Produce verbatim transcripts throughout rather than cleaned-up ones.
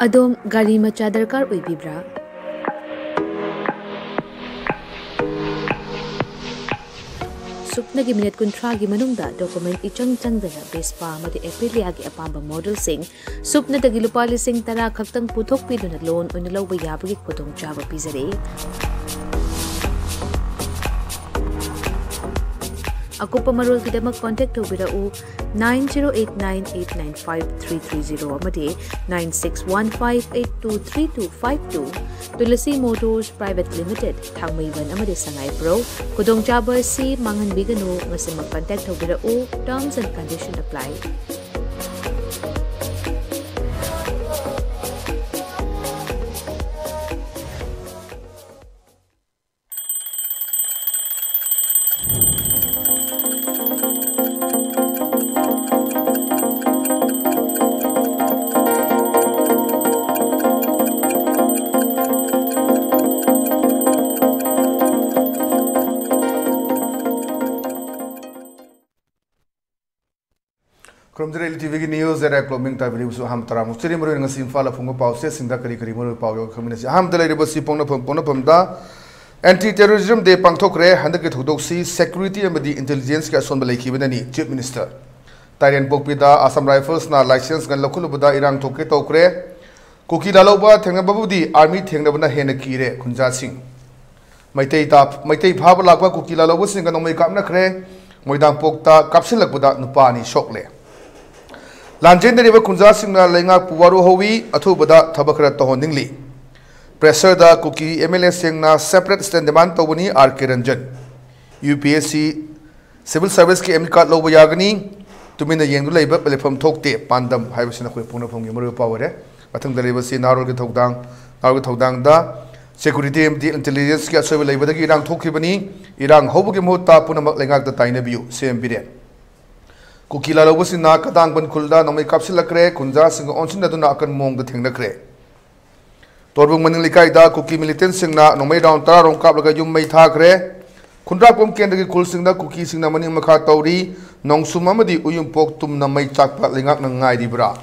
ꯑꯗꯣꯝ ꯒꯥꯔꯤ ꯃꯆꯥ ꯗꯔꯀꯥꯔ ꯑꯣꯏꯕꯤꯕ꯭ꯔꯥ? ꯁꯨꯞꯅꯒꯤ ꯃꯤꯅꯤꯠ ꯀꯨꯟꯊ꯭ꯔꯥꯒꯤ ꯃꯅꯨꯡꯗ ꯗꯣꯀꯨꯃꯦꯟ ꯏꯆꯪ ꯆꯪꯗꯅ ꯚꯦꯁꯄꯥ ꯑꯃꯗꯤ ꯑꯦꯄꯤꯂꯤꯌꯥꯒꯤ ꯑꯄꯥꯝꯕ ꯃꯣꯗꯦꯜꯁꯤꯡ ꯁꯨꯞꯅꯗꯒꯤ ꯂꯨꯄꯥ ꯂꯤꯁꯤꯡ ꯇꯔꯥ ꯈꯛꯇꯪ ꯄꯨꯊꯣꯛꯄꯤꯗꯨꯅ ꯂꯣꯟ ꯑꯣꯏꯅ ꯂꯧꯕ ꯌꯥꯕꯒꯤ ꯈꯨꯗꯣꯡꯆꯥꯕ ꯄꯤꯖꯔꯤ꯫ ꯑꯀꯨꯞꯄ ꯃꯔꯣꯜꯒꯤꯗꯃꯛ ꯀꯣꯟꯇꯦꯛ ꯇꯧꯕꯤꯔꯛꯎ, nine zero eight nine eight nine five three three zero ꯑꯃꯗꯤ nine six one five eight two three two five two꯫ Tulsi motors private limited, Thangmeiband ꯑꯃꯗꯤ ꯁꯉꯥꯏꯄ꯭ꯔꯧ꯫ ꯈꯨꯗꯣꯡꯆꯥꯕ ꯑꯁꯤ ꯃꯥꯡꯍꯟꯕꯤꯒꯅꯨ꯫ ꯉꯁꯤꯃꯛ ꯀꯟꯇꯦꯛ ꯇꯧꯕꯤꯔꯛꯎ꯫ Terms and condition apply꯫ ꯈꯨꯔꯨꯝꯖꯔꯤ ꯂꯤꯂꯤ ꯇꯤꯚꯤꯒꯤ ꯅ꯭ꯌꯨꯁ ꯗꯥꯏꯔꯦꯛ ꯀ꯭ꯂꯣꯃꯤꯡ ꯇꯥꯕꯤꯔꯤꯕꯁꯨ ꯑꯍꯥꯟꯕ ꯇꯔꯥꯃꯨꯛ ꯆꯤꯔꯤ ꯃꯔꯨ ꯑꯣꯏꯅ ꯉꯁꯤ ꯏꯝꯐꯥꯜꯗ ꯐꯣꯡꯕ ꯄꯥꯎꯆꯦꯁꯤꯡꯗ ꯀꯔꯤ ꯀꯔꯤ ꯃꯔꯨ ꯑꯣꯏꯕ ꯄꯥꯎ ꯌꯥꯎꯏ ꯈꯪꯃꯤꯟꯅꯁꯤ꯫ ꯑꯍꯥꯟꯕꯗ ꯂꯩꯔꯤꯕꯁꯤ ꯄꯣꯛꯅꯐꯝ ꯄꯣꯛꯅꯐꯝꯗ ꯑꯦꯟꯇꯤ ꯇꯦꯔꯣꯔꯤꯖꯝ ꯗꯦ ꯄꯥꯡꯊꯣꯛꯈ꯭ꯔꯦ꯫ ꯍꯟꯗꯛꯀꯤ ꯊꯧꯗꯣꯛꯁꯤ ꯁꯦꯀ꯭ꯌꯨꯔꯤꯇꯤ ꯑꯃꯗꯤ ꯏꯟꯇꯦꯂꯤꯖꯦꯟꯁꯀꯤ ꯑꯁꯣꯟꯕ ꯂꯩꯈꯤꯕꯅꯅꯤ꯫ ꯆꯤꯐ ꯃꯤꯅꯤꯁꯇꯔ ꯇꯥꯏꯔꯦꯟꯄꯣꯛꯄꯤꯗ ꯑꯁꯥꯝ ꯔꯥꯏꯐꯜꯁꯅ ꯂꯥꯏꯁꯦꯟꯁ ꯒꯟ ꯂꯧꯈꯠꯂꯨꯕꯗ ꯏꯔꯥꯡ ꯊꯣꯛꯀꯦ ꯇꯧꯈ꯭ꯔꯦ꯫ ꯀꯨꯀꯤ ꯂꯥꯜꯍꯧꯕ ꯊꯦꯡꯅꯕꯕꯨꯗꯤ ꯑꯥꯔꯃꯤ ꯊꯦꯡꯅꯕꯅ ꯍꯦꯟꯅ ꯀꯤꯔꯦ ꯈꯨꯟꯖꯥꯁꯤꯡ꯫ ꯃꯩꯇꯩ ꯇꯥ-, ꯃꯩꯇꯩ ꯐꯥꯕ ꯂꯥꯛꯄ ꯀꯨꯀꯤ ꯂꯥꯜꯍꯧꯕꯁꯤꯡꯒ ꯅꯣꯡꯃꯩ ꯀꯥꯞꯅꯈ꯭ꯔꯦ꯫ ꯃꯣꯏꯗꯥꯡꯄꯣꯛꯇ ꯀꯥꯞꯁꯤꯜꯂꯛꯄꯗ ꯅꯨꯄꯥ ꯑꯅꯤ ꯁꯣꯛꯂꯦ꯫ ꯂꯥꯟꯖꯦꯟꯅꯔꯤꯕ ꯈꯨꯟꯖꯥꯁꯤꯡꯅ ꯂꯩꯉꯥꯛꯄꯨ ꯋꯥꯔꯣ ꯍꯧꯏ, ꯑꯊꯨꯕꯗ ꯊꯕꯛ ꯈꯔ ꯇꯧꯍꯟꯅꯤꯡꯂꯤ꯫ ꯄ꯭ꯔꯦꯁꯔꯗ ꯀꯨꯀꯤ ꯑꯦꯝ ꯑꯦꯜ ꯑꯦꯁꯤꯡꯅ ꯁꯦꯄꯔꯦꯠ ꯁ꯭ꯇꯦꯟ ꯗꯤꯃꯥꯟ ꯇꯧꯕꯅꯤ R K Ranjan. U P S C civil ꯁꯔꯚꯤꯁꯀꯤ ꯑꯦꯗꯃꯤꯠ ꯀꯥꯔꯗ ꯂꯧꯕ ꯌꯥꯒꯅꯤ꯫ ꯇꯨꯃꯤꯟꯅ ꯌꯦꯡꯗꯨꯅ ꯂꯩꯕ ꯂꯩꯐꯝ ꯊꯣꯛꯇꯦ꯫ ꯄꯥꯟꯗꯝ ꯍꯥꯏꯕꯁꯤꯅ ꯑꯩꯈꯣꯏ ꯄꯣꯛꯅꯐꯝꯒꯤ ꯃꯔꯨꯑꯣꯏꯕ ꯄꯥꯎ ꯑꯣꯏꯔꯦ꯫ ꯃꯊꯪꯗ ꯂꯩꯔꯤꯕꯁꯤ ꯅꯍꯥꯔꯣꯜꯒꯤ ꯊꯧꯗꯥꯡ, ꯅꯍꯥꯔꯣꯜꯒꯤ ꯊꯧꯗꯥꯡꯗ ꯁꯦꯀ꯭ꯌꯨꯔꯤꯇꯤ ꯑꯃꯗꯤ ꯏꯟꯇꯦꯂꯤꯖꯦꯟꯁꯀꯤ ꯑꯁꯣꯏꯕ ꯂꯩꯕꯗꯒꯤ ꯏꯔꯥꯡ ꯊꯣꯛꯈꯤꯕꯅꯤ꯫ ꯏꯔꯥꯡ ꯍꯧꯕꯒꯤ ꯃꯍꯨꯠꯇ ꯄꯨꯝꯅꯃꯛ ꯂꯩꯉꯥꯛꯇ ꯇꯥꯏꯅꯕꯤꯌꯨ, ꯁꯤ ꯑꯦꯝ ꯕꯤꯔꯦꯟ꯫ ꯀꯨꯀꯤ ꯂꯥꯜꯍꯧꯕꯁꯤꯡꯅ ꯀꯗꯥꯡꯕꯟ ꯈꯨꯜꯗ ꯅꯣꯡꯃꯩ ꯀꯥꯞꯁꯤꯜꯂꯛꯈ꯭ꯔꯦ꯫ ꯈꯨꯟꯖꯥꯁꯤꯡꯒ ꯑꯣꯟꯁꯤꯟꯅꯗꯨꯅ ꯑꯀꯟꯕ ꯃꯑꯣꯡꯗ ꯊꯦꯡꯅꯈ꯭ꯔꯦ꯫ ꯇꯣꯔꯕꯨꯡ ꯃꯅꯤꯡ ꯂꯩꯀꯥꯏꯗ ꯀꯨꯀꯤ ꯃꯤꯂꯤꯇꯦꯟꯁꯤꯡꯅ ꯅꯣꯡꯃꯩ ꯔꯥꯎꯟ ꯇꯔꯥ ꯔꯣꯝ ꯀꯥꯞꯂꯒ ꯌꯨꯝ ꯃꯩ ꯊꯥꯈ꯭ꯔꯦ꯫ ꯈꯨꯟꯗ꯭ꯔꯥꯛꯄꯝ ꯀꯦꯟꯗ꯭ꯔꯒꯤ ꯈꯨꯜꯁꯤꯡꯗ ꯀꯨꯀꯤꯁꯤꯡꯅ ꯃꯅꯤꯡ ꯃꯈꯥ ꯇꯧꯔꯤ꯫ ꯅꯣꯡꯁꯨꯝ ꯑꯃꯗꯤ ꯎꯌꯨꯝꯄꯣꯛ ꯇꯨꯝꯅ ꯃꯩ ꯆꯥꯛꯄ ꯂꯩꯉꯥꯛꯅ ꯉꯥꯏꯔꯤꯕ꯭ꯔꯥ?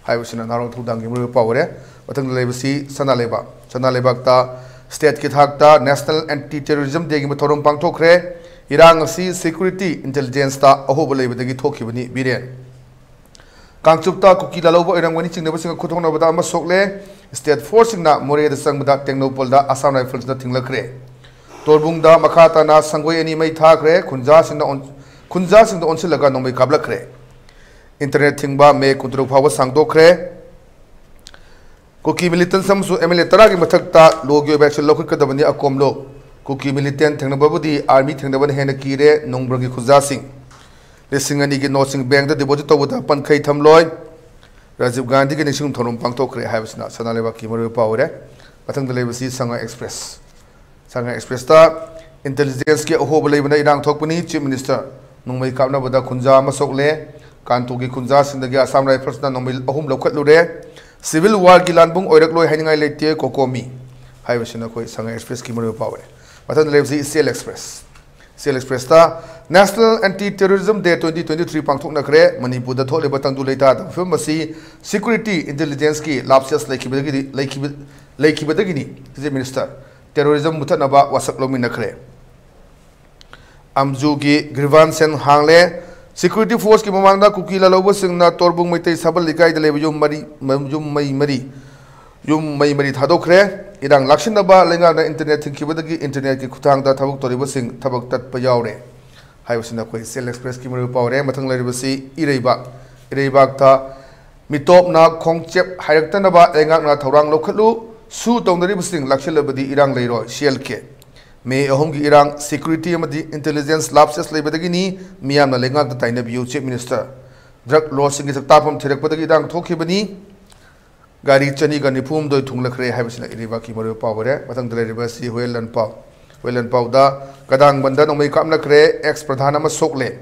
ꯍꯥꯏꯕꯁꯤꯅ ꯅꯍꯥꯔꯣꯜ ꯊꯧꯗꯥꯡꯒꯤ ꯃꯔꯨꯑꯣꯏꯕ ꯄꯥꯎ ꯑꯣꯏꯔꯦ꯫ ꯃꯊꯪꯗ ꯂꯩꯕꯁꯤ ꯁꯅꯥ ꯂꯩꯕꯥꯛ꯫ ꯁꯅꯥ ꯂꯩꯕꯥꯛꯇ stateꯀꯤ ꯊꯥꯛꯇ National Anti Terrorism Dayꯒꯤ ꯊꯧꯔꯝ ꯄꯥꯡꯊꯣꯛꯈ꯭ꯔꯦ꯫ ꯏꯔꯥꯡ ꯑꯁꯤ security intelligenceꯇ ꯑꯍꯣꯕ ꯂꯩꯕꯗꯒꯤ ꯊꯣꯛꯈꯤꯕꯅꯤ꯫ ꯕꯤꯔꯦꯟ꯫ ꯀꯥꯡꯆꯨꯞꯇ ꯀꯨꯀꯤ ꯂꯥꯜꯍꯧꯕ ꯑꯣꯏꯔꯝꯒꯅꯤ ꯆꯤꯡꯅꯕꯁꯤꯡꯒ ꯈꯨꯠꯊꯣꯛꯅꯕꯗ ꯑꯃ ꯁꯣꯛꯂꯦ꯫ State forceꯁꯤꯡꯅ ꯃꯣꯔꯦꯗ ꯆꯪꯕꯗ ꯇꯦꯡꯅꯧꯄꯜꯗ Assam Riflesꯅ ꯊꯤꯡꯂꯛꯈ꯭ꯔꯦ꯫ ꯇꯣꯔꯕꯨꯡꯗ ꯃꯈꯥ ꯇꯥꯅ ꯁꯪꯒꯣꯏ ꯑꯅꯤ ꯃꯩ ꯊꯥꯈ꯭ꯔꯦ꯫ ꯈꯨꯟꯖꯥꯁꯤꯡꯅ ꯑꯣꯟ-, ꯈꯨꯟꯖꯥꯁꯤꯡꯗ ꯑꯣꯟꯁꯤꯜꯂꯒ ꯅꯣꯡꯃꯩ ꯀꯥꯞꯂꯛꯈ꯭ꯔꯦ꯫ Internet ꯊꯤꯡꯕ May ꯀꯨꯟꯇꯔꯨꯛ ꯐꯥꯎꯕ ꯁꯥꯡꯗꯣꯛꯈ꯭ꯔꯦ꯫ ꯀꯨꯀꯤ militants ꯑꯃꯁꯨꯡ MLA ꯇꯔꯥꯒꯤ ꯃꯊꯛꯇ lawꯒꯤ ꯑꯣꯏꯕ action ꯂꯧꯈꯠꯀꯗꯕꯅꯤ ꯑꯀꯣꯝ law꯫ ꯀꯨꯀꯤ militant ꯊꯦꯡꯅꯕꯕꯨꯗꯤ army ꯊꯦꯡꯅꯕꯅ ꯍꯦꯟꯅ ꯀꯤꯔꯦ ꯅꯣꯡꯕ꯭ꯔꯪꯒꯤ ꯈꯨꯟꯖꯥꯁꯤꯡ꯫ ꯂꯤꯁꯤꯡ ꯑꯅꯤꯒꯤ noteꯁꯤꯡ bankꯇ deposit ꯇꯧꯕꯗ ꯄꯟꯈꯩ ꯊꯝꯂꯣꯏ꯫ ꯔꯥꯖꯤꯕ ꯒꯥꯟꯙꯤꯒꯤ ꯅꯤꯡꯁꯤꯡ ꯊꯧꯔꯝ ꯄꯥꯡꯊꯣꯛꯈ꯭ꯔꯦ ꯍꯥꯏꯕꯁꯤꯅ ꯁꯅꯥ ꯂꯩꯕꯥꯛꯀꯤ ꯃꯔꯨꯑꯣꯏꯕ ꯄꯥꯎ ꯑꯣꯏꯔꯦ꯫ ꯃꯊꯪꯗ ꯂꯩꯕꯁꯤ ꯁꯉꯥꯏ Express꯫ ꯁꯉꯥꯏ Expressꯇ intelligenceꯀꯤ ꯑꯍꯣꯕ ꯂꯩꯕꯅ ꯏꯔꯥꯡ ꯊꯣꯛꯄꯅꯤ, Chief Minister꯫ ꯅꯣꯡꯃꯩ ꯀꯥꯞꯅꯕꯗ ꯈꯨꯟꯖꯥ ꯑꯃ ꯁꯣꯛꯂꯦ꯫ ꯀꯥꯟꯇꯨꯒꯤ ꯈꯨꯟꯖꯥꯁꯤꯡꯗꯒꯤ Assam Riflesꯅ ꯅꯣꯡꯃꯩ ꯑꯍꯨꯝ ꯂꯧꯈꯠꯂꯨꯔꯦ꯫ Civil warꯒꯤ ꯂꯥꯟꯕꯨꯡ ꯑꯣꯏꯔꯛꯂꯣꯏ ꯍꯥꯏꯅꯤꯡꯉꯥꯏ ꯂꯩꯇꯦ, COCOMI꯫ ꯍꯥꯏꯕꯁꯤꯅ ꯑꯩꯈꯣꯏ ꯁꯉꯥꯏ Expressꯀꯤ ꯃꯔꯨꯑꯣꯏꯕ ꯄꯥꯎ ꯑꯣꯏꯔꯦ꯫ ꯃꯊꯪꯗ ꯂꯩꯕꯁꯤ ꯏꯆꯦꯜ Express꯫ ꯏꯆꯦꯜ Expressꯇ National Anti Terrorism Day twenty twenty-three ꯄꯥꯡꯊꯣꯛꯅꯈ꯭ꯔꯦ꯫ ꯃꯅꯤꯄꯨꯔꯗ ꯊꯣꯛꯂꯤꯕ ꯇꯪꯗꯨ ꯂꯩꯇꯥꯗꯕ ꯐꯤꯕꯝ ꯑꯁꯤ security intelligenceꯀꯤ lapses ꯂꯩꯈꯤꯕꯗꯒꯤꯗꯤ, ꯂꯩꯈꯤꯕ-, ꯂꯩꯈꯤꯕꯗꯒꯤꯅꯤ, Chief Minister꯫ Terrorism ꯃꯨꯊꯠꯅꯕ ꯋꯥꯁꯛ ꯂꯧꯃꯤꯟꯅꯈ꯭ꯔꯦ꯫ ꯑꯝꯖꯨꯒꯤ grievance cell ꯍꯥꯡꯂꯦ꯫ Security forceꯀꯤ ꯃꯃꯥꯡꯗ ꯀꯨꯀꯤ ꯂꯥꯜꯍꯧꯕꯁꯤꯡꯅ ꯇꯣꯔꯕꯨꯡ ꯃꯩꯇꯩ ꯁꯥꯕꯜ ꯂꯩꯀꯥꯏꯗ ꯂꯩꯕ ꯌꯨꯝ ꯃꯔꯤ, ꯌꯨꯝ ꯃꯩ ꯃꯔꯤ, ꯌꯨꯝ ꯃꯩ ꯃꯔꯤ ꯊꯥꯗꯣꯛꯈ꯭ꯔꯦ꯫ ꯏꯔꯥꯡ ꯂꯥꯛꯁꯤꯟꯅꯕ ꯂꯩꯉꯥꯛꯅ internet ꯊꯤꯡꯈꯤꯕꯗꯒꯤ internetꯀꯤ ꯈꯨꯠꯊꯥꯡꯗ ꯊꯕꯛ ꯇꯧꯔꯤꯕꯁꯤꯡ ꯊꯕꯛ ꯇꯠꯄ ꯌꯥꯎꯔꯦ꯫ ꯍꯥꯏꯕꯁꯤꯅ ꯑꯩꯈꯣꯏ ꯏꯆꯦꯜ Expressꯀꯤ ꯃꯔꯨꯑꯣꯏꯕ ꯄꯥꯎ ꯑꯣꯏꯔꯦ꯫ ꯃꯊꯪ ꯂꯩꯔꯤꯕꯁꯤ ꯏꯔꯩꯕꯥꯛ꯫ ꯏꯔꯩꯕꯥꯛꯇ ꯃꯤꯇꯣꯞꯅ ꯈꯣꯡꯆꯦꯞ ꯍꯥꯏꯔꯛꯇꯅꯕ ꯂꯩꯉꯥꯛꯅ ꯊꯧꯔꯥꯡ ꯂꯧꯈꯠꯂꯨ꯫ ꯁꯨ ꯇꯧꯅꯔꯤꯕꯁꯤꯡ ꯂꯥꯛꯁꯤꯜꯂꯕꯗꯤ ꯏꯔꯥꯡ ꯂꯩꯔꯣꯏ, CLK꯫ May ꯑꯍꯨꯝꯒꯤ ꯏꯔꯥꯡ security ꯑꯃꯗꯤ intelligence lapses ꯂꯩꯕꯗꯒꯤꯅꯤ, ꯃꯤꯌꯥꯝꯅ ꯂꯩꯉꯥꯛꯇ ꯇꯥꯏꯅꯕꯤꯌꯨ, Chief Minister꯫ Drug lordꯁꯤꯡꯒꯤ ꯆꯥꯛꯇꯥꯐꯝ ꯊꯤꯔꯛꯄꯗꯒꯤ ꯏꯔꯥꯡ ꯊꯣꯛꯈꯤꯕꯅꯤ꯫ ꯒꯥꯔꯤ ꯆꯅꯤꯒ ꯅꯤꯐꯨ ꯍꯨꯝꯗꯣꯏ ꯊꯨꯡꯂꯈ꯭ꯔꯦ ꯍꯥꯏꯕꯁꯤꯅ ꯏꯔꯩꯕꯥꯛꯀꯤ ꯃꯔꯨꯑꯣꯏꯕ ꯄꯥꯎ ꯑꯣꯏꯔꯦ꯫ ꯃꯊꯪꯗ ꯂꯩꯔꯤꯕ ꯑꯁꯤ ꯍꯨꯌꯦꯟ ꯂꯥꯟꯄꯥꯎ꯫ ꯍꯨꯌꯦꯟ ꯂꯥꯟꯄꯥꯎꯗ ꯀꯗꯥꯡꯕꯟꯗ ꯅꯣꯡꯃꯩ ꯀꯥꯞꯅꯈ꯭ꯔꯦ, ex ꯄ꯭ꯔꯙꯥꯟ ꯑꯃ ꯁꯣꯛꯂꯦ꯫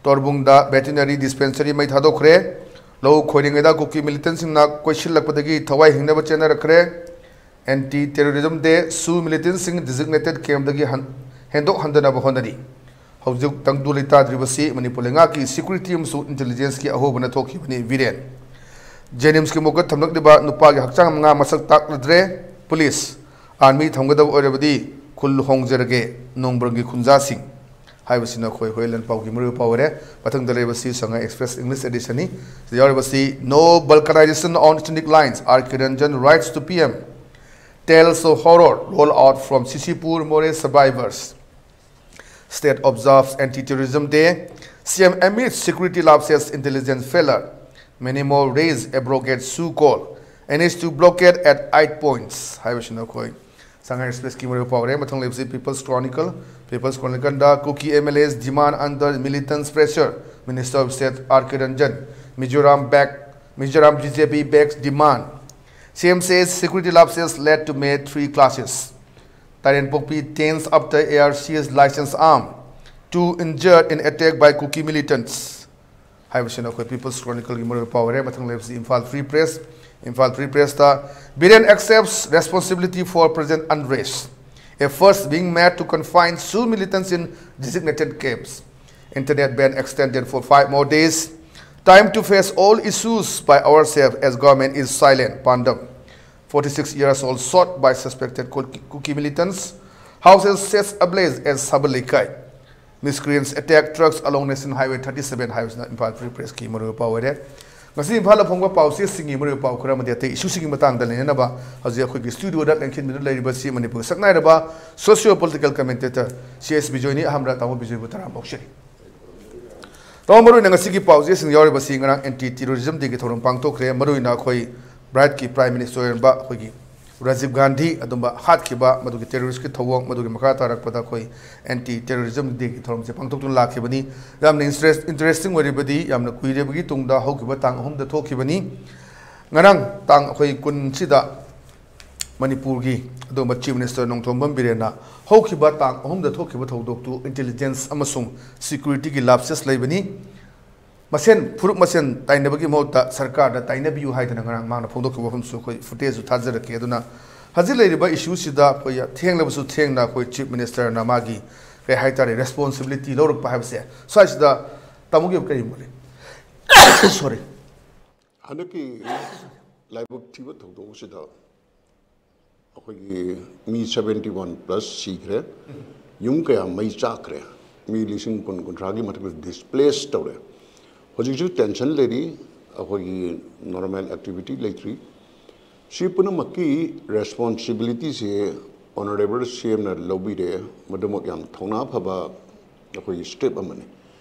ꯇꯣꯔꯕꯨꯡꯗ veterinary dispensary ꯃꯩ ꯊꯥꯗꯣꯛꯈ꯭ꯔꯦ꯫ ꯂꯧ ꯈꯣꯏꯔꯤꯉꯩꯗ ꯀꯨꯀꯤ militantꯁꯤꯡꯅ ꯀꯣꯏꯁꯤꯜꯂꯛꯄꯗꯒꯤ ꯊꯋꯥꯏ ꯍꯤꯡꯅꯕ ꯆꯦꯟꯅꯔꯛꯈ꯭ꯔꯦ꯫ Anti Terrorism Day, ꯁꯨ militantꯁꯤꯡ designated campꯇꯒꯤ ꯍꯟ-, ꯍꯦꯟꯗꯣꯛ ꯍꯟꯗꯅꯕ ꯍꯣꯠꯅꯔꯤ꯫ ꯍꯧꯖꯤꯛ ꯇꯪꯗꯨ ꯂꯩꯇꯥꯗ꯭ꯔꯤꯕꯁꯤ ꯃꯅꯤꯄꯨꯔ ꯂꯩꯉꯥꯛꯀꯤ security ꯑꯃꯁꯨꯡ intelligenceꯀꯤ ꯑꯍꯣꯕꯅ ꯊꯣꯛꯈꯤꯕꯅꯤ, ꯕꯤꯔꯦꯟ꯫ ꯖꯦꯅꯤꯝꯁꯀꯤ ꯃꯣꯛꯀ ꯊꯝꯂꯛꯂꯤꯕ ꯅꯨꯄꯥꯒꯤ ꯍꯛꯆꯥꯡ ꯃꯉꯥ ꯃꯁꯛ ꯇꯥꯛꯂꯗ꯭ꯔꯦ꯫ ꯄꯨꯂꯤꯁ, ꯑꯥꯔꯃꯤ ꯊꯝꯒꯗꯕ ꯑꯣꯏꯔꯕꯗꯤ ꯈꯨꯜ ꯍꯣꯡꯖꯔꯒꯦ, ꯅꯣꯡꯕ꯭ꯔꯪꯒꯤ ꯈꯨꯟꯖꯥꯁꯤꯡ꯫ ꯍꯥꯏꯕꯁꯤꯅ ꯑꯩꯈꯣꯏ ꯍꯣꯏ ꯂꯟ ꯄꯥꯎꯒꯤ ꯃꯔꯨ ꯄꯥꯎ ꯑꯣꯏꯔꯦ꯫ ꯃꯊꯪꯗ ꯂꯩꯕꯁꯤ ꯁꯉꯥꯏ ꯑꯦꯛꯁꯄ꯭ꯔꯦꯁ ꯏꯪꯂꯤꯁ ꯑꯦꯗꯤꯁꯟꯅꯤ꯫ ꯁꯤꯗ ꯌꯥꯎꯔꯤꯕꯁꯤ: "No vulcanization on scenic lines, R K Ranjan writes to P M꯫ Tales of horror roll out from Sisipur Moreh survivors꯫ State observes Anti-Terrorism Day, C M amid security lapses, intelligence failure. Many more raise abrogate SoO call, N H two blockade at eight points" ꯍꯥꯏꯕꯁꯤꯅ ꯑꯩꯈꯣꯏ ꯁꯉꯥꯏ ꯑꯦꯛꯁꯄ꯭ꯔꯦꯁꯀꯤ ꯃꯔꯨ ꯄꯥꯎꯔꯦ꯫ ꯃꯊꯪ ꯂꯩꯕꯁꯤ People's Chronicle꯫ People's Chronicleꯗ Kuki M L A's demand under militants' pressure, Minister of State R K Ranjan. Mizoram back, Mizoram B J P backs demand. C M says security lapses led to May three clashes. Tairenpokpi detains after A R C's licensed arm. Two injured in attack by Kuki militants. ꯍꯥꯏꯕꯁꯤꯅ ꯑꯩꯈꯣꯏ People's Chronicleꯒꯤ ꯃꯔꯨ ꯄꯥꯎ ꯑꯣꯏꯔꯦ꯫ ꯃꯊꯪ ꯂꯩꯕꯁꯤ Imphal Free Press꯫ Imphal Free Pressꯇ, "Biren accepts responsibility for present unrest. Efforts being made to confine SoO militants in designated camps. Internet ban extended for five more days. Time to face all issues by ourselves as government is silent." Pandam. Forty-six years old shot by suspected Kuki Kuki militants. Houses sets ablaze at Sabalaikai. Miscreants attack trucks along National Highway thirty-seven ꯍꯥꯏꯕꯁꯤꯅ Imphal Free Pressꯀꯤ ꯃꯔꯨ ꯄꯥꯎ ꯑꯣꯏꯔꯦ꯫ ꯉꯁꯤ ꯏꯝꯐꯥꯜꯗ ꯐꯣꯡꯕ ꯄꯥꯎꯆꯦꯁꯤꯡꯒꯤ ꯃꯔꯨ ꯄꯥꯎ ꯈꯔ ꯑꯃꯗꯤ ꯑꯇꯩ ꯏꯁꯨꯁꯤꯡꯒꯤ ꯃꯇꯥꯡꯗ ꯅꯩꯅꯅꯕ ꯍꯧꯖꯤꯛ ꯑꯩꯈꯣꯏꯒꯤ ꯁ꯭ꯇꯨꯗꯤꯑꯣꯗ ꯂꯦꯡꯁꯤꯟꯕꯤꯗꯨꯅ ꯂꯩꯔꯤꯕꯁꯤ ꯃꯅꯤꯄꯨꯔꯒꯤ ꯁꯛꯅꯥꯏꯔꯕ socio political commentator C S ꯕꯤꯖꯣꯏꯅꯤ꯫ ꯑꯍꯥꯟꯕꯗ ꯇꯥꯃꯣ ꯕꯤꯖꯣꯏꯕꯨ ꯇꯔꯥꯝꯅ ꯑꯣꯛꯆꯔꯤ꯫ ꯇꯥꯃꯣ, ꯃꯔꯨꯑꯣꯏꯅ ꯉꯁꯤꯒꯤ ꯄꯥꯎꯆꯦꯁꯤꯡ ꯌꯥꯎꯔꯤꯕꯁꯤ ꯉꯔꯥꯡ Anti Terrorism Dayꯒꯤ ꯊꯧꯔꯝ ꯄꯥꯡꯊꯣꯛꯈ꯭ꯔꯦ꯫ ꯃꯔꯨꯑꯣꯏꯅ ꯑꯩꯈꯣꯏ ꯚꯥꯔꯠꯀꯤ Prime Minister ꯑꯣꯏꯔꯝꯕ ꯑꯩꯈꯣꯏꯒꯤ ꯔꯥꯖꯤꯕ ꯒꯥꯟꯙꯤ ꯑꯗꯨꯝꯕ ꯍꯥꯠꯈꯤꯕ, ꯃꯗꯨꯒꯤ terroristꯀꯤ ꯊꯧꯑꯣꯡ, ꯃꯗꯨꯒꯤ ꯃꯈꯥ ꯇꯥꯔꯛꯄꯗ ꯑꯩꯈꯣꯏ Anti Terrorism Dayꯒꯤ ꯊꯧꯔꯝꯁꯦ ꯄꯥꯡꯊꯣꯛꯇꯨꯅ ꯂꯥꯛꯈꯤꯕꯅꯤ꯫ ꯌꯥꯝꯅ interest-, interesting ꯑꯣꯏꯔꯤꯕꯗꯤ ꯌꯥꯝꯅ ꯀꯨꯏꯔꯕꯒꯤ ꯇꯨꯡꯗ ꯍꯧꯈꯤꯕ ꯇꯥꯡ ꯑꯍꯨꯝꯗ ꯊꯣꯛꯈꯤꯕꯅꯤ꯫ ꯉꯔꯥꯡ ꯇꯥꯡ ꯑꯩꯈꯣꯏ ꯀꯨꯟꯁꯤꯗ ꯃꯅꯤꯄꯨꯔꯒꯤ ꯑꯗꯨꯒꯨꯝꯕ Chief Minister ꯅꯣꯡꯊꯣꯝꯕꯝ ꯕꯤꯔꯦꯟꯅ ꯍꯧꯈꯤꯕ ꯇꯥꯡ ꯑꯍꯨꯝꯗ ꯊꯣꯛꯈꯤꯕ ꯊꯧꯗꯣꯛꯇꯨ intelligence ꯑꯃꯁꯨꯡ securityꯒꯤ lapses ꯂꯩꯕꯅꯤ꯫ ꯃꯁꯦꯟ, ꯐꯨꯔꯨꯞ ꯃꯁꯦꯟ ꯇꯥꯏꯅꯕꯒꯤ ꯃꯍꯨꯠꯇ ꯁꯔꯀꯥꯔꯗ ꯇꯥꯏꯅꯕꯤꯌꯨ ꯍꯥꯏꯗꯅ ꯉꯔꯥꯡ ꯃꯥꯅ ꯐꯣꯡꯗꯣꯛꯈꯤꯕ ꯋꯥꯐꯝꯁꯨ ꯑꯩꯈꯣꯏ footageꯁꯨ ꯊꯥꯖꯔꯛꯀꯦ꯫ ꯑꯗꯨꯅ ꯍꯧꯖꯤꯛ ꯂꯩꯔꯤꯕ issueꯁꯤꯗ ꯑꯩꯈꯣꯏ ꯊꯦꯡꯂꯕꯁꯨ ꯊꯦꯡꯅ ꯑꯩꯈꯣꯏ Chief Ministerꯅ ꯃꯥꯒꯤ, ꯀꯩ ꯍꯥꯏꯇꯥꯔꯦ, responsibility ꯂꯧꯔꯛꯄ ꯍꯥꯏꯕꯁꯦ, ꯁ꯭ꯋꯥꯏꯁꯤꯗ ꯇꯥꯃꯣꯒꯤ ꯀꯔꯤ ꯃꯣꯠ ꯂꯩ? Sorry꯫ ꯍꯟꯗꯛꯀꯤ ꯂꯥꯏꯕꯛ ꯊꯤꯕ ꯊꯧꯗꯣꯛ ꯑꯁꯤꯗ ꯑꯩꯈꯣꯏꯒꯤ ꯃꯤ seventy one plus ꯁꯤꯈ꯭ꯔꯦ, ꯌꯨꯝ ꯀꯌꯥ ꯃꯩ ꯆꯥꯛꯈ꯭ꯔꯦ, ꯃꯤ ꯂꯤꯁꯤꯡ ꯀꯨꯟ ꯀꯨꯟꯊ꯭ꯔꯥꯒꯤ ꯃꯊꯛꯇ ꯗꯤꯁꯄ꯭ꯂꯦꯁ ꯇꯧꯔꯦ꯫ ꯍꯧꯖꯤꯛꯁꯨ ꯇꯦꯟꯁꯟ ꯂꯩꯔꯤ, ꯑꯩꯈꯣꯏꯒꯤ ꯅꯣꯔꯃꯦꯜ ꯑꯦꯛꯇꯤꯚꯤꯇꯤ ꯂꯩꯇ꯭ꯔꯤ꯫ ꯁꯤ ꯄꯨꯝꯅꯃꯛꯀꯤ ꯔꯦꯁꯄꯣꯟꯁꯤꯕꯤꯂꯤꯇꯤꯁꯦ ꯑꯣꯅꯔꯦꯕꯜ ꯁꯤ ꯑꯦꯝꯅ ꯂꯧꯕꯤꯔꯦ꯫ ꯃꯗꯨꯃꯛ ꯌꯥꯝ ꯊꯧꯅꯥ ꯐꯕ ꯑꯩꯈꯣꯏꯒꯤ ꯁ꯭ꯇꯦꯞ ꯑꯃꯅꯤ꯫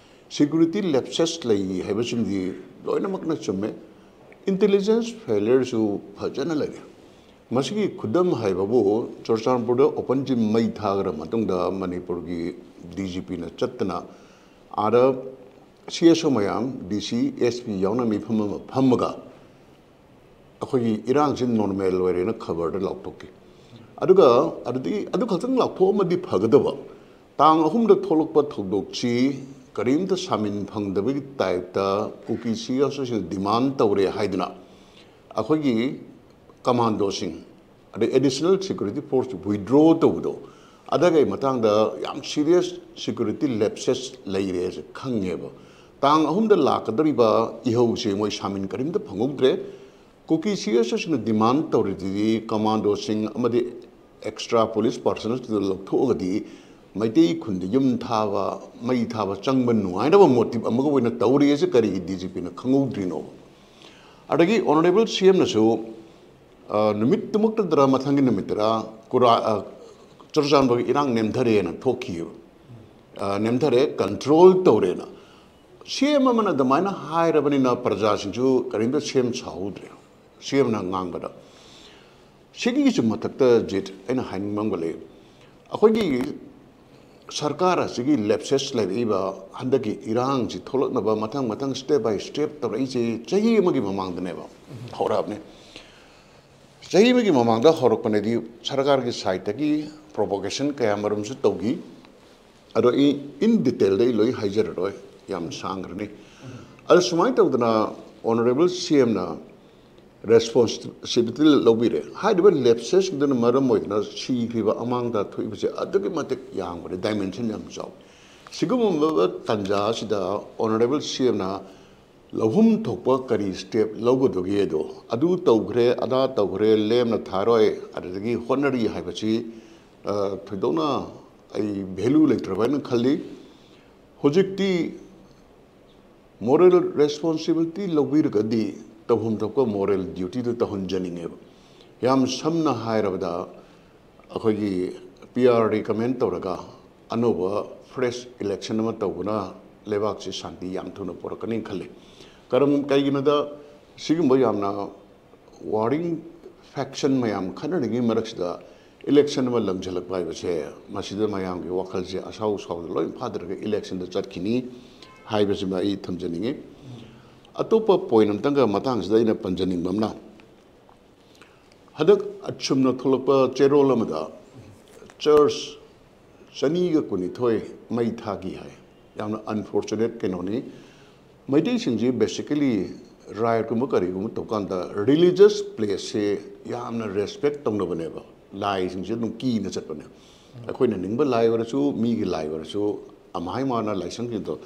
ꯁꯤꯀ꯭ꯌꯨꯔꯤꯇꯤ ꯂꯦꯞꯁꯦꯁ ꯂꯩ ꯍꯥꯏꯕꯁꯤꯃꯗꯤ ꯂꯣꯏꯅꯃꯛꯅ ꯆꯨꯝꯃꯦ꯫ ꯏꯟꯇꯦꯂꯤꯖꯦꯟꯁ ꯐꯦꯂꯤꯌꯔꯁꯨ ꯐꯖꯅ ꯂꯩꯔꯦ꯫ ꯃꯁꯤꯒꯤ ꯈꯨꯗꯝ ꯍꯥꯏꯕꯕꯨ, ꯆꯨꯔꯆꯥꯟꯄꯨꯔꯗ ꯑꯣꯄꯟ ꯖꯤꯝ ꯃꯩ ꯊꯥꯈ꯭ꯔ ꯃꯇꯨꯡꯗ ꯃꯅꯤꯄꯨꯔꯒꯤ ꯗꯤ ꯖꯤ ꯄꯤꯅ ꯆꯠꯇꯅ ꯑꯥꯗ ꯁꯤ ꯑꯦꯁ ꯑꯣ ꯃꯌꯥꯝ, ꯗꯤ ꯁꯤ, ꯑꯦꯁ ꯄꯤ ꯌꯥꯎꯅ ꯃꯤꯐꯝ ꯑꯃ ꯐꯝꯃꯒ ꯑꯩꯈꯣꯏꯒꯤ ꯏꯔꯥꯡꯁꯤ ꯅꯣꯔꯃꯦꯜ ꯑꯣꯏꯔꯦꯅ ꯈꯕꯔꯗ ꯂꯥꯎꯊꯣꯛꯈꯤ꯫ ꯑꯗꯨꯒ ꯑꯗꯨꯗꯒꯤ ꯑꯗꯨ ꯈꯛꯇꯪ ꯂꯥꯎꯊꯣꯛꯑꯝꯃꯗꯤ ꯐꯒꯗꯕ, ꯇꯥꯡ ꯑꯍꯨꯝꯗ ꯊꯣꯛꯂꯛꯄ ꯊꯧꯗꯣꯛꯁꯤ ꯀꯔꯤꯝꯇ ꯁꯥꯃꯤꯟ ꯐꯪꯗꯕꯒꯤ ꯇꯥꯏꯞꯇ ꯀꯨꯀꯤ ꯁꯤ ꯑꯦꯁ ꯑꯣꯁꯤꯡꯅ ꯗꯤꯃꯥꯟ ꯇꯧꯔꯦ ꯍꯥꯏꯗꯨꯅ ꯑꯩꯈꯣꯏꯒꯤ ꯀꯃꯥꯟꯗꯣꯁꯤꯡ, ꯑꯗꯩ ꯑꯦꯗꯤꯁꯅꯦꯜ ꯁꯦꯀ꯭ꯌꯨꯔꯤꯇꯤ ꯐꯣꯔꯁ ꯋꯤꯗ꯭ꯔꯣ ꯇꯧꯕꯗꯣ, ꯑꯗꯨꯒꯤ ꯃꯇꯥꯡꯗ ꯌꯥꯝ ꯁꯤꯔꯤꯌꯁ ꯁꯦꯀ꯭ꯌꯨꯔꯤꯇꯤ ꯂꯦꯞꯁꯦꯁ ꯂꯩꯔꯦꯁꯦ ꯈꯪꯉꯦꯕ꯫ ꯇꯥꯡ ꯑꯍꯨꯝꯗ ꯂꯥꯛꯀꯗꯧꯔꯤꯕ ꯏꯍꯧꯁꯦ ꯃꯣꯏ ꯁꯥꯃꯤꯟ ꯀꯔꯤꯝꯇ ꯐꯪꯍꯧꯗ꯭ꯔꯦ꯫ ꯀꯨꯀꯤ ꯁꯤ ꯑꯦꯁ ꯑꯣꯁꯤꯡꯅ ꯗꯤꯃꯥꯟ ꯇꯧꯔꯤꯗꯨꯗꯤ ꯀꯃꯥꯟꯗꯣꯁꯤꯡ ꯑꯃꯗꯤ ꯑꯦꯛꯁꯇ꯭ꯔꯥ ꯄꯨꯂꯤꯁ ꯄꯥꯔꯁꯅꯦꯜꯁꯤꯡꯗꯨ ꯂꯧꯊꯣꯛꯑꯒꯗꯤ ꯃꯩꯇꯩ ꯈꯨꯟꯗ ꯌꯨꯝ ꯊꯥꯕ, ꯃꯩ ꯊꯥꯕ ꯆꯪꯕ ꯅꯨꯡꯉꯥꯏꯅꯕ ꯃꯣꯇꯤꯕ ꯑꯃꯒ ꯑꯣꯏꯅ ꯇꯧꯔꯤ꯫ ꯑꯁꯤ ꯀꯔꯤꯒꯤ ꯗꯤ ꯖꯤ ꯄꯤꯅ ꯈꯪꯍꯧꯗ꯭ꯔꯤꯅꯣ? ꯑꯗꯒꯤ ꯑꯣꯅꯔꯦꯕꯜ ꯁꯤ ꯑꯦꯝꯅꯁꯨ, ꯑ, ꯅꯨꯃꯤꯠꯇꯨꯃꯛꯇꯗꯔ ꯃꯊꯪꯒꯤ ꯅꯨꯃꯤꯠꯇꯔ ꯀꯨꯔꯥ-, ꯑ, ꯆꯨꯔꯆꯥꯟꯄꯨꯔꯒꯤ ꯏꯔꯥꯡ ꯅꯦꯝꯊꯔꯦꯅ ꯊꯣꯛꯈꯤꯑꯕ꯫ ꯑ, ꯅꯦꯝꯊꯔꯦ, ꯀꯟꯇ꯭ꯔꯣꯜ ꯇꯧꯔꯦꯅ꯫ ꯁꯤ ꯑꯦꯝ ꯑꯃꯅ ꯑꯗꯨꯃꯥꯏꯅ ꯍꯥꯏꯔꯕꯅꯤꯅ ꯄ꯭ꯔꯖꯥꯁꯤꯡꯁꯨ ꯀꯔꯤꯝꯇ ꯁꯦꯝ ꯁꯥꯍꯧꯗ꯭ꯔꯦ꯫ ꯁꯤ ꯑꯦꯝꯅ ꯉꯥꯡꯕꯗ꯫ ꯁꯤꯒꯤꯁꯨ ꯃꯊꯛꯇ, ꯖꯤꯠ, ꯑꯩꯅ ꯍꯥꯏꯅꯤꯡꯕ ꯑꯃꯒ ꯂꯩ꯫ ꯑꯩꯈꯣꯏꯒꯤ ꯁꯔꯀꯥꯔ ꯑꯁꯤꯒꯤ ꯂꯦꯞꯁꯦꯁ ꯂꯩꯔꯛꯏꯕ ꯍꯟꯗꯛꯀꯤ ꯏꯔꯥꯡꯁꯤ ꯊꯣꯛꯂꯛꯅꯕ ꯃꯊꯪ ꯃꯊꯪ step by step ꯇꯧꯔꯛꯏꯁꯦ ꯆꯍꯤ ꯑꯃꯒꯤ ꯃꯃꯥꯡꯗꯅꯦꯕ ꯍꯧꯔꯛꯑꯕꯅꯦ꯫ ꯆꯍꯤ ꯑꯃꯒꯤ ꯃꯃꯥꯡꯗ ꯍꯧꯔꯛꯄꯅꯗꯤ ꯁꯔꯀꯥꯔꯒꯤ ꯁꯥꯏꯠꯇꯒꯤ ꯄ꯭ꯔꯣꯚꯣꯀꯦꯁꯟ ꯀꯌꯥ ꯃꯔꯨꯝꯁꯨ ꯇꯧꯈꯤ꯫ ꯑꯗꯣ ꯑꯩ in detailꯗ ꯑꯩ ꯂꯣꯏ ꯍꯥꯏꯖꯔꯔꯣꯏ, ꯌꯥꯝ ꯁꯥꯡꯈ꯭ꯔꯅꯤ꯫ ꯑꯗꯣ ꯁꯨꯃꯥꯏꯅ ꯇꯧꯗꯅ ꯑꯣꯅꯔꯦꯕꯜ ꯁꯤ ꯑꯦꯝꯅ ꯔꯦꯁꯄꯣꯟꯁꯤꯕꯤꯂꯤꯇꯤ ꯂꯧꯕꯤꯔꯦ꯫ ꯍꯥꯏꯔꯤꯕ ꯂꯦꯞꯁꯦꯁꯁꯤꯡꯗꯨꯅ ꯃꯔꯝ ꯑꯣꯏꯗꯨꯅ ꯁꯤꯈ꯭ꯔꯤꯕ ꯑꯃꯥꯡ ꯑꯇꯥ ꯊꯣꯛꯏꯕꯁꯦ ꯑꯗꯨꯛꯀꯤ ꯃꯇꯤꯛ ꯌꯥꯝꯈ꯭ꯔꯦ, ꯗꯥꯏꯃꯦꯟꯁꯟ ꯌꯥꯝ ꯆꯥꯎꯏ꯫ ꯁꯤꯒꯨꯝꯂꯕ ꯇꯥꯟꯖꯥ ꯑꯁꯤꯗ ꯑꯣꯅꯔꯦꯕꯜ ꯁꯤ ꯑꯦꯝꯅ ꯂꯧꯐꯝ ꯊꯣꯛꯄ ꯀꯔꯤ ꯁ꯭ꯇꯦꯞ ꯂꯧꯒꯗꯒꯦꯗꯣ, ꯑꯗꯨ ꯇꯧꯈ꯭ꯔꯦ, ꯑꯗꯥ ꯇꯧꯈ꯭ꯔꯦ, ꯂꯦꯝꯅ ꯊꯥꯔꯣꯏ, ꯑꯗꯨꯗꯒꯤ ꯍꯣꯠꯅꯔꯤ ꯍꯥꯏꯕꯁꯤ, ꯑ, ꯊꯣꯏꯗꯣꯛꯅ ꯑꯩ ꯚꯦꯂꯨ ꯂꯩꯇ꯭ꯔꯕ ꯍꯥꯏꯅ ꯈꯜꯂꯤ꯫ ꯍꯧꯖꯤꯛꯇꯤ ꯃꯣꯔꯦꯜ ꯔꯦꯁꯄꯣꯟꯁꯤꯕꯤꯂꯤꯇꯤ ꯂꯧꯕꯤꯔꯒꯗꯤ ꯇꯧꯐꯝ ꯊꯣꯛꯄ ꯃꯣꯔꯦꯜ ꯗ꯭ꯌꯨꯇꯤꯗꯨ ꯇꯧꯍꯟꯖꯅꯤꯡꯉꯦꯕ꯫ ꯌꯥꯝ ꯁꯝꯅ ꯍꯥꯏꯔꯕꯗ, ꯑꯩꯈꯣꯏꯒꯤ ꯄꯤ ꯑꯥꯔ ꯔꯤꯀꯃꯦꯟ ꯇꯧꯔꯒ ꯑꯅꯧꯕ ꯐ꯭ꯔꯦꯁ ꯏꯂꯦꯛꯁꯟ ꯑꯃ ꯇꯧꯕꯅ ꯂꯩꯕꯥꯛꯁꯤ ꯁꯥꯟꯇꯤ ꯌꯥꯝ ꯊꯨꯅ ꯄꯨꯔꯛꯀꯅꯤ ꯈꯜꯂꯤ꯫ ꯀꯔꯝ-, ꯀꯩꯒꯤꯅꯣꯗ, ꯁꯤꯒꯨꯝꯕ ꯌꯥꯝꯅ ꯋꯥꯔꯤꯡ ꯐꯦꯛꯁꯟ ꯃꯌꯥꯝ ꯈꯠꯅꯔꯤꯉꯩ ꯃꯔꯛꯁꯤꯗ ꯏꯂꯦꯛꯁꯟ ꯑꯃ ꯂꯪꯁꯤꯜꯂꯛꯄ ꯍꯥꯏꯕꯁꯦ, ꯃꯁꯤꯗ ꯃꯌꯥꯝꯒꯤ ꯋꯥꯈꯜꯁꯦ ꯑꯁꯥꯎ ꯁꯥꯎꯗ ꯂꯣꯏ ꯐꯥꯗꯔꯒ ꯏꯂꯦꯛꯁꯟꯗ ꯆꯠꯈꯤꯅꯤ ꯍꯥꯏꯕꯁꯤꯃ ꯑꯩ ꯊꯝꯖꯅꯤꯡꯉꯤ꯫ ꯑꯇꯣꯞꯄ ꯄꯣꯏꯟ ꯑꯃꯇꯪꯒ ꯃꯇꯥꯡꯁꯤꯗ ꯑꯩꯅ ꯄꯟꯖꯅꯤꯡꯕ ꯑꯃꯅ, ꯍꯟꯗꯛ ꯑꯆꯨꯝꯅ ꯊꯣꯛꯂꯛꯄ ꯆꯦꯔꯣꯜ ꯑꯃꯗ ꯆꯔꯆ ꯆꯅꯤꯒ ꯀꯨꯟꯅꯤꯊꯣꯏ ꯃꯩ ꯊꯥꯈꯤ ꯍꯥꯏ꯫ ꯌꯥꯝꯅ ꯑꯟꯐꯣꯔꯆꯨꯅꯦꯠ ꯀꯩꯅꯣꯅꯤ꯫ ꯃꯩꯇꯩꯁꯤꯡꯁꯤ ꯕꯦꯁꯤꯀꯦꯂꯤ ꯔꯥꯏꯠꯀꯨꯝꯕ ꯀꯔꯤꯒꯨꯝꯕ ꯇꯧꯀꯥꯟꯗ ꯔꯤꯂꯤꯖꯁ ꯄ꯭ꯂꯦꯁꯁꯦ ꯌꯥꯝꯅ ꯔꯦꯁꯄꯦꯛ ꯇꯧꯅꯕꯅꯦꯕ꯫ ꯂꯥꯏꯁꯤꯡꯁꯦ ꯑꯗꯨꯝ ꯀꯤꯅ ꯆꯠꯄꯅꯦ꯫ ꯑꯩꯈꯣꯏꯅ ꯅꯤꯡꯕ ꯂꯥꯏ ꯑꯣꯏꯔꯁꯨ, ꯃꯤꯒꯤ ꯂꯥꯏ ꯑꯣꯏꯔꯁꯨ, ꯑꯃꯥꯏ ꯃꯥꯅ ꯂꯥꯏꯁꯪꯁꯤꯡꯗꯣ꯫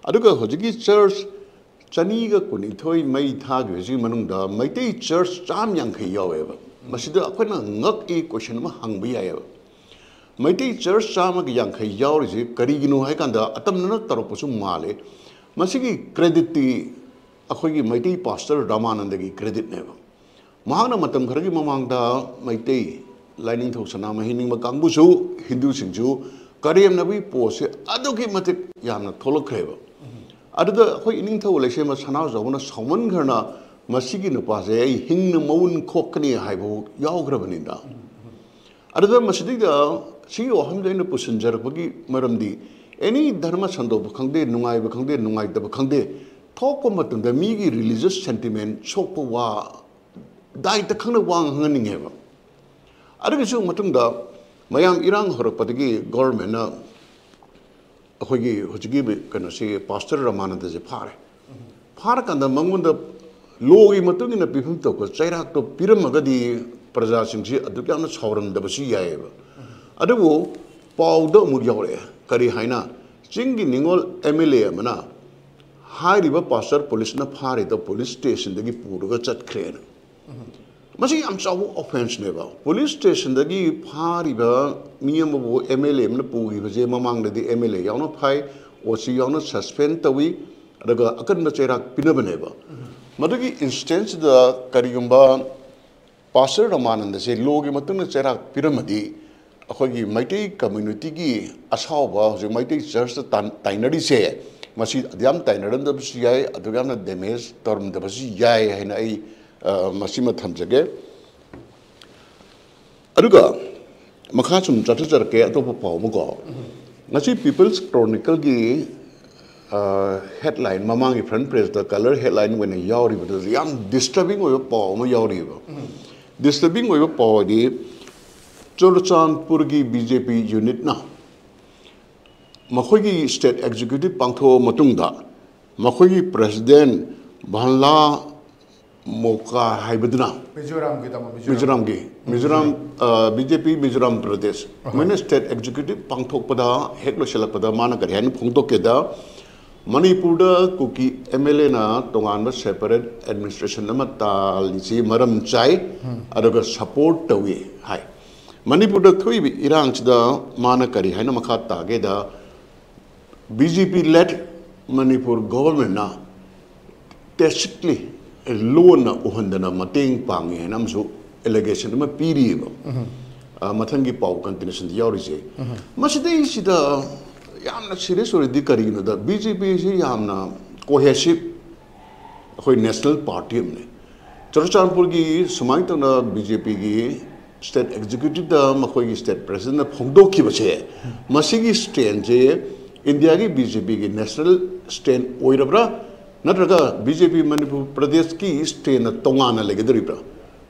ꯑꯗꯨꯒ ꯍꯧꯖꯤꯛꯀꯤ ꯆꯔꯆ ꯆꯅꯤꯒ ꯀꯨꯟꯅꯤꯊꯣꯏ ꯃꯩ ꯊꯥꯈꯤꯕꯁꯤꯒꯤ ꯃꯅꯨꯡꯗ ꯃꯩꯇꯩ ꯆꯔꯆ ꯆꯥꯝ ꯌꯥꯡꯈꯩ ꯌꯥꯎꯋꯦꯕ꯫ ꯃꯁꯤꯗ ꯑꯩꯈꯣꯏꯅ ꯉꯛꯏ, ꯀꯣꯏꯁꯟ ꯑꯃ ꯍꯪꯕ ꯌꯥꯏꯑꯕ꯫ ꯃꯩꯇꯩ ꯆꯔꯆ ꯆꯥꯝꯃꯒ ꯌꯥꯡꯈꯩ ꯌꯥꯎꯔꯤꯁꯦ ꯀꯔꯤꯒꯤꯅꯣ ꯍꯥꯏ ꯀꯥꯟꯗ, ꯑꯇꯝꯅꯅ ꯇꯧꯔꯛꯄꯁꯨ ꯃꯥꯜꯂꯦ, ꯃꯁꯤꯒꯤ ꯀ꯭ꯔꯦꯗꯤꯠꯇꯤ ꯑꯩꯈꯣꯏꯒꯤ ꯃꯩꯇꯩ ꯄꯥꯁꯇꯔ ꯔꯥꯃꯥꯅꯟꯗꯒꯤ ꯀ꯭ꯔꯦꯗꯤꯠꯅꯦꯕ꯫ ꯃꯍꯥꯛꯅ ꯃꯇꯝ ꯈꯔꯒꯤ ꯃꯃꯥꯡꯗ ꯃꯩꯇꯩ ꯂꯥꯏꯅꯤꯡꯊꯧ ꯁꯅꯥꯃꯍꯤ ꯅꯤꯡꯕ ꯀꯥꯡꯕꯨꯁꯨ, ꯍꯤꯟꯗꯨꯁꯤꯡꯁꯨ ꯀꯔꯦꯝꯅꯕꯒꯤ ꯄꯣꯠꯁꯦ ꯑꯗꯨꯛꯀꯤ ꯃꯇꯤꯛ ꯌꯥꯝꯅ ꯊꯣꯛꯂꯛꯈ꯭ꯔꯦꯕ꯫ ꯑꯗꯨꯗ ꯑꯩꯈꯣꯏ ꯏꯅꯤꯡꯊꯧ ꯂꯩꯁꯦꯝꯕ ꯁꯅꯥꯖꯥꯎꯕꯅ ꯁꯥꯎꯃꯟꯈ꯭ꯔꯅ, "ꯃꯁꯤꯒꯤ ꯅꯨꯄꯥꯁꯦ ꯑꯩ ꯍꯤꯡꯅ ꯃꯎꯟ ꯈꯣꯛꯀꯅꯤ" ꯍꯥꯏꯕꯐꯥꯎ ꯌꯥꯎꯈ꯭ꯔꯕꯅꯤꯗ꯫ ꯑꯗꯨꯗ ꯃꯁꯤꯗꯩꯗ ꯁꯤꯒꯤ ꯋꯥꯐꯝꯗ ꯑꯩꯅ ꯄꯨꯁꯤꯟꯖꯔꯛꯄꯒꯤ ꯃꯔꯝꯗꯤ, ꯑꯦꯅꯤ ꯙꯔꯃ ꯁꯟꯗꯣꯛꯄ ꯈꯪꯗꯦ, ꯅꯨꯡꯉꯥꯏꯕ ꯈꯪꯗꯦ, ꯅꯨꯡꯉꯥꯏꯇꯕ ꯈꯪꯗꯦ, ꯊꯣꯛꯄ ꯃꯇꯝꯗ ꯃꯤꯒꯤ ꯔꯤꯂꯤꯖꯁ ꯁꯦꯟꯇꯤꯃꯦꯟ ꯁꯣꯛꯄ ꯋꯥ, ꯗꯥꯏꯇ ꯈꯪꯅ ꯋꯥ ꯉꯥꯡꯍꯟꯅꯤꯡꯉꯦꯕ꯫ ꯑꯗꯨꯒꯤꯁꯨ ꯃꯇꯨꯡꯗ ꯃꯌꯥꯝ ꯏꯔꯥꯡ ꯍꯧꯔꯛꯄꯗꯒꯤ ꯒꯣꯔꯃꯦꯟꯅ ꯑꯩꯈꯣꯏꯒꯤ ꯍꯧꯖꯤꯛꯀꯤ ꯀꯩꯅꯣꯁꯤ, ꯄꯥꯁꯇꯔ ꯔꯥꯃꯥꯅꯟꯗꯁꯦ ꯐꯥꯔꯦ꯫ ꯐꯥꯔꯀꯥꯟꯗ ꯃꯉꯣꯟꯗ ꯂꯣꯒꯤ ꯃꯇꯨꯡ ꯏꯟꯅ ꯄꯤꯐꯝ ꯊꯣꯛꯄ ꯆꯩꯔꯥꯛꯇꯣ ꯄꯤꯔꯝꯃꯒꯗꯤ ꯄ꯭ꯔꯖꯥꯁꯤꯡꯁꯤ ꯑꯗꯨꯛ ꯌꯥꯝꯅ ꯁꯥꯎꯔꯝꯗꯕꯁꯨ ꯌꯥꯏꯑꯕ꯫ ꯑꯗꯨꯕꯨ ꯄꯥꯎꯗ ꯑꯃꯨꯛ ꯌꯥꯎꯔꯛꯑꯦ꯫ ꯀꯔꯤ ꯍꯥꯏꯅ? ꯆꯤꯡꯒꯤ ꯅꯤꯉꯣꯜ ꯑꯦꯝ ꯑꯦꯜ ꯑꯦ ꯑꯃꯅ ꯍꯥꯏꯔꯤꯕ ꯄꯥꯁꯇꯔ ꯄꯨꯂꯤꯁꯅ ꯐꯥꯔꯤꯗꯣ ꯄꯨꯂꯤꯁ ꯁ꯭ꯇꯦꯁꯟꯗꯒꯤ ꯄꯨꯔꯒ ꯆꯠꯈ꯭ꯔꯦꯅ꯫ ꯃꯁꯤ ꯌꯥꯝ ꯆꯥꯎꯕ ꯑꯣꯐꯦꯟꯁꯅꯦꯕ꯫ ꯄꯨꯂꯤꯁ ꯁ꯭ꯇꯦꯁꯟꯗꯒꯤ ꯐꯥꯔꯤꯕ ꯃꯤ ꯑꯃꯕꯨ ꯑꯦꯝ ꯑꯦꯜ ꯑꯦ ꯑꯃꯅ ꯄꯨꯈꯤꯕꯁꯦ ꯃꯃꯥꯡꯗꯗꯤ ꯑꯦꯝ ꯑꯦꯜ ꯑꯦ ꯌꯥꯎꯅ ꯐꯥꯏ, ꯑꯣ ꯁꯤ ꯌꯥꯎꯅ ꯁꯁꯄꯦꯟ ꯇꯧꯏ, ꯑꯗꯨꯒ ꯑꯀꯟꯕ ꯆꯩꯔꯥꯛ ꯄꯤꯅꯕꯅꯦꯕ꯫ ꯃꯗꯨꯒꯤ ꯏꯟꯁꯇꯦꯟꯁꯁꯤꯗ ꯀꯔꯤꯒꯨꯝꯕ ꯄꯥꯁꯇꯔ ꯔꯃꯥꯅꯟꯗꯁꯦ ꯂꯣꯒꯤ ꯃꯇꯨꯡꯗ ꯆꯩꯔꯥꯛ ꯄꯤꯔꯝꯃꯗꯤ ꯑꯩꯈꯣꯏꯒꯤ ꯃꯩꯇꯩ ꯀꯝꯃ꯭ꯌꯨꯅꯤꯇꯤꯒꯤ ꯑꯁꯥꯎꯕ ꯍꯧꯖꯤꯛ ꯃꯩꯇꯩ ꯆꯔꯆꯇ ꯇꯥꯟ-, ꯇꯥꯏꯅꯔꯤꯁꯦ, ꯃꯁꯤ ꯑꯗꯨꯌꯥꯝ ꯇꯥꯏꯅꯔꯝꯗꯕꯁꯨ ꯌꯥꯏ, ꯑꯗꯨꯛ ꯌꯥꯝꯅ ꯗꯦꯃꯦꯖ ꯇꯧꯔꯝꯗꯕꯁꯨ ꯌꯥꯏ ꯍꯥꯏꯅ ꯑꯩ, ꯑ, ꯃꯁꯤꯃ ꯊꯝꯖꯒꯦ꯫ ꯑꯗꯨꯒ ꯃꯈꯥ ꯁꯨꯝ ꯆꯠꯊꯖꯔꯛꯀꯦ ꯑꯇꯣꯞꯄ ꯄꯥꯎ ꯑꯃꯀꯣ꯫ ꯉꯁꯤ ꯄꯤꯄꯜꯁ ꯀ꯭ꯔꯣꯅꯤꯀꯜꯒꯤ, ꯑ, ꯍꯦꯗꯂꯥꯏꯟ, ꯃꯃꯥꯡꯒꯤ ꯐ꯭ꯔꯟ ꯄꯦꯖꯇ ꯀꯂꯔ ꯍꯦꯗꯂꯥꯏꯟ ꯑꯣꯏꯅ ꯌꯥꯎꯔꯤꯕꯗꯨꯁꯨ ꯌꯥꯝ ꯗꯤꯁꯇꯔꯕꯤꯡ ꯑꯣꯏꯕ ꯄꯥꯎ ꯑꯃ ꯌꯥꯎꯔꯤꯕ꯫ ꯗꯤꯁꯇꯔꯕꯤꯡ ꯑꯣꯏꯕ ꯄꯥꯎ ꯍꯥꯏꯗꯤ ꯆꯨꯔꯆꯥꯟꯄꯨꯔꯒꯤ ꯕꯤ ꯖꯦ ꯄꯤ ꯌꯨꯅꯤꯠꯅ ꯃꯈꯣꯏꯒꯤ ꯁ꯭ꯇꯦꯠ ꯑꯦꯛꯖꯤꯀ꯭ꯌꯨꯇꯤꯚ ꯄꯥꯡꯊꯣꯛꯑ ꯃꯇꯨꯡꯗ ꯃꯈꯣꯏꯒꯤ ꯄ꯭ꯔꯦꯁꯤꯗꯦꯟ ꯚꯟꯂꯥ ꯃꯣꯀꯥ ꯍꯥꯏꯕꯗꯨꯅ ꯃꯤꯖꯣꯔꯥꯝꯒꯤ ꯇꯥꯃꯣ, ꯃꯤꯖꯣꯔꯥꯝ꯫ ꯃꯤꯖꯣꯔꯥꯝꯒꯤ, ꯃꯤꯖꯣꯔꯥꯝ, ꯕꯤ ꯖꯦ ꯄꯤ ꯃꯤꯖꯣꯔꯥꯝ ꯄ꯭ꯔꯗꯦꯁ, ꯑꯍꯣꯏ꯫ ꯃꯣꯏꯅ ꯁ꯭ꯇꯦꯠ ꯑꯦꯛꯖꯤꯀ꯭ꯌꯨꯇꯤꯚ ꯄꯥꯡꯊꯣꯛꯄꯗ ꯍꯦꯛ ꯂꯣꯏꯁꯤꯜꯂꯛꯄꯗ ꯃꯥꯅ ꯀꯔꯤ ꯍꯥꯏꯅ ꯐꯣꯡꯗꯣꯛꯀꯦꯗ, ꯃꯅꯤꯄꯨꯔꯗ ꯀꯨꯀꯤ ꯑꯦꯝ ꯑꯦꯜ ꯑꯦꯅ ꯇꯣꯉꯥꯟꯕ ꯁꯦꯄꯔꯦꯠ ꯑꯦꯗꯃꯤꯅꯤꯁꯇ꯭ꯔꯦꯁꯟ ꯑꯃ ꯇꯥꯜꯂꯤꯁꯤ ꯃꯔꯝ ꯆꯥꯏ, ꯑꯗꯨꯒ ꯁꯄꯣꯔꯠ ꯇꯧꯏ ꯍꯥꯏ꯫ ꯃꯅꯤꯄꯨꯔꯗ ꯊꯣꯛꯏꯕ ꯏꯔꯥꯡꯁꯤꯗ ꯃꯥꯅ ꯀꯔꯤ ꯍꯥꯏꯅ ꯃꯈꯥ ꯇꯥꯒꯦꯗ, ꯕꯤ ꯖꯦ ꯄꯤ ꯂꯦꯗ ꯃꯅꯤꯄꯨꯔ ꯒꯣꯚꯔꯟꯃꯦꯟꯠꯅ ꯇꯦꯁꯤꯠꯂꯤ, ꯂꯣꯟꯅ ꯎꯍꯟꯗꯅ ꯃꯇꯦꯡ ꯄꯥꯡꯉꯤ ꯍꯥꯏꯅ ꯑꯃꯁꯨ ꯑꯦꯂꯤꯒꯦꯁꯟ ꯑꯃ ꯄꯤꯔꯤꯑꯕ꯫ ꯑ, ꯃꯊꯪꯒꯤ ꯄꯥꯎ ꯀꯟꯇꯤꯅ꯭ꯌꯨꯁꯟꯗ ꯌꯥꯎꯔꯤꯁꯦ꯫ ꯃꯁꯤꯗꯩꯁꯤꯗ ꯌꯥꯝꯅ ꯁꯤꯔꯤꯌꯁ ꯑꯣꯏꯔꯤꯗꯤ ꯀꯔꯤꯒꯤꯅꯣꯗ, ꯕꯤ ꯖꯦ ꯄꯤꯁꯤ ꯌꯥꯝꯅ ꯀꯣꯍꯦꯁꯤꯞ ꯑꯩꯈꯣꯏ ꯅꯦꯁꯅꯦꯜ ꯄꯥꯔꯇꯤ ꯑꯃꯅꯤ꯫ ꯆꯨꯔꯆꯥꯟꯄꯨꯔꯒꯤ ꯁꯨꯃꯥꯏꯅ ꯇꯧꯅ ꯕꯤ ꯖꯦ ꯄꯤꯒꯤ ꯁ꯭ꯇꯦꯠ ꯑꯦꯛꯖꯤꯀ꯭ꯌꯨꯇꯤꯚꯇ ꯃꯈꯣꯏꯒꯤ ꯁ꯭ꯇꯦꯠ ꯄ꯭ꯔꯦꯁꯤꯗꯦꯟꯠꯅ ꯐꯣꯡꯗꯣꯛꯈꯤꯕꯁꯦ, ꯃꯁꯤꯒꯤ ꯁ꯭ꯇꯦꯟꯁꯦ ꯏꯟꯗꯤꯌꯥꯒꯤ ꯕꯤ ꯖꯦ ꯄꯤꯒꯤ ꯅꯦꯁꯅꯦꯜ ꯁ꯭ꯇꯦꯟ ꯑꯣꯏꯔꯕ꯭ꯔꯥ, ꯅꯠꯇ꯭ꯔꯒ ꯕꯤ ꯖꯦ ꯄꯤ ꯃꯅꯤꯄꯨꯔ ꯄ꯭ꯔꯗꯦꯁꯀꯤ ꯁ꯭ꯇꯦꯟꯅ ꯇꯣꯉꯥꯟꯅ ꯂꯩꯒꯗꯧꯔꯤꯕ꯭ꯔꯥ?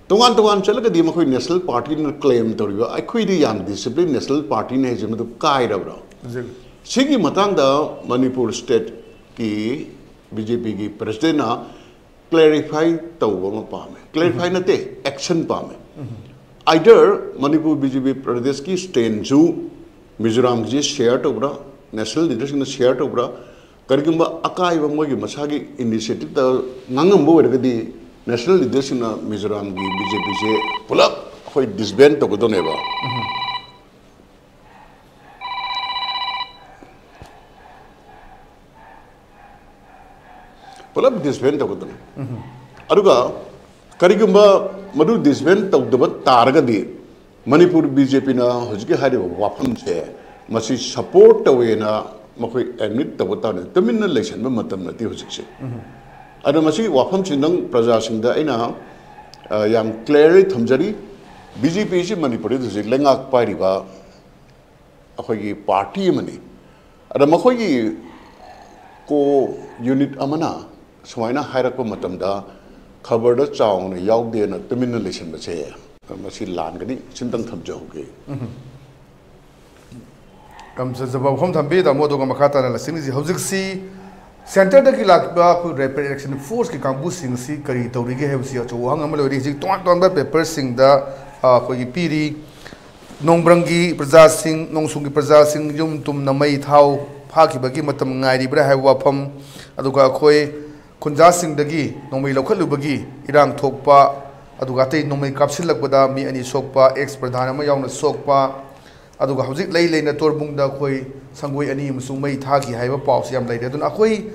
ꯇꯣꯉꯥꯟ ꯇꯣꯉꯥꯟ ꯆꯠꯂꯒꯗꯤ ꯃꯈꯣꯏ ꯅꯦꯁꯅꯦꯜ ꯄꯥꯔꯇꯤꯅ ꯀ꯭ꯂꯦꯝ ꯇꯧꯔꯤꯕ, ꯑꯩꯈꯣꯏꯗꯤ ꯌꯥꯝ ꯗꯤꯁꯤꯄ꯭ꯂꯤꯟ ꯅꯦꯁꯅꯦꯜ ꯄꯥꯔꯇꯤꯅꯤ ꯍꯥꯏꯁꯦ ꯃꯗꯨ ꯀꯥꯏꯔꯕ꯭ꯔꯥ? ꯍꯧꯖꯤꯛ ꯁꯤꯒꯤ ꯃꯇꯥꯡꯗ ꯃꯅꯤꯄꯨꯔ ꯁ꯭ꯇꯦꯠꯀꯤ ꯕꯤ ꯖꯦ ꯄꯤꯒꯤ ꯄ꯭ꯔꯦꯁꯤꯗꯦꯟꯠꯅ ꯀ꯭ꯂꯦꯔꯤꯐꯥꯏ ꯇꯧꯕ ꯑꯃ ꯄꯥꯝꯃꯦ꯫ ꯀ꯭ꯂꯦꯔꯤꯐꯥꯏ ꯅꯠꯇꯦ, ꯑꯦꯛꯁꯟ ꯄꯥꯝꯃꯦ꯫ ꯑꯥꯏꯗꯔ ꯃꯅꯤꯄꯨꯔ ꯕꯤ ꯖꯦ ꯄꯤ ꯄ꯭ꯔꯗꯦꯁꯀꯤ ꯁ꯭ꯇꯦꯟꯁꯨ ꯃꯤꯖꯣꯔꯥꯝꯒꯤꯁꯦ ꯁꯤꯌꯔ ꯇꯧꯕ꯭ꯔꯥ, ꯅꯦꯁꯅꯦꯜ ꯂꯤꯗꯔꯁꯤꯡꯅ ꯁꯤꯌꯔ ꯇꯧꯕ꯭ꯔꯥ, ꯀꯔꯤꯒꯨꯝꯕ ꯑꯀꯥꯏꯕ ꯃꯣꯏꯒꯤ ꯃꯁꯥꯒꯤ ꯏꯅꯤꯁꯤꯌꯦꯇꯤꯚꯇ ꯉꯥꯡꯉꯝꯕ ꯑꯣꯏꯔꯒꯗꯤ, ꯅꯦꯁꯅꯦꯜ ꯂꯤꯗꯔꯁꯤꯡꯅ ꯃꯤꯖꯣꯔꯥꯝꯒꯤ ꯕꯤ ꯖꯦ ꯄꯤꯁꯦ ꯄꯨꯂꯞ ꯑꯩꯈꯣꯏ ꯗꯤꯁꯕꯦꯟ ꯇꯧꯒꯗꯧꯅꯦꯕ꯫ ꯄꯨꯂꯞ ꯗꯤꯁꯕꯦꯟ ꯇꯧꯒꯗꯧꯅꯤ꯫ ꯑꯗꯨꯒ ꯀꯔꯤꯒꯨꯝꯕ ꯃꯗꯨ ꯗꯤꯁꯕꯦꯟ ꯇꯧꯗꯕ ꯇꯥꯔꯒꯗꯤ, ꯃꯅꯤꯄꯨꯔ ꯕꯤ ꯖꯦ ꯄꯤꯅ ꯍꯧꯖꯤꯛꯀꯤ ꯍꯥꯏꯔꯤꯕ ꯋꯥꯐꯝꯁꯦ, ꯃꯁꯤ ꯁꯄꯣꯔꯠ ꯇꯧꯋꯦꯅ ꯃꯈꯣꯏ ꯑꯦꯗꯃꯤꯠ ꯇꯧꯕ ꯇꯥꯔꯗꯤ, ꯇꯨꯃꯤꯟꯅ ꯂꯩꯁꯟꯕ ꯃꯇꯝ ꯅꯠꯇꯦ ꯍꯧꯖꯤꯛꯁꯦ꯫ ꯑꯗꯨꯅ ꯃꯁꯤꯒꯤ ꯋꯥꯐꯝꯁꯤꯗꯪ ꯄ꯭ꯔꯖꯥꯁꯤꯡꯗ ꯑꯩꯅ, ꯑ, ꯌꯥꯝ ꯀ꯭ꯂꯤꯌꯔꯂꯤ ꯊꯝꯖꯔꯤ꯫ ꯕꯤ ꯖꯦ ꯄꯤꯁꯤ ꯃꯅꯤꯄꯨꯔꯗ ꯍꯧꯖꯤꯛ ꯂꯩꯉꯥꯛ ꯄꯥꯏꯔꯤꯕ ꯑꯩꯈꯣꯏꯒꯤ ꯄꯥꯔꯇꯤ ꯑꯃꯅꯤ꯫ ꯑꯗ ꯃꯈꯣꯏꯒꯤ ꯀꯣ ꯌꯨꯅꯤꯠ ꯑꯃꯅ ꯁꯨꯃꯥꯏꯅ ꯍꯥꯏꯔꯛꯄ ꯃꯇꯝꯗ, ꯈꯕꯔꯗ ꯆꯥꯎꯅ ꯌꯥꯎꯗꯦꯅ ꯇꯨꯃꯤꯟꯅ ꯂꯩꯁꯤꯟꯕꯁꯦ, ꯃꯁꯤ ꯂꯥꯟꯒꯅꯤ꯫ ꯁꯤꯝꯇꯪ ꯊꯝꯖꯍꯧꯒꯦ꯫ ꯌꯥꯝ ꯐꯖꯕ ꯋꯥꯐꯝ ꯊꯝꯕꯤ, ꯇꯥꯃꯣ꯫ ꯑꯗꯨꯒ ꯃꯈꯥ ꯇꯥꯅ ꯂꯥꯛꯆꯅꯤꯡꯉꯤꯁꯤ, ꯍꯧꯖꯤꯛꯁꯤ ꯁꯦꯟꯇꯔꯗꯒꯤ ꯂꯥꯛꯄ ꯑꯩꯈꯣꯏ ꯔꯦꯄꯤꯗ ꯑꯦꯛꯁꯟ ꯐꯣꯔꯁꯀꯤ ꯀꯥꯡꯕꯨꯁꯤꯡꯁꯤ ꯀꯔꯤ ꯇꯧꯔꯤꯒꯦ ꯍꯥꯏꯕꯁꯤ ꯑꯆꯧꯕ ꯋꯥꯍꯪ ꯑꯃ ꯂꯩꯔꯤ꯫ ꯍꯧꯖꯤꯛ ꯇꯣꯉꯥꯟ ꯇꯣꯉꯥꯟꯕ ꯄꯦꯄꯔꯁꯤꯡꯗ, ꯑ, ꯑꯩꯈꯣꯏꯒꯤ ꯄꯤꯔꯤ꯫ ꯅꯣꯡꯕ꯭ꯔꯪꯒꯤ ꯄ꯭ꯔꯖꯥꯁꯤꯡ, ꯅꯣꯡꯁꯨꯡꯒꯤ ꯄ꯭ꯔꯖꯥꯁꯤꯡ ꯌꯨꯝ ꯇꯨꯝꯅ ꯃꯩ ꯊꯥꯎ ꯐꯥꯈꯤꯕꯒꯤ ꯃꯇꯝ ꯉꯥꯏꯔꯤꯕ꯭ꯔꯥ ꯍꯥꯏꯕ ꯋꯥꯐꯝ, ꯑꯗꯨꯒ ꯑꯩꯈꯣꯏ ꯈꯨꯟꯖꯥꯁꯤꯡꯗꯒꯤ ꯅꯣꯡꯃꯩ ꯂꯧꯈꯠꯂꯨꯕꯒꯤ ꯏꯔꯥꯡ ꯊꯣꯛꯄ, ꯑꯗꯨꯒ ꯑꯇꯩ ꯅꯣꯡꯃꯩ ꯀꯥꯞꯁꯤꯜꯂꯛꯄꯗ ꯃꯤ ꯑꯅꯤ ꯁꯣꯛꯄ, ꯑꯦꯛꯁ ꯄ꯭ꯔꯙꯥꯟ ꯑꯃ ꯌꯥꯎꯅ ꯁꯣꯛꯄ, ꯑꯗꯨꯒ ꯍꯧꯖꯤꯛ ꯂꯩ ꯂꯩꯅ ꯇꯣꯔꯕꯨꯡꯗ ꯑꯩꯈꯣꯏ ꯁꯪꯒꯣꯏ ꯑꯅꯤ ꯑꯃꯁꯨ ꯃꯩ ꯊꯥꯈꯤ ꯍꯥꯏꯕ ꯄꯥꯎꯁꯤ ꯌꯥꯝ ꯂꯩꯔꯦ꯫ ꯑꯗꯨꯅ ꯑꯩꯈꯣꯏ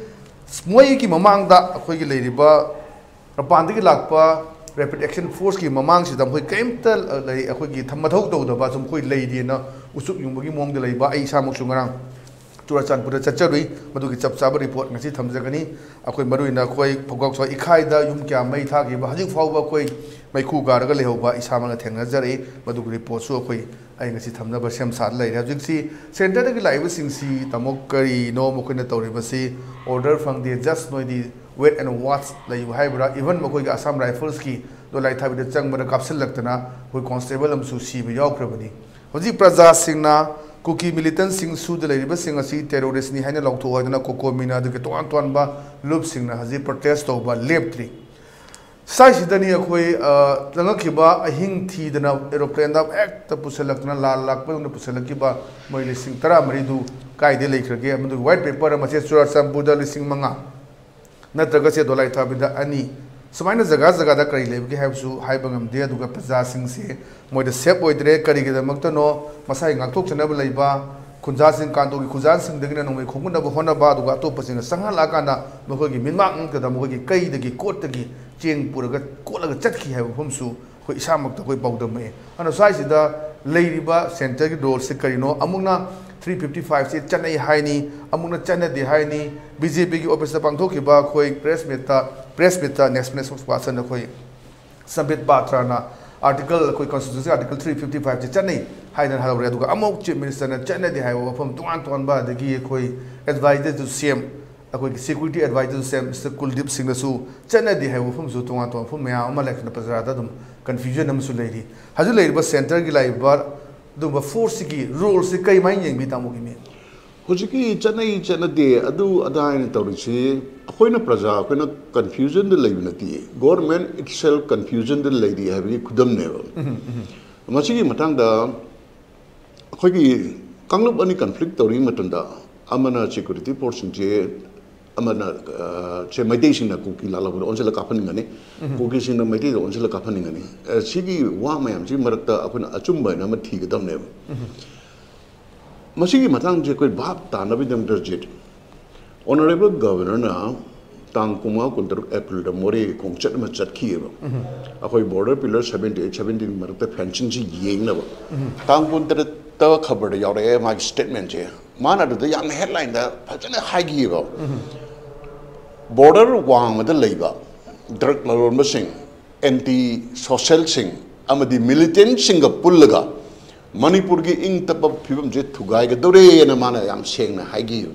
ꯃꯣꯏꯒꯤ ꯃꯃꯥꯡꯗ ꯑꯩꯈꯣꯏꯒꯤ ꯂꯩꯔꯤꯕ ꯃꯄꯥꯟꯗꯒꯤ ꯂꯥꯛꯄ ꯔꯦꯄꯤꯗ ꯑꯦꯛꯁꯟ ꯐꯣꯔꯁꯀꯤ ꯃꯃꯥꯡꯁꯤꯗ ꯃꯈꯣꯏ ꯀꯔꯤꯝꯇ ꯂꯩ, ꯑꯩꯈꯣꯏꯒꯤ ꯊꯝ-, ꯃꯊꯧ ꯇꯧꯗꯕ ꯁꯨꯝ ꯑꯩꯈꯣꯏ ꯂꯩꯔꯤꯅ ꯎꯆꯨꯛ ꯌꯨꯡꯕꯒꯤ ꯃꯑꯣꯡꯗ ꯂꯩꯕ꯫ ꯑꯩ ꯏꯁꯥꯃꯛꯁꯨ ꯉꯔꯥꯡ ꯆꯨꯔꯥꯆꯥꯟꯄꯨꯔꯗ ꯆꯠꯆꯔꯨꯏ꯫ ꯃꯗꯨꯒꯤ ꯆꯞ ꯆꯥꯕ ꯔꯤꯄꯣꯔꯠ ꯉꯁꯤ ꯊꯝꯖꯒꯅꯤ꯫ ꯑꯩꯈꯣꯏ ꯃꯔꯨꯑꯣꯏꯅ ꯑꯩꯈꯣꯏ ꯐꯧꯒꯥꯛ ꯁꯣ ꯏꯈꯥꯏꯗ ꯌꯨꯝ ꯀꯌꯥ ꯃꯩ ꯊꯥꯈꯤꯕ ꯍꯧꯖꯤꯛ ꯐꯥꯎꯕ ꯑꯩꯈꯣꯏ ꯃꯩꯈꯨ ꯀꯥꯔꯒ ꯂꯩꯍꯧꯕ ꯏꯁꯥꯃꯛꯅ ꯊꯦꯡꯅꯖꯔꯛꯏ꯫ ꯃꯗꯨꯒꯤ ꯔꯤꯄꯣꯔꯠꯁꯨ ꯑꯩꯈꯣꯏ, ꯑꯩ ꯉꯁꯤ ꯊꯝꯅꯕ ꯁꯦꯝ ꯁꯥꯗꯨꯅ ꯂꯩꯔꯦ꯫ ꯍꯧꯖꯤꯛꯁꯤ ꯁꯦꯟꯇꯔꯗꯒꯤ ꯂꯥꯛꯏꯕꯁꯤꯡꯁꯤ, ꯇꯥꯃꯣ, ꯀꯔꯤꯅꯣ ꯃꯈꯣꯏꯅ ꯇꯧꯔꯤꯕꯁꯤ? ꯑꯣꯔꯗꯔ ꯐꯪꯗꯦ, ꯖꯁ ꯅꯣꯏꯗꯤ wait and watch ꯂꯩꯌꯨ ꯍꯥꯏꯕ꯭ꯔꯥ? ꯏꯚꯟ ꯃꯈꯣꯏꯒꯤ ꯑꯁꯥꯝ ꯔꯥꯏꯐꯜꯁꯀꯤ ꯗꯣꯂꯥꯏ ꯊꯥꯕꯤꯗ ꯆꯪꯕꯗ ꯀꯥꯞꯁꯤꯜꯂꯛꯇꯅ ꯑꯩꯈꯣꯏ ꯀꯣꯟꯁꯇꯦꯕꯜ ꯑꯃꯁꯨ ꯁꯤꯕ ꯌꯥꯎꯈ꯭ꯔꯕꯅꯤ꯫ ꯍꯧꯖꯤꯛ ꯄ꯭ꯔꯖꯥꯁꯤꯡꯅ ꯀꯨꯀꯤ ꯃꯤꯂꯤꯇꯦꯟꯁꯤꯡ ꯁꯨꯗ ꯂꯩꯔꯤꯕꯁꯤꯡ ꯑꯁꯤ ꯇꯦꯔꯣꯔꯤꯁ꯭ꯠꯅꯤ ꯍꯥꯏꯅ ꯂꯥꯎꯊꯣꯛꯎ ꯍꯥꯏꯗꯨꯅ ꯀꯣꯀꯣꯃꯤꯅ ꯑꯗꯨꯒꯤ ꯇꯣꯉꯥꯟ ꯇꯣꯉꯥꯟꯕ ꯂꯨꯞꯁꯤꯡꯅ ꯍꯧꯖꯤꯛ ꯄ꯭ꯔꯣꯇꯦꯁ ꯇꯧꯕ ꯂꯦꯞꯇ꯭ꯔꯤ꯫ ꯁ꯭ꯋꯥꯏꯁꯤꯗꯅꯤ ꯑꯩꯈꯣꯏ, ꯑ, ꯆꯪꯉꯛꯈꯤꯕ ꯑꯍꯤꯡ ꯊꯤꯗꯅ ꯑꯦꯔꯣꯄ꯭ꯂꯦꯟꯗ ꯍꯦꯛꯇ ꯄꯨꯁꯤꯜꯂꯛꯇꯅ, ꯂꯥꯟ ꯂꯥꯛꯄꯗꯧꯅ ꯄꯨꯁꯤꯜꯂꯛꯈꯤꯕ ꯃꯣꯏ ꯂꯤꯁꯤꯡ ꯇꯔꯥꯃꯔꯤꯗꯨ ꯀꯥꯏꯗ ꯂꯩꯈ꯭ꯔꯒꯦ? ꯃꯗꯨꯒꯤ white paper ꯑꯃꯁꯦ ꯆꯨꯔꯆꯥꯟꯄꯨꯔꯗ ꯂꯤꯁꯤꯡ ꯃꯉꯥ, ꯅꯠꯇ꯭ꯔꯒ ꯁꯦ ꯗꯣꯂꯥꯏꯊꯥꯕꯤꯗ ꯑꯅꯤ, ꯁꯨꯃꯥꯏꯅ ꯖꯒꯥ ꯖꯒꯥꯗ ꯀꯔꯤ ꯂꯩꯕꯒꯦ ꯍꯥꯏꯕꯁꯨ ꯍꯥꯏꯕ ꯉꯝꯗꯦ꯫ ꯑꯗꯨꯒ ꯄ꯭ꯔꯖꯥꯁꯤꯡꯁꯦ ꯃꯣꯏꯗ ꯁꯦꯐ ꯑꯣꯏꯗ꯭ꯔꯦ꯫ ꯀꯔꯤꯒꯤꯗꯃꯛꯇꯅꯣ? ꯃꯁꯥꯒꯤ ꯉꯥꯛꯊꯣꯛꯆꯅꯕ ꯂꯩꯕ ꯈꯨꯟꯖꯥꯁꯤꯡ, ꯀꯥꯡꯗꯣꯒꯤ ꯈꯨꯟꯖꯥꯁꯤꯡꯗꯒꯤꯅ ꯅꯣꯡꯃꯩ ꯈꯣꯡꯒꯠꯅꯕ ꯍꯣꯠꯅꯕ, ꯑꯗꯨꯒ ꯑꯇꯣꯞꯄꯁꯤꯡꯅ ꯆꯪꯍꯜꯂꯛꯑꯀꯥꯟꯗ ꯃꯈꯣꯏꯒꯤ ꯃꯤꯠꯃꯥꯡ ꯅꯠꯇꯗ ꯃꯈꯣꯏꯒꯤ ꯀꯩꯗꯒꯤ ꯀꯣꯠꯇꯒꯤ ꯆꯦꯡ ꯄꯨꯔꯒ ꯀꯣꯠꯂꯒ ꯆꯠꯈꯤ ꯍꯥꯏꯕ ꯃꯐꯝꯁꯨ ꯑꯩꯈꯣꯏ ꯏꯁꯥꯃꯛꯇ ꯑꯩꯈꯣꯏ ꯄꯥꯎꯗꯝꯃꯛꯑꯦ꯫ ꯑꯗꯨꯅ ꯁ꯭ꯋꯥꯏꯁꯤꯗ ꯂꯩꯔꯤꯕ ꯁꯦꯟꯇꯔꯒꯤ ꯔꯣꯜꯁꯦ ꯀꯔꯤꯅꯣ? ꯑꯃꯨꯛꯅ ꯊ꯭ꯔꯤ ꯐꯤꯐꯇꯤ ꯐꯥꯏꯚꯁꯤ ꯆꯠꯅꯩ ꯍꯥꯏꯅꯤ, ꯑꯃꯨꯛꯅ ꯆꯠꯅꯗꯦ ꯍꯥꯏꯅꯤ꯫ ꯕꯤ ꯖꯦ ꯄꯤꯒꯤ ꯑꯣꯐꯤꯁꯇ ꯄꯥꯡꯊꯣꯛꯈꯤꯕ ꯑꯩꯈꯣꯏ ꯄ꯭ꯔꯦꯁ ꯃꯤꯠꯇ, ꯄ꯭ꯔꯦꯁ ꯃꯤꯠꯇ ꯅꯦꯁꯅꯦꯜ ꯁ꯭ꯄꯣꯛꯁ ꯄꯥꯔꯁꯟ ꯑꯩꯈꯣꯏ ꯁꯝꯕꯤꯠ ꯄꯥꯇ꯭ꯔꯅ ꯑꯥꯔꯇꯤꯀꯜ, ꯑꯩꯈꯣꯏ ꯀꯟꯁꯇꯤꯇ꯭ꯌꯨꯁꯟ ꯑꯥꯔꯇꯤꯀꯜ ꯊ꯭ꯔꯤ ꯐꯤꯐꯇꯤ ꯐꯥꯏꯚꯁꯤ ꯆꯠꯅꯩ ꯍꯥꯏꯗꯅ ꯍꯥꯏꯍꯧꯔꯦ꯫ ꯑꯗꯨꯒ ꯑꯃꯨꯛ ꯆꯤꯐ ꯃꯤꯅꯤꯁꯇꯔꯅ ꯆꯠꯅꯗꯦ ꯍꯥꯏꯕ ꯋꯥꯐꯝ ꯇꯣꯉꯥꯟ ꯇꯣꯉꯥꯟꯕ, ꯑꯗꯒꯤ ꯑꯩꯈꯣꯏ ꯑꯦꯗꯚꯥꯏꯖꯔ ꯇꯨ ꯁꯤ ꯑꯦꯝ, ꯑꯩꯈꯣꯏꯒꯤ ꯁꯦꯀ꯭ꯌꯨꯔꯤꯇꯤ ꯑꯦꯗꯚꯥꯏꯖꯔ ꯇꯨ ꯁꯤ ꯑꯦꯝ ꯃꯤꯁꯇꯔ ꯀꯨꯜꯗꯤꯞ ꯁꯤꯡꯅꯁꯨ ꯆꯠꯅꯗꯦ ꯍꯥꯏꯕ ꯋꯥꯐꯝꯁꯨ ꯇꯣꯉꯥꯟ ꯇꯣꯉꯥꯟꯕ ꯋꯥꯐꯝ ꯃꯌꯥꯝ ꯑꯃ ꯂꯩꯈ꯭ꯔꯦ꯫ ꯄ꯭ꯔꯖꯥꯗ ꯑꯗꯨꯝ ꯀꯟꯐ꯭ꯌꯨꯖꯟ ꯑꯃꯁꯨ ꯂꯩꯔꯤ꯫ ꯍꯧꯖꯤꯛ ꯂꯩꯔꯤꯕ ꯁꯦꯟꯇꯔꯒꯤ ꯂꯥꯛꯏꯕ ꯑꯗꯨꯒꯨꯝꯕ ꯐꯣꯔꯁꯁꯤꯒꯤ ꯔꯣꯜꯁꯤ ꯀꯔꯤꯃꯥꯏꯅ ꯌꯦꯡꯕꯤ, ꯇꯥꯃꯣꯒꯤ ꯃꯤꯠ? ꯍꯧꯖꯤꯛꯀꯤ ꯆꯠꯅꯩ ꯆꯠꯅꯗꯦ ꯑꯗꯨ ꯑꯗꯥ ꯍꯥꯏꯅ ꯇꯧꯔꯤꯁꯤ, ꯑꯩꯈꯣꯏꯅ ꯄ꯭ꯔꯖꯥ ꯑꯩꯈꯣꯏꯅ ꯀꯟꯐ꯭ꯌꯨꯖꯟꯗ ꯂꯩꯕ ꯅꯠꯇꯦ, ꯒꯣꯔꯃꯦꯟ ꯏꯠꯁꯦꯜꯐ ꯀꯟꯐ꯭ꯌꯨꯖꯟꯗ ꯂꯩꯔꯤ ꯍꯥꯏꯕꯒꯤ ꯈꯨꯗꯝꯅꯦꯕ꯫ ꯃꯁꯤꯒꯤ ꯃꯇꯥꯡꯗ ꯑꯩꯈꯣꯏꯒꯤ ꯀꯥꯡꯂꯨꯞ ꯑꯅꯤ ꯀꯟꯐ꯭ꯂꯤꯛ ꯇꯧꯔꯤꯉꯩ ꯃꯇꯝꯗ ꯑꯃꯅ ꯁꯦꯀ꯭ꯌꯨꯔꯤꯇꯤ ꯐꯣꯔꯁꯁꯤꯡꯁꯦ, ꯑꯃꯅ, ꯑ, ꯁꯦ ꯃꯩꯇꯩꯁꯤꯡꯅ ꯀꯨꯀꯤ ꯂꯥꯜꯍꯧꯕꯗ ꯑꯣꯟꯁꯤꯜꯂ ꯀꯥꯞꯍꯟꯅꯤꯡꯒꯅꯤ, ꯀꯨꯀꯤꯁꯤꯡꯅ ꯃꯩꯇꯩꯗ ꯑꯣꯟꯁꯤꯜꯂ ꯀꯥꯞꯍꯟꯅꯤꯡꯒꯅꯤ꯫ ꯑ, ꯁꯤꯒꯤ ꯋꯥ ꯃꯌꯥꯝꯁꯤꯒꯤ ꯃꯔꯛꯇ ꯑꯩꯈꯣꯏꯅ ꯑꯆꯨꯝꯕ ꯍꯥꯏꯅ ꯑꯃ ꯊꯤꯒꯗꯕꯅꯦꯕ꯫ ꯃꯁꯤꯒꯤ ꯃꯇꯥꯡꯁꯦ ꯑꯩꯈꯣꯏ ꯚꯥꯞ ꯇꯥꯅꯕꯒꯤꯗꯃꯛꯇ ꯖꯤꯠ, ꯑꯣꯅꯔꯦꯕꯜ ꯒꯚꯔꯅꯔꯅ ꯇꯥꯡ ꯀꯨꯟꯃꯉꯥ, ꯀꯨꯟꯇꯔꯨꯛ ꯑꯦꯄ꯭ꯔꯤꯜꯗ ꯃꯣꯔꯦꯒꯤ ꯈꯣꯡꯆꯠ ꯑꯃ ꯆꯠꯈꯤꯑꯕ꯫ ꯑꯩꯈꯣꯏ border pillar seventy eight, seventeen ꯃꯔꯛꯇ ꯐꯦꯟꯁꯤꯡꯁꯤ ꯌꯦꯡꯅꯕ꯫ ꯇꯥꯡ ꯀꯨꯟꯇꯔꯦꯠꯇ ꯈꯕꯔꯗ ꯌꯥꯎꯔꯛꯑꯦ ꯃꯥꯒꯤ ꯁ꯭ꯇꯦꯠꯃꯦꯟꯁꯦ꯫ ꯃꯥꯅ ꯑꯗꯨꯗ ꯌꯥꯝꯅ ꯍꯦꯗꯂꯥꯏꯟꯗ ꯐꯖꯅ ꯍꯥꯏꯈꯤꯑꯕ꯫ ꯕꯣꯔꯗꯔ ꯋꯥꯡꯃꯗ ꯂꯩꯕ ꯗ꯭ꯔꯒ ꯂꯂꯣꯟꯕꯁꯤꯡ, ꯑꯦꯟꯇꯤ ꯁꯣꯁꯦꯜꯁꯤꯡ ꯑꯃꯗꯤ ꯃꯤꯂꯤꯇꯦꯟꯠꯁꯤꯡꯒ ꯄꯨꯜꯂꯒ ꯃꯅꯤꯄꯨꯔꯒꯤ ꯏꯪ ꯇꯞꯄ ꯐꯤꯕꯝꯁꯦ ꯊꯨꯒꯥꯏꯒꯗꯧꯔꯦꯅ ꯃꯥꯅ ꯌꯥꯝ ꯁꯦꯡꯅ ꯍꯥꯏꯈꯤꯕ꯫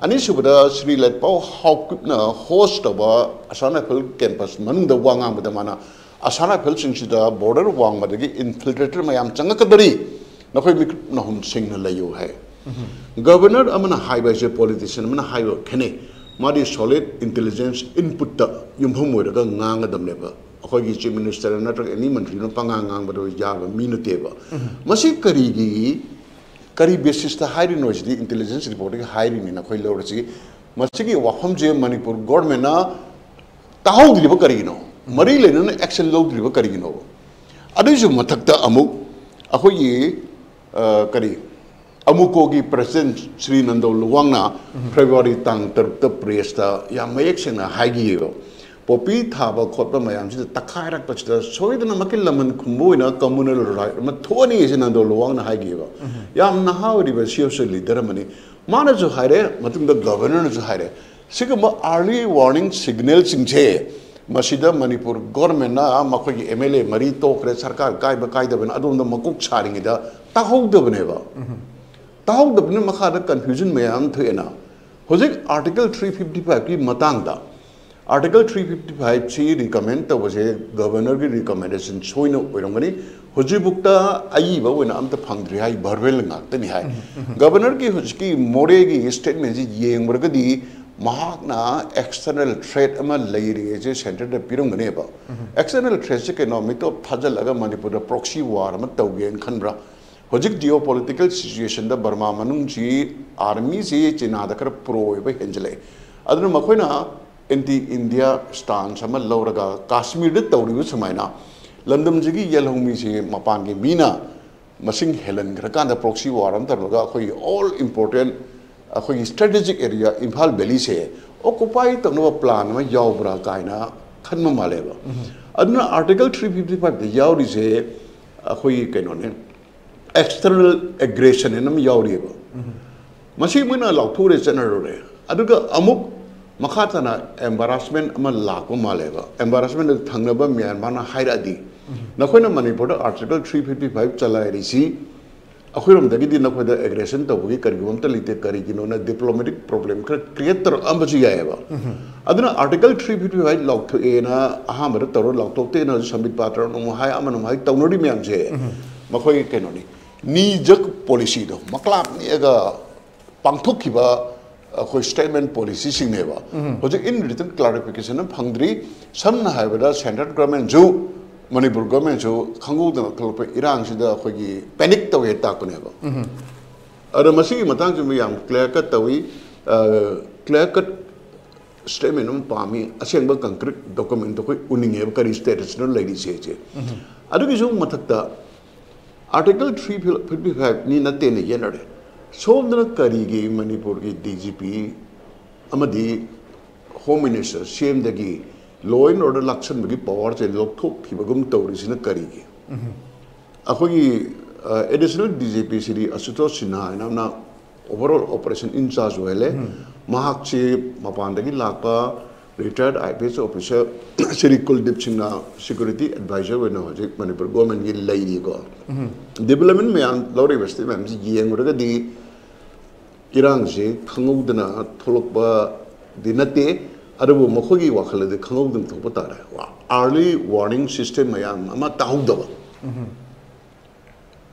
ꯑꯅꯤꯁꯨꯕꯗ ꯁ꯭ꯔꯤ ꯂꯩꯄꯥꯎ ꯍꯥꯎꯀꯤꯞꯅ ꯍꯣꯁ ꯇꯧꯕ ꯑꯁꯥꯝ ꯔꯥꯏꯐꯜ ꯀꯦꯝꯄꯁ ꯃꯅꯨꯡꯗ ꯋꯥ ꯉꯥꯡꯕꯗ ꯃꯥꯅ ꯑꯁꯥꯝ ꯔꯥꯏꯐꯜꯁꯤꯡꯁꯤꯗ ꯕꯣꯔꯗꯔ ꯋꯥꯡꯃꯗꯒꯤ ꯏꯟꯐꯤꯜꯇ꯭ꯔꯦꯇꯔ ꯃꯌꯥꯝ ꯆꯪꯉꯛꯀꯗꯧꯔꯤ, ꯅꯈꯣꯏ ꯃꯤꯠ ꯅꯍꯨꯝ ꯁꯤꯡꯅ ꯂꯩꯌꯨ ꯍꯥꯏ꯫ ꯒꯕꯔꯅꯔ ꯑꯃꯅ ꯍꯥꯏꯕ ꯍꯥꯏꯁꯦ ꯄꯣꯂꯤꯇꯤꯁꯤꯌꯟ ꯑꯃꯅ ꯍꯥꯏꯕ ꯈꯦꯠꯅꯩ꯫ ꯃꯥꯗꯤ ꯁꯣꯂꯤꯗ ꯏꯟꯇꯦꯂꯤꯖꯦꯟꯁ ꯏꯟꯄꯨꯠꯇ ꯌꯨꯝꯐꯝ ꯑꯣꯏꯔꯒ ꯉꯥꯡꯒꯗꯕꯅꯦꯕ꯫ ꯑꯩꯈꯣꯏꯒꯤ ꯆꯤꯐ ꯃꯤꯅꯤꯁꯇꯔ ꯅꯠꯇ꯭ꯔꯒ ꯑꯦꯅꯤ ꯃꯟꯇ꯭ꯔꯤ ꯑꯃ ꯄꯉꯥꯡ ꯉꯥꯡꯕꯗꯣ ꯌꯥꯕ ꯃꯤ ꯅꯠꯇꯦꯕ꯫ ꯃꯁꯤ ꯀꯔꯤꯒꯤ ꯀꯔꯤ ꯕꯦꯁꯤꯁꯇ ꯍꯥꯏꯔꯤꯅꯣ ꯁꯤꯗꯤ ꯏꯟꯇꯦꯂꯤꯖꯦꯟꯁ ꯔꯤꯄꯣꯔꯠꯇꯒꯤ ꯍꯥꯏꯔꯤꯅꯤꯅ ꯑꯩꯈꯣꯏ ꯂꯧꯔꯁꯤ꯫ ꯃꯁꯤꯒꯤ ꯋꯥꯐꯝꯁꯦ ꯃꯅꯤꯄꯨꯔ ꯒꯣꯔꯃꯦꯟꯅ ꯇꯥꯍꯧꯗ꯭ꯔꯤꯕ ꯀꯔꯤꯒꯤꯅꯣ? ꯃꯔꯤ ꯂꯩꯅꯅ ꯑꯦꯛꯁꯟ ꯂꯧꯗ꯭ꯔꯤꯕ ꯀꯔꯤꯒꯤꯅꯣꯕ? ꯑꯗꯨꯏꯁꯨ ꯃꯊꯛꯇ ꯑꯃꯨꯛ ꯑꯩꯈꯣꯏꯒꯤ, ꯑ, ꯀꯔꯤ, ꯑꯃꯨꯀꯣꯒꯤ ꯄ꯭ꯔꯁꯤꯗꯦꯟ ꯁ꯭ꯔꯤ ꯅꯟꯗꯣ ꯂꯨꯋꯥꯡꯅ ꯐꯦꯕ꯭ꯔꯨꯋꯥꯔꯤ ꯇꯥꯡ ꯇꯔꯨꯛꯇ ꯄ꯭ꯔꯦꯁꯇ ꯌꯥꯝ ꯃꯌꯦꯛ ꯁꯦꯡꯅ ꯍꯥꯏꯈꯤꯑꯕ, ꯄꯣꯄꯤ ꯊꯥꯕ ꯈꯣꯠꯄ ꯃꯌꯥꯝꯁꯤꯗ ꯇꯛꯈꯥꯏꯔꯛꯄꯁꯤꯗ ꯁꯣꯏꯗꯅꯃꯛꯀꯤ ꯂꯃꯟ ꯈꯨꯝꯕ ꯑꯣꯏꯅ ꯀꯝꯃꯨꯅꯦꯜ ꯔꯥꯏꯠ ꯑꯃ ꯊꯣꯛꯑꯅꯤ ꯍꯥꯏꯁꯦ ꯅꯟꯗꯣ ꯂꯨꯋꯥꯡꯅ ꯍꯥꯏꯈꯤꯑꯕ꯫ ꯌꯥꯝ ꯅꯍꯥ ꯑꯣꯏꯔꯤꯕ ꯁꯤ ꯑꯦꯐ ꯁꯤ ꯂꯤꯗꯔ ꯑꯃꯅꯤ꯫ ꯃꯥꯅꯁꯨ ꯍꯥꯏꯔꯦ, ꯃꯇꯨꯡꯗ ꯒꯕꯔꯅꯔꯅꯁꯨ ꯍꯥꯏꯔꯦ꯫ ꯁꯤꯒꯨꯝꯕ ꯑꯥꯔꯂꯤ ꯋꯥꯔꯅꯤꯡ ꯁꯤꯒꯅꯦꯜꯁꯤꯡꯁꯦ ꯃꯁꯤꯗ ꯃꯅꯤꯄꯨꯔ ꯒꯣꯔꯃꯦꯟꯅ ꯃꯈꯣꯏꯒꯤ ꯑꯦꯝ ꯑꯦꯜ ꯑꯦ ꯃꯔꯤ ꯇꯣꯛꯈ꯭ꯔꯦ, ꯁꯔꯀꯥꯔ ꯀꯥꯏꯕ ꯀꯥꯏꯗꯕꯅ ꯑꯗꯣꯝꯗ ꯃꯀꯣꯛ ꯁꯥꯔꯤꯉꯩꯗ ꯇꯥꯍꯧꯗꯕꯅꯦꯕ꯫ ꯇꯥꯍꯧꯗꯕꯅꯤꯅ ꯃꯈꯥꯗ ꯀꯟꯐ꯭ꯌꯨꯖꯟ ꯃꯌꯥꯝ ꯑꯃ ꯊꯣꯛꯑꯦꯅ꯫ ꯍꯧꯖꯤꯛ ꯑꯥꯔꯇꯤꯀꯜ ꯊ꯭ꯔꯤ ꯐꯤꯐꯇꯤ ꯐꯥꯏꯚꯀꯤ ꯃꯇꯥꯡꯗ, ꯑꯥꯔꯇꯤꯀꯜ ꯊ꯭ꯔꯤ ꯐꯤꯐꯇꯤ ꯐꯥꯏꯚꯁꯤ ꯔꯤꯀꯃꯦꯟ ꯇꯧꯕꯁꯦ ꯒꯕꯔꯅꯔꯒꯤ ꯔꯤꯀꯃꯦꯟꯗꯦꯁꯟ ꯁꯣꯏꯅ ꯑꯣꯏꯔꯝꯒꯅꯤ꯫ ꯍꯧꯖꯤꯛꯐꯥꯎꯗ ꯑꯏꯕ ꯑꯣꯏꯅ ꯑꯝꯇ ꯐꯪꯗ꯭ꯔꯤ ꯍꯥꯏ, ꯚꯔꯕꯦꯜ ꯉꯥꯛꯇꯅꯤ ꯍꯥꯏ꯫ ꯒꯕꯔꯅꯔꯒꯤ ꯍꯧꯖꯤꯛꯀꯤ ꯃꯣꯔꯦꯒꯤ ꯁ꯭ꯇꯦꯠꯃꯦꯟꯁꯤ ꯌꯦꯡꯕ꯭ꯔꯒꯗꯤ ꯃꯍꯥꯛꯅ ꯑꯦꯛꯁꯇꯔꯅꯦꯜ ꯊ꯭ꯔꯦꯠ ꯑꯃ ꯂꯩꯔꯦꯁꯦ ꯁꯦꯟꯇꯔꯗ ꯄꯤꯔꯝꯒꯅꯦꯕ꯫ ꯑꯦꯛꯁꯇꯔꯅꯦꯜ ꯊ꯭ꯔꯦꯠꯁꯦ ꯀꯩꯅꯣ, ꯃꯤꯇꯣꯞ ꯊꯥꯖꯤꯜꯂꯒ ꯃꯅꯤꯄꯨꯔꯗ ꯄ꯭ꯔꯣꯛꯁꯤ ꯋꯥꯔ ꯑꯃ ꯇꯧꯒꯦꯅ ꯈꯟꯕ꯭ꯔꯥ? ꯍꯧꯖꯤꯛ ꯖꯤꯑꯣ ꯄꯣꯂꯤꯇꯤꯀꯦꯜ ꯁꯤꯆꯨꯋꯦꯁꯟꯗ ꯕꯔꯃꯥ ꯃꯅꯨꯡꯁꯤ ꯑꯥꯔꯃꯤꯁꯤ ꯆꯤꯅꯥꯗ ꯈꯔ ꯄ꯭ꯔꯣ ꯑꯣꯏꯕ ꯍꯦꯟꯖꯜꯂꯛꯑꯦ꯫ ꯑꯗꯨꯅ ꯃꯈꯣꯏꯅ ꯑꯦꯟꯇꯤ ꯏꯟꯗꯤꯌꯥ ꯁ꯭ꯇꯥꯟꯁ ꯑꯃ ꯂꯧꯔꯒ ꯀꯥꯁꯃꯤꯔꯗ ꯇꯧꯔꯤꯕ ꯁꯨꯃꯥꯏꯅ ꯂꯝꯗꯝꯁꯤꯒꯤ ꯌꯦꯜꯍꯧꯃꯤꯁꯤ ꯃꯄꯥꯟꯒꯤ ꯃꯤꯅ ꯃꯁꯤꯡ ꯍꯦꯜꯍꯟꯈ꯭ꯔꯀꯥꯟꯗ ꯄ꯭ꯔꯣꯛꯁꯤ ꯋꯥꯔ ꯑꯃ ꯇꯧꯔꯒ ꯑꯩꯈꯣꯏꯒꯤ ꯑꯣꯜ ꯏꯝꯄꯣꯔꯇꯦꯟ ꯑꯩꯈꯣꯏꯒꯤ ꯁ꯭ꯇ꯭ꯔꯦꯇꯦꯖꯤꯛ ꯑꯦꯔꯤꯌꯥ ꯏꯝꯐꯥꯜ ꯚꯦꯂꯤꯁꯦ ꯑꯣꯀꯨꯄꯥꯏ ꯇꯧꯅꯕ ꯄ꯭ꯂꯥꯟ ꯑꯃ ꯌꯥꯎꯕ꯭ꯔꯥ ꯀꯥꯏꯅ ꯈꯟꯕ ꯃꯥꯜꯂꯦꯕ꯫ ꯑꯗꯨꯅ ꯑꯥꯔꯇꯤꯀꯜ ꯊ꯭ꯔꯤ ꯐꯤꯐꯇꯤ ꯐꯥꯏꯚꯇ ꯌꯥꯎꯔꯤꯁꯦ ꯑꯩꯈꯣꯏꯒꯤ ꯀꯩꯅꯣꯅꯦ, ꯑꯦꯛꯁꯇꯔꯅꯦꯜ ꯑꯦꯒ꯭ꯔꯦꯁꯟ ꯍꯥꯏꯅ ꯑꯃ ꯌꯥꯎꯔꯤꯑꯕ꯫ ꯃꯁꯤ ꯃꯣꯏꯅ ꯂꯥꯎꯊꯣꯛꯎꯔꯦ, ꯆꯠꯅꯔꯨꯔꯦ꯫ ꯑꯗꯨꯒ ꯑꯃꯨꯛ ꯃꯈꯥ ꯇꯥꯅ ꯑꯦꯝꯕꯥꯔꯥꯁꯃꯦꯟ ꯑꯃ ꯂꯥꯛꯄ ꯃꯥꯜꯂꯦꯕ꯫ ꯑꯦꯝꯕꯥꯔꯥꯁꯃꯦꯟ ꯑꯗꯨ ꯊꯪꯅꯕ ꯃ꯭ꯌꯥꯟꯃꯥꯔꯅ ꯍꯥꯏꯔꯛꯑꯗꯤ, "ꯅꯈꯣꯏꯅ ꯃꯅꯤꯄꯨꯔꯗ ꯑꯥꯔꯇꯤꯀꯜ ꯊ꯭ꯔꯤ ꯐꯤꯐꯇꯤ ꯐꯥꯏꯚ ꯆꯂꯥꯏꯔꯤꯁꯤ ꯑꯩꯈꯣꯏꯔꯣꯝꯗꯒꯤꯗꯤ ꯅꯈꯣꯏꯗ ꯑꯦꯒ꯭ꯔꯦꯁꯟ ꯇꯧꯕꯒꯤ ꯀꯔꯤꯒꯨꯝꯕ ꯑꯝꯇ ꯂꯩꯇꯦ, ꯀꯔꯤꯒꯤꯅꯣꯅ ꯗꯤꯄ꯭ꯂꯣꯃꯦꯇꯤꯛ ꯄ꯭ꯔꯣꯕ꯭ꯂꯦꯝ ꯈꯔ ꯀ꯭ꯔꯤꯌꯦꯠ ꯇꯧꯔꯛꯑꯝꯕꯁꯨ ꯌꯥꯏꯑꯕ"꯫ ꯑꯗꯨꯅ ꯑꯥꯔꯇꯤꯀꯜ ꯊ꯭ꯔꯤ ꯐꯤꯐꯇꯤ ꯐꯥꯏꯚ ꯂꯥꯎꯊꯣꯛꯑꯦꯅ ꯑꯍꯥꯟꯕꯗ ꯇꯧꯔ ꯂꯥꯎꯊꯣꯛꯇꯦꯅ ꯍꯧꯖꯤꯛ ꯁꯝꯕꯤꯠ ꯄꯥꯇ꯭ꯔꯅ ꯑꯃꯨꯛ ꯍꯥꯏ, ꯑꯃꯅ ꯑꯃꯨꯛ ꯍꯥꯏ, ꯇꯧꯅꯔꯤ ꯃꯌꯥꯝꯁꯦ ꯃꯈꯣꯏꯒꯤ ꯀꯩꯅꯣꯅꯤ, ꯅꯤ ꯖꯛ ꯄꯣꯂꯤꯁꯤꯗꯣ ꯃꯀ꯭ꯂꯥꯛ ꯅꯦꯛꯑꯒ ꯄꯥꯡꯊꯣꯛꯈꯤꯕ ꯑꯩꯈꯣꯏ ꯁ꯭ꯇꯦꯠꯃꯦꯟ ꯄꯣꯂꯤꯁꯤꯁꯤꯡꯅꯦꯕ꯫ ꯍꯧꯖꯤꯛ ꯏꯟ ꯔꯤꯇꯟ ꯀ꯭ꯂꯥꯔꯤꯐꯤꯀꯦꯁꯟ ꯑꯃ ꯐꯪꯗ꯭ꯔꯤ꯫ ꯁꯝꯅ ꯍꯥꯏꯔꯕꯗ ꯁꯦꯟꯇ꯭ꯔꯦꯜ ꯒꯚꯔꯟꯃꯦꯟꯁꯨ ꯃꯅꯤꯄꯨꯔ ꯒꯚꯔꯟꯃꯦꯟꯁꯨ ꯈꯪꯍꯧꯗꯅ ꯊꯣꯛꯂꯛꯄ ꯏꯔꯥꯡꯁꯤꯗ ꯑꯩꯈꯣꯏꯒꯤ ꯄꯦꯅꯤꯛ ꯇꯧꯋꯦ ꯇꯥꯛꯄꯅꯦꯕ꯫ ꯑꯗꯣ ꯃꯁꯤꯒꯤ ꯃꯇꯥꯡꯁꯤꯃ ꯌꯥꯝ clear cut ꯇꯧꯏ꯫ Clear cut statement ꯑꯃ ꯄꯥꯝꯃꯤ꯫ ꯑꯁꯦꯡꯕ concrete document ꯑꯩꯈꯣꯏ ꯎꯅꯤꯡꯉꯦꯕ, ꯀꯔꯤ status ꯅꯣ ꯂꯩꯔꯤꯁꯦ ꯁꯦ꯫ ꯑꯗꯨꯒꯤꯁꯨ ꯃꯊꯛꯇ Article three fifty five ꯅꯤ ꯅꯠꯇꯦꯅ ꯌꯦꯠꯅꯔꯦ꯫ ꯁꯣꯝꯗꯅ ꯀꯔꯤꯒꯤ ꯃꯅꯤꯄꯨꯔꯒꯤ D G P ꯑꯃꯗꯤ Home Minister, C M ꯗꯒꯤ law and order ꯂꯥꯛꯁꯟꯕꯒꯤ power ꯁꯦ ꯂꯧꯊꯣꯛꯈꯤꯕꯒꯨꯝ ꯇꯧꯔꯤꯁꯤꯅ ꯀꯔꯤꯒꯤ? ꯑꯩꯈꯣꯏꯒꯤ additional D G P Shri ꯑꯁꯨꯇꯣꯁ Sinha ꯍꯥꯏꯅ ꯑꯃꯅ overall operation in charge ꯑꯣꯏꯍꯜꯂꯦ꯫ ꯃꯍꯥꯛꯁꯤ ꯃꯄꯥꯟꯗꯒꯤ ꯂꯥꯛꯄ retired I P S officer Shri ꯀꯨꯜꯗꯤꯞ ꯁꯤꯡꯅ security advisor ꯑꯣꯏꯅ ꯍꯧꯖꯤꯛ ꯃꯅꯤꯄꯨꯔ ꯒꯣꯔꯃꯦꯟꯒꯤ ꯂꯩꯔꯤꯀꯣ꯫ ꯗꯤꯕꯂꯞꯃꯦꯟ ꯃꯌꯥꯝ, ꯂꯧꯔꯤꯕ ꯁ꯭ꯇꯦꯠ ꯃꯌꯥꯝꯁꯤ ꯌꯦꯡꯂꯨꯔꯒꯗꯤ ꯏꯔꯥꯡꯁꯤ ꯈꯪꯍꯧꯗꯅ ꯊꯣꯛꯂꯛꯄꯗꯤ ꯅꯠꯇꯦ, ꯑꯗꯨꯕꯨ ꯃꯈꯣꯏꯒꯤ ꯋꯥꯈꯜꯗꯗꯤ ꯈꯪꯍꯧꯗꯅ ꯊꯣꯛꯄ ꯇꯥꯔꯦ꯫ Early warning system ꯃꯌꯥꯝ ꯑꯃ ꯇꯥꯍꯧꯗꯕ,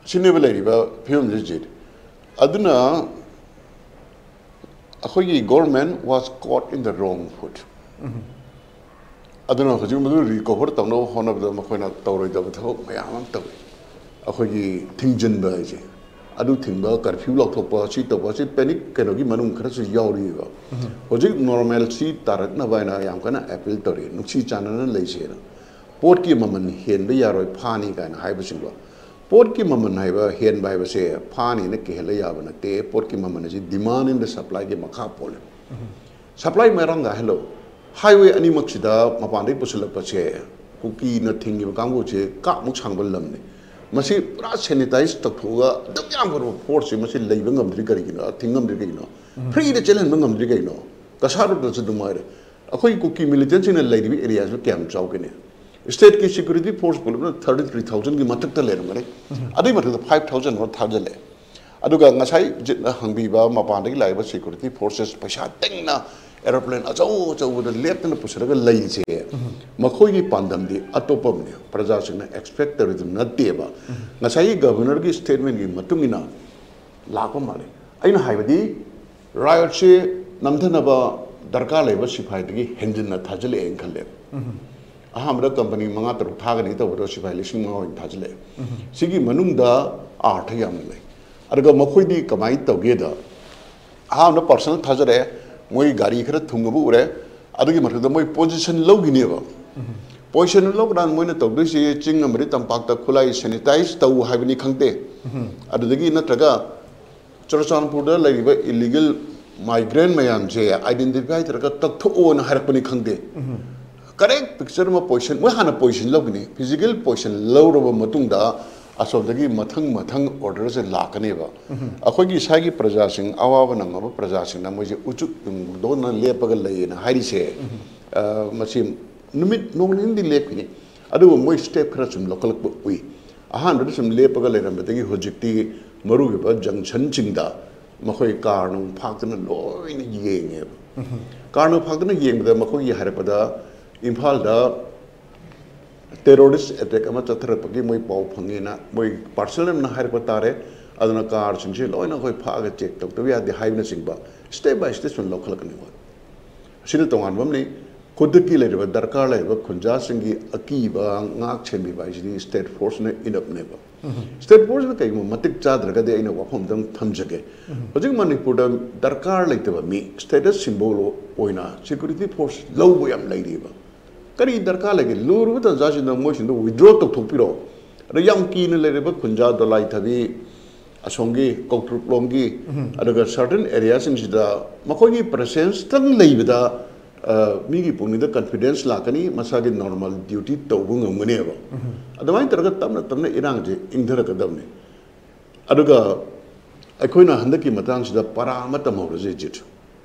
ꯁꯤꯅꯦꯕ ꯂꯩꯔꯤꯕ ꯐꯤꯕꯝꯁꯦ ꯍꯧꯖꯤꯛ꯫ ꯑꯗꯨꯅ ꯑꯩꯈꯣꯏꯒꯤ government was caught in the wrong foot꯫ ꯑꯗꯨꯅ ꯍꯧꯖꯤꯛ ꯃꯗꯨ recover ꯇꯧꯅꯕ ꯍꯣꯠꯅꯕꯗ ꯃꯈꯣꯏꯅ ꯇꯧꯔꯣꯏꯗꯕ ꯊꯕꯛ ꯃꯌꯥꯝ ꯑꯃ ꯇꯧꯏ꯫ ꯑꯩꯈꯣꯏꯒꯤ ꯊꯤꯡꯖꯤꯟꯕ ꯍꯥꯏꯁꯦ, ꯑꯗꯨ ꯊꯤꯡꯕ, curfew ꯂꯥꯎꯊꯣꯛꯄ, ꯁꯤ ꯇꯧꯕ, ꯁꯤ panic ꯀꯩꯅꯣꯒꯤ ꯃꯅꯨꯡ ꯈꯔꯁꯨ ꯌꯥꯎꯔꯤꯕ꯫ ꯍꯧꯖꯤꯛ normalcy ꯇꯥꯔꯛꯅꯕ ꯍꯥꯏꯅ ꯌꯥꯝ ꯀꯟꯅ appeal ꯇꯧꯔꯤ, ꯅꯨꯡꯁꯤ ꯆꯥꯟꯅꯅ ꯂꯩꯁꯦꯅ꯫ ꯄꯣꯠꯀꯤ ꯃꯃꯜ ꯍꯦꯟꯕ ꯌꯥꯔꯣꯏ, ꯐꯥꯅꯤ ꯀꯥꯏꯅ ꯍꯥꯏꯕꯁꯤꯡꯗꯣ꯫ ꯄꯣꯠꯀꯤ ꯃꯃꯜ ꯍꯥꯏꯕ ꯍꯦꯟꯕ ꯍꯥꯏꯕꯁꯦ ꯐꯥꯅꯤꯅ ꯀꯤꯍꯜꯂ ꯌꯥꯕ ꯅꯠꯇꯦ꯫ ꯄꯣꯠꯀꯤ ꯃꯃꯜ ꯑꯁꯤ demand and supplyꯒꯤ ꯃꯈꯥ ꯄꯣꯜꯂꯦ꯫ Supply ꯃꯔꯥꯡ ꯀꯥꯏꯍꯜꯂꯣ꯫ Highway ꯑꯅꯤꯃꯛꯁꯤꯗ ꯃꯄꯥꯟꯗꯒꯤ ꯄꯨꯁꯤꯜꯂꯛꯄꯁꯦ, ꯀꯨꯀꯤꯅ ꯊꯤꯡꯉꯤꯕ ꯀꯥꯡꯕꯨꯁꯦ ꯀꯥꯞꯃꯨꯛ ꯁꯥꯡꯕ ꯂꯝꯅꯤ꯫ ꯃꯁꯤ ꯄꯨꯔꯥ sanitize ꯇꯧꯊꯣꯛꯑꯒ ꯑꯗꯨꯛ ꯌꯥꯝꯈ꯭ꯔꯕ forceꯁꯦ ꯃꯁꯤ ꯂꯩꯕ ꯉꯝꯗ꯭ꯔꯤ ꯀꯔꯤꯒꯤꯅꯣ? ꯊꯤꯡ ꯉꯝꯗ꯭ꯔꯤ ꯀꯩꯒꯤꯅꯣ? Freeꯗ ꯆꯦꯜꯍꯟꯕ ꯉꯝꯗ꯭ꯔꯤ ꯀꯩꯅꯣ? ꯀꯁꯥꯔꯗꯁꯨ ꯑꯗꯨꯝ ꯍꯥꯏꯔꯦ꯫ ꯑꯩꯈꯣꯏ ꯀꯨꯀꯤ militantꯁꯤꯡꯅ ꯂꯩꯔꯤꯕ areaꯁꯤꯕꯨ ꯀꯌꯥꯝ ꯆꯥꯎꯒꯅꯤ? Stateꯀꯤ security force ꯄꯨꯂꯞꯅ thirty three thousandꯒꯤ ꯃꯊꯛꯇ ꯂꯩꯔꯝꯒꯅꯤ꯫ ꯑꯗꯨꯒꯤ ꯃꯊꯛꯇ five thousand ꯑꯃ ꯊꯥꯖꯤꯜꯂꯦ꯫ ꯑꯗꯨꯒ ꯉꯁꯥꯏ ꯖꯤꯠꯅ ꯍꯪꯕꯤꯕ ꯃꯄꯥꯟꯗꯒꯤ ꯂꯥꯛꯏꯕ security forces ꯄꯩꯁꯥ ꯇꯤꯡꯅ aeroplane ꯑꯆꯧ ꯑꯆꯧꯕꯗ ꯂꯦꯞꯇꯅ ꯄꯨꯁꯤꯜꯂꯒ ꯂꯩꯔꯤꯁꯦ, ꯃꯈꯣꯏꯒꯤ ꯄꯥꯟꯗꯝꯗꯤ ꯑꯇꯣꯞꯄ ꯑꯃꯅꯤ꯫ ꯄ꯭ꯔꯖꯥꯁꯤꯡꯅ expect ꯇꯧꯔꯤꯗꯨ ꯅꯠꯇꯦꯕ꯫ ꯉꯁꯥꯏꯒꯤ governorꯒꯤ statementꯀꯤ ꯃꯇꯨꯡ ꯏꯟꯅ ꯂꯥꯛꯄ ꯃꯥꯜꯂꯤ꯫ ꯑꯩꯅ ꯍꯥꯏꯕꯗꯤ riotꯁꯦ ꯅꯝꯊꯅꯕ ꯗꯔꯀꯥꯔ ꯂꯩꯕ ꯁꯤꯐꯥꯏꯗꯒꯤ ꯍꯦꯟꯖꯤꯟꯅ ꯊꯥꯖꯤꯜꯂꯛꯑꯦꯅ ꯈꯜꯂꯦꯕ꯫ ꯑꯍꯥꯟꯕꯗ company ꯃꯉꯥ ꯇꯔꯨꯛ ꯊꯥꯒꯅꯤ ꯇꯧꯕꯗꯣ ꯁꯤꯐꯥꯏ ꯂꯤꯁꯤꯡ ꯃꯉꯥ ꯑꯣꯏꯅ ꯊꯥꯖꯤꯜꯂꯛꯑꯦ꯫ ꯁꯤꯒꯤ ꯃꯅꯨꯡꯗ ꯑꯥꯔꯊ ꯌꯥꯝꯅ ꯂꯩ꯫ ꯑꯗꯨꯒ ꯃꯈꯣꯏꯗꯤ ꯀꯃꯥꯏꯅ ꯇꯧꯒꯦꯗ, ꯑꯍꯥꯟꯕꯗ ꯄꯥꯔꯁꯦꯜ ꯊꯥꯖꯔꯛꯑꯦ, ꯃꯣꯏ ꯒꯥꯔꯤ ꯈꯔ ꯊꯨꯡꯉꯕ ꯎꯔꯦ, ꯑꯗꯨꯒꯤ ꯃꯊꯛꯇ ꯃꯣꯏ ꯄꯣꯖꯤꯁꯟ ꯂꯧꯈꯤꯅꯦꯕ꯫ ꯄꯣꯖꯤꯁꯟ ꯂꯧꯀꯥꯟꯗ ꯃꯣꯏꯅ ꯇꯧꯗꯣꯏꯁꯦ, ꯆꯤꯡ ꯑꯃꯗꯤ ꯇꯝꯄꯥꯛꯇ ꯈꯨꯠꯂꯥꯏ ꯁꯦꯅꯤꯇꯥꯏꯁ ꯇꯧ ꯍꯥꯏꯕꯅꯤ ꯈꯪꯗꯦ, ꯑꯗꯨꯗꯒꯤ ꯅꯠꯇ꯭ꯔꯒ ꯆꯨꯔꯆꯥꯟꯄꯨꯔꯗ ꯂꯩꯔꯤꯕ ꯏꯂꯤꯒꯦꯜ ꯃꯥꯏꯒ꯭ꯔꯦꯟ ꯃꯌꯥꯝꯁꯦ ꯑꯥꯏꯗꯦꯟꯇꯤꯐꯥꯏ ꯇꯧꯔꯒ ꯀꯛꯊꯣꯛꯑꯣꯅ ꯍꯥꯏꯔꯛꯄꯅꯤ ꯈꯪꯗꯦ, ꯀꯔꯦꯛ ꯄꯤꯛꯆꯔ ꯑꯃ ꯄꯣꯖꯤꯁꯟ, ꯃꯣꯏ ꯍꯥꯟꯅ ꯄꯣꯖꯤꯁꯟ ꯂꯧꯒꯅꯤ, ꯐꯤꯖꯤꯀꯦꯜ ꯄꯣꯖꯤꯁꯟ ꯂꯧꯔꯕ ꯃꯇꯨꯡꯗ ꯑꯁꯣꯝꯗꯒꯤ ꯃꯊꯪ ꯃꯊꯪ ꯑꯣꯔꯗꯔꯁꯦ ꯂꯥꯛꯀꯅꯦꯕ꯫ ꯑꯩꯈꯣꯏꯒꯤ ꯏꯁꯥꯒꯤ ꯄ꯭ꯔꯖꯥꯁꯤꯡ, ꯑꯋꯥꯕ ꯅꯪꯉꯕ ꯄ꯭ꯔꯖꯥꯁꯤꯡꯅ ꯃꯣꯏꯁꯦ ꯎꯆꯨꯛ ꯌꯨꯡꯗꯧꯅ ꯂꯦꯞꯄꯒ ꯂꯩꯌꯦꯅ ꯍꯥꯏꯔꯤꯁꯦ, ꯑ, ꯃꯁꯤ ꯅꯨꯃꯤꯠ ꯅꯣꯡ ꯅꯤꯅꯤꯗꯤ ꯂꯦꯞꯈꯤꯅꯤ, ꯑꯗꯨꯕꯨ ꯃꯣꯏ ꯁ꯭ꯇꯦꯞ ꯈꯔ ꯁꯨꯝ ꯂꯧꯈꯠꯂꯛꯄ ꯎꯏ꯫ ꯑꯍꯥꯟꯕꯗ ꯁꯨꯝ ꯂꯦꯞꯄꯒ ꯂꯩꯔꯝꯕꯗꯒꯤ ꯍꯧꯖꯤꯛꯇꯤ ꯃꯔꯨꯑꯣꯏꯕ ꯖꯪꯁꯟꯁꯤꯡꯗ ꯃꯈꯣꯏ ꯀꯥꯔ ꯅꯨꯡ ꯐꯥꯛꯇꯅ ꯂꯣꯏꯅ ꯌꯦꯡꯉꯦꯕ꯫ ꯀꯥꯔ ꯅꯨꯡ ꯐꯥꯛꯇꯅ ꯌꯦꯡꯕꯗ ꯃꯈꯣꯏꯒꯤ ꯍꯥꯏꯔꯛꯄꯗ ꯏꯝꯐꯥꯜꯗ ꯇꯦꯔꯣꯔꯤꯁ ꯑꯦꯇꯦꯛ ꯑꯃ ꯆꯠꯊꯔꯛꯄꯒꯤ ꯃꯣꯏ ꯄꯥꯎ ꯐꯪꯉꯦꯅ ꯃꯣꯏ ꯄꯥꯔꯁꯅꯦꯜ ꯑꯃꯅ ꯍꯥꯏꯔꯛꯄ ꯇꯥꯔꯦ꯫ ꯑꯗꯨꯅ ꯀꯥꯔꯁꯤꯡꯁꯦ ꯂꯣꯏꯅ ꯑꯩꯈꯣꯏ ꯐꯥꯛꯑꯒ ꯆꯦꯛ ꯇꯧꯗꯕ ꯌꯥꯗꯦ ꯍꯥꯏꯕꯅꯆꯤꯡꯕ ꯁ꯭ꯇꯦꯞ ꯕꯥꯏ ꯁ꯭ꯇꯦꯞ ꯁꯨꯝ ꯂꯧꯈꯠꯂꯛꯀꯅꯤ ꯑꯩꯈꯣꯏ꯫ ꯑꯁꯤꯅ ꯇꯣꯉꯥꯟꯕ ꯑꯃꯅꯤ꯫ ꯈꯨꯗꯛꯀꯤ ꯂꯩꯔꯤꯕ ꯗꯔꯀꯥꯔ ꯂꯩꯔꯤꯕ ꯈꯨꯟꯖꯥꯁꯤꯡꯒꯤ ꯑꯀꯤꯕ ꯉꯥꯛ ꯁꯦꯟꯕꯤꯕ ꯍꯥꯏꯁꯤꯗꯤ ꯁ꯭ꯇꯦꯠ ꯐꯣꯔꯁꯅ ꯏꯅꯞꯅꯦꯕ꯫ ꯁ꯭ꯇꯦꯠ ꯐꯣꯔꯁꯅ ꯀꯩꯒꯨꯝꯕ ꯃꯇꯤꯛ ꯆꯥꯗ꯭ꯔꯒꯗꯤ ꯑꯩꯅ ꯋꯥꯐꯝ ꯑꯝꯇꯪ ꯊꯝꯖꯒꯦ꯫ ꯍꯧꯖꯤꯛ ꯃꯅꯤꯄꯨꯔꯗ ꯗꯔꯀꯥꯔ ꯂꯩꯇꯕ ꯃꯤ, ꯁ꯭ꯇꯦꯇꯁ ꯁꯤꯝꯕꯣꯜ ꯑꯣꯏꯅ ꯁꯦꯀ꯭ꯌꯨꯔꯤꯇꯤ ꯐꯣꯔꯁ ꯂꯧꯕ ꯌꯥꯝ ꯂꯩꯔꯤꯕ꯫ ꯀꯔꯤ ꯗꯔꯀꯥꯔ ꯂꯩꯒꯦ? ꯂꯨꯔꯕ ꯇꯥꯟꯖꯥꯁꯤꯗ ꯃꯣꯏꯁꯤꯡꯗꯣ ꯋꯤꯗ꯭ꯔꯣ ꯇꯧꯊꯣꯛꯄꯤꯔꯣ꯫ ꯑꯗ ꯌꯥꯝ ꯀꯤꯅ ꯂꯩꯔꯤꯕ ꯈꯨꯟꯖꯥ, ꯗꯣꯂꯥꯏ ꯊꯕꯤ, ꯑꯁꯣꯝꯒꯤ ꯀꯧꯇ꯭ꯔꯨꯛꯂꯣꯝꯒꯤ, ꯑꯗꯨꯒ ꯁꯔꯇꯟ ꯑꯦꯔꯤꯌꯥꯁꯤꯡꯁꯤꯗ ꯃꯈꯣꯏꯒꯤ ꯄ꯭ꯔꯦꯁꯦꯟꯁꯇꯪ ꯂꯩꯕꯗ, ꯑ, ꯃꯤꯒꯤ ꯄꯨꯛꯅꯤꯡꯗ ꯀꯟꯐꯤꯗꯦꯟꯁ ꯂꯥꯛꯀꯅꯤ, ꯃꯁꯥꯒꯤ ꯅꯣꯔꯃꯦꯜ ꯗ꯭ꯌꯨꯇꯤ ꯇꯧꯕ ꯉꯝꯒꯅꯦꯕ꯫ ꯑꯗꯨꯃꯥꯏꯅ ꯇꯧꯔꯒ ꯇꯞꯅ ꯇꯞꯅ ꯏꯔꯥꯡꯁꯦ ꯏꯪꯊꯔꯛꯀꯗꯕꯅꯤ꯫ ꯑꯗꯨꯒ ꯑꯩꯈꯣꯏꯅ ꯍꯟꯗꯛꯀꯤ ꯃꯇꯥꯡꯁꯤꯗ ꯄꯔꯥ ꯑꯃ ꯇꯝꯍꯧꯔꯁꯦ, ꯖꯤꯠ꯫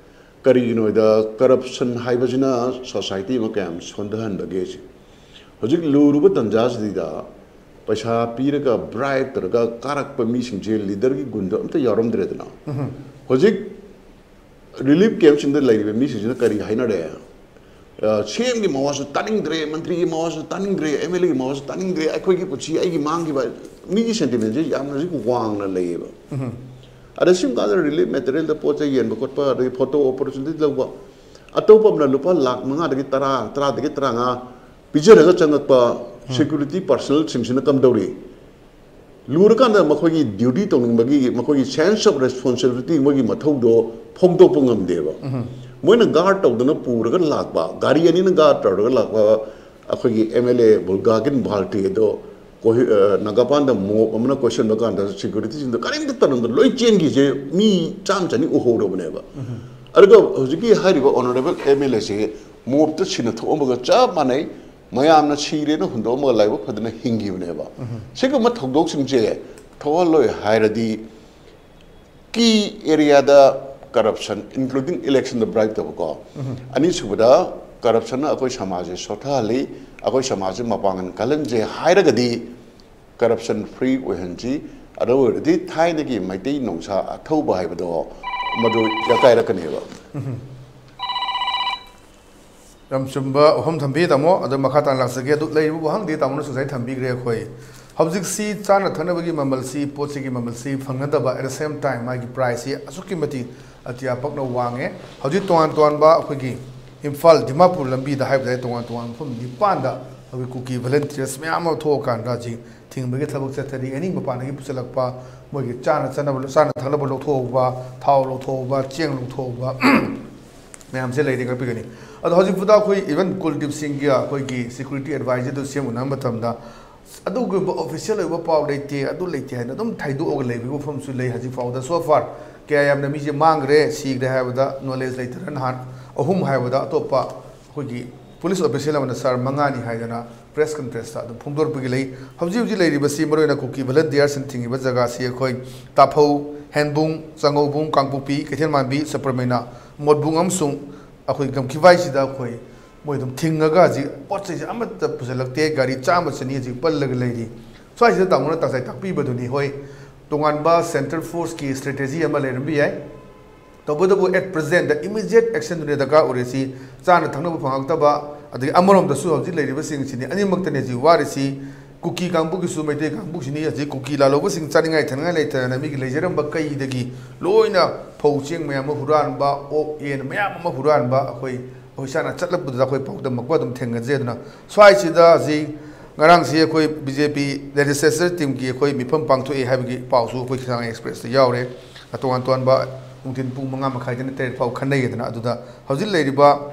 ꯀꯔꯤꯒꯤꯅꯣ ꯍꯥꯏꯗ, ꯀꯔꯞꯁꯟ ꯍꯥꯏꯕꯁꯤꯅ ꯁꯣꯁꯥꯏꯇꯤ ꯑꯃ ꯀꯌꯥꯝ ꯁꯣꯟꯊꯍꯟꯕꯒꯦ ꯁꯤ꯫ ꯍꯧꯖꯤꯛ ꯂꯨꯔꯨꯕ ꯇꯟꯖꯥꯁꯤꯗ ꯄꯩꯁꯥ ꯄꯤꯔꯒ, ꯕ꯭ꯔꯥꯏꯕ ꯇꯧꯔꯒ ꯀꯥꯔꯛꯄ ꯃꯤꯁꯤꯡꯁꯦ ꯂꯤꯗꯔꯒꯤ ꯒꯨꯟꯗ ꯑꯝꯇ ꯌꯥꯎꯔꯝꯗ꯭ꯔꯦꯗꯅ꯫ ꯍꯧꯖꯤꯛ ꯔꯤꯂꯤꯐ ꯀꯦꯝꯞꯁꯤꯡꯗ ꯂꯩꯔꯤꯕ ꯃꯤꯁꯤꯡꯁꯤꯅ ꯀꯔꯤ ꯍꯥꯏꯅꯔꯦ? ꯑ, ꯁꯤ ꯑꯦꯝꯒꯤ ꯃꯋꯥꯁꯨ ꯇꯥꯅꯤꯡꯗ꯭ꯔꯦ, ꯃꯟꯇ꯭ꯔꯤꯒꯤ ꯃꯋꯥꯁꯨ ꯇꯥꯅꯤꯡꯗ꯭ꯔꯦ, ꯑꯦꯝ ꯑꯦꯜ ꯑꯦꯒꯤ ꯃꯋꯥꯁꯨ ꯇꯥꯅꯤꯡꯗ꯭ꯔꯦ, ꯑꯩꯈꯣꯏꯒꯤ ꯄꯨꯟꯁꯤ, ꯑꯩꯒꯤ ꯃꯥꯡꯈꯤꯕ, ꯃꯤꯒꯤ ꯁꯦꯟꯇꯤꯃꯦꯟꯁꯦ ꯌꯥꯝꯅ ꯍꯧꯖꯤꯛ ꯋꯥꯡꯅ ꯂꯩꯌꯦꯕ꯫ ꯑꯗ ꯁꯤꯒꯨꯝ ꯀꯥꯟꯗ ꯔꯤꯂꯤꯐ ꯃꯦꯇꯔꯤꯌꯦꯜꯗ ꯄꯣꯠ ꯆꯩ ꯌꯦꯟꯕ ꯈꯣꯠꯄ, ꯑꯗꯒꯤ ꯐꯣꯇꯣ ꯑꯣꯄꯣꯔꯆꯨꯅꯤꯇꯤ ꯂꯧꯕ, ꯑꯇꯣꯞꯄ ꯑꯃꯅ ꯂꯨꯄꯥ ꯂꯥꯈ ꯃꯉꯥꯗꯒꯤ ꯇꯔꯥ, ꯇꯔꯥꯗꯒꯤ ꯇꯔꯥꯃꯉꯥ ꯄꯤꯖꯔꯒ ꯆꯪꯉꯛꯄ ꯁꯦꯀ꯭ꯌꯨꯔꯤꯇꯤ ꯄꯥꯔꯁꯅꯦꯜꯁꯤꯡꯁꯤꯅ ꯀꯝꯗꯧꯔꯤ? ꯂꯨꯔꯀꯥꯟꯗ ꯃꯈꯣꯏꯒꯤ duty ꯇꯧꯅꯤꯡꯕꯒꯤ, ꯃꯈꯣꯏꯒꯤ sense of responsibility, ꯃꯣꯏꯒꯤ ꯃꯊꯧꯗꯣ ꯐꯣꯡꯗꯣꯛꯄ ꯉꯝꯗꯦꯕ꯫ ꯃꯣꯏꯅ guard ꯇꯧꯗꯅ ꯄꯨꯔꯒ ꯂꯥꯛꯄ, ꯒꯥꯔꯤ ꯑꯅꯤꯅ guard ꯇꯧꯔꯒ ꯂꯥꯛꯄ ꯑꯩꯈꯣꯏꯒꯤ M L A ꯕꯨꯜꯒꯥꯒꯤꯟ ꯚꯥꯜꯇꯦ ꯑꯗꯣ ꯀꯣꯍꯤ-, ꯑ, ꯅꯥꯒꯥꯄꯥꯟꯗ mob ꯑꯃꯅ ꯀꯣꯏꯁꯟꯕ ꯀꯥꯟꯗ security ꯁꯤꯡꯗꯣ ꯀꯔꯤꯝꯇ ꯇꯧꯔꯝꯗ ꯂꯣꯏ ꯆꯦꯟꯈꯤꯁꯦ ꯃꯤ ꯆꯥꯝꯃ ꯆꯅꯤ ꯎꯍꯧꯔꯕꯅꯦꯕ꯫ ꯑꯗꯨꯒ ꯍꯧꯖꯤꯛꯀꯤ ꯍꯥꯏꯔꯤꯕ honourable M L A say mob ꯇ ꯁꯤꯅ ꯊꯣꯛꯑꯝꯕꯒ ꯆꯞ ꯃꯥꯟꯅꯩ꯫ ꯃꯌꯥꯝꯅ ꯁꯤꯔꯦꯅ ꯍꯨꯟꯗꯣꯛꯑꯝꯃꯒ ꯂꯥꯏꯕꯛ ꯐꯗꯅ ꯍꯤꯡꯈꯤꯕꯅꯦꯕ꯫ ꯁꯤꯒꯨꯝꯕ ꯊꯧꯗꯣꯛꯁꯤꯡꯁꯦ ꯊꯣꯛꯍꯜꯂꯣꯏ ꯍꯥꯏꯔꯗꯤ, key area ꯗ corruption, including election ꯗ bribe ꯇꯧꯕꯀꯣ, ꯑꯅꯤꯁꯨꯕꯗ corruption ꯅ ꯑꯩꯈꯣꯏ ꯁꯃꯥꯖꯁꯦ ꯁꯣꯠꯊꯍꯜꯂꯤ, ꯑꯩꯈꯣꯏ ꯁꯃꯥꯖꯁꯦ ꯃꯄꯥꯡꯒꯜ ꯀꯜꯍꯟꯁꯦ ꯍꯥꯏꯔꯒꯗꯤ corruption free ꯑꯣꯏꯍꯟꯁꯤ꯫ ꯑꯗꯨ ꯑꯣꯏꯔꯗꯤ ꯊꯥꯏꯅꯒꯤ ꯃꯩꯇꯩ ꯅꯣꯡꯁꯥ ꯑꯊꯧꯕ ꯍꯥꯏꯕꯗꯣ ꯃꯗꯨ ꯌꯥꯀꯥꯏꯔꯛꯀꯅꯦꯕ꯫ ꯌꯥꯝ ꯆꯨꯝꯕ ꯋꯥꯐꯝ ꯊꯝꯕꯤ, ꯇꯥꯃꯣ꯫ ꯑꯗꯣ ꯃꯈꯥ ꯇꯥꯅ ꯂꯥꯛꯆꯒꯦ꯫ ꯑꯗꯨ ꯂꯩꯔꯤꯕ ꯋꯥꯍꯪꯗꯤ ꯇꯥꯃꯣꯅꯁꯨ ꯉꯁꯥꯏ ꯊꯝꯕꯤꯈ꯭ꯔꯦ꯫ ꯑꯩꯈꯣꯏ ꯍꯧꯖꯤꯛꯁꯤ ꯆꯥꯅ ꯊꯛꯅꯕꯒꯤ ꯃꯃꯜꯁꯤ, ꯄꯣꯠꯁꯤꯒꯤ ꯃꯃꯜꯁꯤ ꯐꯪꯅꯗꯕ, at the same time ꯃꯥꯒꯤ price ꯁꯤ ꯑꯁꯨꯛꯀꯤ ꯃꯇꯤꯛ ꯑꯇꯤꯌꯥ ꯄꯛꯅ ꯋꯥꯡꯉꯦ꯫ ꯍꯧꯖꯤꯛ ꯇꯣꯉꯥꯟ ꯇꯣꯉꯥꯟꯕ ꯑꯩꯈꯣꯏꯒꯤ ꯏꯝꯐꯥꯜ ꯗꯤꯃꯥꯄꯨꯔ ꯂꯝꯕꯤꯗ ꯍꯥꯏꯕ ꯇꯥꯔꯦ, ꯇꯣꯉꯥꯟ ꯇꯣꯉꯥꯟꯕ ꯃꯐꯝ ꯅꯤꯄꯥꯟꯗ ꯑꯩꯈꯣꯏ ꯀꯨꯀꯤ volunteers ꯃꯌꯥꯝ ꯑꯃ ꯊꯣꯛꯑꯀꯥꯟꯗ ꯍꯧꯖꯤꯛ ꯊꯤꯡꯕꯒꯤ ꯊꯕꯛ ꯆꯠꯊꯔꯤ꯫ ꯑꯦꯅꯤ ꯃꯄꯥꯟꯗꯒꯤ ꯄꯨꯁꯤꯜꯂꯛꯄ ꯃꯣꯏꯒꯤ ꯆꯥꯅ ꯆꯥꯅꯕ, ꯆꯥꯅ ꯊꯛꯅꯕ ꯂꯧꯊꯣꯛꯍꯧꯕ, ꯊꯥꯎ ꯂꯧꯊꯣꯛꯍꯧꯕ, ꯆꯦꯡ ꯂꯧꯊꯣꯛꯍꯧꯕ ꯃꯌꯥꯝꯁꯦ ꯂꯩꯔꯤ, ꯉꯥꯛꯄꯤꯒꯅꯤ꯫ ꯑꯗꯣ ꯍꯧꯖꯤꯛ ꯐꯥꯎꯗ ꯑꯩꯈꯣꯏ even ꯀꯨꯜꯗꯤꯞ ꯁꯤꯡꯒꯤ ꯑꯩꯈꯣꯏꯒꯤ security adviser ꯗꯨ ꯁꯤ ꯑꯦꯝ ꯎꯅꯕ ꯃꯇꯝꯗ ꯑꯗꯨꯒꯨꯝꯕ official ꯑꯣꯏꯕ ꯄꯥꯎ ꯂꯩꯇꯦ, ꯑꯗꯨ ꯂꯩꯇꯦ ꯍꯥꯏꯅ ꯑꯗꯨꯝ ꯊꯩꯗꯣꯛꯑꯒ ꯂꯩꯕꯒꯤ ꯋꯥꯐꯝꯁꯨ ꯂꯩ꯫ ꯍꯧꯖꯤꯛ ꯐꯥꯎꯗ so far ꯀꯌꯥ ꯌꯥꯝꯅ ꯃꯤꯁꯦ ꯃꯥꯡꯈ꯭ꯔꯦ, ꯁꯤꯈ꯭ꯔꯦ ꯍꯥꯏꯕꯗ knowledge ꯂꯩꯇꯅ ꯅꯍꯥꯟ ꯑꯍꯨꯝ ꯍꯥꯏꯕꯗ ꯑꯇꯣꯞꯄ ꯑꯩꯈꯣꯏꯒꯤ police official ꯑꯃꯅ sir ꯃꯉꯥꯅꯤ ꯍꯥꯏꯗꯅ press conference ꯇ ꯑꯗꯨꯝ ꯐꯣꯡꯗꯣꯔꯛꯄꯒꯤ ꯂꯩ꯫ ꯍꯧꯖꯤꯛ ꯍꯧꯖꯤꯛ ꯂꯩꯔꯤꯕꯁꯤ ꯃꯔꯨꯑꯣꯏꯅ ꯀꯨꯀꯤ volunteers ꯁꯤꯡ ꯊꯤꯡꯉꯤꯕ ꯖꯒꯥꯁꯤ ꯑꯩꯈꯣꯏ ꯇꯥꯐꯧ, ꯍꯦꯟꯕꯨꯡ, ꯆꯪꯉꯧꯕꯨꯡ, ꯀꯥꯡꯄꯣꯛꯄꯤ, ꯀꯩꯊꯦꯜꯃꯥꯟꯕꯤ, ꯁꯄ꯭ꯔꯃꯩꯅ, ꯃꯣꯠꯕꯨꯡ ꯑꯃꯁꯨꯡ ꯑꯩꯈꯣꯏ ꯒꯝꯈꯤꯕꯥꯏꯁꯤꯗ ꯑꯩꯈꯣꯏ ꯃꯣꯏ ꯑꯗꯨꯝ ꯊꯤꯡꯉꯒ ꯍꯧꯖꯤꯛ ꯄꯣꯠ ꯆꯩꯁꯦ ꯑꯃꯠꯇ ꯄꯨꯁꯤꯜꯂꯛꯇꯦ꯫ ꯒꯥꯔꯤ ꯆꯥꯝꯃ ꯆꯅꯤ ꯍꯧꯖꯤꯛ ꯄꯜꯂꯒ ꯂꯩꯔꯤ꯫ ꯁ꯭ꯋꯥꯏꯁꯤꯗ ꯇꯥꯃꯣꯅ ꯇꯥꯛꯆꯥꯏ ꯇꯥꯛꯄꯤꯕꯗꯨꯅꯤ꯫ ꯍꯣꯏ, ꯇꯣꯉꯥꯟꯕ central force ꯀꯤ strategy ꯑꯃ ꯂꯩꯔꯝꯕ ꯌꯥꯏ꯫ ꯇꯧꯕꯇꯕꯨ at present the immediate action ꯗꯨꯅ ꯗꯔꯀꯥꯔ ꯑꯣꯏꯔꯤꯁꯤ꯫ ꯆꯥꯅ ꯊꯛꯅꯕ ꯐꯪꯉꯛꯇꯕ, ꯑꯗꯒꯤ ꯑꯃꯔꯣꯝꯗꯁꯨ ꯍꯧꯖꯤꯛ ꯂꯩꯔꯤꯕꯁꯤꯡꯁꯤꯅꯤ, ꯑꯅꯤꯃꯛꯇꯅꯤ ꯍꯧꯖꯤꯛ ꯋꯥꯔꯤꯁꯤ꯫ ꯀꯨꯀꯤ ꯀꯥꯡꯕꯨꯒꯤꯁꯨ, ꯃꯩꯇꯩ ꯀꯥꯡꯕꯨꯁꯤꯅꯤ ꯍꯧꯖꯤꯛ ꯀꯨꯀꯤ ꯂꯥꯂꯧꯕꯁꯤꯡ ꯆꯥꯅꯤꯡꯉꯥꯏ ꯊꯛꯅꯤꯡꯉꯥꯏ ꯂꯩꯇꯗꯅ ꯃꯤꯒꯤ ꯂꯩꯖꯔꯝꯕ ꯀꯩꯗꯒꯤ ꯂꯣꯏꯅ ꯐꯧ ꯆꯦꯡ ꯃꯌꯥꯝ ꯑꯃ ꯍꯨꯔꯥꯟꯕ, ꯑꯣꯛ ꯌꯦꯟ ꯃꯌꯥꯝ ꯑꯃ ꯍꯨꯔꯥꯟꯕ ꯑꯩꯈꯣꯏ, ꯑꯩꯈꯣꯏ ꯏꯁꯥꯅ ꯆꯠꯂꯛꯄꯗꯨꯗ ꯑꯩꯈꯣꯏ ꯄꯥꯎꯗꯝꯃꯛꯄ ꯑꯗꯨꯝ ꯊꯦꯡꯅꯖꯩ꯫ ꯑꯗꯨꯅ ꯁ꯭ꯋꯥꯏꯁꯤꯗ ꯍꯧꯖꯤꯛ ꯉꯔꯥꯡꯁꯤ ꯑꯩꯈꯣꯏ ꯕꯤ ꯖꯦ ꯄꯤ ꯂꯦꯖꯤꯁꯂꯦꯆꯔ ꯇꯤꯝꯒꯤ ꯑꯩꯈꯣꯏ ꯃꯤꯐꯝ ꯄꯥꯡꯊꯣꯛꯑꯦ ꯍꯥꯏꯕꯒꯤ ꯄꯥꯎꯁꯨ ꯑꯩꯈꯣꯏ ꯈꯤꯁꯥꯡ ꯑꯦꯛꯁꯄ꯭ꯔꯦꯁꯇ ꯌꯥꯎꯔꯦ꯫ ꯇꯣꯉꯥꯟ ꯇꯣꯉꯥꯟꯕ ꯅꯨꯡꯊꯤꯟ ꯄꯨꯡ ꯃꯉꯥ ꯃꯈꯥꯏꯗꯅ ꯇꯔꯦꯠ ꯐꯥꯎ ꯈꯟꯅꯩꯗꯅ, ꯑꯗꯨꯗ ꯍꯧꯖꯤꯛ ꯂꯩꯔꯤꯕ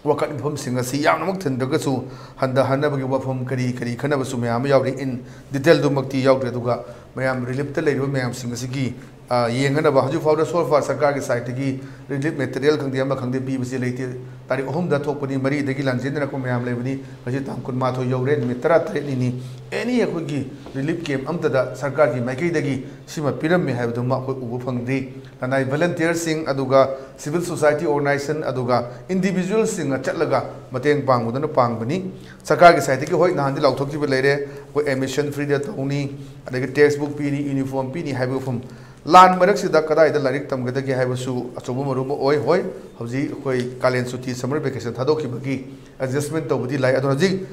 ꯋꯥꯀꯠ ꯃꯤꯐꯝꯁꯤꯡ ꯑꯁꯤ ꯌꯥꯝꯅꯃꯛ ꯊꯤꯟꯗ꯭ꯔꯒꯁꯨ ꯍꯟꯊꯍꯟꯅꯕꯒꯤ ꯋꯥꯐꯝ ꯀꯔꯤ ꯀꯔꯤ ꯈꯟꯅꯕꯁꯨ ꯃꯌꯥꯝ ꯑꯃ ꯌꯥꯎꯔꯤ꯫ ꯏꯟ ꯗꯤꯇꯦꯜꯗꯨꯃꯛꯇꯤ ꯌꯥꯎꯗ꯭ꯔꯦ꯫ ꯑꯗꯨꯒ ꯃꯌꯥꯝ ꯔꯤꯂꯤꯞꯇ ꯂꯩꯔꯤꯕ ꯃꯌꯥꯝꯁꯤꯡ ꯑꯁꯤꯒꯤ ꯑ, ꯌꯦꯡꯅꯅꯕ ꯍꯧꯖꯤꯛ ꯐꯥꯎꯗ ꯁꯣꯜꯐꯥ ꯁꯔꯀꯥꯔꯒꯤ ꯁꯥꯏꯠꯇꯒꯤ ꯔꯤꯂꯤꯞ ꯃꯦꯇꯔꯤꯌꯦꯜ ꯈꯪꯗꯦ ꯑꯃ ꯈꯪꯗꯦ ꯄꯤꯕꯁꯤ ꯂꯩꯇꯦ꯫ ꯇꯥꯔꯤꯛ ꯑꯍꯨꯝꯗ ꯊꯣꯛꯄꯅꯤ, ꯃꯔꯤꯗꯒꯤ ꯂꯥꯟꯖꯦꯟꯅꯔꯛꯄ ꯃꯌꯥꯝ ꯂꯩꯕꯅꯤ꯫ ꯉꯁꯤ ꯇꯥꯡ ꯀꯨꯟꯃꯥꯊꯣꯏ ꯌꯧꯔꯦ, ꯅꯨꯃꯤꯠ ꯇꯔꯥꯇꯔꯦꯠꯅꯤꯅꯤ꯫ ꯑꯦꯅꯤ ꯑꯩꯈꯣꯏꯒꯤ ꯔꯤꯂꯤꯞ ꯀꯦꯝ ꯑꯝꯇꯗ ꯁꯔꯀꯥꯔꯒꯤ ꯃꯥꯏꯀꯩꯗꯒꯤ ꯁꯤꯃ ꯄꯤꯔꯝꯃꯦ ꯍꯥꯏꯕꯗꯨꯃ ꯑꯩꯈꯣꯏ ꯎꯕ ꯐꯪꯗ꯭ꯔꯤ꯫ ꯂꯅꯥꯏ ꯚꯣꯂꯟꯇꯤꯌꯔꯁꯤꯡ, ꯑꯗꯨꯒ ꯁꯤꯚꯤꯜ ꯁꯣꯁꯥꯏꯇꯤ ꯑꯣꯔꯒꯅꯥꯏꯖꯦꯁꯟ, ꯑꯗꯨꯒ ꯏꯟꯗꯤꯚꯤꯖꯨꯋꯦꯜꯁꯤꯡꯅ ꯆꯠꯂꯒ ꯃꯇꯦꯡ ꯄꯥꯡꯕꯗꯨꯅ ꯄꯥꯡꯕꯅꯤ꯫ ꯁꯔꯀꯥꯔꯒꯤ ꯁꯥꯏꯠꯇꯒꯤ ꯍꯣꯏ ꯅꯍꯥꯟꯗꯤ ꯂꯥꯎꯊꯣꯛꯈꯤꯕ ꯂꯩꯔꯦ, ꯑꯩꯈꯣꯏ ꯑꯦꯗꯃꯤꯁꯟ ꯐ꯭ꯔꯤꯗ ꯇꯧꯅꯤ, ꯑꯗꯒꯤ ꯇꯦꯛꯁ ꯕꯨꯛ ꯄꯤꯅꯤ, ꯌꯨꯅꯤꯐꯣꯔꯝ ꯄꯤꯅꯤ ꯍꯥꯏꯕ ꯋꯥꯐꯝ꯫ ꯂꯥꯟ ꯃꯔꯛꯁꯤꯗ ꯀꯗꯥꯏꯗ ꯂꯥꯏꯔꯤꯛ ꯇꯝꯒꯗꯒꯦ ꯍꯥꯏꯕꯁꯨ ꯑꯆꯧꯕ ꯃꯔꯨ ꯑꯃ ꯑꯣꯏ꯫ ꯍꯣꯏ, ꯍꯧꯖꯤꯛ ꯑꯩꯈꯣꯏ ꯀꯥꯂꯦꯟ ꯁꯨꯇꯤ, ꯁꯝꯃꯔ ꯚꯦꯀꯦꯁꯟ ꯊꯥꯗꯣꯛꯈꯤꯕꯒꯤ ꯑꯦꯗꯖꯁꯃꯦꯟ ꯇꯧꯕꯗꯤ ꯂꯥꯛꯏ꯫ ꯑꯗꯣ ꯍꯧꯖꯤꯛ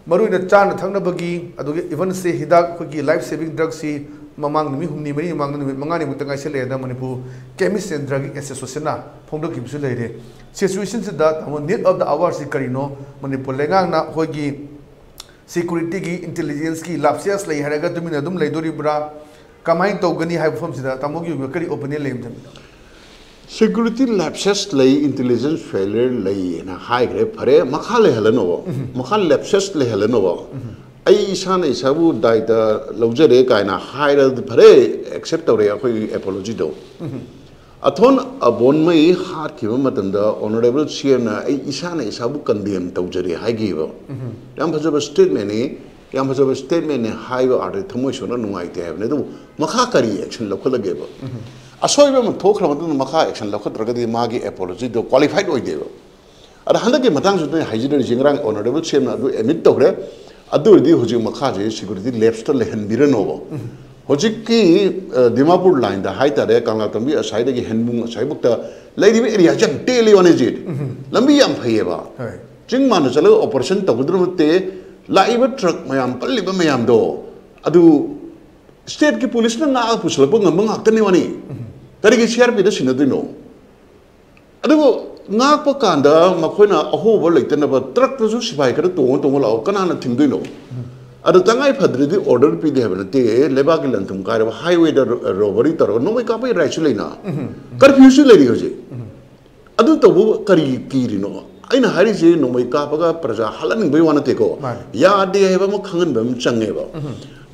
ꯃꯔꯨꯑꯣꯏꯅ ꯆꯥꯅ ꯊꯛꯅꯕꯒꯤ, ꯑꯗꯨꯒ ꯏꯚꯟ ꯁꯦ ꯍꯤꯗꯥꯛ, ꯑꯩꯈꯣꯏꯒꯤ ꯂꯥꯏꯐ ꯁꯦꯚꯤꯡ ꯗ꯭ꯔꯒꯁꯤ ꯃꯃꯥꯡ ꯅꯨꯃꯤꯠ ꯍꯨꯝꯅꯤ ꯃꯔꯤ ꯃꯃꯥꯡꯗ ꯅꯨꯃꯤꯠ ꯃꯉꯥꯅꯤꯃꯨꯛꯇ ꯉꯥꯏꯁꯜꯂꯛꯑꯦꯅ ꯃꯅꯤꯄꯨꯔ ꯀꯦꯃꯤꯁ ꯑꯦꯟ ꯗ꯭ꯔꯒ ꯑꯦꯁꯣꯁꯤꯌꯦꯁꯟꯅ ꯐꯣꯡꯗꯣꯛꯈꯤꯕꯁꯨ ꯂꯩꯔꯦ꯫ ꯁꯤꯆꯨꯋꯦꯁꯟꯁꯤꯗ ꯇꯥꯃꯣ, ꯅꯤꯗ ꯑꯣꯐ ꯗ ꯑꯋꯥꯔꯁꯤ ꯀꯔꯤꯅꯣ? ꯃꯅꯤꯄꯨꯔ ꯂꯩꯉꯥꯛꯅ ꯑꯩꯈꯣꯏꯒꯤ ꯁꯦꯀ꯭ꯌꯨꯔꯤꯇꯤꯒꯤ, ꯏꯟꯇꯦꯂꯤꯖꯦꯟꯁꯀꯤ ꯂꯥꯞꯁꯦꯁ ꯂꯩ ꯍꯥꯏꯔꯒ ꯇꯨꯃꯤꯟꯅ ꯑꯗꯨꯝ ꯂꯩꯗꯣꯔꯤꯕ꯭ꯔꯥ? ꯀꯃꯥꯏꯅ ꯇꯧꯒꯅꯤ ꯍꯥꯏꯕ ꯃꯐꯝꯁꯤꯗ ꯇꯥꯃꯣꯒꯤ ꯑꯣꯏꯕ ꯀꯔꯤ ꯑꯣꯄꯤꯅꯤꯌꯟ ꯂꯩ ꯑꯃ ꯊꯝꯕꯤꯌꯨ꯫ ꯁꯦꯀ꯭ꯌꯨꯔꯤꯇꯤ ꯂꯦꯞꯁꯦꯁ ꯂꯩ, ꯏꯟꯇꯦꯂꯤꯖꯦꯟꯁ ꯐꯦꯂꯤꯌꯔ ꯂꯩꯌꯦꯅ ꯍꯥꯏꯈ꯭ꯔꯦ, ꯐꯔꯦ, ꯃꯈꯥ ꯂꯩꯍꯜꯂꯅꯨꯕ, ꯃꯈꯥ ꯂꯦꯞꯁꯦꯁ ꯂꯩꯍꯜꯂꯅꯨꯕ꯫ ꯑꯩ ꯏꯁꯥꯅ ꯏꯁꯥꯕꯨ ꯗꯥꯏꯇ ꯂꯧꯖꯔꯦ ꯀꯥꯏꯅ ꯍꯥꯏꯔꯗꯤ ꯐꯔꯦ, ꯑꯦꯛꯁꯦꯞ ꯇꯧꯔꯦ ꯑꯩꯈꯣꯏꯒꯤ ꯑꯦꯄꯣꯂꯣꯖꯤꯗꯣ꯫ ꯑꯊꯣꯟ ꯑꯕꯣꯟꯃꯩ ꯍꯥꯠꯈꯤꯕ ꯃꯇꯝꯗ ꯑꯣꯅꯔꯦꯕꯜ ꯁꯤ ꯑꯦꯝꯅ "ꯑꯩ ꯏꯁꯥꯅ ꯏꯁꯥꯕꯨ ꯀꯟꯗꯦꯝ ꯇꯧꯖꯔꯦ" ꯍꯥꯏꯈꯤꯕ꯫ ꯌꯥꯝ ꯐꯖꯕ ꯁ꯭ꯇꯦꯠꯃꯦꯟꯅꯤ, ꯌꯥꯝ ꯐꯖꯕ ꯁ꯭ꯇꯦꯠꯃꯦꯟꯅꯤ ꯍꯥꯏꯕ ꯑꯥꯔꯊ ꯊꯃꯣꯏ ꯁꯣꯛꯅ ꯅꯨꯡꯉꯥꯏꯇꯦ ꯍꯥꯏꯕꯅꯤ꯫ ꯑꯗꯨꯕꯨ ꯃꯈꯥ ꯀꯔꯤ ꯑꯦꯛꯁꯟ ꯂꯧꯈꯠꯂꯒꯦꯕ? ꯑꯁꯣꯏꯕ ꯑꯃ ꯊꯣꯛꯈ꯭ꯔ ꯃꯇꯨꯡꯗ ꯃꯈꯥ ꯑꯦꯛꯁꯟ ꯂꯧꯈꯠꯇ꯭ꯔꯒꯗꯤ ꯃꯥꯒꯤ ꯑꯦꯄꯣꯂꯣꯖꯤꯗꯣ ꯀ꯭ꯋꯥꯂꯤꯐꯥꯏꯗ ꯑꯣꯏꯗꯦꯕ꯫ ꯑꯗ ꯍꯟꯗꯛꯀꯤ ꯃꯇꯥꯡꯁꯤꯗ ꯑꯩ ꯍꯥꯏꯖꯅꯔꯤꯁꯤ, ꯉꯔꯥꯡ ꯑꯣꯅꯔꯦꯕꯜ ꯁꯤ ꯑꯦꯝꯅ ꯑꯗꯨ ꯑꯦꯗꯃꯤꯠ ꯇꯧꯈ꯭ꯔꯦ꯫ ꯑꯗꯨ ꯑꯣꯏꯔꯗꯤ ꯍꯧꯖꯤꯛ ꯃꯈꯥꯁꯦ ꯁꯦꯀ꯭ꯌꯨꯔꯤꯇꯤ ꯂꯦꯞꯁꯇ ꯂꯩꯍꯟꯕꯤꯔꯅꯣꯕ꯫ ꯍꯧꯖꯤꯛꯀꯤ, ꯑ, ꯗꯤꯃꯥꯄꯨꯔ ꯂꯥꯏꯟꯗ ꯍꯥꯏꯇꯥꯔꯦ, ꯀꯪꯂꯥꯇꯣꯡꯕꯤ ꯑꯁꯥꯏꯗꯒꯤ ꯍꯦꯟꯕꯨꯡ ꯑꯁꯥꯏꯕꯨꯛꯇ ꯂꯩꯔꯤꯕ ꯑꯦꯔꯤꯌꯥꯁꯦ ꯌꯥꯝ ꯇꯦꯜꯂꯤ ꯋꯥꯅꯤꯁꯦ꯫ ꯂꯝꯕꯤ ꯌꯥꯝ ꯐꯩꯌꯦꯕ꯫ ꯍꯣꯏ꯫ ꯆꯤꯡ ꯃꯥꯟꯗ ꯆꯠꯂꯒ ꯑꯣꯄꯔꯦꯁꯟ ꯇꯧꯒꯗꯕ ꯅꯠꯇꯦ꯫ ꯂꯥꯛꯏꯕ ꯇ꯭ꯔꯛ ꯃꯌꯥꯝ, ꯄꯜꯂꯤꯕ ꯃꯌꯥꯝꯗꯣ, ꯑꯗꯨ ꯁ꯭ꯇꯦꯠꯀꯤ ꯄꯨꯂꯤꯁꯅ ꯉꯥꯛꯑ ꯄꯨꯁꯤꯜꯂꯛꯄ ꯉꯝꯕ ꯉꯥꯛꯇꯅꯤ ꯋꯥꯅꯤ꯫ ꯀꯔꯤꯒꯤ ꯁꯤ ꯑꯥꯔ ꯄꯤꯗ ꯁꯤꯟꯅꯗꯣꯏꯅꯣ? ꯑꯗꯨꯕꯨ ꯉꯥꯛꯄ ꯀꯥꯟꯗ ꯃꯈꯣꯏꯅ ꯑꯍꯣꯕ ꯂꯩꯇꯅꯕ ꯇ꯭ꯔꯛꯇꯁꯨ ꯁꯤꯐꯥꯏ ꯈꯔ ꯇꯣꯡꯉ ꯇꯣꯡꯉ ꯂꯥꯛꯑꯣ, ꯀꯅꯥꯅ ꯊꯤꯡꯗꯣꯏꯅꯣ? ꯑꯗꯣ ꯇꯉꯥꯏ ꯐꯗ꯭ꯔꯗꯤ ꯑꯣꯔꯗꯔ ꯄꯤꯗꯦ ꯍꯥꯏꯕ ꯅꯠꯇꯦ꯫ ꯂꯩꯕꯥꯛꯀꯤ ꯂꯟ ꯊꯨꯝ ꯀꯥꯏꯔꯕ ꯍꯥꯏꯋꯦꯗ ꯔꯣꯕꯔꯤ ꯇꯧꯔꯒ ꯅꯣꯡꯃꯩ ꯀꯥꯞꯄꯒꯤ ꯔꯥꯏꯠꯁꯨ ꯂꯩꯅ, ꯀꯔꯐ꯭ꯌꯨꯁꯨ ꯂꯩꯔꯤ ꯍꯧꯖꯤꯛ꯫ ꯑꯗꯨ ꯇꯧꯕ ꯀꯔꯤ ꯀꯤꯔꯤꯅꯣ? ꯑꯩꯅ ꯍꯥꯏꯔꯤꯁꯦ ꯅꯣꯡꯃꯩ ꯀꯥꯞꯄꯒ ꯄ꯭ꯔꯖꯥ ꯍꯥꯠꯍꯟꯅꯤꯡꯕꯩ ꯋꯥ ꯅꯠꯇꯦꯀꯣ꯫ ꯃꯥꯅꯦ꯫ ꯌꯥꯗꯦ ꯍꯥꯏꯕ ꯑꯃ ꯈꯪꯍꯟꯕ ꯑꯃ ꯆꯪꯉꯦꯕ꯫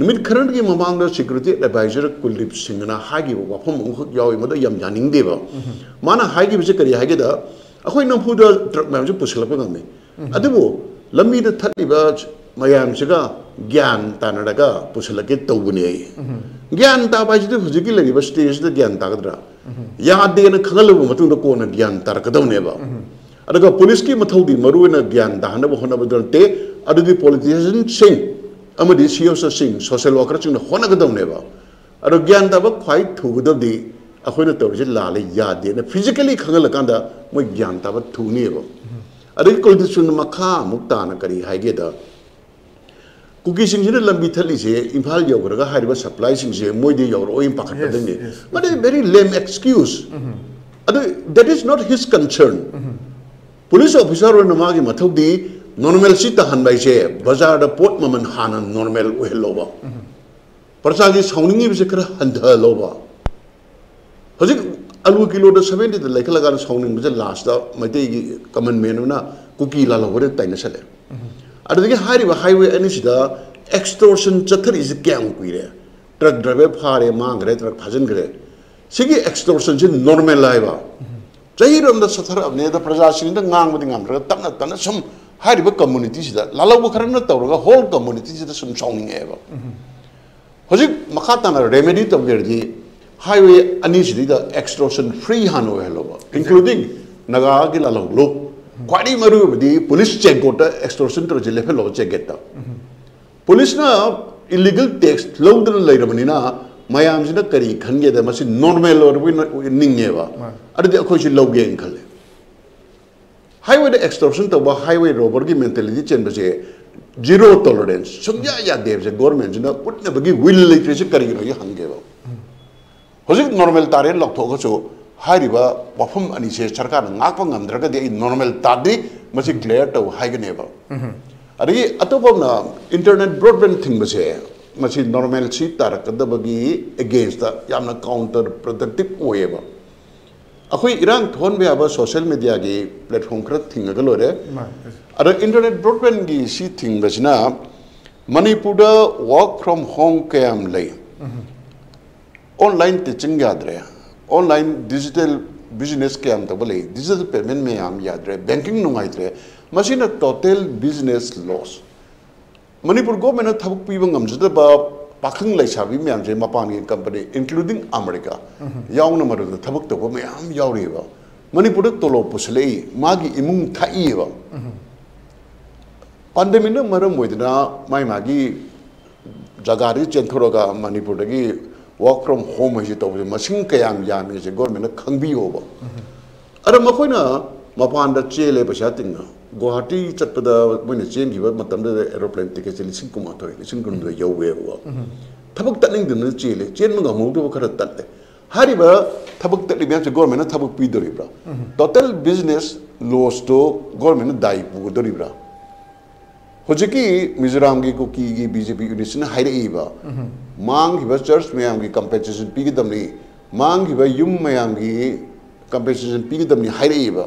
ꯅꯨꯃꯤꯠ ꯈꯔꯒꯤ ꯃꯃꯥꯡꯗ ꯁꯦꯀ꯭ꯌꯨꯔꯤꯇꯤ ꯑꯦꯗꯚꯥꯏꯖꯔ ꯀꯨꯜꯗꯤꯞ ꯁꯤꯡꯅ ꯍꯥꯏꯈꯤꯕ ꯋꯥꯐꯝ ꯑꯃꯈꯛ ꯌꯥꯎꯏ, ꯃꯗꯨ ꯌꯥꯝ ꯌꯥꯅꯤꯡꯗꯦꯕ꯫ ꯃꯥꯅ ꯍꯥꯏꯈꯤꯕꯁꯦ ꯀꯔꯤ ꯍꯥꯏꯒꯦꯗ, ꯑꯩꯈꯣꯏ ꯅꯝꯐꯨꯗ ꯇ꯭ꯔꯛ ꯃꯌꯥꯝꯁꯦ ꯄꯨꯁꯤꯜꯂꯛꯄ ꯉꯝꯃꯤ, ꯑꯗꯨꯕꯨ ꯂꯝꯕꯤꯗ ꯊꯠꯂꯤꯕ ꯃꯌꯥꯝꯁꯤꯒ ꯒ꯭ꯌꯥꯟ ꯇꯥꯅꯔꯒ ꯄꯨꯁꯤꯜꯂꯛꯀꯦ ꯇꯧꯕꯅꯦ ꯑꯩ꯫ ꯒ꯭ꯌꯥꯟ ꯇꯥꯕ ꯍꯥꯏꯁꯤꯗꯤ ꯍꯧꯖꯤꯛꯀꯤ ꯂꯩꯔꯤꯕ ꯁ꯭ꯇꯦꯖꯁꯤꯗ ꯒ꯭ꯌꯥꯟ ꯇꯥꯒꯗ꯭ꯔꯥ? ꯌꯥꯗꯦꯅ ꯈꯪꯍꯜꯂꯕ ꯃꯇꯨꯡꯗ ꯀꯣꯟꯅ ꯒ꯭ꯌꯥꯟ ꯇꯥꯔꯛꯀꯗꯕꯅꯦꯕ꯫ ꯑꯗꯨꯒ ꯄꯨꯂꯤꯁꯀꯤ ꯃꯊꯧꯗꯤ ꯃꯔꯨ ꯑꯣꯏꯅ ꯒ꯭ꯌꯥꯟ ꯇꯥꯍꯟꯅꯕ ꯍꯣꯠꯅꯕꯗ ꯅꯠꯇꯦ, ꯑꯗꯨꯗꯤ ꯄꯣꯂꯤꯇꯤꯁꯤꯌꯟꯁꯤꯡ ꯑꯃꯗꯤ ꯁꯤ ꯑꯦꯁ ꯑꯣꯁꯤꯡ, ꯁꯣꯁꯤꯌꯦꯜ ꯋꯥꯀꯔꯁꯤꯡꯅ ꯍꯣꯠꯅꯒꯗꯕꯅꯦꯕ꯫ ꯑꯗꯣ ꯒ꯭ꯌꯥꯟ ꯇꯥꯕ ꯈ꯭ꯋꯥꯏ ꯊꯨꯒꯗꯕꯗꯤ ꯑꯩꯈꯣꯏꯅ ꯇꯧꯔꯤꯁꯦ ꯂꯥꯜꯂꯦ, ꯌꯥꯗꯦꯅ ꯐꯤꯖꯤꯀꯦꯂꯤ ꯈꯪꯍꯜꯂꯀꯥꯟꯗ ꯃꯣꯏ ꯒ꯭ꯌꯥꯟ ꯇꯥꯕ ꯊꯨꯅꯤꯕ꯫ ꯑꯗꯒꯤ ꯀꯨꯜꯗꯤꯞ ꯁꯤꯡꯅ ꯃꯈꯥ ꯑꯃꯨꯛ ꯇꯥꯅ ꯀꯔꯤ ꯍꯥꯏꯒꯦꯗ, ꯀꯨꯀꯤꯁꯤꯡꯁꯤꯅ ꯂꯝꯕꯤ ꯊꯠꯂꯤꯁꯦ ꯏꯝꯐꯥꯜ ꯌꯧꯈ꯭ꯔꯒ ꯍꯥꯏꯔꯤꯕ ꯁꯄ꯭ꯂꯥꯏꯁꯤꯡꯁꯦ ꯃꯣꯏꯗꯤ ꯌꯧꯔꯛꯑꯣꯏꯅ ꯄꯥꯈꯠꯄꯗꯒꯤꯅꯤ꯫ Yes, yes. But a very lame excuse. ꯑꯗꯨ, that is not his concern. Police officer ꯑꯣꯏꯅ ꯃꯥꯒꯤ ꯃꯊꯧꯗꯤ ꯅꯣꯔꯃꯦꯜꯁꯤ ꯇꯥꯍꯟꯕ ꯍꯥꯏꯁꯦ ꯕꯖꯥꯔꯗ ꯄꯣꯠ ꯃꯃꯜ ꯍꯥꯟꯅ ꯅꯣꯔꯃꯦꯜ ꯑꯣꯏꯍꯜꯂꯧꯕ, ꯄ꯭ꯔꯖꯥꯒꯤ ꯁꯥꯎꯅꯤꯡꯉꯤꯕꯁꯦ ꯈꯔ ꯍꯟꯊꯍꯜꯂꯧꯕ꯫ ꯍꯧꯖꯤꯛ ꯑꯂꯨ ꯀꯤꯂꯣꯗ ꯁꯚꯦꯟꯇꯤꯗ ꯂꯩꯈꯠꯂꯀꯥꯟꯗ ꯁꯥꯎꯅꯤꯡꯕꯁꯦ ꯂꯥꯁꯇ ꯃꯩꯇꯩꯒꯤ ꯀꯃꯟ ꯃꯦꯟ ꯑꯃꯅ ꯀꯨꯀꯤ ꯂꯥꯜꯍꯧꯕꯗ ꯇꯥꯏꯅꯁꯜꯂꯦ꯫ ꯑꯗꯨꯗꯒꯤ ꯍꯥꯏꯔꯤꯕ ꯍꯥꯏꯋꯦ ꯑꯅꯤꯁꯤꯗ ꯑꯦꯛꯁꯇꯣꯔꯁꯟ ꯆꯠꯊꯔꯤꯁꯦ ꯀꯌꯥꯝ ꯀꯨꯏꯔꯦ? ꯇ꯭ꯔꯛ ꯗ꯭ꯔꯥꯏꯚꯔ ꯐꯥꯔꯦ, ꯃꯥꯡꯈ꯭ꯔꯦ, ꯇ꯭ꯔꯛ ꯐꯥꯖꯤꯟꯈ꯭ꯔꯦ꯫ ꯁꯤꯒꯤ ꯑꯦꯛꯁꯇꯣꯔꯁꯟꯁꯤ ꯅꯣꯔꯃꯦꯜ ꯍꯥꯏꯕ꯫ ꯆꯍꯤꯔꯣꯝꯗ ꯆꯠꯊꯔꯛꯑꯕꯅꯦ, ꯑꯗ ꯄ꯭ꯔꯖꯥꯁꯤꯡꯗ ꯉꯥꯡꯕꯗꯤ ꯉꯝꯗ꯭ꯔꯒ ꯇꯞꯅ ꯇꯞꯅ ꯁꯨꯝ ꯍꯥꯏꯔꯤꯕ ꯀꯝꯃꯨꯅꯤꯇꯤꯁꯤꯗ ꯂꯥꯜꯍꯧꯕ ꯈꯔꯅ ꯇꯧꯔꯒ ꯍꯣꯜ ꯀꯝꯃꯨꯅꯤꯇꯤꯁꯤꯗ ꯁꯨꯝ ꯁꯥꯎꯅꯤꯡꯉꯛꯑꯦꯕ꯫ ꯍꯧꯖꯤꯛ ꯃꯈꯥ ꯇꯥꯅ ꯔꯦꯃꯦꯗꯤ ꯇꯧꯒꯦ ꯍꯥꯏꯔꯗꯤ ꯍꯥꯏꯋꯦ ꯑꯅꯤꯁꯤꯗꯩꯗ ꯑꯦꯛꯁꯇꯣꯔꯁꯟ ꯐ꯭ꯔꯤ ꯍꯥꯟꯅ ꯑꯣꯏꯍꯜꯂꯣꯕ, ꯏꯟꯀ꯭ꯂꯨꯗꯤꯡ ꯅꯥꯒꯥꯒꯤ ꯂꯥꯜꯍꯧꯂꯨꯞ꯫ ꯈ꯭ꯋꯥꯏꯗꯒꯤ ꯃꯔꯨ ꯑꯣꯏꯕꯗꯤ ꯄꯨꯂꯤꯁ ꯆꯦꯛ ꯒꯣꯠꯇ ꯑꯦꯛꯁꯇꯣꯔꯁꯟ ꯇꯧꯔꯤꯁꯦ ꯂꯦꯞꯍꯜꯂꯣꯕ, ꯆꯦꯛ ꯒꯦꯠꯇ꯫ ꯄꯨꯂꯤꯁꯅ ꯏꯂꯤꯒꯦꯜ ꯇꯦꯛꯁ ꯂꯧꯗꯅ ꯂꯩꯔꯕꯅꯤꯅ ꯃꯌꯥꯝꯁꯤꯅ ꯀꯔꯤ ꯈꯟꯒꯦꯗ ꯃꯁꯤ ꯅꯣꯔꯃꯦꯜ ꯑꯣꯏꯔꯕꯣꯏ ꯅꯤꯡꯉꯦꯕ꯫ ꯃꯥꯅꯤ꯫ ꯑꯗꯨꯗꯤ ꯑꯩꯈꯣꯏꯁꯨ ꯂꯧꯒꯦꯅ ꯈꯜꯂꯦ꯫ ꯍꯥꯏꯋꯦꯗ ꯑꯦꯛꯁꯇꯣꯔꯁꯟ ꯇꯧꯕ, ꯍꯥꯏꯋꯦ ꯔꯣꯕꯔꯒꯤ ꯃꯦꯟꯇꯦꯂꯤꯇꯤ ꯆꯦꯟꯕꯁꯦ ꯖꯤꯔꯣ ꯇꯣꯂꯔꯦꯟꯁ, ꯁꯨꯡꯌꯥ ꯌꯥꯗꯦ ꯍꯥꯏꯕꯁꯦ ꯒꯣꯔꯃꯦꯟꯁꯤꯅ ꯎꯠꯅꯕꯒꯤ ꯋꯤꯜ ꯂꯩꯇ꯭ꯔꯤꯁꯦ ꯀꯔꯤꯒꯤꯅꯣ ꯑꯩ ꯍꯪꯒꯦꯕ꯫ ꯍꯧꯖꯤꯛ ꯅꯣꯔꯃꯦꯜ ꯇꯥꯔꯦꯅ ꯂꯥꯎꯊꯣꯛꯑꯒꯁꯨ ꯍꯥꯏꯔꯤꯕ ꯋꯥꯐꯝ ꯑꯅꯤꯁꯦ ꯁꯔꯀꯥꯔꯅ ꯉꯥꯛꯄ ꯉꯝꯗ꯭ꯔꯒꯗꯤ ꯑꯩ ꯅꯣꯔꯃꯦꯜ ꯇꯥꯗ꯭ꯔꯤ, ꯃꯁꯤ ꯀ꯭ꯂꯤꯌꯥꯔ ꯇꯧ ꯍꯥꯏꯒꯅꯦꯕ꯫ ꯑꯗꯒꯤ ꯑꯇꯣꯞꯄ ꯑꯃꯅ, ꯏꯟꯇꯔꯅꯦꯠ ꯕ꯭ꯔꯣꯗꯕꯦꯟ ꯊꯤꯡꯕꯁꯦ, ꯃꯁꯤ ꯅꯣꯔꯃꯦꯜꯁꯤ ꯇꯥꯔꯛꯀꯗꯕꯒꯤ ꯑꯦꯒꯦꯟꯁꯇ ꯌꯥꯝꯅ ꯀꯥꯎꯟꯇꯔ ꯄ꯭ꯔꯗꯛꯇꯤꯞ ꯑꯣꯏꯌꯦꯕ꯫ ꯑꯩꯈꯣꯏ ꯏꯔꯥꯡ ꯊꯣꯛꯍꯟꯕ ꯌꯥꯕ ꯁꯣꯁꯦꯜ ꯃꯦꯗꯤꯌꯥꯒꯤ ꯄ꯭ꯂꯦꯠꯐꯣꯝ ꯈꯔ ꯊꯤꯡꯉꯒ ꯂꯣꯏꯔꯦ꯫ ꯑꯗ ꯏꯟꯇꯔꯅꯦꯠ ꯕ꯭ꯔꯣꯗꯕꯦꯟꯒꯤ ꯁꯤ ꯊꯤꯡꯕꯁꯤꯅ ꯃꯅꯤꯄꯨꯔꯗ ꯋꯥꯔꯛ ꯐ꯭ꯔꯣꯝ ꯍꯣꯝ ꯀꯌꯥꯝ ꯂꯩ꯫ ꯑꯣꯟꯂꯥꯏꯟ ꯇꯤꯆꯤꯡ ꯌꯥꯗ꯭ꯔꯦ, ꯑꯣꯟꯂꯥꯏꯟ ꯗꯤꯖꯤꯇꯦꯜ ꯕꯤꯖꯤꯅꯦꯁ ꯀꯌꯥꯝ ꯇꯧꯕ ꯂꯩ, ꯗꯤꯖꯤꯇꯦꯜ ꯄꯦꯃꯦꯟ ꯃꯌꯥꯝ ꯌꯥꯗ꯭ꯔꯦ, ꯕꯦꯡꯀꯤꯡ ꯅꯨꯡꯉꯥꯏꯇ꯭ꯔꯦ꯫ ꯃꯁꯤꯅ ꯇꯣꯇꯦꯜ ꯕꯤꯖꯤꯅꯦꯁ ꯂꯣꯁ꯫ ꯃꯅꯤꯄꯨꯔ ꯒꯣꯔꯃꯦꯟꯅ ꯊꯕꯛ ꯄꯤꯕ ꯉꯝꯖꯗꯕ ꯄꯥꯈꯪ ꯂꯩꯁꯥꯕꯤ ꯃꯌꯥꯝꯁꯦ ꯃꯄꯥꯟꯒꯤ ꯀꯝꯄꯅꯤ, ꯏꯟꯀ꯭ꯂꯨꯗꯤꯡ ꯑꯃꯦꯔꯤꯀꯥ ꯌꯥꯎꯅ, ꯃꯗꯨꯗ ꯊꯕꯛ ꯇꯧꯕ ꯃꯌꯥꯝ ꯌꯥꯎꯔꯤꯑꯕ꯫ ꯃꯅꯤꯄꯨꯔꯗ ꯇꯣꯂꯣꯞ ꯄꯨꯁꯤꯜꯂꯛꯏ, ꯃꯥꯒꯤ ꯏꯃꯨꯡ ꯊꯥꯛꯏꯑꯕ꯫ ꯄꯥꯟꯗꯦꯃꯤꯛꯅ ꯃꯔꯝ ꯑꯣꯏꯗꯨꯅ ꯃꯥꯏ ꯃꯥꯒꯤ ꯖꯒꯥꯗꯒꯤ ꯆꯦꯟꯊꯣꯔꯒ ꯃꯅꯤꯄꯨꯔꯗꯒꯤ ꯋꯥꯔꯛ ꯐ꯭ꯔꯣꯝ ꯍꯣꯝ ꯍꯥꯏꯁꯦ ꯇꯧꯕꯁꯦ ꯃꯁꯤꯡ ꯀꯌꯥꯝ ꯌꯥꯝꯃꯤ ꯍꯥꯏꯁꯦ ꯒꯣꯔꯃꯦꯟꯅ ꯈꯪꯕꯤꯌꯣꯕ꯫ ꯑꯗ ꯃꯈꯣꯏꯅ ꯃꯄꯥꯟꯗ ꯆꯦꯜꯂꯦ ꯄꯩꯁꯥ ꯇꯤꯡꯅ꯫ ꯒꯨꯋꯥꯍꯥꯇꯤ ꯆꯠꯄꯗ ꯃꯣꯏꯅ ꯆꯦꯟꯈꯤꯕ ꯃꯇꯝꯗꯨꯗ ꯑꯦꯔꯣꯄ꯭ꯂꯦꯟ ꯇꯤꯀꯦꯠꯁꯦ ꯂꯤꯁꯤꯡ ꯀꯨꯟꯃꯥꯊꯣꯏ, ꯂꯤꯁꯤꯡ ꯀꯨꯟꯍꯨꯝꯗꯣꯏ ꯌꯧꯋꯦꯕꯀꯣ꯫ ꯊꯕꯛ ꯇꯠꯅꯤꯡꯗꯗꯅ ꯆꯦꯜꯂꯦ, ꯆꯦꯟꯕ ꯉꯝꯍꯧꯗꯕ ꯈꯔ ꯇꯠꯂꯦ꯫ ꯍꯥꯏꯔꯤꯕ ꯊꯕꯛ ꯇꯠꯂꯤꯕ ꯃꯌꯥꯝꯁꯦ ꯒꯣꯔꯃꯦꯟꯅ ꯊꯕꯛ ꯄꯤꯗꯣꯔꯤꯕ꯭ꯔꯥ? ꯇꯣꯇꯦꯜ ꯕꯤꯖꯤꯅꯦꯁ ꯂꯣꯁꯇꯣ ꯒꯣꯔꯃꯦꯟꯅ ꯗꯥꯏ ꯄꯨꯒꯗꯣꯔꯤꯕ꯭ꯔꯥ? ꯍꯧꯖꯤꯛꯀꯤ ꯃꯤꯖꯣꯔꯥꯝꯒꯤ ꯀꯨꯀꯤꯒꯤ ꯕꯤ ꯖꯦ ꯄꯤ ꯌꯨꯅꯤꯠꯁꯤꯅ ꯍꯥꯏꯔꯛꯏꯕ, ꯃꯥꯡꯈꯤꯕ ꯆꯔꯆ ꯃꯌꯥꯝꯒꯤ ꯀꯝꯄꯦꯟꯁꯦꯁꯟ ꯄꯤꯒꯗꯕꯅꯤ, ꯃꯥꯡꯈꯤꯕ ꯌꯨꯝ ꯃꯌꯥꯝꯒꯤ ꯀꯝꯄꯦꯟꯁꯦꯁꯟ ꯄꯤꯒꯗꯕꯅꯤ ꯍꯥꯏꯔꯛꯏꯕ꯫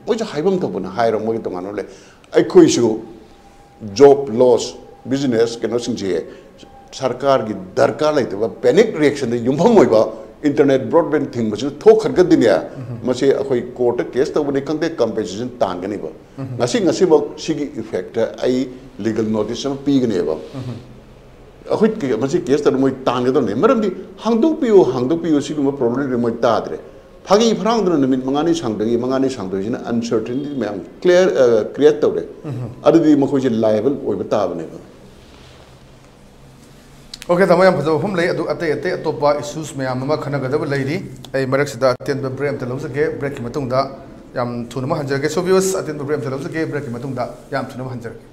ꯃꯣꯏꯁꯨ ꯍꯥꯏꯐꯝ ꯊꯣꯛꯄꯅ ꯍꯥꯏꯔꯣ, ꯃꯣꯏꯒꯤ ꯇꯣꯉꯥꯟꯕ ꯂꯩ꯫ ꯑꯩꯈꯣꯏꯁꯨ ꯖꯣꯕ ꯂꯣꯁ, ꯕꯤꯖꯤꯅꯦꯁ ꯀꯩꯅꯣꯁꯤꯡꯁꯦ ꯁꯔꯀꯥꯔꯒꯤ ꯗꯔꯀꯥꯔ ꯂꯩꯇꯕ ꯄꯦꯅꯤꯛ ꯔꯤꯌꯦꯛꯁꯟꯗ ꯌꯨꯝꯐꯝ ꯑꯣꯏꯕ ꯏꯟꯇꯔꯅꯦꯠ ꯕ꯭ꯔꯣꯗꯕꯦꯟ ꯊꯤꯡꯕꯁꯤꯅ ꯊꯣꯛꯈ꯭ꯔꯒꯗꯤꯅꯦ, ꯃꯁꯤ ꯑꯩꯈꯣꯏ ꯀꯣꯔꯠꯇ ꯀꯦꯁ ꯇꯧꯕꯅꯤ ꯈꯪꯗꯦ, ꯀꯝꯄꯦꯟꯁꯦꯁꯟ ꯇꯥꯟꯒꯅꯤꯕ꯫ ꯉꯁꯤ ꯉꯁꯤꯃꯛ ꯁꯤꯒꯤ ꯏꯐꯦꯛꯇ ꯑꯩ ꯂꯤꯒꯜ ꯅꯣꯇꯤꯁ ꯑꯃ ꯄꯤꯒꯅꯦꯕ꯫ ꯑꯩꯈꯣꯏ ꯀꯦ-, ꯃꯁꯤ ꯀꯦꯁ ꯇꯧꯔ ꯃꯣꯏ ꯇꯥꯟꯒꯗꯕꯅꯦ꯫ ꯃꯔꯝꯗꯤ ꯍꯥꯡꯗꯣꯛꯄꯤꯌꯨ, ꯍꯥꯡꯗꯣꯛꯄꯤꯌꯨ, ꯁꯤꯒꯨꯝꯕ ꯄ꯭ꯔꯣꯕ꯭ꯂꯦꯝꯗꯤ ꯃꯣꯏ ꯇꯥꯗ꯭ꯔꯦ꯫ ꯐꯥꯒꯤ ꯐꯔꯥꯡꯗꯅ ꯅꯨꯃꯤꯠ ꯃꯉꯥꯅꯤ ꯁꯥꯡꯗꯣꯛꯏ, ꯃꯉꯥꯅꯤ ꯁꯥꯡꯗꯣꯛꯏꯁꯤꯅ ꯑꯟꯁꯔꯇꯤꯟꯇꯤ ꯃꯌꯥꯝ ꯀ꯭ꯂꯤꯌꯥꯔ, ꯑ, ꯀ꯭ꯔꯤꯌꯦꯠ ꯇꯧꯔꯦ꯫ ꯑꯗꯨꯗꯤ ꯃꯈꯣꯏꯁꯦ ꯂꯥꯏꯑꯦꯕꯜ ꯑꯣꯏꯕ ꯇꯥꯕꯅꯦꯕ꯫ ꯑꯣꯀꯦ, ꯇꯥꯃꯣ, ꯌꯥꯝ ꯐꯖꯕ ꯋꯥꯐꯝ ꯂꯩ꯫ ꯑꯗꯨ ꯑꯇꯩ ꯑꯇꯩ ꯑꯇꯣꯞꯄ ꯏꯁꯨꯁ ꯃꯌꯥꯝ ꯑꯃ ꯈꯟꯅꯒꯗꯕ ꯂꯩꯔꯤ꯫ ꯑꯩ ꯃꯔꯛꯁꯤꯗ ꯑꯇꯦꯟꯕ ꯕ꯭ꯔꯦꯛ ꯑꯝꯇ ꯂꯧꯖꯒꯦ꯫ ꯕ꯭ꯔꯦꯛꯀꯤ ꯃꯇꯨꯡꯗ ꯌꯥꯝ ꯊꯨꯅ ꯑꯃ ꯍꯟꯖꯔꯛꯀꯦ꯫ ꯁꯣ ꯚꯤꯌꯨꯋꯔꯁ, ꯑꯇꯦꯟꯕ ꯕ꯭ꯔꯦꯛ ꯑꯝꯇ ꯂꯧꯖꯒꯦ꯫ ꯕ꯭ꯔꯦꯛꯀꯤ ꯃꯇꯨꯡꯗ ꯌꯥꯝ ꯊꯨꯅ ꯑꯃ ꯍꯟꯖꯔꯛꯀꯦ꯫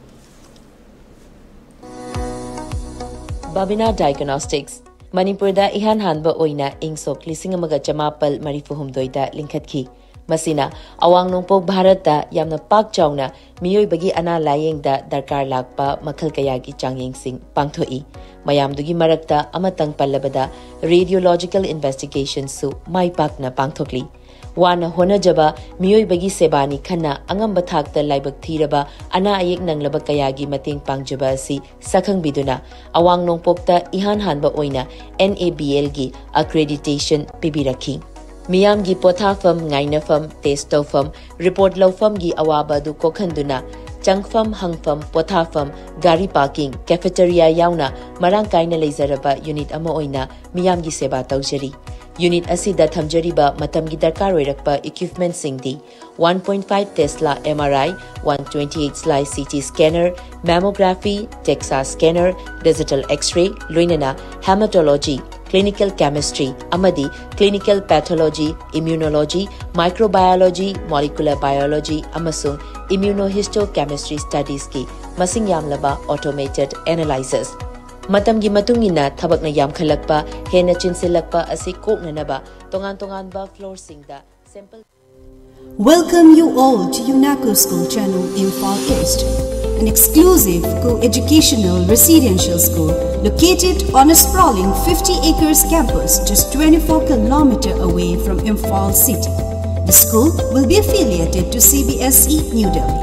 Babina Diagnostics. ꯃꯅꯤꯄꯨꯔꯗ ꯏꯍꯥꯟ ꯍꯥꯟꯕ ꯑꯣꯏꯅ ꯏꯪ ꯁꯣꯛ ꯂꯤꯁꯤꯡ ꯑꯃꯒ ꯆꯃꯥꯄꯜ ꯃꯔꯤꯐꯨ ꯍꯨꯝꯗꯣꯏꯗ ꯂꯤꯡꯈꯠꯈꯤ꯫ ꯃꯁꯤꯅ ꯑꯋꯥꯡ ꯅꯣꯡꯄꯣꯛ ꯚꯥꯔꯠꯇ ꯌꯥꯝꯅ ꯄꯥꯛ ꯆꯥꯎꯅ ꯃꯤꯑꯣꯏꯕꯒꯤ ꯑꯅꯥ ꯂꯥꯌꯦꯡꯗ ꯗꯔꯀꯥꯔ ꯂꯥꯛꯄ ꯃꯈꯜ ꯀꯌꯥꯒꯤ ꯆꯥꯡꯌꯦꯡꯁꯤꯡ ꯄꯥꯡꯊꯣꯛꯏ꯫ ꯃꯌꯥꯝꯗꯨꯒꯤ ꯃꯔꯛꯇ ꯑꯃꯇꯪ ꯄꯜꯂꯕꯗ radiological investigationꯁꯨ ꯃꯥꯏ ꯄꯥꯛꯅ ꯄꯥꯡꯊꯣꯛꯂꯤ꯫ ꯋꯥꯅ ꯍꯣꯠꯅꯖꯕ ꯃꯤꯑꯣꯏꯕꯒꯤ ꯁꯦꯕꯥꯅꯤ ꯈꯟꯅ ꯑꯉꯝꯕ ꯊꯥꯛꯇ ꯂꯥꯏꯕꯛ ꯊꯤꯔꯕ ꯑꯅꯥ ꯑꯌꯦꯛ ꯅꯪꯂꯕ ꯀꯌꯥꯒꯤ ꯃꯇꯦꯡ ꯄꯥꯡꯖꯕ ꯑꯁꯤ ꯁꯛꯈꯪꯕꯤꯗꯨꯅ ꯑꯋꯥꯡ ꯅꯣꯡꯄꯣꯛꯇ ꯏꯍꯥꯟ ꯍꯥꯟꯕ ꯑꯣꯏꯅ NABLꯒꯤ accreditation ꯄꯤꯕꯤꯔꯛꯈꯤ꯫ ꯃꯤꯌꯥꯝꯒꯤ ꯄꯣꯊꯥꯐꯝ, ꯉꯥꯏꯅꯐꯝ, test ꯇꯧꯐꯝ, report ꯂꯧꯐꯝꯒꯤ ꯑꯋꯥꯕ ꯑꯗꯨ ꯀꯣꯛꯍꯟꯗꯨꯅ ꯆꯪꯐꯝ, ꯍꯪꯐꯝ, ꯄꯣꯊꯥꯐꯝ, ꯒꯥꯔꯤ parking, cafeteria ꯌꯥꯎꯅ ꯃꯔꯥꯡ ꯀꯥꯏꯅ ꯂꯩꯖꯔꯕ unit ꯑꯃ ꯑꯣꯏꯅ ꯃꯤꯌꯥꯝꯒꯤ ꯁꯦꯕꯥ ꯇꯧꯖꯔꯤ꯫ Unit ꯑꯁꯤꯗ ꯊꯝꯖꯔꯤꯕ ꯃꯇꯝꯒꯤ ꯗꯔꯀꯥꯔ ꯑꯣꯏꯔꯛꯄ equipmentꯁꯤꯡꯗꯤ one point five Tesla MRI, one twenty-eight slice CT scanner, mammography, DEXA scanner, digital X-ray, ꯂꯣꯏꯅꯅ hematology, clinical chemistry ꯑꯃꯗꯤ clinical pathology, immunology, microbiology, molecular biology ꯑꯃꯁꯨꯡ immunohistochemistry studiesꯀꯤ ꯃꯁꯤꯡ ꯌꯥꯝꯂꯕ automated analyzers꯫ ꯃꯇꯝꯒꯤ ꯃꯇꯨꯡ ꯏꯟꯅ ꯊꯕꯛꯅ ꯌꯥꯝꯈꯠꯂꯛꯄ, ꯍꯦꯟꯅ ꯆꯤꯟꯁꯤꯜꯂꯛꯄ ꯑꯁꯤ ꯀꯣꯛꯅꯅꯕ ꯇꯣꯉꯥꯟ ꯇꯣꯉꯥꯟꯕ floorꯁꯤꯡꯗ sample Welcome you all to UNACO School Channel, Imphal East, an exclusive co-educational residential school located on a sprawling fifty acres campus just twenty-four kilometer away from Imphal city. The school will be affiliated to CBSE New Delhi.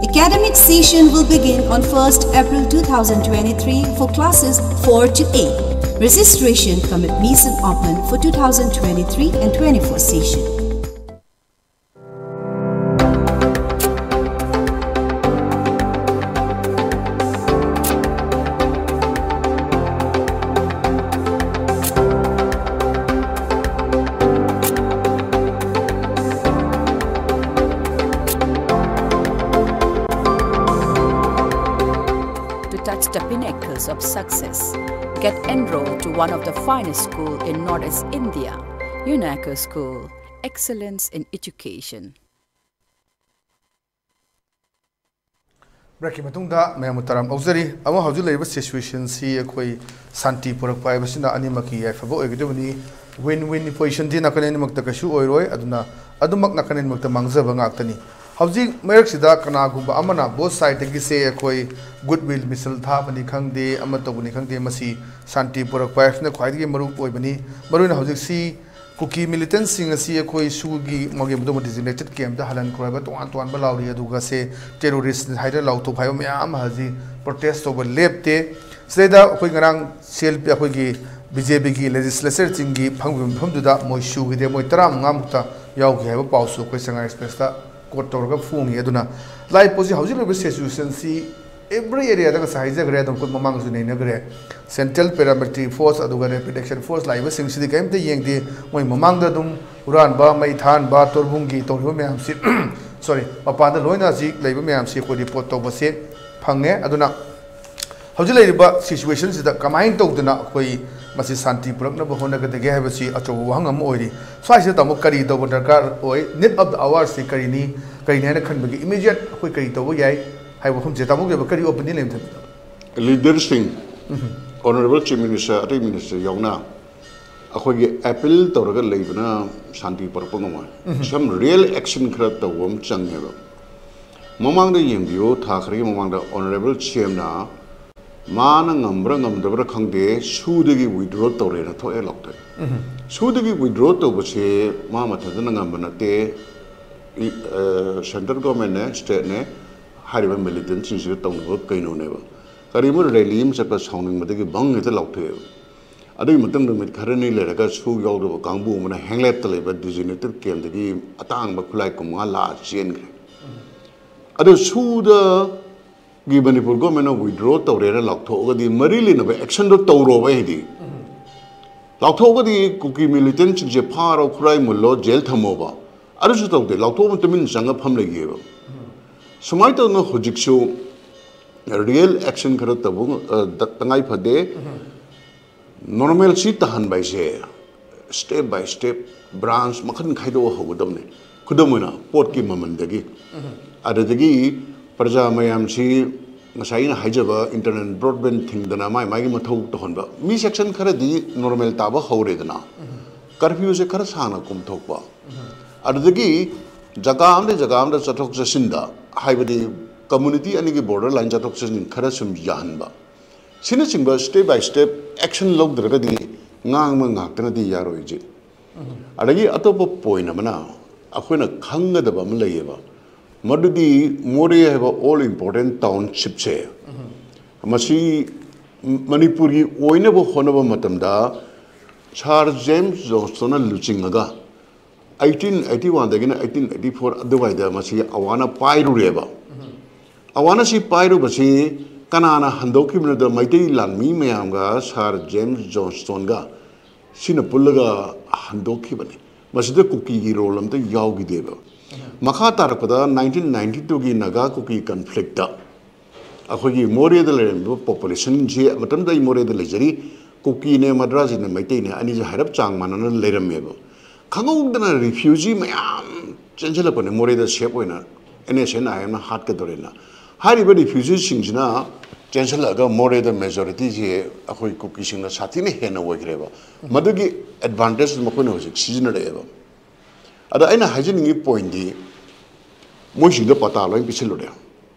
Academic session will begin on first April two thousand twenty-three for classes four to eight. Registration cum admission open for two thousand twenty-three and twenty-four session. To touch the pinnacles of success, get enrolled to one of the finest school in Northeast India, UNACO School, excellence in education. ꯕ꯭ꯔꯦꯛꯀꯤ ꯃꯇꯨꯡꯗ ꯃꯌꯥꯝꯕꯨ ꯇꯔꯥꯝ ꯑꯣꯛꯆꯔꯤ꯫ ꯑꯃ, ꯍꯧꯖꯤꯛ ꯂꯩꯔꯤꯕ ꯁꯤꯆꯨꯋꯦꯁꯟꯁꯤ ꯑꯩꯈꯣꯏ ꯁꯥꯟꯇꯤ ꯄꯨꯔꯛꯄ ꯍꯥꯏꯕꯁꯤꯅ ꯑꯅꯤꯃꯛꯀꯤ ꯌꯥꯏꯐꯕ ꯑꯣꯏꯒꯗꯕꯅꯤ꯫ ꯋꯤꯟ ꯋꯤꯟ ꯄꯣꯖꯤꯁꯟꯗꯤ ꯅꯥꯀꯟ ꯑꯅꯤꯃꯛꯇ ꯀꯩꯁꯨ ꯑꯣꯏꯔꯣꯏ꯫ ꯑꯗꯨꯅ ꯑꯗꯨꯃꯛ ꯅꯥꯀꯟ ꯑꯅꯤꯃꯛꯇ ꯃꯥꯡꯖꯕ ꯉꯥꯛꯇꯅꯤ꯫ ꯍꯧꯖꯤꯛ ꯃꯔꯛꯁꯤꯗ ꯀꯅꯥꯒꯨꯝꯕ ꯑꯃꯅ ꯕꯣꯠ ꯁꯥꯏꯗꯇꯒꯤꯁꯦ ꯑꯩꯈꯣꯏ ꯒꯨꯗ ꯋꯤꯜ ꯃꯤꯁꯤꯜ ꯊꯥꯕꯅꯤ ꯈꯪꯗꯦ, ꯑꯃ ꯇꯧꯕꯅꯤ ꯈꯪꯗꯦ, ꯃꯁꯤ ꯁꯥꯟꯇꯤ ꯄꯨꯔꯛꯄ ꯍꯥꯏꯕꯁꯤꯅ ꯈ꯭ꯋꯥꯏꯗꯒꯤ ꯃꯔꯨ ꯑꯣꯏꯕꯅꯤ꯫ ꯃꯔꯨꯑꯣꯏꯅ ꯍꯧꯖꯤꯛꯁꯤ ꯀꯨꯀꯤ ꯃꯤꯂꯤꯇꯦꯟꯁꯤꯡ ꯑꯁꯤ ꯑꯩꯈꯣꯏ ꯁꯨꯒꯤ ꯃꯥꯒꯤ ꯃꯗꯨꯃ ꯗꯤꯖꯤꯒꯅꯦꯇꯦꯠ ꯀꯦꯝꯞꯇ ꯍꯜꯍꯟꯈ꯭ꯔꯣ ꯍꯥꯏꯕ ꯇꯣꯉꯥꯟ ꯇꯣꯉꯥꯟꯕ ꯂꯥꯎꯔꯤ꯫ ꯑꯗꯨꯒ ꯁꯦ ꯇꯦꯔꯣꯔꯤꯁ ꯍꯥꯏꯗꯅ ꯂꯥꯎꯊꯣꯛꯄ ꯍꯥꯏꯕ ꯃꯌꯥꯝ ꯑꯃ ꯍꯧꯖꯤꯛ ꯄ꯭ꯔꯣꯇꯦꯁ ꯇꯧꯕ ꯂꯦꯞꯇꯦ꯫ ꯁꯤꯗꯩꯗ ꯑꯩꯈꯣꯏ ꯉꯔꯥꯡ ꯁꯤ ꯑꯦꯜ ꯄꯤ ꯑꯩꯈꯣꯏꯒꯤ ꯕꯤ ꯖꯦ ꯄꯤꯒꯤ ꯂꯦꯖꯤꯁꯂꯦꯆꯔꯁꯤꯡꯒꯤ ꯐꯝꯈꯤꯕ ꯃꯐꯝꯗꯨꯗ ꯃꯣꯏ ꯁꯨꯒꯤꯗꯦ, ꯃꯣꯏ ꯇꯔꯥꯃꯉꯥꯃꯨꯛꯇ ꯌꯥꯎꯈꯤ ꯍꯥꯏꯕ ꯄꯥꯎꯁꯨ ꯑꯩꯈꯣꯏ ꯁꯉꯥꯏ ꯑꯦꯛꯁꯄ꯭ꯔꯦꯁꯇ ꯀꯣꯠ ꯇꯧꯔꯒ ꯐꯣꯡꯉꯤ꯫ ꯑꯗꯨꯅ ꯂꯥꯛꯏ ꯄꯣꯠꯁꯤ ꯍꯧꯖꯤꯛ ꯂꯩꯔꯤꯕ ꯁꯤꯆꯨꯋꯦꯁꯟꯁꯤ ꯑꯦꯕ꯭ꯔꯤ ꯑꯦꯔꯤꯌꯥꯗ ꯉꯁꯥꯏ ꯍꯥꯏꯖꯈ꯭ꯔꯦ, ꯑꯗꯨꯝ ꯑꯩꯈꯣꯏ ꯃꯃꯥꯡꯗꯁꯨ ꯅꯩꯅꯈ꯭ꯔꯦ꯫ ꯁꯦꯟꯇ꯭ꯔꯦꯜ ꯄꯦꯔꯥꯃꯤꯂꯤꯇꯔꯤ ꯐꯣꯔꯁ ꯑꯗꯨꯒ ꯔꯦꯄꯤꯗ ꯑꯦꯛꯁꯟ ꯐꯣꯔꯁ ꯂꯥꯛꯏꯕꯁꯤꯡꯁꯤꯗꯤ ꯀꯔꯤꯝꯇ ꯌꯦꯡꯗꯦ꯫ ꯃꯣꯏ ꯃꯃꯥꯡꯗ ꯑꯗꯨꯝ ꯍꯨꯔꯥꯟꯕ, ꯃꯩ ꯊꯥꯍꯟꯕ, ꯇꯣꯔꯕꯨꯡꯒꯤ ꯇꯧꯔꯤꯕ ꯃꯌꯥꯝꯁꯤ, ꯁꯣꯔꯤ, ꯃꯄꯥꯟꯗ ꯂꯣꯏꯅ ꯍꯧꯖꯤꯛ ꯂꯩꯕ ꯃꯌꯥꯝꯁꯤ ꯑꯩꯈꯣꯏ ꯔꯤꯄꯣꯔꯠ ꯇꯧꯕꯁꯦ ꯐꯪꯉꯦ꯫ ꯑꯗꯨꯅ ꯍꯧꯖꯤꯛ ꯂꯩꯔꯤꯕ ꯁꯤꯆꯨꯋꯦꯁꯟꯁꯤꯗ ꯀꯃꯥꯏꯅ ꯇꯧꯗꯅ ꯑꯩꯈꯣꯏ ꯃꯁꯤ ꯁꯥꯟꯇꯤ ꯄꯨꯔꯛꯅꯕ ꯍꯣꯠꯅꯒꯗꯒꯦ ꯍꯥꯏꯕꯁꯤ ꯑꯆꯧꯕ ꯋꯥꯍꯪ ꯑꯃ ꯑꯣꯏꯔꯤ꯫ ꯁ꯭ꯋꯥꯏꯁꯤꯗ ꯇꯥꯃꯣ ꯀꯔꯤ ꯇꯧꯕ ꯗꯔꯀꯥꯔ ꯑꯣꯏ? ꯅꯤꯗ ꯑꯣꯐ ꯗ ꯑꯋꯥꯔꯁꯤ ꯀꯔꯤꯅꯤ, ꯀꯔꯤꯅꯤ ꯍꯥꯏꯅ ꯈꯟꯕꯒꯦ? ꯏꯃꯤꯗꯤꯌꯦꯠ ꯑꯩꯈꯣꯏ ꯀꯔꯤ ꯇꯧꯕ ꯌꯥꯏ ꯍꯥꯏꯕ ꯋꯥꯐꯝꯁꯦ ꯇꯥꯃꯣꯒꯤ ꯑꯣꯏꯕ ꯀꯔꯤ ꯑꯣꯄꯤꯅꯤꯌꯟ ꯂꯩ ꯊꯝꯕꯤꯌꯨ? ꯂꯤꯗꯔꯁꯤꯡ, ꯑꯣꯅꯔꯦꯕꯜ ꯆꯤꯐ ꯃꯤꯅꯤꯁꯇꯔ, ꯑꯇꯩ ꯃꯤꯅꯤꯁꯇꯔ ꯌꯥꯎꯅ ꯑꯩꯈꯣꯏꯒꯤ ꯑꯦꯄꯤꯜ ꯇꯧꯔꯒ ꯂꯩꯕꯅ ꯁꯥꯟꯇꯤ ꯄꯨꯔꯛꯄ ꯉꯝꯃꯣꯏ꯫ ꯁꯝ ꯔꯤꯌꯦꯜ ꯑꯦꯛꯁꯟ ꯈꯔ ꯇꯧꯕ ꯑꯃ ꯆꯪꯉꯦꯕ꯫ ꯃꯃꯥꯡꯗ ꯌꯦꯡꯕꯤꯌꯨ, ꯊꯥ ꯈꯔꯒꯤ ꯃꯃꯥꯡꯗ ꯑꯣꯅꯔꯦꯕꯜ ꯁꯤ ꯑꯦꯝꯅ ꯃꯥꯅ ꯉꯝꯕ꯭ꯔꯥ ꯉꯝꯗꯕ꯭ꯔꯥ ꯈꯪꯗꯦ, ꯁꯨꯗꯒꯤ ꯋꯤꯗ꯭ꯔꯣ ꯇꯧꯔꯦꯅ ꯊꯣꯛꯑꯦ ꯂꯥꯎꯊꯣꯛꯑꯦ꯫ ꯁꯨꯗꯒꯤ ꯋꯤꯗ꯭ꯔꯣ ꯇꯧꯕꯁꯦ ꯃꯥ ꯃꯊꯟꯇꯅ ꯉꯝꯕ ꯅꯠꯇꯦ꯫ ꯁꯦꯟꯇ꯭ꯔꯦꯜ ꯒꯣꯔꯃꯦꯟꯅꯦ, ꯁ꯭ꯇꯦꯠꯅꯦ, ꯍꯥꯏꯔꯤꯕ ꯃꯤꯂꯤꯇꯦꯟꯠꯁꯤꯡꯁꯤꯒ ꯇꯧꯅꯕ ꯀꯩꯅꯣꯅꯦꯕ꯫ ꯀꯔꯤꯒꯨꯝꯕ ꯔꯦꯂꯤ ꯑꯃ ꯆꯠꯄ ꯁꯥꯎꯅꯤꯡꯕꯗꯒꯤ ꯕꯪ ꯍꯦꯛꯇ ꯂꯥꯎꯊꯣꯛꯑꯦꯕ꯫ ꯑꯗꯨꯒꯤ ꯃꯇꯨꯡ ꯅꯨꯃꯤꯠ ꯈꯔꯅꯤ ꯂꯩꯔꯒ ꯁꯨ ꯌꯥꯎꯗꯕ ꯀꯥꯡꯕꯨ ꯑꯃꯅ ꯍꯦꯡꯂꯦꯠꯇ ꯂꯩꯕ ꯗꯤꯖꯤꯅꯦꯇꯦꯠ ꯀꯦꯝꯞꯇꯒꯤ ꯑꯇꯥꯡꯕ ꯈꯨꯠꯂꯥꯏ ꯀꯨꯟꯃꯉꯥ ꯂꯥꯛꯑ ꯆꯦꯟꯈ꯭ꯔꯦ꯫ ꯑꯗꯨ ꯁꯨꯗꯒꯤ ꯃꯅꯤꯄꯨꯔ ꯒꯣꯔꯃꯦꯟꯅ ꯋꯤꯗ꯭ꯔꯣ ꯇꯧꯔꯦꯅ ꯂꯥꯎꯊꯣꯛꯑꯒꯗꯤ ꯃꯔꯤ ꯂꯩꯅꯕ ꯑꯦꯛꯁꯟꯗꯣ ꯇꯧꯔꯣꯕ ꯍꯥꯏꯗꯤ꯫ ꯂꯥꯎꯊꯣꯛꯑꯒꯗꯤ ꯀꯨꯀꯤ ꯃꯤꯂꯤꯇꯦꯟꯠꯁꯤꯡꯁꯦ ꯐꯥꯔꯣ, ꯈꯨꯠꯂꯥꯏ ꯃꯨꯜꯂꯣ, ꯖꯦꯜ ꯊꯝꯃꯣꯕ꯫ ꯑꯗꯨꯁꯨ ꯇꯧꯗꯦ, ꯂꯥꯎꯊꯣꯛꯑꯒ ꯇꯨꯃꯤꯟ ꯆꯪꯉ ꯐꯝ ꯂꯩꯈꯤꯑꯕ꯫ ꯁꯨꯃꯥꯏꯅ ꯇꯧꯗꯅ ꯍꯧꯖꯤꯛꯁꯨ ꯔꯤꯌꯦꯜ ꯑꯦꯛꯁꯟ ꯈꯔ ꯇꯧꯕ, ꯑ, ꯇ-, ꯇꯉꯥꯏ ꯐꯗꯦ꯫ ꯅꯣꯔꯃꯦꯜꯁꯤ ꯇꯥꯍꯟꯕ ꯍꯥꯏꯁꯦ ꯁ꯭ꯇꯦꯞ ꯕꯥꯏ ꯁ꯭ꯇꯦꯞ, ꯕ꯭ꯔꯥꯟꯁ ꯃꯈꯜ ꯈꯥꯏꯗꯣꯛꯑ ꯍꯧꯒꯗꯕꯅꯦ꯫ ꯈꯨꯗꯝ ꯑꯣꯏꯅ ꯄꯣꯠꯀꯤ ꯃꯃꯜꯗꯒꯤ, ꯑꯗꯨꯗꯒꯤ ꯄ꯭ꯔꯖꯥ ꯃꯌꯥꯝꯁꯤ ꯉꯁꯥꯏ ꯑꯩꯅ ꯍꯥꯏꯖꯕ ꯏꯟꯇꯔꯅꯦꯠ ꯕ꯭ꯔꯣꯗꯕꯦꯟ ꯊꯤꯡꯗꯅ ꯃꯥꯏ ꯃꯥꯏꯒꯤ ꯃꯊꯧ ꯇꯧꯍꯟꯕ, ꯃꯤ ꯁꯦꯛꯁꯟ ꯈꯔꯗꯤ ꯅꯣꯔꯃꯦꯜ ꯇꯥꯕ ꯍꯧꯔꯦꯗꯅ, ꯀꯔꯐ꯭ꯌꯨꯁꯦ ꯈꯔ ꯁꯥꯡꯅ ꯀꯨꯝꯊꯣꯛꯄ, ꯑꯗꯨꯗꯒꯤ ꯖꯒꯥ ꯑꯃꯗꯒꯤ ꯖꯒꯥ ꯑꯃꯗ ꯆꯠꯊꯣꯛ ꯆꯠꯁꯤꯟꯗ, ꯍꯥꯏꯕꯗꯤ ꯀꯝꯃꯨꯅꯤꯇꯤ ꯑꯅꯤꯒꯤ ꯕꯣꯔꯗꯔ ꯂꯥꯏꯟ ꯆꯠꯊꯣꯛ ꯆꯠꯁꯤꯟ ꯈꯔ ꯁꯨꯝ ꯌꯥꯍꯟꯕ, ꯁꯤꯅꯆꯤꯡꯕ ꯁ꯭ꯇꯦꯞ ꯕꯥꯏ ꯁ꯭ꯇꯦꯞ ꯑꯦꯛꯁꯟ ꯂꯧꯗ꯭ꯔꯒꯗꯤ ꯉꯥꯡꯕ ꯉꯥꯛꯇꯅꯗꯤ ꯌꯥꯔꯣꯏ ꯍꯧꯖꯤꯛ꯫ ꯑꯗꯒꯤ ꯑꯇꯣꯞꯄ ꯄꯣꯏꯟ ꯑꯃꯅ ꯑꯩꯈꯣꯏꯅ ꯈꯪꯒꯗꯕ ꯑꯃ ꯂꯩꯌꯦꯕ, ꯃꯗꯨꯗꯤ ꯃꯣꯔꯦ ꯍꯥꯏꯕ ꯑꯣꯜ ꯏꯝꯄꯣꯔꯇꯦꯟ ꯇꯥꯎꯟꯁꯤꯞꯁꯦ, ꯃꯁꯤ ꯃꯅꯤꯄꯨꯔꯒꯤ ꯑꯣꯏꯅꯕ ꯍꯣꯠꯅꯕ ꯃꯇꯝꯗ ꯁꯥꯔ ꯖꯦꯝꯁ ꯖꯣꯟꯁꯇꯣꯟꯅ ꯂꯨꯆꯤꯡꯉꯒ ꯑꯩꯠꯇꯤꯟ ꯑꯩꯠꯇꯤ ꯋꯥꯟꯗꯒꯤꯅ ꯑꯩꯠꯇꯤꯟ ꯑꯩꯠꯇꯤ ꯐꯣꯔ ꯑꯗꯨꯋꯥꯏꯗ ꯃꯁꯤ ꯑꯋꯥꯅ ꯄꯥꯏꯔꯨꯔꯦꯕ꯫ ꯑꯋꯥꯅ ꯁꯤ ꯄꯥꯏꯔꯨꯕꯁꯤ ꯀꯅꯥꯅ ꯍꯟꯗꯣꯛꯈꯤꯕꯅꯣꯗ ꯃꯩꯇꯩ ꯂꯥꯟꯃꯤ ꯃꯌꯥꯝꯒ ꯁꯥꯔ ꯖꯦꯝꯁ ꯖꯣꯟꯁꯇꯣꯟꯒ ꯁꯤꯅ ꯄꯨꯜꯂꯒ ꯍꯟꯗꯣꯛꯈꯤꯕꯅꯤ꯫ ꯃꯁꯤꯗ ꯀꯨꯀꯤꯒꯤ ꯔꯣꯜ ꯑꯝꯇ ꯌꯥꯎꯈꯤꯗꯦꯕ꯫ ꯃꯈꯥ ꯇꯥꯔꯛꯄꯗ ꯅꯥꯏꯟꯇꯤꯟ ꯅꯥꯏꯟꯇꯤ ꯇꯨꯒꯤ ꯅꯥꯒꯥ ꯀꯨꯀꯤ ꯀꯟꯐ꯭ꯂꯤꯛꯇ ꯑꯩꯈꯣꯏꯒꯤ ꯃꯣꯔꯦꯗ ꯂꯩꯔꯝꯃꯤꯕ ꯄꯣꯄꯨꯂꯦꯁꯟꯁꯤ, ꯃꯇꯝꯗꯨꯗ ꯑꯩ ꯃꯣꯔꯦꯗ ꯂꯩꯖꯔꯤ, ꯀꯨꯀꯤꯅꯦ, ꯃꯗ꯭ꯔꯥꯖꯤꯅꯦ, ꯃꯩꯇꯩꯅꯦ, ꯑꯅꯤꯁꯦ ꯍꯥꯏꯔꯞ ꯆꯥꯡ ꯃꯥꯟꯅꯅ ꯂꯩꯔꯝꯃꯦꯕ꯫ ꯈꯪꯍꯧꯗꯅ ꯔꯤꯐ꯭ꯌꯨꯖꯤ ꯃꯌꯥꯝ ꯆꯦꯟꯁꯤꯜꯂꯛꯄꯅꯦ ꯃꯣꯔꯦꯗ, ꯁꯦꯞ ꯑꯣꯏꯅ ꯑꯦꯟ ꯑꯦꯁ ꯑꯦꯟ ꯑꯥꯏ ꯑꯦꯝꯅ ꯍꯥꯠꯀꯗꯧꯔꯦꯅ꯫ ꯍꯥꯏꯔꯤꯕ ꯔꯤꯐ꯭ꯌꯨꯖꯤꯁꯤꯡꯁꯤꯅ ꯆꯦꯟꯁꯤꯜꯂꯛꯑꯒ ꯃꯣꯔꯦꯗ ꯃꯦꯖꯣꯔꯤꯇꯤꯁꯦ ꯑꯩꯈꯣꯏ ꯀꯨꯀꯤꯁꯤꯡꯅ ꯁꯥꯊꯤꯅ ꯍꯦꯟꯅ ꯑꯣꯏꯈ꯭ꯔꯦꯕ꯫ ꯃꯗꯨꯒꯤ ꯑꯦꯗꯚꯥꯟꯇꯦꯖ ꯃꯈꯣꯏꯅ ꯍꯧꯖꯤꯛ ꯁꯤꯖꯤꯟꯅꯔꯛꯑꯦꯕ꯫ ꯑꯗ ꯑꯩꯅ ꯍꯥꯏꯖꯅꯤꯡꯉꯤ ꯄꯣꯏꯟꯗꯤ, ꯃꯣꯏꯁꯤꯡꯗꯣ ꯄꯇꯥ ꯂꯣꯏ ꯄꯤꯁꯤꯜꯂꯨꯔꯦ꯫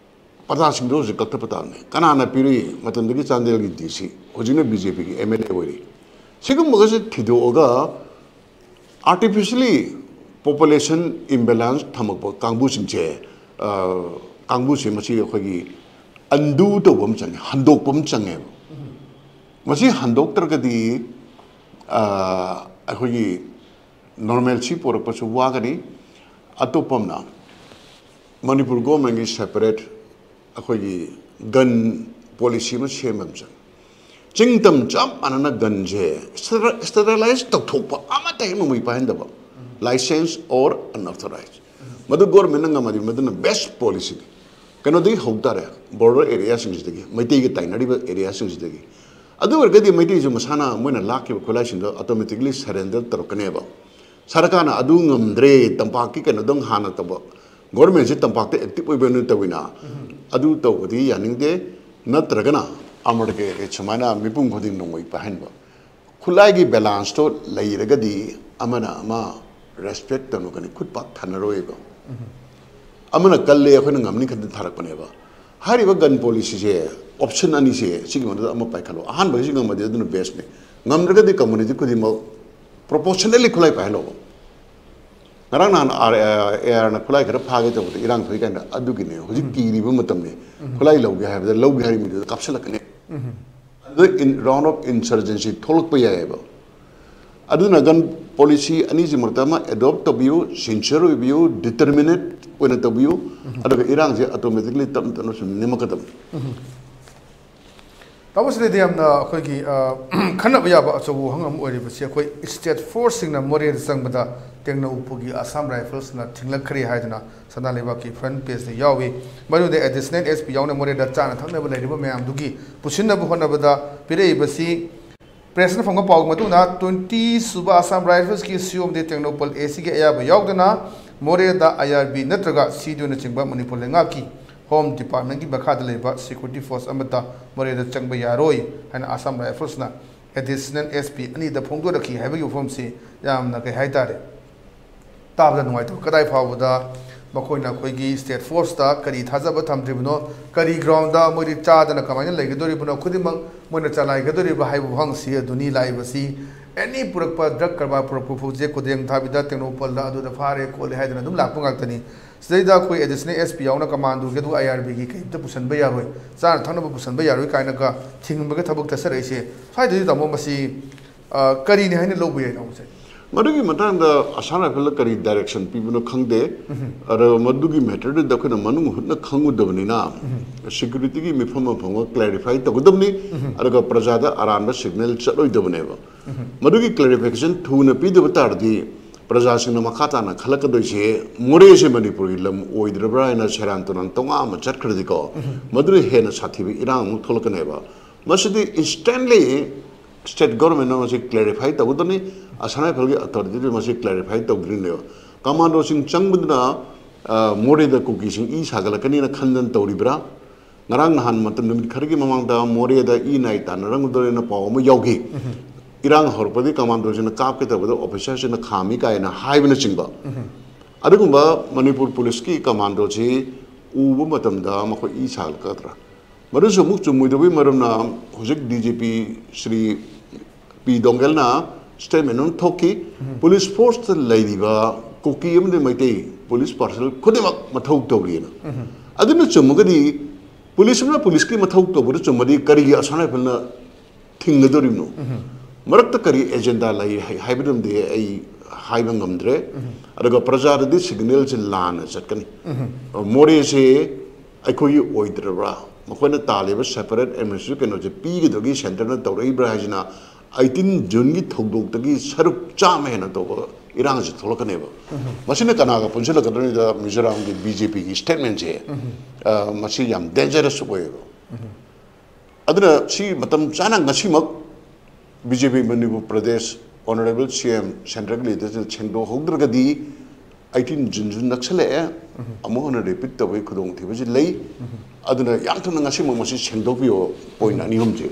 ꯄꯇꯥꯁꯤꯡꯗꯣ ꯍꯧꯖꯤꯛ ꯀꯛꯊꯠꯄ ꯇꯥꯕꯅꯦ꯫ ꯀꯅꯥꯅ ꯄꯤꯔꯨꯏ? ꯃꯇꯝꯗꯨꯒꯤ ꯆꯥꯟꯗꯦꯜꯒꯤ ꯗꯤ ꯁꯤ, ꯍꯧꯖꯤꯛꯅ ꯕꯤ ꯖꯦ ꯄꯤꯒꯤ ꯑꯦꯝ ꯑꯦꯜ ꯑꯦ ꯑꯣꯏꯔꯤ꯫ ꯁꯤꯒꯨꯝꯕꯒꯁꯦ ꯊꯤꯗꯣꯛꯑꯒ ꯑꯥꯔꯇꯤꯐꯤꯁꯤꯌꯦꯜꯂꯤ ꯄꯣꯄꯨꯂꯦꯁꯟ ꯏꯝꯕꯦꯂꯦꯟꯁ ꯊꯝꯃꯛꯄ ꯀꯥꯡꯕꯨꯁꯤꯡꯁꯦ, ꯑ, ꯀꯥꯡꯕꯨꯁꯦ ꯃꯁꯤ ꯑꯩꯈꯣꯏꯒꯤ ꯑꯟꯗꯨ ꯇꯧꯕ ꯑꯃ ꯆꯪꯉꯦ, ꯍꯟꯗꯣꯛꯄ ꯑꯃ ꯆꯪꯉꯦꯕ꯫ ꯃꯁꯤ ꯍꯟꯗꯣꯛꯇ꯭ꯔꯒꯗꯤ, ꯑ, ꯑꯩꯈꯣꯏꯒꯤ ꯅꯣꯔꯃꯦꯜꯁꯤ ꯄꯨꯔꯛꯄꯁꯨ ꯋꯥꯒꯅꯤ꯫ ꯑꯇꯣꯞꯄ ꯑꯃꯅ, ꯃꯅꯤꯄꯨꯔ ꯒꯣꯔꯃꯦꯟꯒꯤ ꯁꯦꯄꯔꯦꯠ ꯑꯩꯈꯣꯏꯒꯤ ꯒꯟ ꯄꯣꯂꯤꯁꯤ ꯑꯃ ꯁꯦꯝꯕ ꯑꯃ ꯆꯪꯉꯤ꯫ ꯆꯤꯡ ꯇꯝ ꯆꯞ ꯃꯥꯟꯅꯅ ꯒꯟꯁꯦ ꯁ꯭ꯇꯦꯔ-, ꯁ꯭ꯇꯦꯔꯤꯂꯥꯏꯁ ꯇꯧꯊꯣꯛꯄ, ꯑꯃꯠꯇ ꯍꯦꯛ ꯅꯣꯡꯃꯩ ꯄꯥꯏꯍꯟꯗꯕ, ꯂꯥꯏꯁꯦꯟꯁ ꯑꯣꯔ ꯑꯟꯑꯣꯊꯣꯔꯥꯏꯖ꯫ ꯃꯗꯨ ꯒꯣꯔꯃꯦꯟꯅ ꯉꯝꯃꯗꯤ ꯃꯗꯨꯅ ꯕꯦꯁ ꯄꯣꯂꯤꯁꯤꯅꯤ꯫ ꯀꯩꯅꯣꯗꯒꯤ ꯍꯧ ꯇꯥꯔꯦ, ꯕꯣꯔꯗꯔ ꯑꯦꯔꯤꯌꯥꯁꯤꯡꯁꯤꯗꯒꯤ, ꯃꯩꯇꯩꯒ ꯇꯥꯏꯅꯔꯤꯕ ꯑꯦꯔꯤꯌꯥꯁꯤꯡꯁꯤꯗꯒꯤ꯫ ꯑꯗꯨ ꯑꯣꯏꯔꯒꯗꯤ ꯃꯩꯇꯩꯁꯨ ꯃꯁꯥꯅ ꯃꯣꯏꯅ ꯂꯥꯛꯈꯤꯕ ꯈꯨꯠꯂꯥꯏꯁꯤꯡꯗꯣ ꯑꯣꯇꯣꯃꯦꯇꯤꯛꯂꯤ ꯁꯔꯦꯟꯗꯔ ꯇꯧꯔꯛꯀꯅꯦꯕ꯫ ꯁꯔꯀꯥꯔꯅ ꯑꯗꯨ ꯉꯝꯗ꯭ꯔꯦ, ꯇꯝꯄꯥꯛꯀꯤ ꯀꯩꯅꯣꯗꯪ ꯍꯥꯟꯅ ꯇꯧꯕ, ꯒꯣꯔꯃꯦꯟꯁꯤ ꯇꯝꯄꯥꯛꯇ ꯑꯦꯛꯇꯤꯚ ꯑꯣꯏꯕ ꯅꯠꯇꯕꯅꯤꯅ, ꯑꯗꯨ ꯇꯧꯕꯗꯤ ꯌꯥꯅꯤꯡꯗꯦ꯫ ꯅꯠꯇ꯭ꯔꯒꯅ ꯑꯃꯔꯒꯦ ꯁꯨꯃꯥꯏꯅ ꯃꯤꯄꯨꯝ ꯈꯨꯗꯤꯡ ꯅꯣꯡꯃꯩ ꯄꯥꯏꯍꯟꯕ, ꯈꯨꯠꯂꯥꯏꯒꯤ ꯕꯦꯂꯥꯟꯁꯇꯣ ꯂꯩꯔꯒꯗꯤ ꯑꯃꯅ ꯑꯃ ꯔꯦꯁꯄꯦꯛ ꯇꯧꯅꯒꯅꯤ, ꯈꯨꯠ ꯄꯥꯛ ꯊꯥꯅꯔꯣꯏꯕ꯫ ꯑꯃꯅ ꯀꯜꯂꯦ, ꯑꯩꯈꯣꯏꯅ ꯉꯝꯅꯤ ꯈꯟꯗꯅ ꯊꯥꯔꯛꯄꯅꯦꯕ꯫ ꯍꯥꯏꯔꯤꯕ ꯒꯟ ꯄꯣꯂꯤꯁꯤꯁꯦ ꯑꯣꯞꯁꯟ ꯑꯅꯤꯁꯦ, ꯁꯤꯒꯤ ꯃꯅꯨꯡꯗ ꯑꯃ ꯄꯥꯏꯈꯠꯂꯣ꯫ ꯑꯍꯥꯟꯕꯒꯤꯁꯤ ꯉꯝꯃꯗꯤ ꯑꯗꯨꯅ ꯕꯦꯁꯅꯤ꯫ ꯉꯝꯗ꯭ꯔꯒꯗꯤ ꯀꯝꯃꯨꯅꯤꯇꯤ ꯈꯨꯗꯤꯡꯃꯛ ꯄ꯭ꯔꯣꯄꯣꯔꯁꯅꯦꯜꯂꯤ ꯈꯨꯠꯂꯥꯏ ꯄꯥꯏꯍꯜꯂꯣꯕ꯫ ꯉꯔꯥꯡ ꯅꯍꯥꯟ ꯑꯥꯔ ꯑꯦ ꯑꯥꯔꯅ ꯈꯨꯠꯂꯥꯏ ꯈꯔ ꯐꯥꯒꯦ ꯇꯧꯕꯗ ꯏꯔꯥꯡ ꯊꯣꯛꯏ ꯀꯥꯏꯅ ꯑꯗꯨꯒꯤꯅꯦ꯫ ꯍꯧꯖꯤꯛ ꯀꯤꯔꯤꯕ ꯃꯇꯝꯅꯤ꯫ ꯈꯨꯠꯂꯥꯏ ꯂꯧꯒꯦ ꯍꯥꯏꯕꯗ ꯂꯧꯒꯦ ꯍꯥꯏꯔꯤ ꯃꯤꯗꯨꯗ ꯀꯥꯞꯁꯤꯜꯂꯛꯀꯅꯤ꯫ ꯑꯗꯨꯗ ꯏꯟ ꯔꯥꯎꯟ ꯑꯣꯐ ꯏꯟꯁꯔꯖꯦꯟꯁꯤ ꯊꯣꯛꯂꯛꯄ ꯌꯥꯏꯑꯕ꯫ ꯑꯗꯨꯅ ꯒꯟ ꯄꯣꯂꯤꯁꯤ ꯑꯅꯤꯁꯤ ꯃꯔꯛꯇ ꯑꯃ ꯑꯦꯗꯣꯞ ꯇꯧꯕꯤꯌꯨ, ꯁꯤꯟꯁꯤꯌꯔ ꯑꯣꯏꯕꯤꯌꯨ, ꯗꯤꯇꯔꯃꯤꯅꯦꯠ ꯑꯣꯏꯅ ꯇꯧꯕꯤꯌꯨ꯫ ꯑꯗꯨꯒ ꯏꯔꯥꯡꯁꯦ ꯑꯣꯇꯣꯃꯦꯇꯤꯛꯂꯤ ꯇꯞꯅ ꯇꯞꯅ ꯁꯨꯝ ꯅꯦꯝꯃꯛꯀꯗꯕꯅꯤ꯫ ꯇꯥꯃꯣ, ꯁꯤꯗꯩꯗ ꯌꯥꯝꯅ ꯑꯩꯈꯣꯏꯒꯤ ꯑ, ꯈꯟꯅꯕ ꯌꯥꯕ ꯑꯆꯧꯕ ꯋꯥꯍꯪ ꯑꯃ ꯑꯣꯏꯔꯤꯕꯁꯤ, ꯑꯩꯈꯣꯏ ꯁ꯭ꯇꯦꯠ ꯐꯣꯔꯁꯁꯤꯡꯅ ꯃꯣꯔꯦꯗ ꯆꯪꯕꯗ ꯇꯦꯡꯅꯧꯄꯜꯒꯤ ꯑꯁꯥꯝ ꯔꯥꯏꯐꯜꯁꯅ ꯊꯤꯡꯂꯛꯈ꯭ꯔꯦ ꯍꯥꯏꯗꯅ ꯁꯅꯥ ꯂꯩꯕꯥꯛꯀꯤ ꯐ꯭ꯔꯟ ꯄꯦꯖꯇ ꯌꯥꯎꯏ꯫ ꯃꯗꯨꯗ ꯑꯦꯗꯤꯁꯅꯦꯜ ꯑꯦꯁ ꯄꯤ ꯌꯥꯎꯅ ꯃꯣꯔꯦꯗ ꯆꯥꯅ ꯊꯛꯅꯕ ꯂꯩꯔꯤꯕ ꯃꯌꯥꯝꯗꯨꯒꯤ ꯄꯨꯁꯤꯟꯅꯕ ꯍꯣꯠꯅꯕꯗ ꯄꯤꯔꯛꯏꯕꯁꯤ, ꯄ꯭ꯔꯦꯁꯅ ꯐꯪꯕ ꯄꯥꯎꯒꯤ ꯃꯇꯨꯡꯗ ꯇ꯭ꯋꯦꯟꯇꯤ ꯁꯨꯕ ꯑꯁꯥꯝ ꯔꯥꯏꯐꯜꯁꯀꯤ ꯁꯤꯑꯣꯝꯗꯤ ꯇꯦꯡꯅꯧꯄꯜ ꯑꯦ ꯁꯤꯒꯤ ꯑꯌꯥꯕ ꯌꯥꯎꯗꯅ ꯃꯣꯔꯦꯗ ꯑꯥꯏ ꯑꯥꯔ ꯕꯤ ꯅꯠꯇ꯭ꯔꯒ ꯁꯤ ꯗꯤ ꯑꯣꯅꯆꯤꯡꯕ ꯃꯅꯤꯄꯨꯔ ꯂꯩꯉꯥꯛꯀꯤ ꯍꯣꯝ ꯗꯤꯄꯥꯔꯠꯃꯦꯟꯒꯤ ꯃꯈꯥꯗ ꯂꯩꯕ ꯁꯦꯀ꯭ꯌꯨꯔꯤꯇꯤ ꯐꯣꯔꯁ ꯑꯃꯠꯇ ꯃꯣꯔꯦꯗ ꯆꯪꯕ ꯌꯥꯔꯣꯏ ꯍꯥꯏꯅ ꯑꯁꯥꯝ ꯔꯥꯏꯐꯜꯁꯅ ꯑꯦꯗꯤꯁꯅꯦꯜ ꯑꯦꯁ ꯄꯤ ꯑꯅꯤꯗ ꯐꯣꯡꯗꯣꯔꯛꯈꯤ ꯍꯥꯏꯕꯒꯤ ꯋꯥꯐꯝꯁꯤ ꯌꯥꯝꯅ, ꯀꯩ ꯍꯥꯏꯇꯥꯔꯦ, ꯇꯥꯕꯗ ꯅꯨꯡꯉꯥꯏꯇꯕ꯫ ꯀꯗꯥꯏ ꯐꯥꯎꯕꯗ ꯃꯈꯣꯏꯅ ꯑꯩꯈꯣꯏꯒꯤ ꯁ꯭ꯇꯦꯠ ꯐꯣꯔꯁꯇ ꯀꯔꯤ ꯊꯥꯖꯕ ꯊꯝꯗ꯭ꯔꯤꯕꯅꯣ, ꯀꯔꯤ ꯒ꯭ꯔꯥꯎꯟꯗ ꯃꯣꯏꯗꯤ ꯆꯥꯗꯅ ꯀꯃꯥꯏꯅ ꯂꯩꯒꯗꯣꯔꯤꯕꯅꯣ, ꯈꯨꯗꯤꯡꯃꯛ ꯃꯣꯏꯅ ꯆꯂꯥꯏꯒꯗꯣꯔꯤꯕ ꯍꯥꯏꯕ ꯋꯥꯍꯪꯁꯤ ꯑꯗꯨꯅꯤ ꯂꯥꯛꯏꯕꯁꯤ꯫ ꯑꯦꯅꯤ ꯄꯨꯔꯛꯄ ꯗ꯭ꯔꯒ ꯀꯔꯕꯥꯔ ꯄꯨꯔꯛꯄ ꯐꯥꯎꯁꯦ ꯈꯨꯗꯦꯡ ꯊꯥꯕꯤꯗ ꯇꯦꯡꯅꯧꯄꯜꯗ ꯑꯗꯨꯗ ꯐꯥꯔꯦ ꯈꯣꯠꯂꯦ ꯍꯥꯏꯗꯅ ꯑꯗꯨꯝ ꯂꯥꯛꯄ ꯉꯥꯛꯇꯅꯤ꯫ ꯁꯤꯗꯩꯗ ꯑꯩꯈꯣꯏ ꯑꯦꯗꯤꯁꯅꯦꯜ ꯑꯦꯁ ꯄꯤ ꯌꯥꯎꯅ ꯀꯃꯥꯟꯗꯣꯒꯤ ꯑꯗꯨ ꯑꯥꯏ ꯑꯥꯔ ꯕꯤꯒꯤ ꯀꯩꯝꯇ ꯄꯨꯁꯟꯕ ꯌꯥꯔꯣꯏ, ꯆꯥꯅ ꯊꯛꯅꯕ ꯄꯨꯁꯟꯕ ꯌꯥꯔꯣꯏ ꯀꯥꯏꯅꯒ ꯊꯤꯡꯕꯒꯤ ꯊꯕꯛ ꯆꯠꯊꯔꯛꯏꯁꯦ꯫ ꯁ꯭ꯋꯥꯏꯗꯗꯤ, ꯇꯥꯃꯣ, ꯃꯁꯤ ꯑ, ꯀꯔꯤꯅꯤ ꯍꯥꯏꯅ ꯂꯧꯕ ꯌꯥꯏ, ꯇꯥꯃꯣꯁꯦ? ꯃꯗꯨꯒꯤ ꯃꯇꯥꯡꯗ ꯑꯁꯥꯝ ꯔꯥꯏꯐꯜꯗ ꯀꯔꯤ ꯗꯥꯏꯔꯦꯛꯁꯟ ꯄꯤꯕꯅꯣ ꯈꯪꯗꯦ꯫ ꯑꯗꯣ ꯃꯗꯨꯒꯤ ꯃꯦꯇꯔꯗꯨꯗ ꯑꯩꯈꯣꯏꯅ ꯃꯅꯨꯡ ꯍꯨꯠꯅ ꯈꯪꯉꯨꯗꯕꯅꯤꯅ, ꯁꯦꯀ꯭ꯌꯨꯔꯤꯇꯤꯒꯤ ꯃꯤꯐꯝ ꯑꯃ ꯐꯝꯃꯒ ꯀ꯭ꯂꯦꯔꯤꯐꯥꯏ ꯇꯧꯒꯗꯕꯅꯤ꯫ ꯑꯗꯨꯒ ꯄ꯭ꯔꯖꯥꯗ ꯑꯔꯥꯟꯕ ꯁꯤꯒꯅꯦꯜ ꯆꯠꯂꯣꯏꯗꯕꯅꯦꯕ꯫ ꯃꯗꯨꯒꯤ ꯀ꯭ꯂꯦꯔꯤꯐꯤꯀꯦꯁꯟ ꯊꯨꯅ ꯄꯤꯗꯕ ꯇꯥꯔꯗꯤ, ꯄ꯭ꯔꯖꯥꯁꯤꯡꯅ ꯃꯈꯥ ꯇꯥꯅ ꯈꯜꯂꯛꯀꯗꯣꯏꯁꯦ, ꯃꯣꯔꯦꯁꯦ ꯃꯅꯤꯄꯨꯔꯒꯤ ꯂꯝ ꯑꯣꯏꯗ꯭ꯔꯕ꯭ꯔꯥ ꯍꯥꯏꯅ ꯁꯦꯔꯥꯟ ꯇꯨꯔꯥꯟ ꯇꯣꯉꯥ ꯑꯃ ꯆꯠꯈ꯭ꯔꯗꯤꯀꯣ, ꯃꯗꯨꯅ ꯍꯦꯟꯅ ꯁꯥꯊꯤꯕ ꯏꯔꯥꯡ ꯑꯃꯨꯛ ꯊꯣꯛꯂꯛꯀꯅꯦꯕ꯫ ꯃꯁꯤꯗꯤ ꯏꯟꯁꯇꯦꯟꯂꯤ ꯁ꯭ꯇꯦꯠ ꯒꯣꯔꯃꯦꯟꯅ ꯃꯁꯤ ꯀ꯭ꯂꯦꯔꯤꯐꯥꯏ ꯇꯧꯒꯗꯕꯅꯤ꯫ ꯑꯁꯥꯝ ꯔꯥꯏꯐꯜꯒꯤ ꯑꯣꯊꯣꯔꯤꯇꯤꯗꯨ ꯃꯁꯤ ꯀ꯭ꯂꯦꯔꯤꯐꯥꯏ ꯇꯧꯗ꯭ꯔꯤꯅꯦꯕ꯫ ꯀꯃꯥꯟꯗꯣꯁꯤꯡ ꯆꯪꯕꯗꯨꯅ ꯃꯣꯔꯦꯗ ꯀꯨꯀꯤꯁꯤꯡ ꯏ ꯁꯥꯒꯠꯂꯛꯀꯅꯤꯅ ꯈꯟꯗꯅ ꯇꯧꯔꯤꯕ꯭ꯔꯥ? ꯉꯔꯥꯡ ꯅꯍꯥꯟ ꯃꯇꯝ, ꯅꯨꯃꯤꯠ ꯈꯔꯒꯤ ꯃꯃꯥꯡꯗ ꯃꯣꯔꯦꯗ ꯏ ꯅꯥꯏ ꯇꯥꯟꯅꯔꯝꯒꯗꯧꯔꯦꯅ ꯄꯥꯎ ꯑꯃ ꯌꯥꯎꯈꯤ꯫ ꯏꯔꯥꯡ ꯍꯧꯔꯛꯄꯗꯒꯤ ꯀꯃꯥꯟꯗꯣꯁꯤꯡꯅ ꯀꯥꯞꯀꯦ ꯇꯧꯕꯗ ꯑꯣꯐꯤꯁꯥꯔꯁꯤꯡꯅ ꯈꯥꯝꯃꯤ ꯀꯥꯏꯅ ꯍꯥꯏꯕꯅꯆꯤꯡꯕ꯫ ꯑꯗꯨꯒꯨꯝꯕ ꯃꯅꯤꯄꯨꯔ ꯄꯨꯂꯤꯁꯀꯤ ꯀꯃꯥꯟꯗꯣꯁꯤ ꯎꯕ ꯃꯇꯝꯗ ꯃꯈꯣꯏ ꯏ ꯁꯥꯒꯠꯂꯛꯀꯗ꯭ꯔꯥ? ꯃꯗꯨꯁꯨ ꯑꯃꯨꯛ ꯆꯨꯝꯃꯣꯏꯗꯕꯒꯤ ꯃꯔꯝꯅ, ꯍꯧꯖꯤꯛ ꯗꯤ ꯖꯤ ꯄꯤ ꯁ꯭ꯔꯤ ꯄꯤ ꯗꯣꯡꯒꯦꯜꯅ ꯁ꯭ꯇꯦꯠꯃꯦꯟ ꯑꯃ ꯊꯣꯛꯈꯤ꯫ ꯄꯨꯂꯤꯁ ꯐꯣꯔꯁꯇ ꯂꯩꯔꯤꯕ ꯀꯨꯀꯤ ꯑꯃꯗꯤ ꯃꯩꯇꯩ ꯄꯨꯂꯤꯁ ꯄꯥꯔꯁꯅꯦꯜ ꯈꯨꯗꯤꯡꯃꯛ ꯃꯊꯧ ꯇꯧꯔꯤꯑꯅ꯫ ꯑꯗꯨꯅ ꯆꯨꯝꯃꯒꯗꯤ, ꯄꯨꯂꯤꯁ ꯑꯃꯅ ꯄꯨꯂꯤꯁꯀꯤ ꯃꯊꯧ ꯇꯧꯕꯗ ꯆꯨꯝꯃꯗꯤ, ꯀꯔꯤꯒꯤ ꯑꯁꯥꯝ ꯔꯥꯏꯐꯜꯅ ꯊꯤꯡꯒꯗꯧꯔꯤꯕꯅꯣ? ꯃꯔꯛꯇ ꯀꯔꯤ ꯑꯦꯖꯦꯟꯗꯥ ꯂꯩ ꯍꯥꯏ-, ꯍꯥꯏꯕꯗꯨꯃꯗꯤ ꯑꯩ ꯍꯥꯏꯕ ꯉꯝꯗ꯭ꯔꯦ꯫ ꯑꯗꯨꯒ ꯄ꯭ꯔꯖꯥꯗꯗꯤ ꯁꯤꯒꯅꯦꯜꯁꯦ ꯂꯥꯟꯅ ꯆꯠꯀꯅꯤ꯫ ꯃꯣꯔꯦꯁꯦ ꯑꯩꯈꯣꯏꯒꯤ ꯑꯣꯏꯗ꯭ꯔꯕ꯭ꯔꯥ? ꯃꯈꯣꯏꯅ ꯇꯥꯜꯂꯤꯕ ꯁꯦꯄꯔꯦꯠ ꯑꯦꯗꯃꯤꯅꯤꯁꯇ꯭ꯔꯦꯇꯤꯚ ꯀꯩꯅꯣꯁꯦ ꯄꯤꯒꯗꯕꯒꯤ ꯁꯦꯟꯇꯔꯅ ꯇꯧꯔꯛꯏꯕ꯭ꯔꯥ ꯍꯥꯏꯁꯤꯅ, ꯑꯩꯇꯤꯟ ꯖꯨꯟꯒꯤ ꯊꯧꯗꯣꯛꯇꯒꯤ ꯁꯔꯨꯛ ꯆꯥꯝꯃ ꯍꯦꯟꯅ ꯇꯧꯕ ꯏꯔꯥꯡꯁꯤ ꯊꯣꯛꯂꯛꯀꯅꯦꯕ꯫ ꯃꯁꯤꯅ ꯀꯅꯥꯒ ꯄꯨꯟꯁꯤꯜꯂꯛꯀꯗꯣꯏꯅꯣꯗ, ꯃꯤꯖꯣꯔꯥꯝꯒꯤ ꯕꯤ ꯖꯦ ꯄꯤꯒꯤ ꯁ꯭ꯇꯦꯠꯃꯦꯟꯁꯦ, ꯑ, ꯃꯁꯤ ꯌꯥꯝ ꯗꯦꯟꯖꯔꯁ ꯑꯣꯏꯌꯦꯕ꯫ ꯑꯗꯨꯅ ꯁꯤ ꯃꯇꯝ ꯆꯥꯅ ꯉꯁꯤꯃꯛ ꯕꯤ ꯖꯦ ꯄꯤ ꯃꯅꯤꯄꯨꯔ ꯄ꯭ꯔꯗꯦꯁ ꯑꯣꯅꯔꯦꯕꯜ ꯁꯤ ꯑꯦꯝ, ꯁꯦꯟꯇ꯭ꯔꯦꯜꯒꯤ ꯂꯤꯗꯔꯁꯤꯡꯅ ꯁꯦꯡꯗꯣꯛꯍꯧꯗ꯭ꯔꯒꯗꯤ, ꯑꯩꯇꯤꯟ ꯖꯨꯟꯁꯨ ꯅꯛꯁꯜꯂꯛꯑꯦ, ꯑꯃꯨꯛ ꯍꯟꯅ ꯔꯤꯄꯤꯠ ꯇꯧꯕꯒꯤ ꯈꯨꯗꯣꯡꯊꯤꯕꯁꯤ ꯂꯩ꯫ ꯑꯗꯨꯅ ꯌꯥꯝ ꯊꯨꯅ ꯉꯁꯤꯃꯛ ꯃꯁꯤ ꯁꯦꯡꯗꯣꯛꯄꯤꯌꯣ, ꯄꯣꯏꯟ ꯑꯅꯤ ꯑꯍꯨꯝꯁꯦ꯫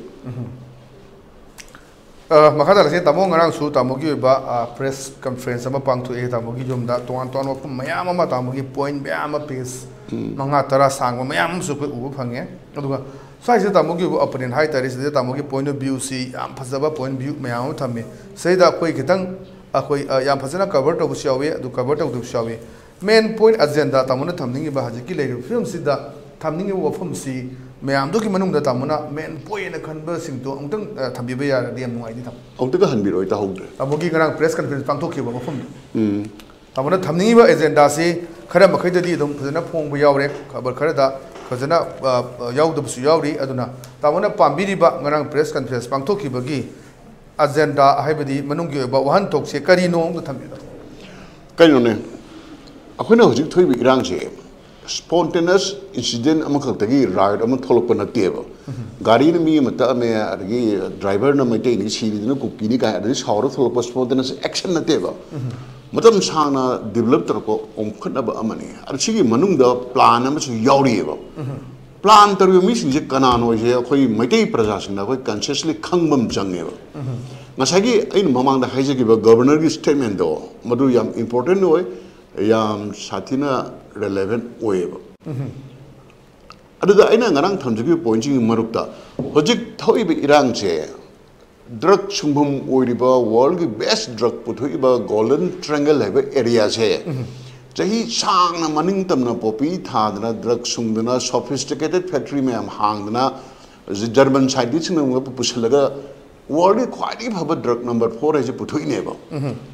ꯑ, ꯃꯈꯥ ꯇꯥꯔꯁꯤ, ꯇꯥꯃꯣ, ꯉꯔꯥꯡꯁꯨ ꯇꯥꯃꯣꯒꯤ ꯑꯣꯏꯕ, ꯑ, ꯄ꯭ꯔꯦꯁ ꯀꯟꯐꯔꯦꯟꯁ ꯑꯃ ꯄꯥꯡꯊꯣꯛꯑꯦ꯫ ꯇꯥꯃꯣꯒꯤ ꯌꯨꯝꯗ ꯇꯣꯉꯥꯟ ꯇꯣꯉꯥꯟꯕ ꯋꯥꯐꯝ ꯃꯌꯥꯝ ꯑꯃ, ꯇꯥꯃꯣꯒꯤ ꯄꯣꯏꯟ ꯃꯌꯥꯝ ꯑꯃ, ꯄꯦꯖ ꯃꯉꯥ ꯇꯔꯥ ꯁꯥꯡꯕ ꯃꯌꯥꯝ ꯑꯃꯁꯨ ꯑꯩꯈꯣꯏ ꯎꯕ ꯐꯪꯉꯦ꯫ ꯑꯗꯨꯒ ꯁ꯭ꯋꯥꯏꯁꯤꯗ ꯇꯥꯃꯣꯒꯤ ꯑꯣꯏꯕ ꯑꯣꯄꯤꯅꯤꯌꯟ ꯍꯥꯏꯇꯥꯔꯦ, ꯁꯤꯗ ꯇꯥꯃꯣꯒꯤ ꯄꯣꯏꯟ ꯑꯣꯐ ꯚ꯭ꯌꯨꯁꯤ ꯌꯥꯝ ꯐꯖꯕ ꯄꯣꯏꯟ ꯚ꯭ꯌꯨ ꯃꯌꯥꯝ ꯑꯃ ꯊꯝꯃꯤ꯫ ꯁꯤꯗꯩꯗ ꯑꯩꯈꯣꯏ ꯈꯤꯇꯪ, ꯑꯩꯈꯣꯏ, ꯑ, ꯌꯥꯝ ꯐꯖꯅ ꯀꯚꯔ ꯇꯧꯕꯁꯨ ꯌꯥꯎꯏ, ꯑꯗꯨ ꯀꯚꯔ ꯇꯧꯗꯕꯁꯨ ꯌꯥꯎꯏ꯫ ꯃꯦꯟ ꯄꯣꯏꯟ ꯑꯖꯦꯟꯗꯥ ꯇꯥꯃꯣꯅ ꯊꯝꯅꯤꯡꯉꯤꯕ ꯍꯧꯖꯤꯛꯀꯤ ꯂꯩꯔꯤꯕ ꯐꯤꯕꯝꯁꯤꯗ ꯊꯝꯅꯤꯡꯉꯤꯕ ꯋꯥꯐꯝꯁꯤ ꯃꯌꯥꯝꯗꯨꯒꯤ ꯃꯅꯨꯡꯗ ꯇꯥꯃꯣꯅ ꯃꯦꯟ ꯄꯣꯏꯟ ꯑꯅ ꯈꯟꯕꯁꯤꯡꯗꯣ ꯑꯃꯨꯛꯇꯪ, ꯑ, ꯊꯝꯕꯤꯕ ꯌꯥꯔꯗꯤ ꯌꯥꯝ ꯅꯨꯡꯉꯥꯏꯅꯤ, ꯇꯥꯃꯣ꯫ ꯑꯃꯨꯛꯇꯒ ꯍꯟꯕꯤꯔꯛꯑꯣ, ꯑꯩ ꯇꯥꯍꯧꯗ꯭ꯔꯦ꯫ ꯇꯥꯃꯣꯒꯤ ꯉꯔꯥꯡ ꯄ꯭ꯔꯦꯁ ꯀꯟꯐꯔꯦꯟꯁ ꯄꯥꯡꯊꯣꯛꯈꯤꯕ ꯃꯐꯝꯗꯣ꯫ ꯎꯝ꯫ ꯇꯥꯃꯣꯅ ꯊꯝꯅꯤꯡꯉꯤꯕ ꯑꯦꯖꯦꯟꯗꯥꯁꯤ ꯈꯔ ꯃꯈꯩꯗꯗꯤ ꯑꯗꯨꯝ ꯐꯖꯅ ꯐꯣꯡꯕ ꯌꯥꯎꯔꯦ, ꯈꯕꯔ ꯈꯔꯗ ꯐꯖꯅ, ꯑ, ꯑ, ꯌꯥꯎꯗꯕꯁꯨ ꯌꯥꯎꯔꯤ꯫ ꯑꯗꯨꯅ ꯇꯥꯃꯣꯅ ꯄꯥꯝꯕꯤꯔꯤꯕ ꯉꯔꯥꯡ ꯄ꯭ꯔꯦꯁ ꯀꯟꯐꯔꯦꯟꯁ ꯄꯥꯡꯊꯣꯛꯈꯤꯕꯒꯤ ꯑꯖꯦꯟꯗꯥ, ꯍꯥꯏꯕꯗꯤ ꯃꯅꯨꯡꯒꯤ ꯑꯣꯏꯕ ꯋꯥꯍꯟꯊꯣꯛꯁꯦ ꯀꯔꯤꯅꯣ ꯑꯝꯇ ꯊꯝꯕꯤꯌꯨ꯫ ꯀꯩꯅꯣꯅꯦ, ꯑꯩꯈꯣꯏꯅ ꯍꯧꯖꯤꯛ ꯊꯣꯛꯏꯕ ꯏꯔꯥꯡꯁꯦ ꯁ꯭ꯄꯣꯟꯇꯦꯅꯁ ꯏꯟꯁꯤꯗꯦꯟ ꯑꯃꯈꯛꯇꯒꯤ ꯔꯥꯏꯠ ꯑꯃ ꯊꯣꯛꯂꯛꯄ ꯅꯠꯇꯦꯕ꯫ ꯒꯥꯔꯤꯅ ꯃꯤ ꯑꯃ ꯇꯛꯑꯝꯃꯦ, ꯑꯗꯒꯤ ꯗ꯭ꯔꯥꯏꯚꯔꯅ ꯃꯩꯇꯩꯅꯤ ꯁꯤꯔꯤꯗꯨꯅ ꯀꯨꯀꯤꯅꯤ ꯀꯥꯏ, ꯑꯗꯒꯤ ꯁꯥꯎꯔ ꯊꯣꯛꯂꯛꯄ ꯁ꯭ꯄꯣꯟꯇꯦꯅꯁ ꯑꯦꯛꯁꯟ ꯅꯠꯇꯦꯕ꯫ ꯃꯇꯝ ꯁꯥꯡꯅ ꯗꯤꯕꯂꯞ ꯇꯧꯔꯛꯄ ꯑꯣꯟꯈꯠꯅꯕ ꯑꯃꯅꯤ꯫ ꯑꯗ ꯁꯤꯒꯤ ꯃꯅꯨꯡꯗ ꯄ꯭ꯂꯥꯟ ꯑꯃꯁꯨ ꯌꯥꯎꯔꯤꯑꯕ꯫ ꯄ꯭ꯂꯥꯟ ꯇꯧꯔꯤꯕ ꯃꯤꯁꯤꯡꯁꯦ ꯀꯅꯥꯅꯣ ꯍꯥꯏꯁꯦ ꯑꯩꯈꯣꯏ ꯃꯩꯇꯩ ꯄ꯭ꯔꯖꯥꯁꯤꯡꯅ ꯑꯩꯈꯣꯏ ꯀꯟꯁꯤꯌꯁꯂꯤ ꯈꯪꯕ ꯑꯃ ꯆꯪꯉꯦꯕ꯫ ꯉꯁꯥꯏꯒꯤ ꯑꯩꯅ ꯃꯃꯥꯡꯗ ꯍꯥꯏꯖꯈꯤꯕ ꯒꯕꯔꯅꯔꯒꯤ ꯁ꯭ꯇꯦꯠꯃꯦꯟꯗꯣ, ꯃꯗꯨ ꯌꯥꯝ ꯏꯝꯄꯣꯔꯇꯦꯟ ꯑꯣꯏ, ꯌꯥꯝ ꯁꯥꯊꯤꯅ ꯔꯦꯂꯦꯚꯦꯟ ꯑꯣꯏꯌꯦꯕ꯫ ꯑꯗꯨꯗ ꯑꯩꯅ ꯉꯔꯥꯡ ꯊꯝꯖꯈꯤꯕ ꯄꯣꯏꯟꯁꯤꯡꯒꯤ ꯃꯔꯛꯇ, ꯍꯧꯖꯤꯛ ꯊꯣꯛꯏꯕ ꯏꯔꯥꯡꯁꯦ, ꯗ꯭ꯔꯒ ꯁꯨꯡꯐꯝ ꯑꯣꯏꯔꯤꯕ, ꯋꯥꯔꯜꯒꯤ ꯕꯦꯁ ꯗ꯭ꯔꯒ ꯄꯨꯊꯣꯛꯏꯕ ꯒꯣꯜꯗꯟ ꯇ꯭ꯔꯦꯡꯒꯜ ꯍꯥꯏꯕ ꯑꯦꯔꯤꯌꯥꯁꯦ, ꯆꯍꯤ ꯁꯥꯡꯅ ꯃꯅꯤꯡ ꯇꯝꯅ ꯄꯣꯄꯤ ꯊꯥꯗꯅ, ꯗ꯭ꯔꯒ ꯁꯨꯡꯗꯅ, ꯁꯣꯐꯤꯁꯇꯤꯀꯦꯇꯦꯠ ꯐꯦꯛꯇꯔꯤ ꯃꯌꯥꯝ ꯍꯥꯡꯗꯅ, ꯖꯔꯃꯟ ꯁꯥꯏꯟꯇꯤꯁꯁꯤꯡꯅ ꯑꯃꯨꯛ ꯄꯨꯁꯤꯜꯂꯒ ꯋꯥꯔꯜꯒꯤ ꯈ꯭ꯋꯥꯏꯗꯒꯤ ꯐꯕ ꯗ꯭ꯔꯒ ꯅꯝꯕꯔ ꯐꯣꯔ ꯍꯥꯏꯁꯦ ꯄꯨꯊꯣꯛꯏꯅꯦꯕ꯫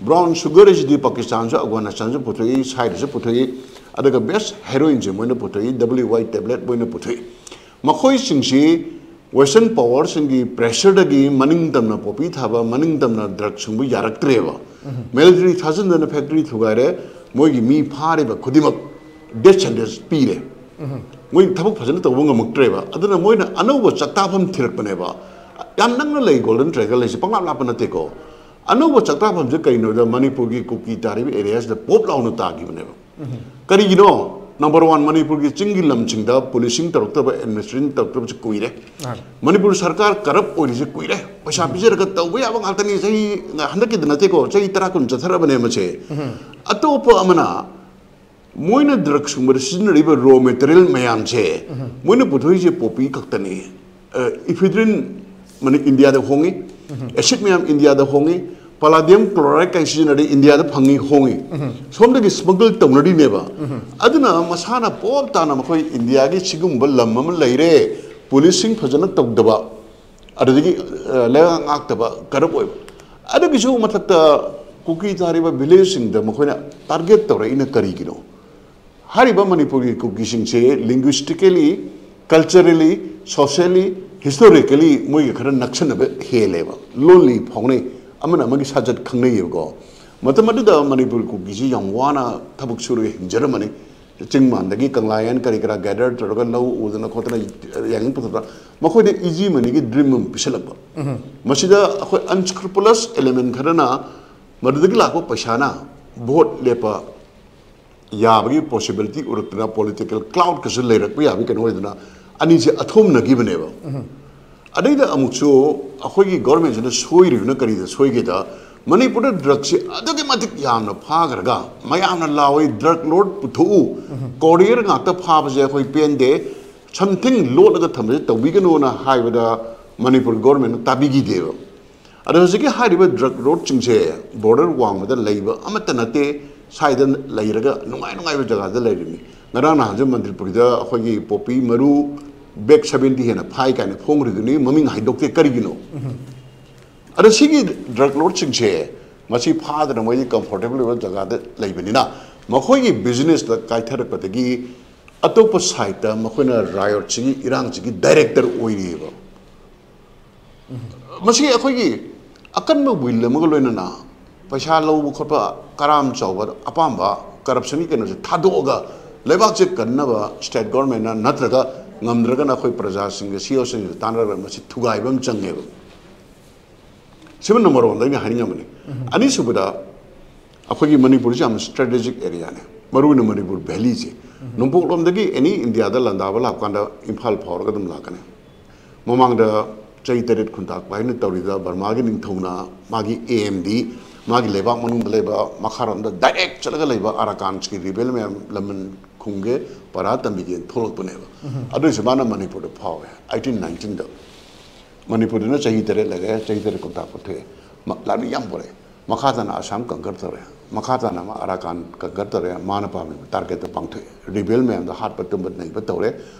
ꯕ꯭ꯔꯥꯎꯟ ꯁꯨꯒꯔ ꯍꯥꯏꯁꯤꯗꯤ ꯄꯥꯀꯤꯁꯇꯥꯟꯁꯨ, ꯑꯐꯒꯥꯅꯤꯁꯇꯥꯟꯁꯨ ꯄꯨꯊꯣꯛꯏ, ꯁꯥꯏꯗꯁꯨ ꯄꯨꯊꯣꯛꯏ꯫ ꯑꯗꯨꯒ ꯕꯦꯁ ꯍꯦꯔꯣꯏꯟꯁꯦ ꯃꯣꯏꯅ ꯄꯨꯊꯣꯛꯏ, ꯗꯕ꯭ꯂꯤꯎ ꯋꯥꯏ ꯇꯦꯕ꯭ꯂꯦꯠ ꯃꯣꯏꯅ ꯄꯨꯊꯣꯛꯏ꯫ ꯃꯈꯣꯏꯁꯤꯡꯁꯤ ꯋꯦꯁꯇꯔꯟ ꯄꯋꯥꯔꯁꯤꯡꯒꯤ ꯄ꯭ꯔꯦꯁꯔꯗꯒꯤ ꯃꯅꯤꯡ ꯇꯝꯅ ꯄꯣꯄꯤ ꯊꯥꯕ, ꯃꯅꯤꯡ ꯇꯝꯅ ꯗ꯭ꯔꯒ ꯁꯨꯡꯕ ꯌꯥꯔꯛꯇ꯭ꯔꯦꯕ꯫ ꯃꯤꯂꯤꯇꯔꯤ ꯊꯥꯖꯤꯟꯗꯅ ꯐꯦꯛꯇꯔꯤ ꯊꯨꯒꯥꯏꯔꯦ, ꯃꯣꯏꯒꯤ ꯃꯤ ꯐꯥꯔꯤꯕ ꯈꯨꯗꯤꯡꯃꯛ ꯗꯦꯠ ꯁꯦꯟꯇꯦꯟꯁ ꯄꯤꯔꯦ꯫ ꯃꯣꯏ ꯊꯕꯛ ꯐꯖꯅ ꯇꯧꯕ ꯉꯝꯃꯛꯇ꯭ꯔꯦꯕ꯫ ꯑꯗꯨꯅ ꯃꯣꯏꯅ ꯑꯅꯧꯕ ꯆꯥꯛꯇꯥꯐꯝ ꯊꯤꯔꯛꯄꯅꯦꯕ꯫ ꯌꯥꯝ ꯅꯛꯅ ꯂꯩ ꯒꯣꯜꯗꯟ ꯇ꯭ꯔꯦꯡꯒꯜ ꯍꯥꯏꯁꯦ, ꯄꯪꯂꯥꯞ ꯂꯥꯞꯄ ꯅꯠꯇꯦꯀꯣ꯫ ꯑꯅꯧꯕ ꯆꯥꯛꯇꯥꯐꯝꯁꯦ ꯀꯩꯅꯣꯗ ꯃꯅꯤꯄꯨꯔꯒꯤ ꯀꯨꯀꯤ ꯇꯥꯔꯤꯕ ꯑꯦꯔꯤꯌꯥꯁꯤꯗ ꯄꯣꯞ ꯂꯥꯎꯅ ꯇꯥꯈꯤꯕꯅꯦꯕ꯫ ꯀꯔꯤꯒꯤꯅꯣ? ꯅꯝꯕꯔ ꯋꯥꯟ, ꯃꯅꯤꯄꯨꯔꯒꯤ ꯆꯤꯡꯒꯤ ꯂꯝꯁꯤꯡꯗ ꯄꯨꯂꯤꯁꯤꯡ ꯇꯧꯔꯛꯇꯕ, ꯑꯦꯗꯃꯤꯅꯤꯁꯇ꯭ꯔꯦꯁꯟ ꯇꯧꯔꯛꯇꯕꯁꯦ ꯀꯨꯏꯔꯦ꯫ ꯃꯥꯅꯤ꯫ ꯃꯅꯤꯄꯨꯔ ꯁꯔꯀꯥꯔ ꯀꯔꯞ ꯑꯣꯏꯔꯤꯁꯦ ꯀꯨꯏꯔꯦ꯫ ꯄꯩꯁꯥ ꯄꯤꯖꯔꯒ ꯇꯧꯕ ꯌꯥꯕ ꯉꯥꯛꯇꯅꯤ꯫ ꯆꯍꯤ ꯍꯟꯗꯛꯀꯤꯗ ꯅꯠꯇꯦꯀꯣ, ꯆꯍꯤ ꯇꯔꯥ ꯀꯨꯟ ꯆꯠꯊꯔꯕꯅꯦ ꯃꯁꯦ꯫ ꯑꯇꯣꯞꯄ ꯑꯃꯅ ꯃꯣꯏꯅ ꯗ꯭ꯔꯒ ꯁꯨꯡꯕꯗ ꯁꯤꯖꯤꯟꯅꯔꯤꯕ ꯔꯣ ꯃꯦꯇꯔꯤꯌꯦꯜ ꯃꯌꯥꯝꯁꯦ, ꯃꯣꯏꯅ ꯄꯨꯊꯣꯛꯏꯁꯦ ꯄꯣꯄꯤ ꯈꯛꯇꯅꯤ꯫ ꯑ, ꯏꯐꯤꯗ꯭ꯔꯤꯟ ꯃꯅꯤ-, ꯏꯟꯗꯤꯌꯥꯗ ꯍꯣꯡꯉꯤ, ꯑꯦꯁꯤꯗ ꯃꯌꯥꯝ ꯏꯟꯗꯤꯌꯥꯗ ꯍꯣꯡꯉꯤ, ꯄꯂꯥꯗꯤꯌꯝ ꯀ꯭ꯂꯣꯔꯥꯏꯗ ꯀꯥꯏ ꯁꯤꯖꯤꯟꯅꯔꯤ, ꯏꯟꯗꯤꯌꯥꯗ ꯐꯪꯉꯤ, ꯍꯣꯡꯉꯤ꯫ ꯁꯣꯝꯗꯒꯤ ꯁ꯭ꯃꯒꯜ ꯇꯧꯅꯔꯤꯅꯦꯕ꯫ ꯑꯗꯨꯅ ꯃꯁꯥꯅ ꯄꯣꯞ ꯇꯥꯅ ꯃꯈꯣꯏ ꯏꯟꯗꯤꯌꯥꯒꯤ ꯁꯤꯒꯨꯝꯕ ꯂꯝ ꯑꯃ ꯂꯩꯔꯦ, ꯄꯨꯂꯤꯁꯁꯤꯡ ꯐꯖꯅ ꯇꯧꯗꯕ, ꯑꯗꯨꯗꯒꯤ, ꯑ, ꯂꯩꯉꯥꯛ ꯉꯥꯛꯇꯕ, ꯀꯔꯞ ꯑꯣꯏꯕ꯫ ꯑꯗꯨꯒꯤꯁꯨ ꯃꯊꯛꯇ ꯀꯨꯀꯤ ꯇꯥꯔꯤꯕ ꯚꯤꯂꯦꯖꯁꯤꯡꯗ ꯃꯈꯣꯏꯅ ꯇꯥꯔꯒꯦꯠ ꯇꯧꯔꯛꯏꯅ ꯀꯔꯤꯒꯤꯅꯣ? ꯍꯥꯏꯔꯤꯕ ꯃꯅꯤꯄꯨꯔꯒꯤ ꯀꯨꯀꯤꯁꯤꯡꯁꯦ ꯂꯤꯡꯒ꯭ꯋꯤꯁꯇꯤꯀꯦꯂꯤ, ꯀꯜꯆꯔꯦꯂꯤ, ꯁꯣꯁꯤꯌꯦꯂꯤ, ꯍꯤꯁꯇꯣꯔꯤꯀꯦꯂꯤ ꯃꯣꯏꯒ ꯈꯔ ꯅꯛꯁꯟꯅꯕ ꯍꯦꯜꯂꯦꯕ꯫ ꯂꯣꯟꯂꯤ ꯐꯥꯎꯅꯩ, ꯑꯃꯅ ꯑꯃꯒꯤ ꯁꯥꯖꯠ ꯈꯪꯅꯩꯌꯦꯕꯀꯣ꯫ ꯃꯇꯝ ꯑꯗꯨꯗ ꯃꯅꯤꯄꯨꯔ ꯀꯨꯀꯤꯁꯤ ꯌꯥꯝ ꯋꯥꯅ ꯊꯕꯛ ꯁꯨꯔꯒ ꯍꯤꯡꯖꯔꯝꯃꯅꯤ꯫ ꯆꯤꯡ ꯃꯥꯟꯗꯒꯤ ꯀꯪꯂꯥꯌꯦꯟ ꯀꯔꯤ ꯀꯔꯥ ꯒꯦꯗꯔ ꯇꯧꯔꯒ ꯂꯧ ꯎꯗꯅ ꯈꯣꯠꯇꯅ ꯌꯥꯏꯉꯪ ꯄꯨꯊꯣꯛꯇꯅ ꯃꯈꯣꯏꯗ ꯏꯖꯤ ꯃꯅꯤꯒꯤ ꯗ꯭ꯔꯤꯝ ꯑꯃ ꯄꯤꯁꯜꯂꯛꯄ꯫ ꯃꯁꯤꯗ ꯑꯩꯈꯣꯏ ꯑꯟꯁꯀ꯭ꯔꯨꯄꯨꯂꯁ ꯑꯦꯂꯤꯃꯦꯟ ꯈꯔꯅ ꯃꯗꯨꯗꯒꯤ ꯂꯥꯛꯄ ꯄꯩꯁꯥꯅ ꯚꯣꯠ ꯂꯦꯞꯄ ꯌꯥꯕꯒꯤ ꯄꯣꯁꯤꯕꯤꯂꯤꯇꯤ ꯎꯔꯛꯇꯅ ꯄꯣꯂꯤꯇꯤꯀꯦꯜ ꯀ꯭ꯂꯥꯎꯗꯀꯁꯨ ꯂꯩꯔꯛꯄ ꯌꯥꯕꯒꯤ ꯀꯩꯅꯣ ꯑꯣꯏꯗꯅ ꯑꯅꯤꯁꯦ ꯑꯊꯣꯝꯅꯈꯤꯕꯅꯦꯕ꯫ ꯑꯗꯩꯗ ꯑꯃꯨꯛꯁꯨ ꯑꯩꯈꯣꯏꯒꯤ ꯒꯣꯔꯃꯦꯟꯁꯤꯅ ꯁꯣꯏꯔꯤꯕꯅ ꯀꯔꯤꯗ ꯁꯣꯏꯒꯦꯗ, ꯃꯅꯤꯄꯨꯔꯗ ꯗ꯭ꯔꯒꯁꯤ ꯑꯗꯨꯛꯀꯤ ꯃꯇꯤꯛ ꯌꯥꯝꯅ ꯐꯥꯈ꯭ꯔꯒ ꯃꯌꯥꯝꯅ ꯂꯥꯎꯏ, "ꯗ꯭ꯔꯒ ꯂꯣꯔꯗ ꯄꯨꯊꯣꯛꯎ, ꯀꯣꯔꯤꯌꯔ ꯉꯥꯛꯇ ꯐꯥꯕꯁꯦ ꯑꯩꯈꯣꯏ ꯄꯦꯟꯗꯦ, ꯁꯝꯊꯤꯡ ꯂꯣꯠꯂꯒ ꯊꯝꯕꯁꯦ ꯇꯧꯕꯤꯒꯅꯨꯅ" ꯍꯥꯏꯕꯗ ꯃꯅꯤꯄꯨꯔ ꯒꯣꯔꯃꯦꯟꯅ ꯇꯥꯕꯤꯈꯤꯗꯦꯕ꯫ ꯑꯗꯣ ꯍꯧꯖꯤꯛꯀꯤ ꯍꯥꯏꯔꯤꯕ ꯗ꯭ꯔꯒ ꯂꯣꯔꯗꯁꯤꯡꯁꯦ ꯕꯣꯔꯗꯔ ꯋꯥꯡꯃꯗ ꯂꯩꯕ ꯑꯃꯠꯇ ꯅꯠꯇꯦ, ꯁ꯭ꯋꯥꯏꯗ ꯂꯩꯔꯒ ꯅꯨꯡꯉꯥꯏ ꯅꯨꯡꯉꯥꯏꯕ ꯖꯒꯥꯗ ꯂꯩꯔꯤꯕꯅꯤ꯫ ꯉꯔꯥꯡ ꯅꯍꯥꯟꯁꯨ ꯃꯅꯤꯄꯨꯔꯤꯗ ꯑꯩꯈꯣꯏꯒꯤ ꯄꯣꯄꯤ ꯃꯔꯨ ꯕꯦꯛ ꯁꯕꯦꯟꯇꯤ ꯍꯦꯟꯅ ꯐꯥꯏ ꯀꯥꯏꯅ ꯐꯣꯡꯈ꯭ꯔꯤꯗꯨꯅꯤ, ꯃꯃꯤꯡ ꯍꯥꯏꯗꯣꯛꯇꯦ, ꯀꯔꯤꯒꯤꯅꯣ? ꯑꯗꯣ ꯁꯤꯒꯤ ꯗ꯭ꯔꯒ ꯂꯣꯔꯗꯁꯤꯡꯁꯦ ꯃꯁꯤ ꯐꯥꯗꯅ ꯃꯣꯏꯗꯤ ꯀꯝꯐꯣꯔꯇꯦꯕꯜ ꯑꯣꯏꯕ ꯖꯒꯥꯗ ꯂꯩꯕꯅꯤꯅ ꯃꯈꯣꯏꯒꯤ ꯕꯤꯖꯤꯅꯦꯁꯇ ꯀꯥꯏꯊꯔꯛꯄꯗꯒꯤ ꯑꯇꯣꯞꯄ ꯁꯥꯏꯠꯇ ꯃꯈꯣꯏꯅ ꯔꯥꯏꯌꯣꯠꯁꯤꯒꯤ ꯏꯔꯥꯡꯁꯤꯒꯤ ꯗꯥꯏꯔꯦꯛꯇꯔ ꯑꯣꯏꯔꯤꯑꯕ꯫ ꯃꯁꯤ ꯑꯩꯈꯣꯏꯒꯤ ꯑꯀꯟꯕ ꯋꯤꯜ ꯑꯃꯒ ꯂꯣꯏꯅꯅ ꯄꯩꯁꯥ ꯂꯧꯕ ꯈꯣꯠꯄ ꯀꯔꯥꯝ ꯆꯥꯎꯕ ꯑꯄꯥꯝꯕ ꯀꯔꯞꯁꯟꯒꯤ ꯀꯩꯅꯣꯁꯦ ꯊꯥꯗꯣꯛꯑꯒ ꯂꯩꯕꯥꯛꯁꯦ ꯀꯟꯅꯕ ꯁ꯭ꯇꯦꯠ ꯒꯣꯔꯃꯦꯟꯅ ꯅꯠꯇ꯭ꯔꯒ ꯉꯝꯗ꯭ꯔꯒꯅ ꯑꯩꯈꯣꯏ ꯄ꯭ꯔꯖꯥꯁꯤꯡꯒ ꯁꯤ ꯑꯣꯁꯤꯡꯁꯤꯒ ꯇꯥꯟꯅꯔꯒ ꯃꯁꯤ ꯊꯨꯒꯥꯏꯕ ꯑꯃ ꯆꯪꯉꯦꯕ꯫ ꯁꯤꯃ ꯅꯝꯕꯔ ꯋꯥꯟꯗ ꯑꯩꯅ ꯍꯥꯏꯅꯤꯡꯉꯝꯕꯅꯤ꯫ ꯑꯅꯤꯁꯨꯕꯗ ꯑꯩꯈꯣꯏꯒꯤ ꯃꯅꯤꯄꯨꯔꯁꯤ ꯌꯥꯝꯅ ꯁ꯭ꯇ꯭ꯔꯦꯇꯦꯖꯤꯛ ꯑꯦꯔꯤꯌꯥꯅꯦ, ꯃꯔꯨꯑꯣꯏꯅ ꯃꯅꯤꯄꯨꯔ ꯚꯦꯂꯤꯁꯦ꯫ ꯅꯣꯡꯄꯣꯛꯂꯣꯝꯗꯒꯤ ꯑꯦꯅꯤ ꯏꯟꯗꯤꯌꯥꯗ ꯂꯥꯟꯗꯥꯕ ꯂꯥꯛꯄ ꯀꯥꯟꯗ ꯏꯝꯐꯥꯜ ꯐꯥꯎꯔꯒ ꯑꯗꯨꯝ ꯂꯥꯛꯀꯅꯤ꯫ ꯃꯃꯥꯡꯗ ꯆꯍꯤ ꯇꯔꯦꯠ ꯈꯨꯟꯇꯥꯛꯄ ꯍꯥꯏꯅ ꯇꯧꯔꯤꯗ ꯕꯔꯃꯥꯒꯤ ꯅꯤꯡꯊꯧꯅ ꯃꯥꯒꯤ ꯑꯦ ꯑꯦꯝ ꯗꯤ ꯃꯥꯒꯤ ꯂꯩꯕꯥꯛ ꯃꯅꯨꯡꯗ ꯂꯩꯕ ꯃꯈꯥꯔꯣꯝꯗ ꯗꯥꯏꯔꯦꯛ ꯆꯠꯂꯒ ꯂꯩꯕ ꯑꯔꯥꯀꯥꯟꯁꯀꯤ ꯔꯤꯕꯦꯜ ꯃꯌꯥꯝ ꯂꯃꯟ ꯈꯨꯝꯒꯦ, ꯄꯔꯥ ꯇꯝꯕꯤꯒꯦꯅ ꯊꯣꯛꯂꯛꯄꯅꯦꯕ꯫ ꯑꯗꯨꯏꯁꯨ ꯃꯥꯅ ꯃꯅꯤꯄꯨꯔꯗ ꯐꯥꯎꯋꯦ ꯑꯩꯠꯇꯤꯟ ꯅꯥꯏꯟꯇꯤꯟꯗ꯫ ꯃꯅꯤꯄꯨꯔꯗꯅ ꯆꯍꯤ ꯇꯔꯦꯠ ꯂꯩꯔꯦ, ꯆꯍꯤ ꯇꯔꯦꯠ ꯈꯨꯟꯇꯥꯛꯄ ꯊꯣꯛꯑꯦ꯫ ꯃ-, ꯂꯥꯟꯃꯤ ꯌꯥꯝ ꯄꯨꯔꯛꯑꯦ꯫ ꯃꯈꯥ ꯇꯥꯅ ꯑꯁꯥꯝ ꯀꯪꯀꯔ ꯇꯧꯔꯦ, ꯃꯈꯥ ꯇꯥꯅ ꯑꯃ ꯑꯔꯥꯀꯥꯟ ꯀꯪꯀꯔ ꯇꯧꯔꯦ, ꯃꯥꯅ ꯄꯥꯝꯃꯤꯕ ꯇꯥꯔꯒꯦꯠꯇ ꯄꯥꯡꯊꯣꯛꯑꯦ꯫ ꯔꯤꯕꯦꯜ ꯃꯌꯥꯝꯗꯣ ꯍꯥꯠꯄ ꯇꯨꯝꯕ ꯅꯩꯕ ꯇꯧꯔꯦ꯫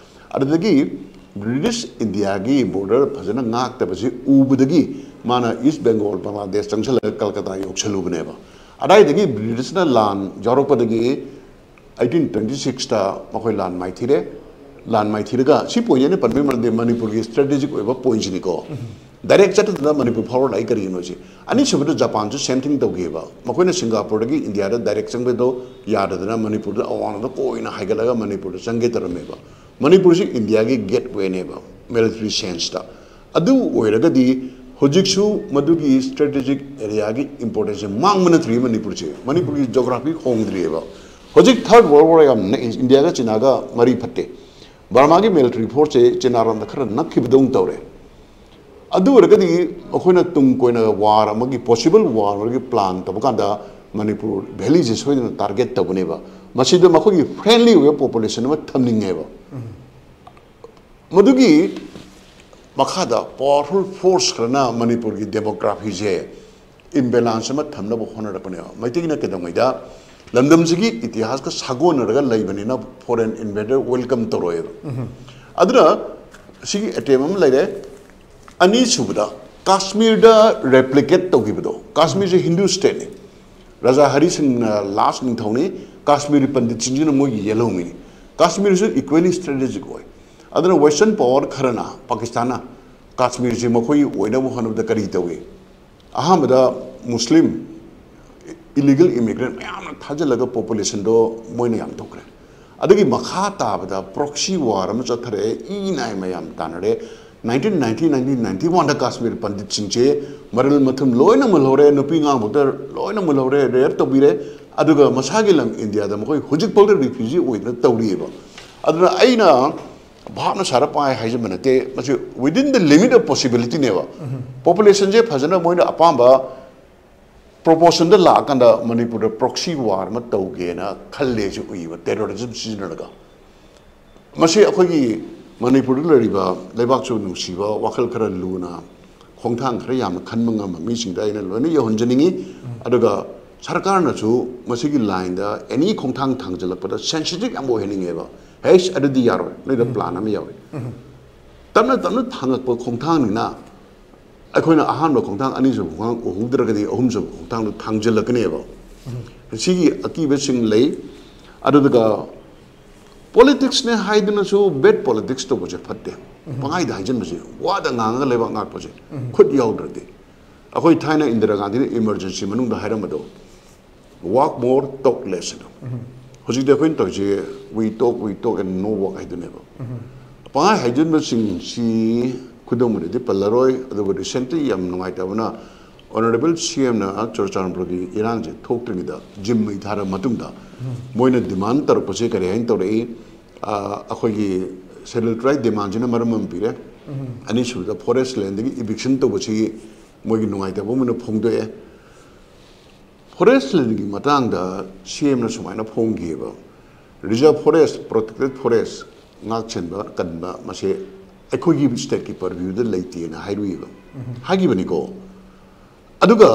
ꯑꯗꯨꯗꯒꯤ ꯕ꯭ꯔꯤꯇꯤꯁ ꯏꯟꯗꯤꯌꯥꯒꯤ ꯕꯣꯔꯗꯔ ꯐꯖꯅ ꯉꯥꯛꯇꯕꯁꯤ ꯎꯕꯗꯒꯤ ꯃꯥꯅ ꯏꯁ ꯕꯦꯡꯒꯣꯜ, ꯕꯪꯒ꯭ꯂꯥꯗꯦꯁ ꯆꯪꯁꯤꯜꯂꯒ ꯀꯜꯀꯇꯥ ꯌꯧꯁꯜꯂꯨꯕꯅꯦꯕ꯫ ꯑꯗꯥꯏꯗꯒꯤ ꯕ꯭ꯔꯤꯇꯤꯁꯅ ꯂꯥꯟ ꯌꯥꯎꯔꯛꯄꯗꯒꯤ ꯑꯩꯠꯇꯤꯟ ꯇ꯭ꯋꯦꯟꯇꯤ ꯁꯤꯛꯁꯇ ꯃꯈꯣꯏ ꯂꯥꯟ ꯃꯥꯏꯊꯤꯔꯦ꯫ ꯂꯥꯟ ꯃꯥꯏꯊꯤꯔꯒ ꯁꯤ ꯄꯣꯏꯟꯁꯦ ꯑꯩꯅ ꯄꯟꯕꯒꯤ ꯃꯔꯝꯗꯤ ꯃꯅꯤꯄꯨꯔꯒꯤ ꯁ꯭ꯇ꯭ꯔꯦꯇꯦꯖꯤꯛ ꯑꯣꯏꯕ ꯄꯣꯏꯟꯁꯤꯅꯤꯀꯣ꯫ ꯗꯥꯏꯔꯦꯛ ꯆꯠꯇꯗꯅ ꯃꯅꯤꯄꯨꯔ ꯐꯥꯎꯔ ꯂꯥꯛꯏ ꯀꯔꯤꯒꯤꯅꯣ ꯁꯤ? ꯑꯅꯤꯁꯨꯕꯗ ꯖꯄꯥꯟꯁꯨ ꯁꯦꯝ ꯊꯤꯡ ꯇꯧꯈꯤꯑꯕ꯫ ꯃꯈꯣꯏꯅ ꯁꯤꯡꯒꯥꯄꯨꯔꯗꯒꯤ ꯏꯟꯗꯤꯌꯥꯗ ꯗꯥꯏꯔꯦꯛ ꯆꯪꯕꯗꯣ ꯌꯥꯗꯗꯅ ꯃꯅꯤꯄꯨꯔꯗ ꯑꯋꯥꯡꯂꯣꯝꯗ ꯀꯣꯏꯅ ꯍꯥꯏꯒꯠꯂꯒ ꯃꯅꯤꯄꯨꯔꯗ ꯆꯪꯒꯦ ꯇꯧꯔꯝꯃꯦꯕ꯫ ꯃꯅꯤꯄꯨꯔꯁꯤ ꯏꯟꯗꯤꯌꯥꯒꯤ ꯒꯦꯠꯋꯦꯅꯦꯕ ꯃꯤꯂꯤꯇꯔꯤ ꯁꯦꯟꯁꯇ꯫ ꯑꯗꯨ ꯑꯣꯏꯔꯒꯗꯤ ꯍꯧꯖꯤꯛꯁꯨ ꯃꯗꯨꯒꯤ strategic areaꯒꯤ importanceꯁꯦ ꯃꯥꯡꯕ ꯅꯠꯇ꯭ꯔꯤ ꯃꯅꯤꯄꯨꯔꯁꯦ꯫ ꯃꯅꯤꯄꯨꯔꯒꯤ geography ꯍꯣꯡꯗ꯭ꯔꯤꯑꯕ꯫ ꯍꯧꯖꯤꯛ Third World War ꯌꯥꯝ ꯅꯛꯏ, ꯏꯟꯗꯤꯌꯥꯒ ꯆꯤꯅꯥꯒ ꯃꯔꯤ ꯐꯠꯇꯦ꯫ ꯕꯔꯃꯥꯒꯤ military forceꯁꯦ ꯆꯤꯅꯥꯔꯣꯝꯗ ꯈꯔ ꯅꯛꯈꯤꯕꯗꯧꯅ ꯇꯧꯔꯦ꯫ ꯑꯗꯨ ꯑꯣꯏꯔꯒꯗꯤ ꯑꯩꯈꯣꯏꯅ ꯇꯨꯡ ꯀꯣꯏꯅ war ꯑꯃꯒꯤ, possible war ꯑꯃꯒꯤ plan ꯇꯧꯕ ꯀꯥꯟꯗ ꯃꯅꯤꯄꯨꯔ valleyꯁꯦ ꯁꯣꯏꯗꯅ target ꯇꯧꯒꯅꯦꯕ꯫ ꯃꯁꯤꯗ ꯃꯈꯣꯏꯒꯤ friendly ꯑꯣꯏꯕ population ꯑꯃ ꯊꯝꯅꯤꯡꯉꯦꯕ꯫ ꯃꯗꯨꯒꯤ ꯃꯈꯥꯗ powerful force ꯈꯔꯅ ꯃꯅꯤꯄꯨꯔꯒꯤ demographyꯁꯦ imbalance ꯑꯃ ꯊꯝꯅꯕ ꯍꯣꯠꯅꯔꯛꯄꯅꯦꯕ꯫ ꯃꯩꯇꯩꯅ ꯀꯩꯗꯧꯉꯩꯗ ꯂꯝꯗꯝꯁꯤꯒꯤ ꯏꯇꯤꯍꯥꯁꯀ ꯁꯥꯒꯣꯟꯅꯔꯒ ꯂꯩꯕꯅꯤꯅ foreign invader welcome ꯇꯧꯔꯣꯏꯕ꯫ ꯑꯗꯨꯅ ꯁꯤꯒꯤ attempt ꯑꯃ ꯂꯩꯔꯦ꯫ ꯑꯅꯤꯁꯨꯕꯗ ꯀꯥꯁꯃꯤꯔꯗ replicate ꯇꯧꯈꯤꯕꯗꯣ, ꯀꯥꯁꯃꯤꯔꯁꯦ Hindu stateꯅꯤ꯫ ꯔꯥꯖꯥ ꯍꯔꯤ ꯁꯤꯡꯅ last ꯅꯤꯡꯊꯧꯅꯤ, ꯀꯥꯁꯃꯤꯔꯤ ꯄꯟꯗꯤꯠꯁꯤꯡꯁꯤꯅ ꯃꯣꯏꯒꯤ ꯌꯦꯜꯍꯧꯃꯤꯅꯤ꯫ ꯀꯥꯁꯃꯤꯔꯁꯨ equally strategic ꯑꯣꯏ꯫ ꯑꯗꯨꯅ Western power ꯈꯔꯅ, ꯄꯥꯀꯤꯁꯇꯥꯟꯅ ꯀꯥꯁꯃꯤꯔꯁꯤ ꯃꯈꯣꯏꯒꯤ ꯑꯣꯏꯅꯕ ꯍꯣꯠꯅꯕꯗ ꯀꯔꯤ ꯇꯧꯏ? ꯑꯍꯥꯟꯕꯗ ꯃꯨꯁꯂꯤꯝ illegal immigrant ꯃꯌꯥꯝꯅ ꯊꯥꯖꯤꯜꯂꯒ populationꯗꯣ ꯃꯣꯏꯅ ꯌꯥꯝ ꯇꯧꯈ꯭ꯔꯦ꯫ ꯑꯗꯨꯒꯤ ꯃꯈꯥ ꯇꯥꯕꯗ proxy war ꯑꯃ ꯆꯠꯊꯔꯛꯑꯦ, ꯏ ꯅꯥꯏ ꯃꯌꯥꯝ ꯇꯥꯟꯅꯔꯦ꯫ Nineteen ninety, nineteen ninety oneꯗ Kashmir ꯄꯟꯗꯤꯠꯁꯤꯡꯁꯦ ꯃꯔꯜ ꯃꯊꯨꯝ ꯂꯣꯏꯅ ꯃꯨꯜꯍꯧꯔꯦ, ꯅꯨꯄꯤ ꯑꯉꯥꯡꯐꯥꯎꯗ ꯂꯣꯏꯅ ꯃꯨꯜꯍꯧꯔꯦ, rape ꯇꯧꯕꯤꯔꯦ꯫ ꯑꯗꯨꯒ ꯃꯁꯥꯒꯤ ꯂꯝ ꯏꯟꯗꯤꯌꯥꯗ ꯃꯈꯣꯏ ꯍꯧꯖꯤꯛꯐꯥꯎꯗ refugee ꯑꯣꯏꯗꯅ ꯇꯧꯔꯤꯑꯕ꯫ ꯑꯗꯨꯅ ꯑꯩꯅ ꯚꯥꯞꯅ ꯁꯥꯔ ꯄꯥꯏ ꯍꯥꯏꯖꯕ ꯅꯠꯇꯦ, ꯃꯁꯤ within the limit of possibilityꯅꯦꯕ꯫ Populationꯁꯦ ꯐꯖꯅ ꯃꯣꯏꯅ ꯑꯄꯥꯝꯕ proportionꯗ ꯂꯥꯛꯑꯀꯥꯟꯗ ꯃꯅꯤꯄꯨꯔꯗ proxy war ꯑꯃ ꯇꯧꯒꯦꯅ ꯈꯜꯂꯦꯁꯨ ꯎꯏꯕ, terrorism ꯁꯤꯖꯤꯟꯅꯔꯒ꯫ ꯃꯁꯤ ꯑꯩꯈꯣꯏꯒꯤ ꯃꯅꯤꯄꯨꯔꯗ ꯂꯩꯔꯤꯕ ꯂꯩꯕꯥꯛꯁꯨ ꯅꯨꯡꯁꯤꯕ, ꯋꯥꯈꯜ ꯈꯔ ꯂꯨꯅ, ꯈꯣꯡꯊꯥꯡ ꯈꯔ ꯌꯥꯝꯅ ꯈꯟꯕ ꯉꯝꯕ ꯃꯤꯁꯤꯡꯗ ꯑꯩꯅ ꯂꯣꯏꯅ ꯌꯧꯍꯟꯖꯅꯤꯡꯉꯤ꯫ ꯑꯗꯨꯒ ꯁꯔꯀꯥꯔꯅꯁꯨ ꯃꯁꯤꯒꯤ lineꯗ any ꯈꯣꯡꯊꯥꯡ ꯊꯥꯡꯖꯜꯂꯛꯄꯗ sensitive ꯌꯥꯝ ꯑꯣꯏꯍꯟꯅꯤꯡꯉꯦꯕ꯫ ꯍꯩꯁ, ꯑꯗꯨꯗꯤ ꯌꯥꯔꯣꯏ, ꯅꯣꯏꯗ plan ꯑꯃ ꯌꯥꯎꯏ꯫ ꯇꯞꯅ ꯇꯞꯅ ꯊꯥꯡꯉꯛꯄ ꯈꯣꯡꯊꯥꯡꯅꯤꯅ ꯑꯩꯈꯣꯏꯅ ꯑꯍꯥꯟꯕ ꯈꯣꯡꯊꯥꯡ, ꯑꯅꯤꯁꯨꯕ ꯈꯣꯡꯊꯥꯡ ꯎꯍꯧꯗ꯭ꯔꯒꯗꯤ ꯑꯍꯨꯝꯁꯨꯕ ꯈꯣꯡꯊꯥꯡꯗꯣ ꯊꯥꯡꯖꯤꯜꯂꯛꯀꯅꯦꯕ꯫ ꯁꯤꯒꯤ ꯑꯀꯤꯕꯁꯤꯡ ꯂꯩ꯫ ꯑꯗꯨꯗꯨꯒ politicsꯅꯦ ꯍꯥꯏꯗꯨꯅꯁꯨ bad politics ꯇꯧꯕꯁꯦ ꯐꯠꯇꯦ꯫ ꯄꯪꯍꯥꯏꯗ ꯍꯥꯏꯖꯤꯟꯕꯁꯦ, ꯋꯥꯗ ꯉꯥꯡꯉꯒ ꯂꯩꯕꯥꯛ ꯉꯥꯛꯄꯁꯦ ꯈꯨꯠ ꯌꯥꯎꯗ꯭ꯔꯗꯤ꯫ ꯑꯩꯈꯣꯏ ꯊꯥꯏꯅ ꯏꯟꯗꯤꯔꯥ ꯒꯥꯟꯙꯤꯅ emergency ꯃꯅꯨꯡꯗ ꯍꯥꯏꯔꯝꯕꯗꯣ, "Walk more, talk less" ꯑꯗꯣ꯫ ꯍꯧꯖꯤꯛꯇꯤ ꯑꯩꯈꯣꯏꯅ ꯇꯧꯔꯤꯁꯦ, "We talk, we talk and no walk" ꯍꯥꯏꯗꯨꯅꯦꯕ꯫ ꯄꯪꯍꯥꯏ ꯍꯥꯏꯖꯤꯟꯕꯁꯤꯡꯁꯤ ꯈꯨꯗꯝ ꯑꯣꯏꯅꯗꯤ ꯄꯜꯂꯔꯣꯏ, ꯑꯗꯨꯕꯨ recently ꯌꯥꯝ ꯅꯨꯡꯉꯥꯏꯇꯕꯅ, Honourable C M ꯅ ꯆꯨꯔꯆꯥꯟꯄꯨꯔꯒꯤ ꯏꯔꯥꯡꯁꯦ ꯊꯣꯛꯇ꯭ꯔꯤꯉꯩꯗ, ꯖꯤꯝ ꯃꯩ ꯊꯥꯔ ꯃꯇꯨꯡꯗ, ꯃꯣꯏꯅ demand ꯇꯧꯔꯛꯄꯁꯦ ꯀꯔꯤ ꯍꯥꯏꯅ ꯇꯧꯔꯛꯏ? ꯑ, ꯑꯩꯈꯣꯏꯒꯤ Scheduled Tribe demandꯁꯤꯅ ꯃꯔꯝ ꯑꯃ ꯄꯤꯔꯦ꯫ ꯑꯅꯤꯁꯨꯕꯗ forest landꯗꯒꯤ eviction ꯇꯧꯕꯁꯤ ꯃꯣꯏꯒꯤ ꯅꯨꯡꯉꯥꯏꯇꯕ ꯑꯃ ꯑꯣꯏꯅ ꯐꯣꯡꯗꯣꯛꯑꯦ꯫ Forest landꯒꯤ ꯃꯇꯥꯡꯗ C M ꯅ ꯁꯨꯃꯥꯏꯅ ꯐꯣꯡꯈꯤꯑꯕ, "Reserve forest, protected forest ꯉꯥꯛ ꯁꯦꯟꯕ ꯀꯟꯕ, ꯃꯁꯦ ꯑꯩꯈꯣꯏꯒꯤ stateꯀꯤ purviewꯗ ꯂꯩꯇꯦꯅ" ꯍꯥꯏꯔꯨꯏꯕ, ꯍꯥꯏꯈꯤꯕꯅꯤꯀꯣ꯫ ꯑꯗꯨꯒ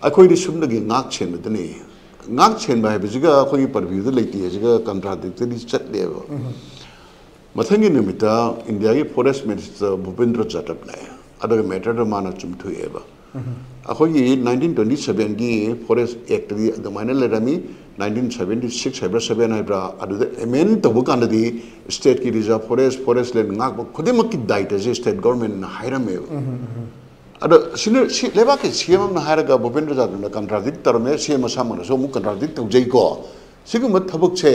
ꯑꯩꯈꯣꯏꯗꯤ ꯁꯨꯞꯅꯒꯤ ꯉꯥꯛ ꯁꯦꯟꯕꯗꯅꯤ꯫ ꯉꯥꯛ ꯁꯦꯟꯕ ꯍꯥꯏꯕꯁꯤꯒ ꯑꯩꯈꯣꯏꯒꯤ purviewꯗ ꯂꯩꯇꯦ ꯍꯥꯏꯁꯤꯒ contradictory ꯆꯠꯂꯦꯕ꯫ ꯃꯊꯪꯒꯤ ꯅꯨꯃꯤꯠꯇ ꯏꯟꯗꯤꯌꯥꯒꯤ forest minister ꯚꯨꯄꯦꯟꯗ꯭ꯔ ꯖꯥꯗꯕꯅꯦ, ꯑꯗꯨꯒ matterꯗ ꯃꯥꯅ ꯆꯨꯝꯊꯣꯛꯑꯦꯕ꯫ ꯑꯩꯈꯣꯏꯒꯤ nineteen twenty sevenꯒꯤ Forest Actꯗꯤ ꯑꯗꯨꯃꯥꯏꯅ ꯂꯩꯔꯝꯃꯤ꯫ Nineteen seventy six ꯍꯥꯏꯕ꯭ꯔꯥ, seven ꯍꯥꯏꯕ꯭ꯔꯥ, ꯑꯗꯨꯗ amend ꯇꯧꯕ ꯀꯥꯟꯗꯗꯤ stateꯀꯤ reserve forest, forest land ꯉꯥꯛꯄ ꯈꯨꯗꯤꯡꯃꯛꯀꯤ ꯗꯥꯏꯇꯁꯦ state governmentꯅ ꯍꯥꯏꯔꯝꯃꯦꯕ꯫ ꯑꯗꯣ ꯁꯤꯅ, ꯁꯤ ꯂꯩꯕꯥꯛꯀꯤ C M ꯑꯃꯅ ꯍꯥꯏꯔꯒ ꯚꯨꯄꯦꯟꯗ꯭ꯔ ꯖꯥꯗꯕꯅ contradict ꯇꯧꯔꯝꯃꯦ, C M ꯃꯁꯥꯃꯛꯅꯁꯨ ꯑꯃꯨꯛ contradict ꯇꯧꯖꯩꯀꯣ꯫ ꯁꯤꯒꯨꯝꯕ ꯊꯕꯛꯁꯦ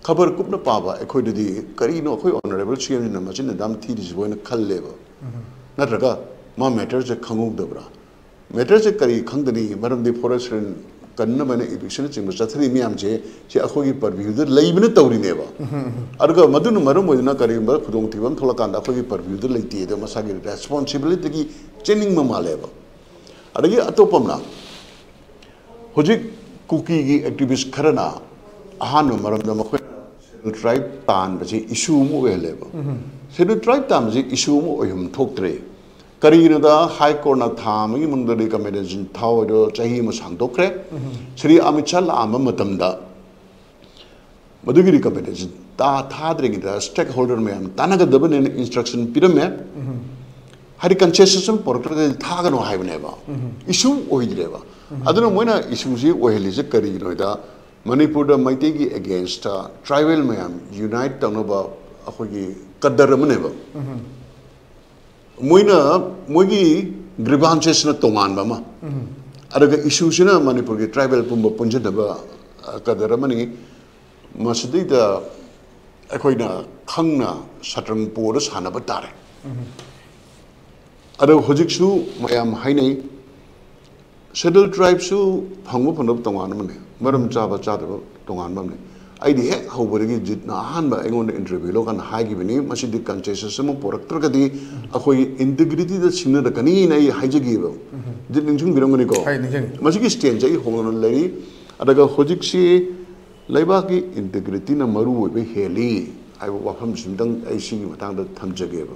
ꯈꯕꯔ ꯀꯨꯞꯅ ꯄꯥꯕ ꯑꯩꯈꯣꯏꯗꯗꯤ, "ꯀꯔꯤꯅꯣ ꯑꯩꯈꯣꯏ Honourable C M ꯁꯤꯅ ꯃꯆꯤꯟ ꯑꯗꯨꯝ ꯊꯤꯔꯤꯁꯤꯕꯣ?" ꯍꯥꯏꯅ ꯈꯜꯂꯦꯕ꯫ ꯅꯠꯇ꯭ꯔꯒ ꯃꯥ matterꯁꯦ ꯈꯪꯍꯧꯗꯕ꯭ꯔꯥ? Matterꯁꯦ ꯀꯔꯤ ꯈꯪꯗꯅꯤ? ꯃꯔꯝꯗꯤ forest land ꯀꯟꯅꯕ ꯍꯥꯏꯅ evictionꯅꯆꯤꯡꯕ ꯆꯠꯊꯔꯤ ꯃꯌꯥꯝꯁꯦ, ꯁꯤ ꯑꯩꯈꯣꯏꯒꯤ purviewꯗ ꯂꯩꯕꯅ ꯇꯧꯔꯤꯅꯦꯕ꯫ ꯑꯗꯨꯒ ꯃꯗꯨꯅ ꯃꯔꯝ ꯑꯣꯏꯗꯨꯅ ꯀꯔꯤꯒꯨꯝꯕ ꯈꯨꯗꯣꯡꯊꯤꯕ ꯑꯃ ꯊꯣꯛꯂꯛꯀꯥꯟꯗ ꯑꯩꯈꯣꯏꯒꯤ purviewꯗ ꯂꯩꯇꯦ, ꯑꯗꯣ ꯃꯁꯥꯒꯤ responsibilityꯗꯒꯤ ꯆꯦꯟꯅꯤꯡꯕ ꯃꯥꯜꯂꯦꯕ꯫ ꯑꯗꯒꯤ ꯑꯇꯣꯞꯄ ꯑꯃꯅ, ꯍꯧꯖꯤꯛ ꯀꯨꯀꯤꯒꯤ activist ꯈꯔꯅ ꯑꯍꯥꯟꯕ ꯃꯔꯝꯗ ꯃꯈꯣꯏꯅ Scheduled Tribe ꯇꯥꯟꯕꯁꯤ issue ꯑꯃ ꯑꯣꯏꯍꯜꯂꯦꯕ꯫ Scheduled Tribe ꯇꯥꯟꯕꯁꯤ issue ꯑꯃ ꯑꯣꯏꯍꯟ ꯊꯣꯛꯇ꯭ꯔꯦ꯫ ꯀꯔꯤꯒꯤꯅꯣꯗ, High Courtꯅ ꯊꯥ ꯑꯃꯒꯤ ꯃꯅꯨꯡꯗ recommendation ꯊꯥꯎ ꯍꯥꯏꯗꯣ ꯆꯍꯤ ꯑꯃ ꯁꯥꯡꯗꯣꯛꯈ꯭ꯔꯦ꯫ ꯁ꯭ꯔꯤ ꯑꯃꯤꯠ ꯁꯥꯍ ꯂꯥꯛꯑꯝꯕ ꯃꯇꯝꯗ ꯃꯗꯨꯒꯤ recommendation ꯇꯥ ꯊꯥꯗ꯭ꯔꯤꯉꯩꯗ stakeholder ꯃꯌꯥꯝ ꯇꯥꯟꯅꯒꯗꯕꯅꯦꯅ instruction ꯄꯤꯔꯝꯃꯦ꯫ ꯍꯥꯏꯗꯤ consensus ꯑꯃ ꯄꯨꯔꯛꯇ꯭ꯔꯒꯗꯤ ꯊꯥꯒꯅꯨ ꯍꯥꯏꯕꯅꯦꯕ꯫ Issue ꯑꯣꯏꯗ꯭ꯔꯦꯕ꯫ ꯑꯗꯨꯅ ꯃꯣꯏꯅ issueꯁꯤ ꯑꯣꯏꯍꯜꯂꯤꯁꯦ ꯀꯔꯤꯒꯤꯅꯣ ꯍꯥꯏꯗ, ꯃꯅꯤꯄꯨꯔꯗ ꯃꯩꯇꯩꯒꯤ againstꯇ tribal ꯃꯌꯥꯝ unite ꯇꯧꯅꯕ ꯑꯩꯈꯣꯏꯒꯤ ꯀꯗꯔ ꯑꯃꯅꯦꯕ꯫ ꯃꯣꯏꯅ, ꯃꯣꯏꯒꯤ grievanceꯁꯅ ꯇꯣꯉꯥꯟꯕ ꯑꯃ, ꯑꯗꯨꯒ issueꯁꯤꯅ ꯃꯅꯤꯄꯨꯔꯒꯤ tribal ꯄꯨꯝꯕ ꯄꯨꯟꯁꯤꯟꯅꯕ, ꯑ, ꯀꯗꯔ ꯑꯃꯅꯤ꯫ ꯃꯁꯤꯗꯩꯗ ꯑꯩꯈꯣꯏꯅ ꯈꯪꯅ ꯁꯇ꯭ꯔꯪ ꯄꯣꯔ ꯁꯥꯟꯅꯕ ꯇꯥꯔꯦ꯫ ꯑꯗꯣ ꯍꯧꯖꯤꯛꯁꯨ ꯃꯌꯥꯝ ꯍꯥꯏꯅꯩ, ꯁꯦꯗ꯭ꯌꯨꯜ ꯇ꯭ꯔꯥꯏꯕꯁꯨ ꯐꯪꯕ ꯐꯪꯗꯕ ꯇꯣꯉꯥꯟ ꯑꯃꯅꯤ, ꯃꯔꯝ ꯆꯥꯕ ꯆꯥꯗꯕ ꯇꯣꯉꯥꯟꯕ ꯑꯃꯅꯤ꯫ ꯑꯩꯗꯤ ꯍꯦꯛ ꯍꯧꯕꯗꯒꯤ ꯖꯤꯠꯅ ꯑꯍꯥꯟꯕ ꯑꯩꯉꯣꯟꯗ ꯏꯟꯇꯔꯚ꯭ꯌꯨ ꯂꯧꯀꯥꯟꯗ ꯍꯥꯏꯈꯤꯕꯅꯤ, "ꯃꯁꯤꯗꯤ ꯀꯟꯁꯦꯟꯁꯁ ꯑꯃ ꯄꯨꯔꯛꯇ꯭ꯔꯒꯗꯤ ꯑꯩꯈꯣꯏ ꯏꯟꯇꯤꯒ꯭ꯔꯤꯇꯤꯗ ꯁꯤꯡꯅꯔꯛꯀꯅꯤꯅ" ꯑꯩ ꯍꯥꯏꯖꯈꯤꯑꯕ꯫ ꯖꯤꯠ ꯅꯤꯡꯁꯤꯡꯕꯤꯔꯝꯒꯅꯤꯀꯣ? ꯍꯣꯏ, ꯅꯤꯡꯁꯤꯡꯉꯤ꯫ ꯃꯁꯤꯒꯤ ꯁ꯭ꯇꯦꯟꯁꯁꯦ ꯑꯩ ꯍꯣꯡꯗꯅ ꯂꯩꯔꯤ꯫ ꯑꯗꯨꯒ ꯍꯧꯖꯤꯛꯁꯤ ꯂꯩꯕꯥꯛꯀꯤ ꯏꯟꯇꯤꯒ꯭ꯔꯤꯇꯤꯅ ꯃꯔꯨ ꯑꯣꯏꯕ ꯍꯦꯜꯂꯤ ꯍꯥꯏꯕ ꯋꯥꯐꯝꯁꯤꯃꯇꯪ ꯑꯩ ꯁꯤꯒꯤ ꯃꯇꯥꯡꯗ ꯊꯝꯖꯒꯦꯕ꯫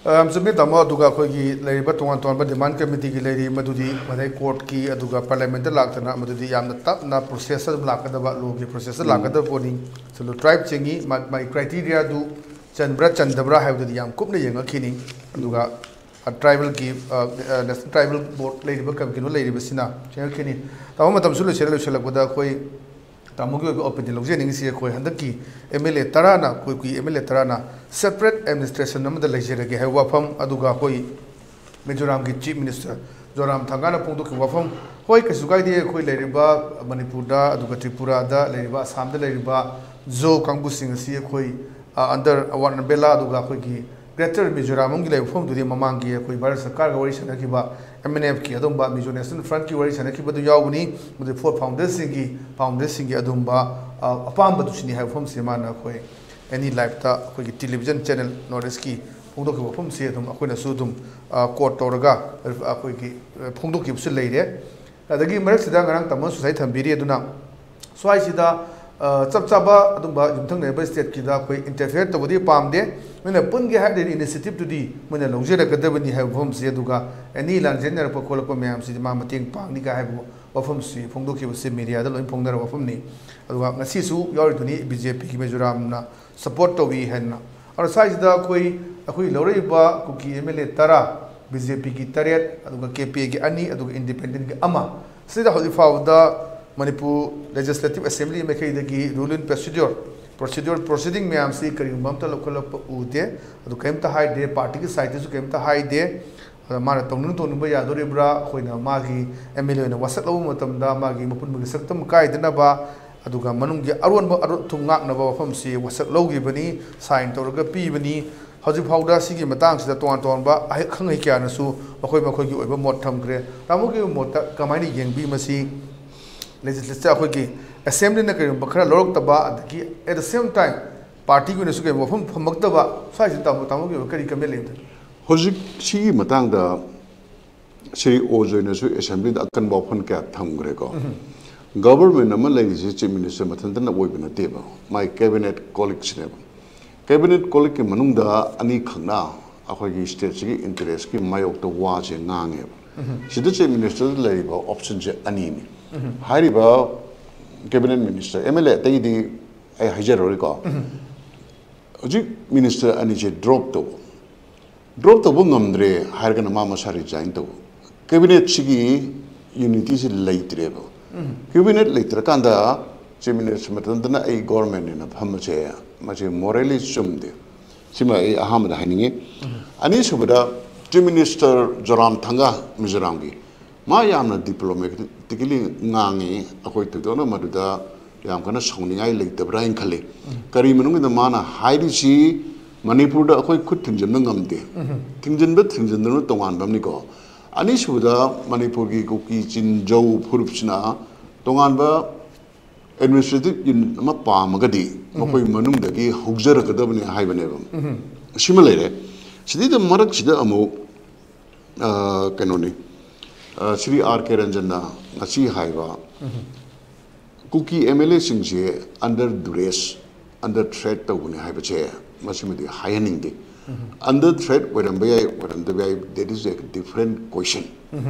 ꯌꯥꯝ ꯆꯨꯝꯃꯤ, ꯇꯥꯃꯣ꯫ ꯑꯗꯨꯒ ꯑꯩꯈꯣꯏꯒꯤ ꯂꯩꯔꯤꯕ ꯇꯣꯉꯥꯟ ꯇꯣꯉꯥꯟꯕ ꯗꯤꯃꯥꯟ ꯀꯃꯤꯇꯤꯒꯤ ꯂꯩꯔꯤ, ꯃꯗꯨꯗꯤ ꯃꯗꯩ ꯀꯣꯔꯠꯀꯤ ꯑꯗꯨꯒ ꯄꯥꯔꯂꯤꯌꯥꯃꯦꯟꯠꯇ ꯂꯥꯛꯇꯅ ꯃꯗꯨꯗꯤ ꯌꯥꯝꯅ ꯇꯞꯅ ꯄ꯭ꯔꯣꯁꯦꯁꯇ ꯑꯗꯨꯝ ꯂꯥꯛꯀꯗꯕ, ꯂꯣꯒꯤ ꯄ꯭ꯔꯣꯁꯦꯁꯇ ꯂꯥꯛꯀꯗꯕ ꯄꯣꯠꯅꯤ꯫ ꯁꯦꯗ꯭ꯌꯨꯜ ꯇ꯭ꯔꯥꯏꯕ ꯆꯤꯡꯏ, ꯃꯥ-, ꯃꯥꯒꯤ ꯀ꯭ꯔꯥꯏꯇꯦꯔꯤꯌꯥꯗꯨ ꯆꯟꯕ꯭ꯔꯥ ꯆꯟꯗꯕ꯭ꯔꯥ ꯍꯥꯏꯕꯗꯨꯗꯤ ꯌꯥꯝ ꯀꯨꯞꯅ ꯌꯦꯡꯉꯛꯈꯤꯅꯤ꯫ ꯑꯗꯨꯒ ꯇ꯭ꯔꯥꯏꯕꯦꯜꯒꯤ, ꯅꯦꯁꯅꯦꯜ ꯇ꯭ꯔꯥꯏꯕꯦꯜ ꯕꯣꯔꯗ ꯂꯩꯔꯤꯕ ꯀ-, ꯀꯩꯅꯣ ꯂꯩꯔꯤꯕꯁꯤꯅ ꯌꯦꯡꯉꯛꯈꯤꯅꯤ꯫ ꯇꯥꯃꯣ, ꯃꯇꯝꯁꯨ ꯂꯣꯏꯁꯤꯜꯂꯦ, ꯂꯣꯏꯁꯤꯜꯂꯛꯄꯗ ꯑꯩꯈꯣꯏ ꯇꯥꯃꯣꯒꯤ ꯑꯣꯏꯕ ꯑꯣꯄꯤꯅꯤꯌꯟ ꯂꯧꯖꯅꯤꯡꯉꯤꯁꯤ, ꯑꯩꯈꯣꯏ ꯍꯟꯗꯛꯀꯤ ꯑꯦꯝ ꯑꯦꯜ ꯑꯦ ꯇꯔꯥꯅ, ꯑꯩꯈꯣꯏ ꯀꯨꯀꯤ ꯑꯦꯝ ꯑꯦꯜ ꯑꯦ ꯇꯔꯥꯅ ꯁꯦꯄꯔꯦꯠ ꯑꯦꯗꯃꯤꯅꯤꯁꯇ꯭ꯔꯦꯁꯟ ꯑꯃꯗ ꯂꯩꯖꯔꯒꯦ ꯍꯥꯏꯕ ꯋꯥꯐꯝ, ꯑꯗꯨꯒ ꯑꯩꯈꯣꯏ ꯃꯤꯖꯣꯔꯥꯝꯒꯤ ꯆꯤꯐ ꯃꯤꯅꯤꯁꯇꯔ ꯖꯣꯔꯥꯝ ꯊꯪꯒꯥꯅ ꯐꯣꯡꯗꯣꯛꯈꯤꯕ ꯋꯥꯐꯝ, ꯍꯣꯏ, ꯀꯩꯁꯨ ꯀꯥꯏꯗꯦ, ꯑꯩꯈꯣꯏ ꯂꯩꯔꯤꯕ ꯃꯅꯤꯄꯨꯔꯗ, ꯑꯗꯨꯒ ꯇ꯭ꯔꯤꯄꯨꯔꯥꯗ ꯂꯩꯔꯤꯕ, ꯑꯁꯥꯝꯗ ꯂꯩꯔꯤꯕ ꯖꯣ ꯀꯥꯡꯕꯨꯁꯤꯡ ꯑꯁꯤ ꯑꯩꯈꯣꯏ, ꯑ, ꯑꯟꯗꯔ ꯋꯥꯟ ꯑꯝꯕ꯭ꯔꯦꯂꯥ, ꯑꯗꯨꯒ ꯑꯩꯈꯣꯏꯒꯤ ꯒ꯭ꯔꯦꯇꯔ ꯃꯤꯖꯣꯔꯥꯝꯒꯤ ꯂꯩꯕ ꯃꯐꯝꯗꯨꯗꯤ ꯃꯃꯥꯡꯒꯤ ꯑꯩꯈꯣꯏ ꯚꯥꯔꯠ ꯁꯔꯀꯥꯔꯒ ꯋꯥꯔꯤ ꯁꯥꯟꯅꯈꯤꯕ, ꯑꯦꯝ ꯑꯦꯟ ꯑꯦꯐꯀꯤ ꯑꯗꯨꯝꯕ ꯃꯤꯖꯣ ꯅꯦꯁꯅꯦꯜ ꯐ꯭ꯔꯟꯠꯀꯤ ꯋꯥꯔꯤ ꯁꯥꯟꯅꯈꯤꯕꯗꯨ ꯌꯥꯎꯕꯅꯤ꯫ ꯃꯗꯨ ꯐꯣꯔ ꯐꯥꯎꯟꯗꯔꯁꯤꯡꯒꯤ, ꯐꯥꯎꯟꯗꯔꯁꯤꯡꯒꯤ ꯑꯗꯨꯝꯕ, ꯑ, ꯑꯄꯥꯝꯕꯗꯨꯁꯨꯅꯤ ꯍꯥꯏꯕ ꯋꯥꯐꯝꯁꯤ ꯃꯥꯅ ꯑꯩꯈꯣꯏ ꯑꯦꯅꯤ ꯂꯥꯏꯐꯇ ꯑꯩꯈꯣꯏꯒꯤ ꯇꯦꯂꯤꯚꯤꯖꯟ ꯆꯦꯅꯦꯜ ꯅꯣꯔꯠ ꯏꯁꯀꯤ ꯐꯣꯡꯗꯣꯛꯈꯤꯕ ꯋꯥꯐꯝꯁꯤ ꯑꯗꯨꯝ ꯑꯩꯈꯣꯏꯅꯁꯨ ꯑꯗꯨꯝ, ꯑ, ꯀꯣꯠ ꯇꯧꯔꯒ ꯑꯩꯈꯣꯏꯒꯤ, ꯑ, ꯐꯣꯡꯗꯣꯛꯈꯤꯕꯁꯨ ꯂꯩꯔꯦ꯫ ꯑꯗꯒꯤ ꯃꯔꯛꯁꯤꯗ ꯉꯔꯥꯡ ꯇꯥꯃꯣꯅꯁꯨ ꯉꯁꯥꯏ ꯊꯝꯕꯤꯔꯤ, ꯑꯗꯨꯅ ꯁ꯭ꯋꯥꯏꯁꯤꯗ, ꯑ, ꯆꯞ ꯆꯥꯕ ꯑꯗꯨꯝꯕ ꯌꯨꯝꯊꯪꯅꯔꯤꯕ ꯁ꯭ꯇꯦꯠꯀꯤꯗ ꯑꯩꯈꯣꯏ ꯏꯟꯇꯔꯐꯤꯌꯔ ꯇꯧꯕꯗꯤ ꯄꯥꯝꯗꯦ꯫ ꯃꯣꯏꯅ ꯄꯨꯟꯒꯦ ꯍꯥꯏꯔꯗꯤ ꯏꯅꯤꯁꯤꯌꯦꯇꯤꯚꯇꯨꯗꯤ ꯃꯣꯏꯅ ꯂꯧꯖꯔꯛꯀꯗꯕꯅꯤ ꯍꯥꯏꯕ ꯋꯥꯐꯝꯁꯦ, ꯑꯗꯨꯒ ꯑꯦꯅꯤ ꯂꯥꯟꯖꯦꯟꯅꯔꯛꯄ ꯈꯣꯠꯂꯛꯄ ꯃꯌꯥꯝꯁꯤꯗꯤ ꯃꯥ ꯃꯇꯦꯡ ꯄꯥꯡꯅꯤ ꯀꯥꯏ ꯍꯥꯏꯕ ꯋꯥꯐꯝꯁꯤ ꯐꯣꯡꯗꯣꯛꯈꯤꯕꯁꯤ ꯃꯦꯗꯤꯌꯥꯗ ꯂꯣꯏ ꯐꯣꯡꯅꯔꯕ ꯋꯥꯐꯝꯅꯤ꯫ ꯑꯗꯨꯒ ꯉꯁꯤꯁꯨ ꯌꯥꯎꯔꯤꯗꯨꯅꯤ ꯕꯤ ꯖꯦ ꯄꯤꯒꯤ ꯃꯤꯖꯣꯔꯥꯝꯅ ꯁꯄꯣꯔꯠ ꯇꯧꯏ ꯍꯥꯏꯅ꯫ ꯑꯗꯣ ꯁ꯭ꯋꯥꯏꯁꯤꯗ ꯑꯩꯈꯣꯏ, ꯑꯩꯈꯣꯏ ꯂꯧꯔꯛꯏꯕ ꯀꯨꯀꯤ ꯑꯦꯝ ꯑꯦꯜ ꯑꯦ ꯇꯔꯥ, ꯕꯤ ꯖꯦ ꯄꯤꯒꯤ ꯇꯔꯦꯠ, ꯑꯗꯨꯒ ꯀꯦ ꯄꯤ ꯑꯦꯒꯤ ꯑꯅꯤ, ꯑꯗꯨꯒ ꯏꯟꯗꯤꯄꯦꯟꯗꯦꯟꯒꯤ ꯑꯃ, ꯁꯤꯗ ꯍꯧꯖꯤꯛ ꯐꯥꯎꯕꯗ ꯃꯅꯤꯄꯨꯔ ꯂꯦꯖꯤꯁꯂꯦꯇꯤꯚ ꯑꯦꯁꯦꯝꯕ꯭ꯂꯤ ꯃꯥꯏꯀꯩꯗꯒꯤ ꯔꯨꯜ ꯑꯦꯟ ꯄ꯭ꯔꯣꯁꯤꯗ꯭ꯌꯣꯔ, ꯄ꯭ꯔꯣꯁꯤꯗ꯭ꯌꯣꯔ, ꯄ꯭ꯔꯣꯁꯤꯗꯤꯡ ꯃꯌꯥꯝꯁꯤ ꯀꯔꯤꯒꯨꯝꯕ ꯑꯝꯇ ꯂꯧꯈꯠꯂꯛꯄ ꯎꯗꯦ꯫ ꯑꯗꯨ ꯀꯔꯤꯝꯇ ꯍꯥꯏꯗꯦ, ꯄꯥꯔꯇꯤꯒꯤ ꯁꯥꯏꯠꯇꯁꯨ ꯀꯔꯤꯝꯇ ꯍꯥꯏꯗꯦ꯫ ꯑꯗ ꯃꯥꯅ ꯇꯧꯅꯤꯡ ꯇꯧꯅꯤꯡꯕ ꯌꯥꯗꯣꯔꯤꯕ꯭ꯔꯥ? ꯑꯩꯈꯣꯏꯅ ꯃꯥꯒꯤ ꯑꯦꯝ ꯑꯦꯜ ꯑꯦ ꯑꯣꯏꯅ ꯋꯥꯁꯛ ꯂꯧꯕ ꯃꯇꯝꯗ ꯃꯥꯒꯤ ꯃꯄꯨꯟꯕꯒꯤ ꯁꯛꯇꯝ ꯀꯥꯏꯗꯅꯕ, ꯑꯗꯨꯒ ꯃꯅꯨꯡꯒꯤ ꯑꯔꯣꯟꯕ ꯑꯔꯣ-, ꯑꯊꯨꯝ ꯉꯥꯛꯅꯕ ꯋꯥꯐꯝꯁꯤ ꯋꯥꯁꯛ ꯂꯧꯈꯤꯕꯅꯤ, ꯁꯥꯏꯟ ꯇꯧꯔꯒ ꯄꯤꯕꯅꯤ꯫ ꯍꯧꯖꯤꯛ ꯐꯥꯎꯗ ꯁꯤꯒꯤ ꯃꯇꯥꯡꯁꯤꯗ ꯇꯣꯉꯥꯟ ꯇꯣꯉꯥꯟꯕ ꯑꯍꯩ- ꯑꯈꯪ ꯑꯍꯩ ꯀꯌꯥꯅꯁꯨ ꯃꯈꯣꯏ ꯃꯈꯣꯏꯒꯤ ꯑꯣꯏꯕ ꯃꯣꯠ ꯊꯝꯈ꯭ꯔꯦ꯫ ꯇꯥꯃꯣꯒꯤ ꯑꯣꯏꯕ ꯃꯣꯠꯇ ꯀꯃꯥꯏꯅ ꯌꯦꯡꯕꯤ ꯃꯁꯤ? Legislature ꯑꯩꯈꯣꯏꯒꯤ assemblyꯅ ꯀꯔꯤꯒꯨꯝꯕ ꯈꯔ ꯂꯧꯔꯛꯇꯕ, ꯑꯗꯒꯤ at the same time partyꯒꯤ ꯑꯣꯏꯅꯁꯨ ꯀꯔꯤꯒꯨꯝꯕ ꯋꯥꯐꯝ ꯐꯝꯃꯛꯇꯕ, ꯁ꯭ꯋꯥꯏꯁꯤꯗ ꯇꯥꯃꯣ, ꯇꯥꯃꯣꯒꯤ ꯑꯣꯏꯕ ꯀꯔꯤ comment ꯂꯩꯕꯗ? ꯍꯧꯖꯤꯛ ꯁꯤꯒꯤ ꯃꯇꯥꯡꯗ ꯁ꯭ꯔꯤ ꯑꯣꯖꯣꯏꯅꯁꯨ assemblyꯗ ꯑꯀꯟꯕ ꯋꯥꯐꯝ ꯀꯌꯥ ꯊꯝꯈ꯭ꯔꯦꯀꯣ꯫ Government ꯑꯃ ꯂꯩꯔꯤꯁꯦ chief minister ꯃꯊꯟꯇꯅ ꯑꯣꯏꯕ ꯅꯠꯇꯦꯕ, ꯃꯥꯏ cabinet colleagueꯁꯤꯅꯦꯕ꯫ Cabinet colleagueꯀꯤ ꯃꯅꯨꯡꯗ ꯑꯅꯤꯈꯛꯅ ꯑꯩꯈꯣꯏꯒꯤ stateꯁꯤꯒꯤ interestꯀꯤ ꯃꯥꯌꯣꯛꯇ ꯋꯥꯁꯦ ꯉꯥꯡꯉꯦꯕ꯫ ꯁꯤꯗ chief ministerꯗ ꯂꯩꯔꯤꯕ optionꯁꯦ ꯑꯅꯤꯅꯤ꯫ ꯍꯥꯏꯔꯤꯕ cabinet minister, MLA ꯑꯇꯩꯗꯤ ꯑꯩ ꯍꯥꯏꯖꯔꯔꯣꯏꯀꯣ꯫ ꯍꯧꯖꯤꯛ minister ꯑꯅꯤꯁꯦ drop ꯇꯧꯕ, drop ꯇꯧꯕ ꯉꯝꯗ꯭ꯔꯦ ꯍꯥꯏꯔꯒꯅ ꯃꯥ ꯃꯁꯥ resign ꯇꯧꯕ꯫ Cabinetꯁꯤꯒꯤ unityꯁꯤ ꯂꯩꯇ꯭ꯔꯦꯕ꯫ Cabinet ꯂꯩꯇ꯭ꯔꯀꯥꯟꯗ chief minister ꯃꯊꯟꯇꯅ "ꯑꯩ governmentꯅꯦꯅ" ꯐꯝꯕꯁꯦ, ꯃꯁꯤ morally ꯆꯨꯝꯗꯦ꯫ ꯁꯤꯃ ꯑꯩ ꯑꯍꯥꯟꯕꯗ ꯍꯥꯏꯅꯤꯡꯉꯤ꯫ ꯑꯅꯤꯁꯨꯕꯗ, chief minister ꯖꯣꯔꯥꯝꯊꯪꯒ, ꯃꯤꯖꯣꯔꯥꯝꯒꯤ, ꯃꯥ ꯌꯥꯝꯅ diplomatically ꯉꯥꯡꯉꯤ꯫ ꯑꯩꯈꯣꯏ ꯊꯣꯏꯗꯣꯛꯅ ꯃꯗꯨꯗ ꯌꯥꯝ ꯀꯟꯅ ꯁꯥꯎꯅꯤꯡꯉꯥꯏ ꯂꯩꯇꯕ꯭ꯔꯥ ꯍꯥꯏꯅ ꯈꯜꯂꯤ꯫ ꯀꯔꯤ ꯃꯅꯨꯡꯗ ꯃꯥꯅ ꯍꯥꯏꯔꯤꯁꯤ, ꯃꯅꯤꯄꯨꯔꯗ ꯑꯩꯈꯣꯏ ꯈꯨꯠ ꯊꯤꯡꯖꯤꯟꯕ ꯉꯝꯗꯦ꯫ ꯊꯤꯡꯖꯤꯟꯕ ꯊꯤꯡꯖꯤꯟꯗꯅ ꯇꯣꯉꯥꯟꯕ ꯑꯃꯅꯤꯀꯣ꯫ ꯑꯅꯤꯁꯨꯕꯗ, ꯃꯅꯤꯄꯨꯔꯒꯤ ꯀꯨꯀꯤ ꯆꯤꯟꯖꯧ ꯐꯨꯔꯨꯞꯁꯤꯅ ꯇꯣꯉꯥꯟꯕ administrative unit ꯑꯃ ꯄꯥꯝꯃꯒꯗꯤ ꯃꯈꯣꯏ ꯃꯅꯨꯡꯗꯒꯤ ꯍꯧꯖꯔꯛꯀꯗꯕꯅꯤ ꯍꯥꯏꯕꯅꯦꯕ꯫ ꯁꯤꯃ ꯂꯩꯔꯦ꯫ ꯁꯤꯗꯩꯗ ꯃꯔꯛꯁꯤꯗ ꯑꯃꯨꯛ, ꯑ, ꯀꯩꯅꯣꯅꯤ, ꯑ, ꯁ꯭ꯔꯤ ꯑꯥꯔ ꯀꯦ ꯔꯟꯖꯟꯅ ꯉꯁꯤ ꯍꯥꯏꯕ, ꯀꯨꯀꯤ MLAꯁꯤꯡꯁꯦ under duress, under threat ꯇꯧꯕꯅꯤ ꯍꯥꯏꯕꯁꯦ ꯃꯁꯤꯃꯗꯤ ꯍꯥꯏꯍꯟꯅꯤꯡꯗꯦ꯫ Under threat ꯑꯣꯏꯔꯝꯕ ꯌꯥꯏ, ꯑꯣꯏꯔꯝꯗꯕ ꯌꯥꯏ, that is a different question꯫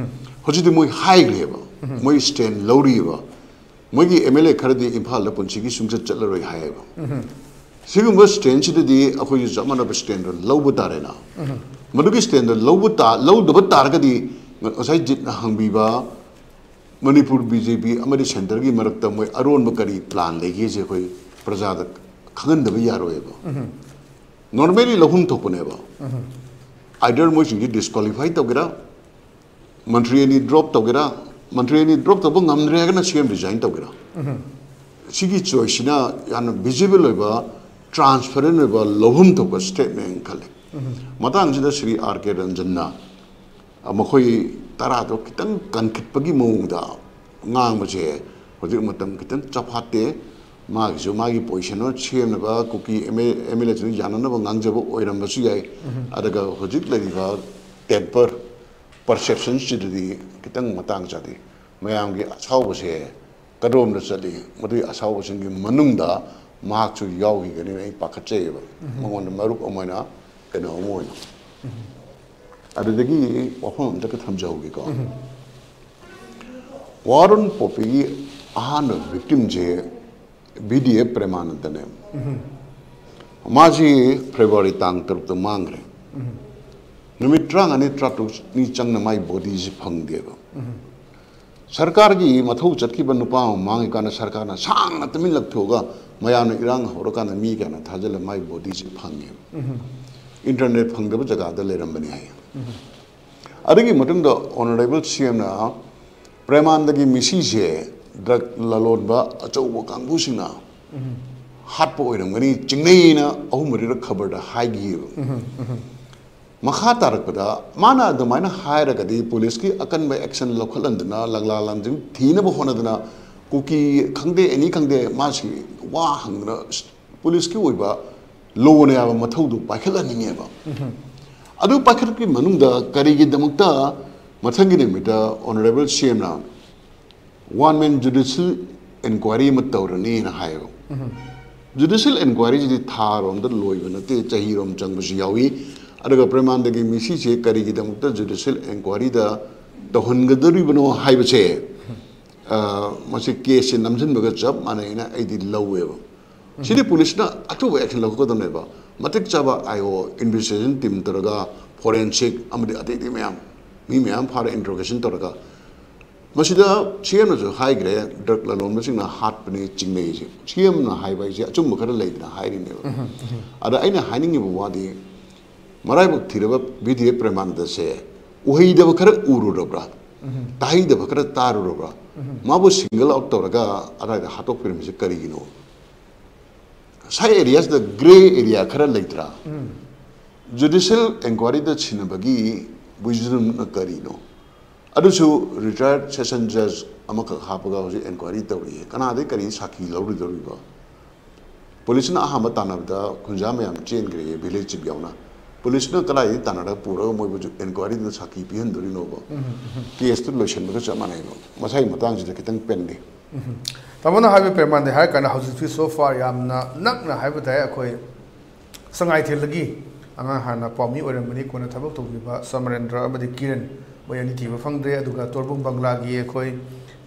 ꯍꯧꯖꯤꯛꯇꯤ ꯃꯣꯏ ꯍꯥꯏꯈ꯭ꯔꯦꯕ, ꯃꯣꯏ stand ꯂꯧꯔꯤꯕ꯫ ꯃꯣꯏꯒꯤ MLA ꯈꯔꯗꯤ ꯏꯝꯐꯥꯜꯗ ꯄꯨꯟꯁꯤꯒꯤ ꯁꯨꯡꯆꯠ ꯆꯠꯂꯔꯣꯏ ꯍꯥꯏꯌꯦꯕ꯫ ꯁꯤꯒꯨꯝꯕ standꯁꯤꯗꯗꯤ ꯑꯩꯈꯣꯏꯁꯨ ꯆꯞ ꯃꯥꯟꯅꯕ standꯗꯣ ꯂꯧꯕ ꯇꯥꯔꯦꯅ꯫ ꯃꯗꯨꯒꯤ standꯗꯣ ꯂꯧꯕ ꯇꯥ-, ꯂꯧꯗꯕ ꯇꯥꯔꯒꯗꯤ ꯉꯁꯥꯏ ꯖꯤꯠꯅ ꯍꯪꯕꯤꯕ ꯃꯅꯤꯄꯨꯔ BJP ꯑꯃꯗꯤ centreꯒꯤ ꯃꯔꯛꯇ ꯃꯣꯏ ꯑꯔꯣꯟꯕ ꯀꯔꯤ plan ꯂꯩꯒꯦꯁꯦ ꯑꯩꯈꯣꯏ ꯄ꯭ꯔꯖꯥꯗ ꯈꯪꯍꯟꯗꯕ ꯌꯥꯔꯣꯏꯕ꯫ Normally ꯂꯧꯐꯝ ꯊꯣꯛꯄꯅꯦꯕ꯫ Either ꯃꯣꯏꯁꯤꯡꯁꯤ disqualify ꯇꯧꯒꯦꯔꯥ, ꯃꯟꯇ꯭ꯔꯤ ꯑꯅꯤ drop ꯇꯧꯒꯦꯔꯥ, ꯃꯟꯇ꯭ꯔꯤ ꯑꯅꯤ drop ꯇꯧꯕ ꯉꯝꯗ꯭ꯔꯦ ꯍꯥꯏꯔꯒꯅ CM resign ꯇꯧꯒꯦꯔꯥ? ꯁꯤꯒꯤ choiceꯁꯤꯅ ꯌꯥꯝꯅ visible ꯑꯣꯏꯕ ꯇ꯭ꯔꯥꯟꯁꯄꯦꯔꯦꯟ ꯑꯣꯏꯕ ꯂꯧꯐꯝ ꯊꯣꯛꯄ ꯁ꯭ꯇꯦꯠꯃꯦꯟ ꯈꯜꯂꯤ꯫ ꯃꯇꯥꯡꯁꯤꯗ ꯁ꯭ꯔꯤ ꯑꯥꯔ ꯀꯦ ꯔꯟꯖꯟꯅ ꯃꯈꯣꯏ ꯇꯔꯥꯗꯣ ꯈꯤꯇꯪ ꯀꯟꯈꯠꯄꯒꯤ ꯃꯑꯣꯡꯗ ꯉꯥꯡꯕꯁꯦ ꯍꯧꯖꯤꯛ ꯃꯇꯝ ꯈꯤꯇꯪ ꯆꯞ ꯐꯥꯠꯇꯦ꯫ ꯃꯥꯒꯤꯁꯨ ꯃꯥꯒꯤ ꯄꯣꯖꯤꯁꯟ ꯑꯃ ꯁꯦꯝꯅꯕ ꯀꯨꯀꯤ ꯑꯦꯝ ꯑꯦꯜ ꯑꯦꯁꯤꯡꯗꯨ ꯌꯥꯅꯅꯕ ꯉꯥꯡꯖꯕ ꯑꯣꯏꯔꯝꯕꯁꯨ ꯌꯥꯏ꯫ ꯑꯗꯨꯒ ꯍꯧꯖꯤꯛ ꯂꯩꯔꯤꯕ ꯇꯦꯝꯄꯔ ꯄꯔꯁꯦꯞꯁꯟꯁꯤꯗꯗꯤ ꯈꯤꯇꯪ ꯃꯇꯥꯡ ꯆꯥꯗꯦ꯫ ꯃꯌꯥꯝꯒꯤ ꯑꯁꯥꯎꯕꯁꯦ ꯀꯗꯣꯝꯗ ꯆꯠꯂꯤ? ꯃꯗꯨꯒꯤ ꯑꯁꯥꯎꯕꯁꯤꯡꯒꯤ ꯃꯅꯨꯡꯗ ꯃꯍꯥꯛꯁꯨ ꯌꯥꯎꯈꯤꯒꯅꯤꯅ ꯑꯩ ꯄꯥꯈꯠꯆꯩꯌꯦꯕ꯫ ꯃꯉꯣꯟꯗ ꯃꯔꯨꯞ ꯑꯃ ꯑꯣꯏꯅ, ꯀꯩꯅꯣ ꯑꯃ ꯑꯣꯏꯅ꯫ ꯑꯗꯨꯗꯒꯤ ꯋꯥꯐꯝ ꯑꯝꯇꯒ ꯊꯝꯖꯍꯧꯒꯦꯀꯣ꯫ ꯋꯥꯔꯨꯟ ꯄꯣꯄꯤꯒꯤ ꯑꯍꯥꯟꯕ ꯚꯤꯛꯇꯤꯝꯁꯦ ꯚꯤ ꯗꯤ ꯑꯦꯐ ꯄ꯭ꯔꯦꯃꯥꯅꯟꯗꯅꯦ꯫ ꯃꯥꯁꯤ ꯐꯦꯕ꯭ꯔꯨꯋꯥꯔꯤ ꯇꯥꯡ ꯇꯔꯨꯛꯇ ꯃꯥꯡꯈ꯭ꯔꯦ꯫ ꯅꯨꯃꯤꯠ ꯇꯔꯥꯃꯉꯥꯅꯤ ꯇꯔꯥꯇꯔꯨꯛꯅꯤ ꯆꯪꯅ ꯃꯥꯏ ꯕꯣꯗꯤꯁꯤ ꯐꯪꯗꯦꯕ꯫ ꯁꯔꯀꯥꯔꯒꯤ ꯃꯊꯧ ꯆꯠꯈꯤꯕ ꯅꯨꯄꯥ ꯑꯃ ꯃꯥꯡꯉꯤꯀꯥꯟꯗ ꯁꯔꯀꯥꯔꯅ ꯁꯥꯡꯅ ꯇꯨꯃꯤꯟ ꯂꯛꯊꯣꯛꯑꯒ ꯃꯌꯥꯝꯅ ꯏꯔꯥꯡ ꯍꯧꯔꯀꯥꯟꯗ ꯃꯤ ꯀꯌꯥꯅ ꯊꯥꯖꯤꯜꯂ ꯃꯥꯏ ꯕꯣꯗꯤꯁꯦ ꯐꯪꯉꯦꯕ꯫ ꯏꯟꯇꯔꯅꯦꯠ ꯐꯪꯗꯕ ꯖꯒꯥꯗ ꯂꯩꯔꯝꯕꯅꯤ ꯍꯥꯏ꯫ ꯑꯗꯨꯒꯤ ꯃꯇꯨꯡꯗ ꯑꯣꯅꯔꯦꯕꯜ ꯁꯤ ꯑꯦꯝꯅ ꯄ꯭ꯔꯦꯃꯥꯟꯗꯒꯤ ꯃꯤꯁꯤꯁꯦ ꯗ꯭ꯔꯒ ꯂꯂꯣꯟꯕ ꯑꯆꯧꯕ ꯀꯥꯡꯕꯨꯁꯤꯡꯅ ꯍꯥꯠꯄ ꯑꯣꯏꯔꯝꯒꯅꯤ ꯆꯤꯡꯅꯩꯅ ꯑꯍꯨꯝ ꯃꯔꯤꯔꯛ ꯈꯕꯔꯗ ꯍꯥꯏꯈꯤꯑꯕ꯫ ꯃꯈꯥ ꯇꯥꯔꯛꯄꯗ ꯃꯥꯅ ꯑꯗꯨꯃꯥꯏꯅ ꯍꯥꯏꯔꯒꯗꯤ ꯄꯨꯂꯤꯁꯀꯤ ꯑꯀꯟꯕ ꯑꯦꯛꯁꯟ ꯂꯧꯈꯠꯍꯟꯗꯅ ꯂꯪꯂꯥ ꯂꯪꯖꯤꯡ ꯊꯤꯅꯕ ꯍꯣꯠꯅꯗꯅ ꯀꯨꯀꯤ ꯈꯪꯗꯦ ꯑꯦꯅꯤ ꯈꯪꯗꯦ ꯃꯥꯁꯤ ꯋꯥ ꯍꯪꯗꯅ ꯄꯨꯂꯤꯁꯀꯤ ꯑꯣꯏꯕ ꯂꯣꯅ ꯌꯥꯕ ꯃꯊꯧꯗꯨ ꯄꯥꯏꯈꯠꯍꯟꯅꯤꯡꯉꯦꯕ꯫ ꯑꯗꯨ ꯄꯥꯏꯈꯠꯄꯒꯤ ꯃꯅꯨꯡꯗ ꯀꯔꯤꯒꯤꯗꯃꯛꯇ ꯃꯊꯪꯒꯤ ꯅꯨꯃꯤꯠꯇ ꯑꯣꯅꯔꯦꯕꯜ ꯁꯤ ꯑꯦꯝꯅ ꯋꯥꯟ ꯃꯦꯟ ꯖꯨꯗꯤꯁꯤꯌꯦꯜ ꯏꯟꯀ꯭ꯋꯥꯏꯔꯤ ꯑꯃ ꯇꯧꯔꯅꯤꯅ ꯍꯥꯏꯌꯦꯕ꯫ ꯖꯨꯗꯤꯁꯤꯌꯦꯜ ꯏꯟꯀ꯭ꯋꯥꯏꯔꯤꯁꯤꯗꯤ ꯊꯥꯔꯣꯝꯗ ꯂꯣꯏꯕ ꯅꯠꯇꯦ, ꯆꯍꯤꯔꯣꯝ ꯆꯪꯕꯁꯨ ꯌꯥꯎꯏ꯫ ꯑꯗꯨꯒ ꯄ꯭ꯔꯦꯃꯥꯟꯗꯒꯤ ꯃꯤꯁꯤꯁꯦ ꯀꯔꯤꯒꯤꯗꯃꯛꯇ ꯖꯨꯗꯤꯁꯤꯌꯦꯜ ꯏꯟꯀ꯭ꯋꯥꯏꯔꯤꯗ ꯇꯧꯍꯟꯒꯗꯧꯔꯤꯕꯅꯣ ꯍꯥꯏꯕꯁꯦ, ꯑ, ꯃꯁꯤ ꯀꯦꯁꯁꯦ ꯅꯝꯁꯤꯟꯕꯒ ꯆꯞ ꯃꯥꯟꯅꯩꯅ ꯑꯩꯗꯤ ꯂꯧꯋꯦꯕ꯫ ꯁꯤꯗꯤ ꯄꯨꯂꯤꯁꯅ ꯑꯆꯧꯕ ꯑꯦꯛꯁꯟ ꯂꯧꯒꯗꯕꯅꯦꯕ꯫ ꯃꯇꯤꯛ ꯆꯥꯕ ꯑꯥꯏ ꯑꯣ ꯏꯟꯚꯦꯁꯇꯤꯒꯦꯁꯟ ꯇꯤꯝ ꯇꯧꯔꯒ, ꯐꯣꯔꯦꯟꯁꯤꯛ ꯑꯃꯗꯤ ꯑꯇꯩ ꯑꯇꯩ ꯃꯌꯥꯝ, ꯃꯤ ꯃꯌꯥꯝ ꯐꯥꯔ ꯏꯟꯇ꯭ꯔꯣꯒꯦꯁꯟ ꯇꯧꯔꯒ, ꯃꯁꯤꯗ ꯁꯤ ꯑꯦꯝꯅꯁꯨ ꯍꯥꯏꯈ꯭ꯔꯦ, ꯗ꯭ꯔꯒ ꯂꯂꯣꯟꯕꯁꯤꯡꯅ ꯍꯥꯠꯄꯅꯦ ꯆꯤꯡꯅꯩꯁꯦ꯫ ꯁꯤ ꯑꯦꯝꯅ ꯍꯥꯏꯕ ꯍꯥꯏꯁꯦ ꯑꯆꯨꯝꯕ ꯈꯔ ꯂꯩꯗꯅ ꯍꯥꯏꯔꯤꯅꯦꯕ꯫ ꯑꯗ ꯑꯩꯅ ꯍꯥꯏꯅꯤꯡꯉꯤꯕ ꯋꯥꯗꯤ, ꯃꯔꯥꯏꯕꯛ ꯊꯤꯔꯕ ꯚꯤ ꯗꯤ ꯑꯦꯐ ꯄ꯭ꯔꯦꯃꯥꯅꯟꯗꯁꯦ ꯎꯍꯩꯗꯕ ꯈꯔ ꯎꯔꯨꯔꯕ꯭ꯔꯥ? ꯇꯥꯍꯩꯗꯕ ꯈꯔ ꯇꯥꯔꯨꯔꯕ꯭ꯔꯥ? ꯃꯥꯕꯨ ꯁꯤꯡꯒꯜ ꯑꯥꯎꯠ ꯇꯧꯔꯒ ꯑꯗꯥꯏꯗ ꯍꯥꯠꯇꯣꯛꯄꯤꯔꯝꯃꯤꯁꯦ ꯀꯔꯤꯒꯤꯅꯣ? ꯉꯁꯥꯏ ꯑꯦꯔꯤꯌꯥꯁꯤꯗ ꯒ꯭ꯔꯦ ꯑꯦꯔꯤꯌꯥ ꯈꯔ ꯂꯩꯇ꯭ꯔꯥ? ꯖꯨꯗꯤꯁꯤꯌꯦꯜ ꯑꯦꯟꯀ꯭ꯋꯥꯏꯔꯤꯗ ꯁꯤꯟꯅꯕꯒꯤ ꯋꯤꯖꯗꯝꯅ ꯀꯔꯤꯅꯣ? ꯑꯗꯨꯁꯨ ꯔꯤꯇꯥꯌꯔꯠ ꯁꯦꯁꯟ ꯖꯖ ꯑꯃꯈꯛ ꯍꯥꯞꯄꯒ ꯍꯧꯖꯤꯛ ꯑꯦꯟꯀ꯭ꯋꯥꯏꯔꯤ ꯇꯧꯔꯤꯌꯦ꯫ ꯀꯅꯥꯗꯩ ꯀꯔꯤ ꯁꯥꯈꯤ ꯂꯧꯔꯨꯗꯧꯔꯤꯕ? ꯄꯨꯂꯤꯁꯅ ꯑꯍꯥꯟꯕ ꯇꯥꯟꯅꯕꯗ ꯈꯨꯟꯖꯥ ꯃꯌꯥꯝ ꯆꯦꯟꯈ꯭ꯔꯦ, ꯚꯤꯂꯦꯖ ꯆꯤꯞ ꯌꯥꯎꯅ꯫ ꯄꯨꯂꯤꯁꯅ ꯀꯗꯥꯏꯗꯒꯤ ꯇꯥꯟꯅꯔꯒ ꯄꯨꯔꯒ ꯃꯣꯏꯕꯨ ꯑꯦꯟꯀ꯭ꯋꯥꯏꯔꯤꯗꯨꯗ ꯁꯥꯈꯤ ꯄꯤꯍꯟꯗꯣꯔꯤꯅꯣꯕ? ꯀꯦꯁꯇꯨ ꯂꯣꯏꯁꯤꯟꯕꯒ ꯆꯞ ꯃꯥꯟꯅꯩꯕ꯫ ꯃꯁꯥꯒꯤ ꯃꯇꯥꯡꯁꯤꯗ ꯈꯤꯇꯪ ꯄꯦꯟꯗꯦ꯫ ꯎꯝ꯫ ꯇꯥꯃꯣꯅ ꯍꯥꯏꯕ ꯄ꯭ꯔꯃꯥꯟꯗꯩ ꯍꯥꯏꯔ ꯀꯥꯟꯗ ꯍꯧꯖꯤꯛꯇꯤ so far ꯌꯥꯝꯅ ꯅꯛꯅ ꯍꯥꯏꯕ ꯇꯥꯏ, ꯑꯩꯈꯣꯏ ꯁꯉꯥꯏꯊꯦꯜꯗꯒꯤ ꯑꯉꯥꯡ ꯍꯥꯟꯅ ꯄꯥꯎꯃꯤ ꯑꯣꯏꯔꯝꯕꯅꯤ, ꯀꯣꯟꯅ ꯊꯕꯛ ꯇꯧꯈꯤꯕ ꯁꯃꯔꯦꯟꯗ꯭ꯔ ꯑꯃꯗꯤ ꯀꯤꯔꯟ, ꯃꯣꯏ ꯑꯅꯤ ꯊꯤꯕ ꯐꯪꯗ꯭ꯔꯦ꯫ ꯑꯗꯨꯒ ꯇꯣꯔꯕꯨꯡ ꯕꯪꯒ꯭ꯂꯥꯒꯤ ꯑꯩꯈꯣꯏ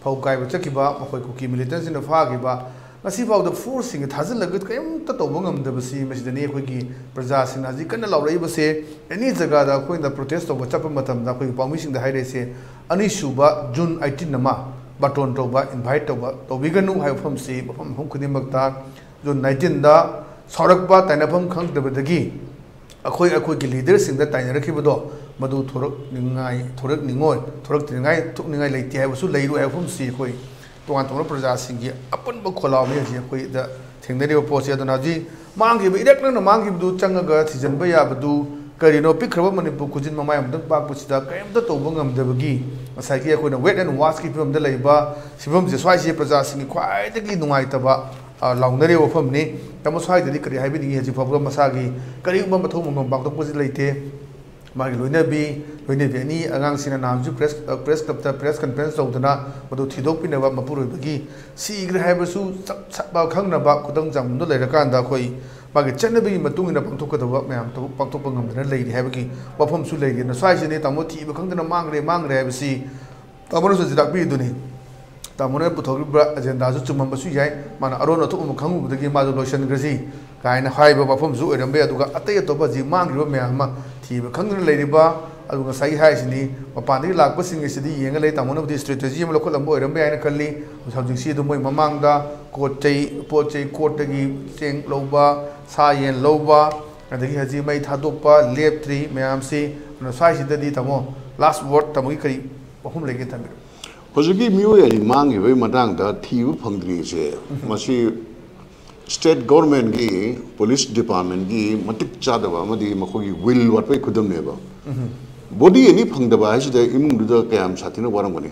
ꯐꯧ ꯀꯥꯏꯕ ꯆꯠꯈꯤꯕ, ꯃꯈꯣꯏ ꯀꯨꯀꯤ ꯃꯤꯂꯤꯇꯦꯟꯁꯤꯡꯅ ꯐꯥꯈꯤꯕ, ꯉꯁꯤꯐꯥꯎꯗ ꯐꯣꯔꯁꯁꯤꯡꯒ ꯊꯥꯖꯤꯜꯂꯒ ꯀꯔꯤꯝꯇ ꯇꯧꯕ ꯉꯝꯗꯕꯁꯤ, ꯃꯁꯤꯗꯅꯤ ꯑꯩꯈꯣꯏꯒꯤ ꯄ꯭ꯔꯖꯥꯁꯤꯡꯅ ꯍꯧꯖꯤꯛ ꯀꯟꯅ ꯂꯥꯎꯔꯛꯏꯕꯁꯦ꯫ ꯑꯦꯅꯤ ꯖꯒꯥꯗ ꯑꯩꯈꯣꯏꯅ ꯄ꯭ꯔꯣꯇꯦꯁ ꯇꯧꯕ ꯆꯠꯄ ꯃꯇꯝꯗ ꯑꯩꯈꯣꯏꯒꯤ ꯄꯥꯎꯃꯤꯁꯤꯡꯗ ꯍꯥꯏꯔꯛꯏꯁꯦ, ꯑꯅꯤꯁꯨꯕ ꯖꯨꯟ ꯑꯩꯠꯇꯤꯟ ꯑꯃ ꯕꯥꯔꯇꯣꯟ ꯇꯧꯕ, ꯏꯟꯚꯥꯏꯠ ꯇꯧꯕ ꯇꯧꯕꯤꯒꯅꯨ ꯍꯥꯏꯕ ꯋꯥꯐꯝꯁꯤ ꯃꯐꯝ ꯃꯐꯝ ꯈꯨꯗꯤꯡꯃꯛꯇ ꯖꯨꯟ ꯅꯥꯏꯟꯇꯤꯟꯗ ꯁꯥꯎꯔꯛꯄ, ꯇꯥꯏꯅꯐꯝ ꯈꯪꯗꯕꯗꯒꯤ ꯑꯩꯈꯣꯏ ꯑꯩꯈꯣꯏꯒꯤ ꯂꯤꯗꯔꯁꯤꯡꯗ ꯇꯥꯏꯅꯔꯛꯈꯤꯕꯗꯣ, ꯃꯗꯨ ꯊꯣꯔꯛꯅꯤꯡꯉꯥꯏ, ꯊꯣꯔꯛꯅꯤꯡꯉꯣꯏ, ꯊꯣꯔꯛꯇ꯭ꯔꯤꯉꯥꯏ, ꯊꯣꯛꯅꯤꯡꯉꯥꯏ ꯂꯩꯇꯦ ꯍꯥꯏꯕꯁꯨ ꯂꯩꯔꯣꯏ ꯍꯥꯏꯕ ꯋꯥꯐꯝꯁꯤ ꯑꯩꯈꯣꯏ ꯇꯣꯉꯥꯟ ꯇꯣꯉꯥꯟꯕ ꯄ꯭ꯔꯖꯥꯁꯤꯡꯒꯤ ꯑꯄꯨꯟꯕ ꯈꯣꯜꯂꯥꯎꯅꯤ ꯍꯧꯖꯤꯛ ꯑꯩꯈꯣꯏꯗ ꯊꯦꯡꯅꯔꯤꯕ ꯄꯣꯠꯁꯤ꯫ ꯑꯗꯨꯅ ꯍꯧꯖꯤꯛ ꯃꯥꯡꯈꯤꯕ, ꯏꯔꯦꯛ ꯅꯛꯅ ꯃꯥꯡꯈꯤꯕꯗꯨ ꯆꯪꯉꯒ ꯊꯤꯖꯤꯟꯕ ꯌꯥꯕꯗꯨ ꯀꯔꯤꯅꯣ? ꯄꯤꯛꯈ꯭ꯔꯕ ꯃꯅꯤꯄꯨꯔ ꯈꯨꯖꯤꯟ ꯃꯃꯥꯏ ꯑꯃꯨꯛꯇꯪ ꯄꯥꯛꯄꯁꯤꯗ ꯀꯔꯤꯝꯇ ꯇꯧꯕ ꯉꯝꯗꯕꯒꯤ ꯉꯁꯥꯏꯒꯤ ꯑꯩꯈꯣꯏꯅ wait and watchꯀꯤ ꯐꯤꯕꯝꯗ ꯂꯩꯕ ꯐꯤꯕꯝꯁꯦ, ꯁ꯭ꯋꯥꯏꯁꯤ ꯄ꯭ꯔꯖꯥꯁꯤꯡꯒꯤ ꯈ꯭ꯋꯥꯏꯗꯒꯤ ꯅꯨꯡꯉꯥꯏꯇꯕ, ꯑ, ꯂꯥꯎꯅꯔꯤꯕ ꯋꯥꯐꯝꯅꯤ꯫ ꯇꯥꯃꯣ, ꯁ꯭ꯋꯥꯏꯗꯗꯤ ꯀꯔꯤ ꯍꯥꯏꯕꯤꯅꯤꯡꯉꯤ? ꯍꯧꯖꯤꯛ ꯐꯥꯎꯕ ꯃꯁꯥꯒꯤ ꯀꯔꯤꯒꯨꯝꯕ ꯃꯊꯧ ꯃꯉꯝ ꯄꯥꯡꯊꯣꯛꯄꯁꯤ ꯂꯩꯇꯦ꯫ ꯃꯥꯒꯤ ꯂꯣꯏꯅꯕꯤ, ꯂꯣꯏꯅꯕꯤ ꯑꯅꯤ ꯑꯉꯥꯡꯁꯤꯡꯅ ꯅꯍꯥꯟꯁꯨ ꯄ꯭ꯔꯦꯁ, ꯑ, ꯄ꯭ꯔꯦꯁ ꯀ꯭ꯂꯕꯇ ꯄ꯭ꯔꯦꯁ ꯀꯟꯐꯔꯦꯟꯁ ꯇꯧꯗꯨꯅ ꯃꯗꯨ ꯊꯤꯗꯣꯛꯄꯤꯅꯕ, ꯃꯄꯨꯔꯣꯏꯕꯒꯤ ꯁꯤꯈ꯭ꯔꯦ ꯍꯥꯏꯕꯁꯨ ꯆꯞ ꯆꯥꯕ ꯈꯪꯅꯕ ꯈꯨꯗꯝ ꯆꯥꯡꯗꯝꯗ ꯂꯩꯔꯀꯥꯟꯗ ꯑꯩꯈꯣꯏ ꯃꯥꯒꯤ ꯆꯠꯅꯕꯤꯒꯤ ꯃꯇꯨꯡ ꯏꯟꯅ ꯄꯥꯡꯊꯣꯛꯀꯗꯕ ꯃꯌꯥꯝ ꯊꯕꯛ ꯄꯥꯡꯊꯣꯛꯄ ꯉꯝꯗꯅ ꯂꯩꯔꯤ ꯍꯥꯏꯕꯒꯤ ꯋꯥꯐꯝꯁꯨ ꯂꯩꯔꯤ꯫ ꯑꯗꯨꯅ ꯁ꯭ꯋꯥꯏꯁꯤꯅꯤ ꯇꯥꯃꯣ, ꯊꯤꯕ ꯈꯪꯗꯅ ꯃꯥꯡꯈ꯭ꯔꯦ, ꯃꯥꯡꯈ꯭ꯔꯦ ꯍꯥꯏꯕꯁꯤ ꯇꯥꯃꯣꯅꯁꯨ ꯍꯧꯖꯤꯛ ꯇꯥꯛꯄꯤꯔꯤꯗꯨꯅꯤ꯫ ꯇꯥꯃꯣꯅ ꯄꯨꯊꯣꯛꯂꯤꯕ ꯑꯦꯖꯦꯟꯗꯥꯁꯨ ꯆꯨꯝꯃꯝꯕꯁꯨ ꯌꯥꯏ꯫ ꯃꯥꯅ ꯑꯔꯣꯟ ꯑꯊꯣꯛ ꯑꯃ ꯈꯪꯉꯨꯕꯗꯒꯤ ꯃꯥꯗꯣ ꯂꯣꯏꯁꯤꯟꯈ꯭ꯔꯁꯤ ꯀꯥꯏꯅ ꯍꯥꯏꯕ ꯋꯥꯐꯝꯁꯨ ꯑꯣꯏꯔꯝꯕ ꯌꯥꯏ꯫ ꯑꯗꯨꯒ ꯑꯇꯩ ꯑꯇꯣꯞꯄ ꯍꯧꯖꯤꯛ ꯃꯥꯡꯈ꯭ꯔꯤꯕ ꯃꯌꯥꯝ ꯑꯃ ꯊꯤꯕ ꯈꯪꯗꯅ ꯂꯩꯔꯤꯕ, ꯑꯗꯨ ꯉꯁꯥꯏꯒꯤ ꯍꯥꯏꯔꯤꯁꯤꯅꯤ, ꯃꯄꯥꯟꯗꯒꯤ ꯂꯥꯛꯄꯁꯤꯡ ꯑꯁꯤꯗꯤ ꯌꯦꯡꯉ ꯂꯩ꯫ ꯇꯥꯃꯣꯅꯕꯨꯗꯤ ꯁ꯭ꯇ꯭ꯔꯦꯇꯦꯖꯤ ꯑꯃ ꯂꯧꯈꯠꯂꯝꯕ ꯑꯣꯏꯔꯝꯕ ꯌꯥꯏꯅ ꯈꯜꯂꯤ꯫ ꯍꯧꯖꯤꯛꯁꯤ ꯑꯗꯨꯝ ꯃꯣꯏ ꯃꯃꯥꯡꯗ ꯀꯣꯠ ꯆꯩ, ꯄꯣꯠ ꯆꯩ ꯀꯣꯠꯇꯒꯤ ꯆꯦꯡ ꯂꯧꯕ, ꯁꯥ ꯌꯦꯟ ꯂꯧꯕ, ꯑꯗꯒꯤ ꯍꯧꯖꯤꯛ ꯃꯩ ꯊꯥꯗꯣꯛꯄ ꯂꯦꯞꯇ꯭ꯔꯤ ꯃꯌꯥꯝꯁꯤ꯫ ꯑꯗꯨꯅ ꯁ꯭ꯋꯥꯏꯁꯤꯗꯗꯤ ꯇꯥꯃꯣ, ꯂꯥꯁ ꯋꯥꯔꯗ ꯇꯥꯃꯣꯒꯤ ꯀꯔꯤ ꯋꯥꯐꯝ ꯂꯩꯒꯦ ꯊꯝꯕꯤꯔꯣ꯫ ꯍꯧꯖꯤꯛꯀꯤ ꯃꯤꯑꯣꯏ ꯑꯅꯤ ꯃꯥꯡꯈꯤꯕꯒꯤ ꯃꯇꯥꯡꯗ ꯊꯤꯕ ꯐꯪꯗ꯭ꯔꯤꯁꯦ, ꯃꯁꯤ ꯁ꯭ꯇꯦꯠ ꯒꯣꯔꯃꯦꯟꯒꯤ ꯄꯨꯂꯤꯁ ꯗꯤꯄꯥꯔꯠꯃꯦꯟꯒꯤ ꯃꯇꯤꯛ ꯆꯥꯗꯕ ꯑꯃꯗꯤ ꯃꯈꯣꯏꯒꯤ ꯋꯤꯜ ꯋꯥꯠꯄꯒꯤ ꯈꯨꯗꯝꯅꯦꯕ꯫ ꯕꯣꯗꯤ ꯑꯅꯤ ꯐꯪꯗꯕ ꯍꯥꯏꯁꯤꯗ ꯏꯃꯨꯡꯗꯨꯗ ꯀꯌꯥꯝ ꯁꯥꯊꯤꯅ ꯋꯥꯔꯝꯒꯅꯤ꯫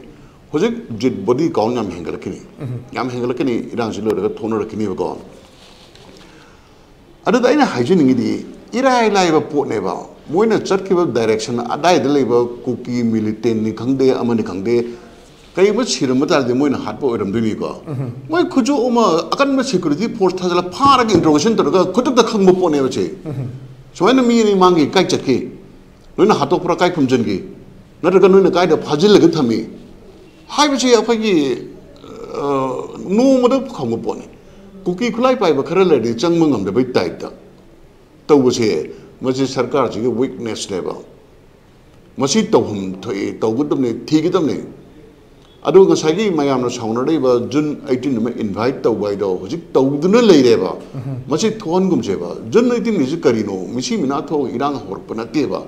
ꯍꯧꯖꯤꯛ ꯗꯦꯗ ꯕꯣꯗꯤ ꯀꯥꯎꯟ ꯌꯥꯝ ꯍꯦꯟꯒꯠꯂꯛꯈꯤꯅꯤ꯫ ꯌꯥꯝ ꯍꯦꯟꯒꯠꯂꯛꯀꯅꯤ, ꯏꯔꯥꯡꯁꯤ ꯂꯣꯏꯔꯒ ꯊꯣꯛꯅꯔꯛꯈꯤꯅꯦꯕꯀꯣ꯫ ꯑꯗꯨꯗ ꯑꯩꯅ ꯍꯥꯏꯖꯅꯤꯡꯉꯤꯗꯤ, ꯏꯔꯥꯏ ꯂꯥꯏꯕ ꯄꯣꯠꯅꯦꯕ꯫ ꯃꯣꯏꯅ ꯆꯠꯈꯤꯕ ꯗꯥꯏꯔꯦꯛꯁꯟ ꯑꯗꯥꯏꯗ ꯂꯩꯕ ꯀꯨꯀꯤ ꯃꯤꯂꯤꯇꯦꯟꯅꯤ ꯈꯪꯗꯦ, ꯑꯃꯅꯤ ꯈꯪꯗꯦ, ꯀꯔꯤꯒꯨꯝꯕ ꯁꯤꯔꯝꯕ ꯇꯥꯔꯗꯤ ꯃꯣꯏꯅ ꯍꯥꯠꯄ ꯑꯣꯏꯔꯝꯗꯣꯏꯅꯤꯀꯣ꯫ ꯃꯣꯏ ꯈꯨꯠꯁꯨ ꯑꯃ ꯑꯀꯟꯕ ꯁꯦꯀ꯭ꯌꯨꯔꯤꯇꯤ ꯐꯣꯔꯁ ꯊꯥꯖꯤꯜꯂ ꯐꯥꯔꯒ ꯏꯟꯇ꯭ꯔꯣꯒꯦꯁꯟ ꯇꯧꯔꯒ ꯈꯨꯗꯛꯇ ꯈꯪꯕ ꯄꯣꯠꯅꯦꯕ ꯁꯦ꯫ ꯁꯨꯃꯥꯏꯅ ꯃꯤ ꯑꯅꯤ ꯃꯥꯡꯈꯤ, ꯀꯥꯏ ꯆꯠꯈꯤ? ꯅꯣꯏꯅ ꯍꯥꯠꯇꯣꯛꯄ꯭ꯔꯥ, ꯀꯥꯏ ꯐꯨꯝꯖꯤꯟꯈꯤ? ꯅꯠꯇ꯭ꯔꯒ ꯅꯣꯏꯅ ꯀꯥꯏꯗ ꯐꯥꯖꯤꯜꯂꯒ ꯊꯝꯃꯤ? ꯍꯥꯏꯕꯁꯤ ꯑꯩꯈꯣꯏꯒꯤ, ꯑ, ꯅꯣꯡꯃꯗ ꯈꯪꯕ ꯄꯣꯠꯅꯤ꯫ ꯀꯨꯀꯤ ꯈꯨꯠꯂꯥꯏ ꯄꯥꯏꯕ ꯈꯔ ꯂꯩꯔꯗꯤ ꯆꯪꯕ ꯉꯝꯗꯕꯩ ꯇꯥꯏꯞꯇ ꯇꯧꯕꯁꯦ, ꯃꯁꯤ ꯁꯔꯀꯥꯔꯁꯤꯒꯤ ꯋꯤꯛꯅꯦꯁꯅꯦꯕ꯫ ꯃꯁꯤ ꯇꯧꯐꯝ ꯊꯣꯛꯏ, ꯇꯧꯒꯗꯕꯅꯤ, ꯊꯤꯒꯗꯕꯅꯤ꯫ ꯑꯗꯨ ꯉꯁꯥꯏꯒꯤ ꯃꯌꯥꯝꯅ ꯁꯥꯎꯅꯔꯤꯕ ꯖꯨꯟ ꯑꯩꯠꯇꯤꯟ ꯑꯃ ꯏꯟꯚꯥꯏꯠ ꯇꯧꯕ ꯍꯥꯏꯗꯣ ꯍꯧꯖꯤꯛ ꯇꯧꯗꯨꯅ ꯂꯩꯔꯦꯕ꯫ ꯃꯁꯤ ꯊꯣꯛꯍꯟꯒꯨꯝꯁꯦꯕ꯫ ꯖꯨꯟ ꯑꯩꯠꯇꯤꯟꯒꯤꯁꯤ ꯀꯔꯤꯅꯣ? ꯃꯤꯁꯤ ꯃꯤꯅꯥ ꯊꯣꯛꯑꯒ ꯏꯔꯥꯡ ꯍꯧꯔꯛꯄ ꯅꯠꯇꯦꯕ꯫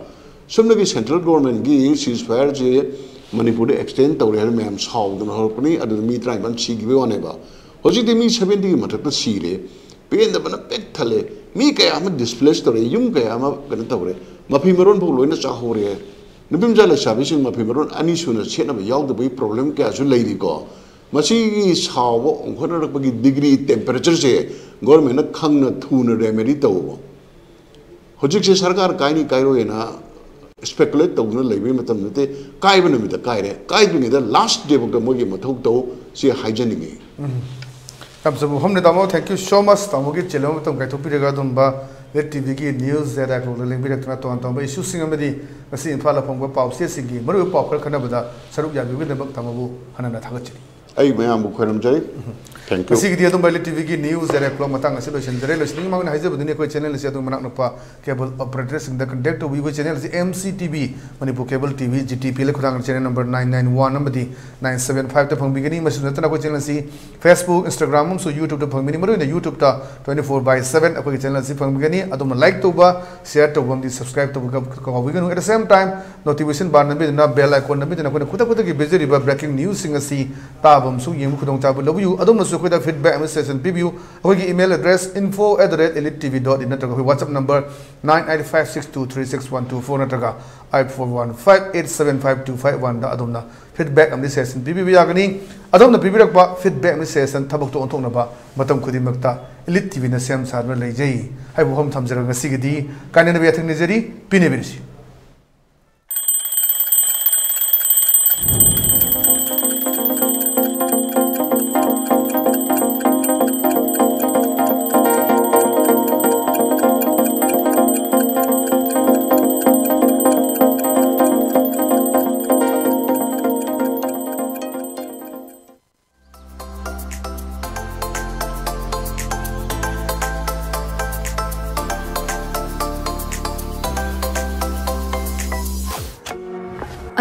ꯁꯣꯝꯗꯒꯤ ꯁꯦꯟꯇ꯭ꯔꯦꯜ ꯒꯣꯔꯃꯦꯟꯒꯤ ꯁꯤꯖ ꯐꯥꯌꯔꯁꯦ ꯃꯅꯤꯄꯨꯔꯗ ꯑꯦꯛꯁꯇꯦꯟ ꯇꯧꯔꯦ ꯍꯥꯏꯅ ꯃꯌꯥꯝ ꯁꯥꯎꯗꯅ ꯍꯧꯔꯛꯄꯅꯤ꯫ ꯑꯗꯨꯗ ꯃꯤ ꯇꯔꯥꯅꯤꯄꯥꯟ ꯁꯤꯈꯤꯕꯒꯤ ꯋꯥꯅꯦꯕ꯫ ꯍꯧꯖꯤꯛꯇꯤ ꯃꯤ ꯁꯚꯦꯟꯇꯤꯒꯤ ꯃꯊꯛꯇ ꯁꯤꯔꯦ꯫ ꯄꯦꯟꯗꯕꯅ ꯄꯤꯛ ꯊꯜꯂꯦ꯫ ꯃꯤ ꯀꯌꯥ ꯑꯃ ꯗꯤꯁꯄ꯭ꯂꯦꯁ ꯇꯧꯔꯦ, ꯌꯨꯝ ꯀꯌꯥ ꯑꯃ ꯀꯩꯅꯣ ꯇꯧꯔꯦ꯫ ꯃꯐꯤ ꯃꯔꯣꯟ ꯐꯥꯎ ꯂꯣꯏꯅ ꯆꯥꯍꯧꯔꯦ꯫ ꯅꯨꯄꯤ ꯃꯆꯥ ꯂꯩꯁꯥꯕꯤꯁꯤꯡ ꯃꯐꯤ ꯃꯔꯣꯟ ꯑꯅꯤ ꯁꯨꯅ ꯁꯦꯠꯅꯕ ꯌꯥꯎꯗꯕꯒꯤ ꯄ꯭ꯔꯣꯕ꯭ꯂꯦꯝ ꯀꯌꯥꯁꯨ ꯂꯩꯔꯤꯀꯣ꯫ ꯃꯁꯤꯒꯤ ꯁꯥꯎꯕ ꯑꯣꯟꯈꯠꯅꯔꯛꯄꯒꯤ ꯗꯤꯒ꯭ꯔꯤ, ꯇꯦꯝꯄꯔꯦꯆꯔꯁꯦ ꯒꯣꯔꯃꯦꯟꯅ ꯈꯪꯅ ꯊꯨꯅ ꯔꯦꯃꯦꯗꯤ ꯇꯧꯕ꯫ ꯍꯧꯖꯤꯛꯁꯦ ꯁꯔꯀꯥꯔ ꯀꯥꯏꯅꯤ ꯀꯥꯏꯔꯣꯏꯅ ꯁ꯭ꯄꯦꯀꯨꯂꯦꯠ ꯇꯧꯗꯨꯅ ꯂꯩꯕꯒꯤ ꯃꯇꯝ ꯅꯠꯇꯦ꯫ ꯀꯥꯏꯕ ꯅꯨꯃꯤꯠꯇ ꯀꯥꯏꯔꯦ꯫ ꯀꯥꯏꯗ꯭ꯔꯤꯉꯩꯗ ꯂꯥꯁ ꯗꯦꯐꯥꯎꯗ ꯃꯣꯏꯒꯤ ꯃꯊꯧ ꯇꯧ, ꯁꯤ ꯍꯥꯏꯖꯅꯤꯡꯉꯤ꯫ ꯌꯥꯝ ꯆꯨꯝꯕ ꯋꯥꯐꯝꯅꯤ, ꯇꯥꯃꯣ꯫ Thank you so much, ꯇꯥꯃꯣꯒꯤ ꯆꯤꯜꯂꯕ ꯃꯇꯝ ꯀꯥꯏꯊꯣꯛꯄꯤꯔꯒ ꯑꯗꯨꯝꯕ ꯂꯤꯠ ꯇꯤꯚꯤꯒꯤ ꯅ꯭ꯌꯨꯁ ꯗꯥꯏꯔꯦꯛ ꯂꯦꯡꯕꯤꯔꯛꯇꯨꯅ ꯇꯣꯉꯥꯟ ꯇꯣꯉꯥꯟꯕ ꯏꯁꯨꯁꯤꯡ ꯑꯃꯗꯤ ꯉꯁꯤ ꯏꯝꯐꯥꯜꯗ ꯐꯣꯡꯕ ꯄꯥꯎꯆꯦꯁꯤꯡꯒꯤ ꯃꯔꯨꯑꯣꯏꯕ ꯄꯥꯎ ꯈꯔ ꯈꯟꯅꯕꯗ ꯁꯔꯨꯛ ꯌꯥꯕꯤꯕꯒꯤꯗꯃꯛ ꯇꯥꯃꯣꯕꯨ ꯍꯟꯅ ꯍꯟꯅ ꯊꯥꯒꯠꯆꯔꯤ꯫ ꯑꯩ ꯃꯌꯥꯝꯕꯨ ꯈꯣꯏꯔꯝꯖꯔꯤ꯫ Thank you. ꯉꯁꯤꯒꯤꯗꯤ ꯑꯗꯨꯝꯕ ꯂꯤꯠ ꯇꯤꯚꯤꯒꯤ ꯅ꯭ꯌꯨꯁ ꯗꯥꯏꯔꯦꯛ ꯃꯇꯥꯡ ꯑꯁꯤ ꯂꯣꯏꯁꯤꯟꯖꯔꯦ꯫ ꯂꯣꯏꯁꯤꯟꯅꯤꯡꯉꯤ ꯃꯃꯥꯡꯗ ꯍꯥꯏꯖꯕꯗꯨꯅꯤ, ꯑꯩꯈꯣꯏ ꯆꯦꯅꯦꯜ ꯑꯁꯤ ꯑꯗꯨꯝ ꯃꯅꯥꯛ ꯅꯛꯄ ꯀꯦꯕꯜ ꯑꯣꯄꯔꯦꯇꯔꯁꯤꯡꯗ ꯀꯟꯇꯦꯛ ꯇꯧꯕꯤꯌꯨ꯫ ꯑꯩꯈꯣꯏ ꯆꯦꯅꯦꯜ ꯑꯁꯤ M C T V, Manipur cable T V, G T P L ꯈꯨꯊꯥꯡꯗ channel number nine nine one ꯑꯃꯗꯤ nine seven five ꯇ ꯐꯪꯕꯤꯒꯅꯤ꯫ ꯃꯁꯤꯁꯨ ꯅꯠꯇꯅ ꯑꯩꯈꯣꯏ ꯆꯦꯅꯦꯜ ꯑꯁꯤ Facebook, Instagram ꯑꯃꯁꯨꯡ YouTube ꯇ ꯐꯪꯕꯤꯒꯅꯤ꯫ ꯃꯔꯨꯑꯣꯏꯅ YouTube ꯇ twenty four by seven ꯑꯩꯈꯣꯏꯒꯤ ꯆꯦꯅꯦꯜ ꯑꯁꯤ ꯐꯪꯕꯤꯒꯅꯤ꯫ ꯑꯗꯣꯝꯅ ꯂꯥꯏꯛ ꯇꯧꯕ, ꯁꯤꯌꯔ ꯇꯧꯕ ꯑꯃꯗꯤ ꯁꯕꯁꯀ꯭ꯔꯥꯏꯕ ꯇꯧꯕ ꯀꯥꯎꯕꯤꯒꯅꯨ꯫ At the same time, notification bar ꯅꯝꯕꯤꯗꯨꯅ, bell icon ꯅꯝꯕꯤꯗꯨꯅ ꯑꯩꯈꯣꯏꯅ ꯈꯨꯗꯛ ꯈꯨꯗꯛꯀꯤ ꯄꯤꯖꯔꯤꯕ ꯕ꯭ꯔꯦꯀꯤꯡ ꯅ꯭ꯌꯨꯁꯁꯤꯡ ꯑꯁꯤ ꯇꯥꯕ ꯑꯃꯁꯨꯡ ꯌꯦꯡꯕ ꯈꯨꯗꯣꯡꯆꯥꯕ ꯂꯧꯕꯤꯌꯨ꯫ ꯑꯗꯣꯝꯅꯁꯨ ꯑꯩꯈꯣꯏꯗ feedback ꯑꯃꯗꯤ suggestion ꯄꯤꯕꯤꯌꯨ꯫ ꯑꯩꯈꯣꯏꯒꯤ email address info at the rate elite T V dot in ꯅꯠꯇ꯭ꯔꯒ ꯑꯩꯈꯣꯏ WhatsApp number nine eight five six two three six one two four ꯅꯠꯇ꯭ꯔꯒ eight four one five eight seven five two five one ꯗ ꯑꯗꯣꯝꯅ feedback ꯑꯃꯗꯤ suggestion ꯄꯤꯕꯤꯕ ꯌꯥꯒꯅꯤ꯫ ꯑꯗꯣꯝꯅ ꯄꯤꯕꯤꯔꯛꯄ feedback ꯑꯃꯗꯤ suggestion ꯊꯕꯛꯇꯣ ꯑꯣꯟꯊꯣꯛꯅꯕ ꯃꯇꯝ ꯈꯨꯗꯤꯡꯃꯛꯇ Elite T V ꯅ ꯁꯦꯝ ꯁꯥꯗꯨꯅ ꯂꯩꯖꯩ ꯍꯥꯏꯕ ꯋꯥꯐꯝ ꯊꯝꯖꯔꯒ ꯉꯁꯤꯒꯤꯗꯤ ꯀꯥꯏꯅꯅꯕ ꯌꯥꯊꯪ ꯅꯤꯖꯔꯤ꯫ ꯄꯤꯅꯕꯤꯔꯁꯤ꯫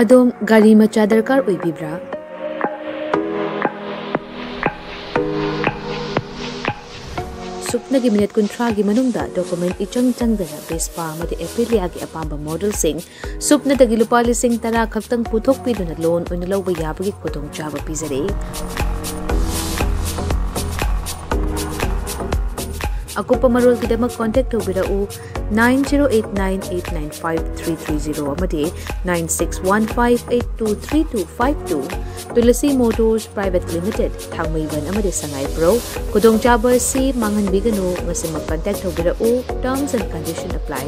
ꯑꯗꯣꯝ ꯒꯥꯔꯤ ꯃꯆꯥ ꯗꯔꯀꯥꯔ ꯑꯣꯏꯕꯤꯕ꯭ꯔꯥ? ꯁꯨꯞꯅꯒꯤ ꯃꯤꯅꯤꯠ ꯀꯨꯟꯊ꯭ꯔꯥꯒꯤ ꯃꯅꯨꯡꯗ document ꯏꯆꯪ ꯆꯪꯗꯅ Vespa ꯑꯃꯗꯤ Aprilia ꯒꯤ ꯑꯄꯥꯝꯕ modelꯁꯤꯡ ꯁꯨꯞꯅꯗꯒꯤ ꯂꯨꯄꯥ ꯂꯤꯁꯤꯡ ꯇꯔꯥ ꯈꯛꯇꯪ ꯄꯨꯊꯣꯛꯄꯤꯗꯨꯅ loan ꯑꯣꯏꯅ ꯂꯧꯕ ꯌꯥꯕꯒꯤ ꯈꯨꯗꯣꯡꯆꯥꯕ ꯄꯤꯖꯔꯤ꯫ ꯑꯀꯨꯞꯄ ꯃꯔꯣꯜꯒꯤꯗꯃꯛ contact ꯇꯧꯕꯤꯔꯛꯎ nine zero eight nine eight nine five three three zero ꯑꯃꯗꯤ nine six one five eight two three two five two꯫ Tulsi Motors Private Limited, ꯊꯥꯡꯃꯩꯕꯟ ꯑꯃꯗꯤ ꯁꯉꯥꯏꯄ꯭ꯔꯧ꯫ ꯈꯨꯗꯣꯡꯆꯥꯕ ꯑꯁꯤ ꯃꯥꯡꯍꯟꯕꯤꯒꯅꯨ, ꯉꯁꯤꯃꯛ contact ꯇꯧꯕꯤꯔꯛꯎ꯫ Terms and condition apply꯫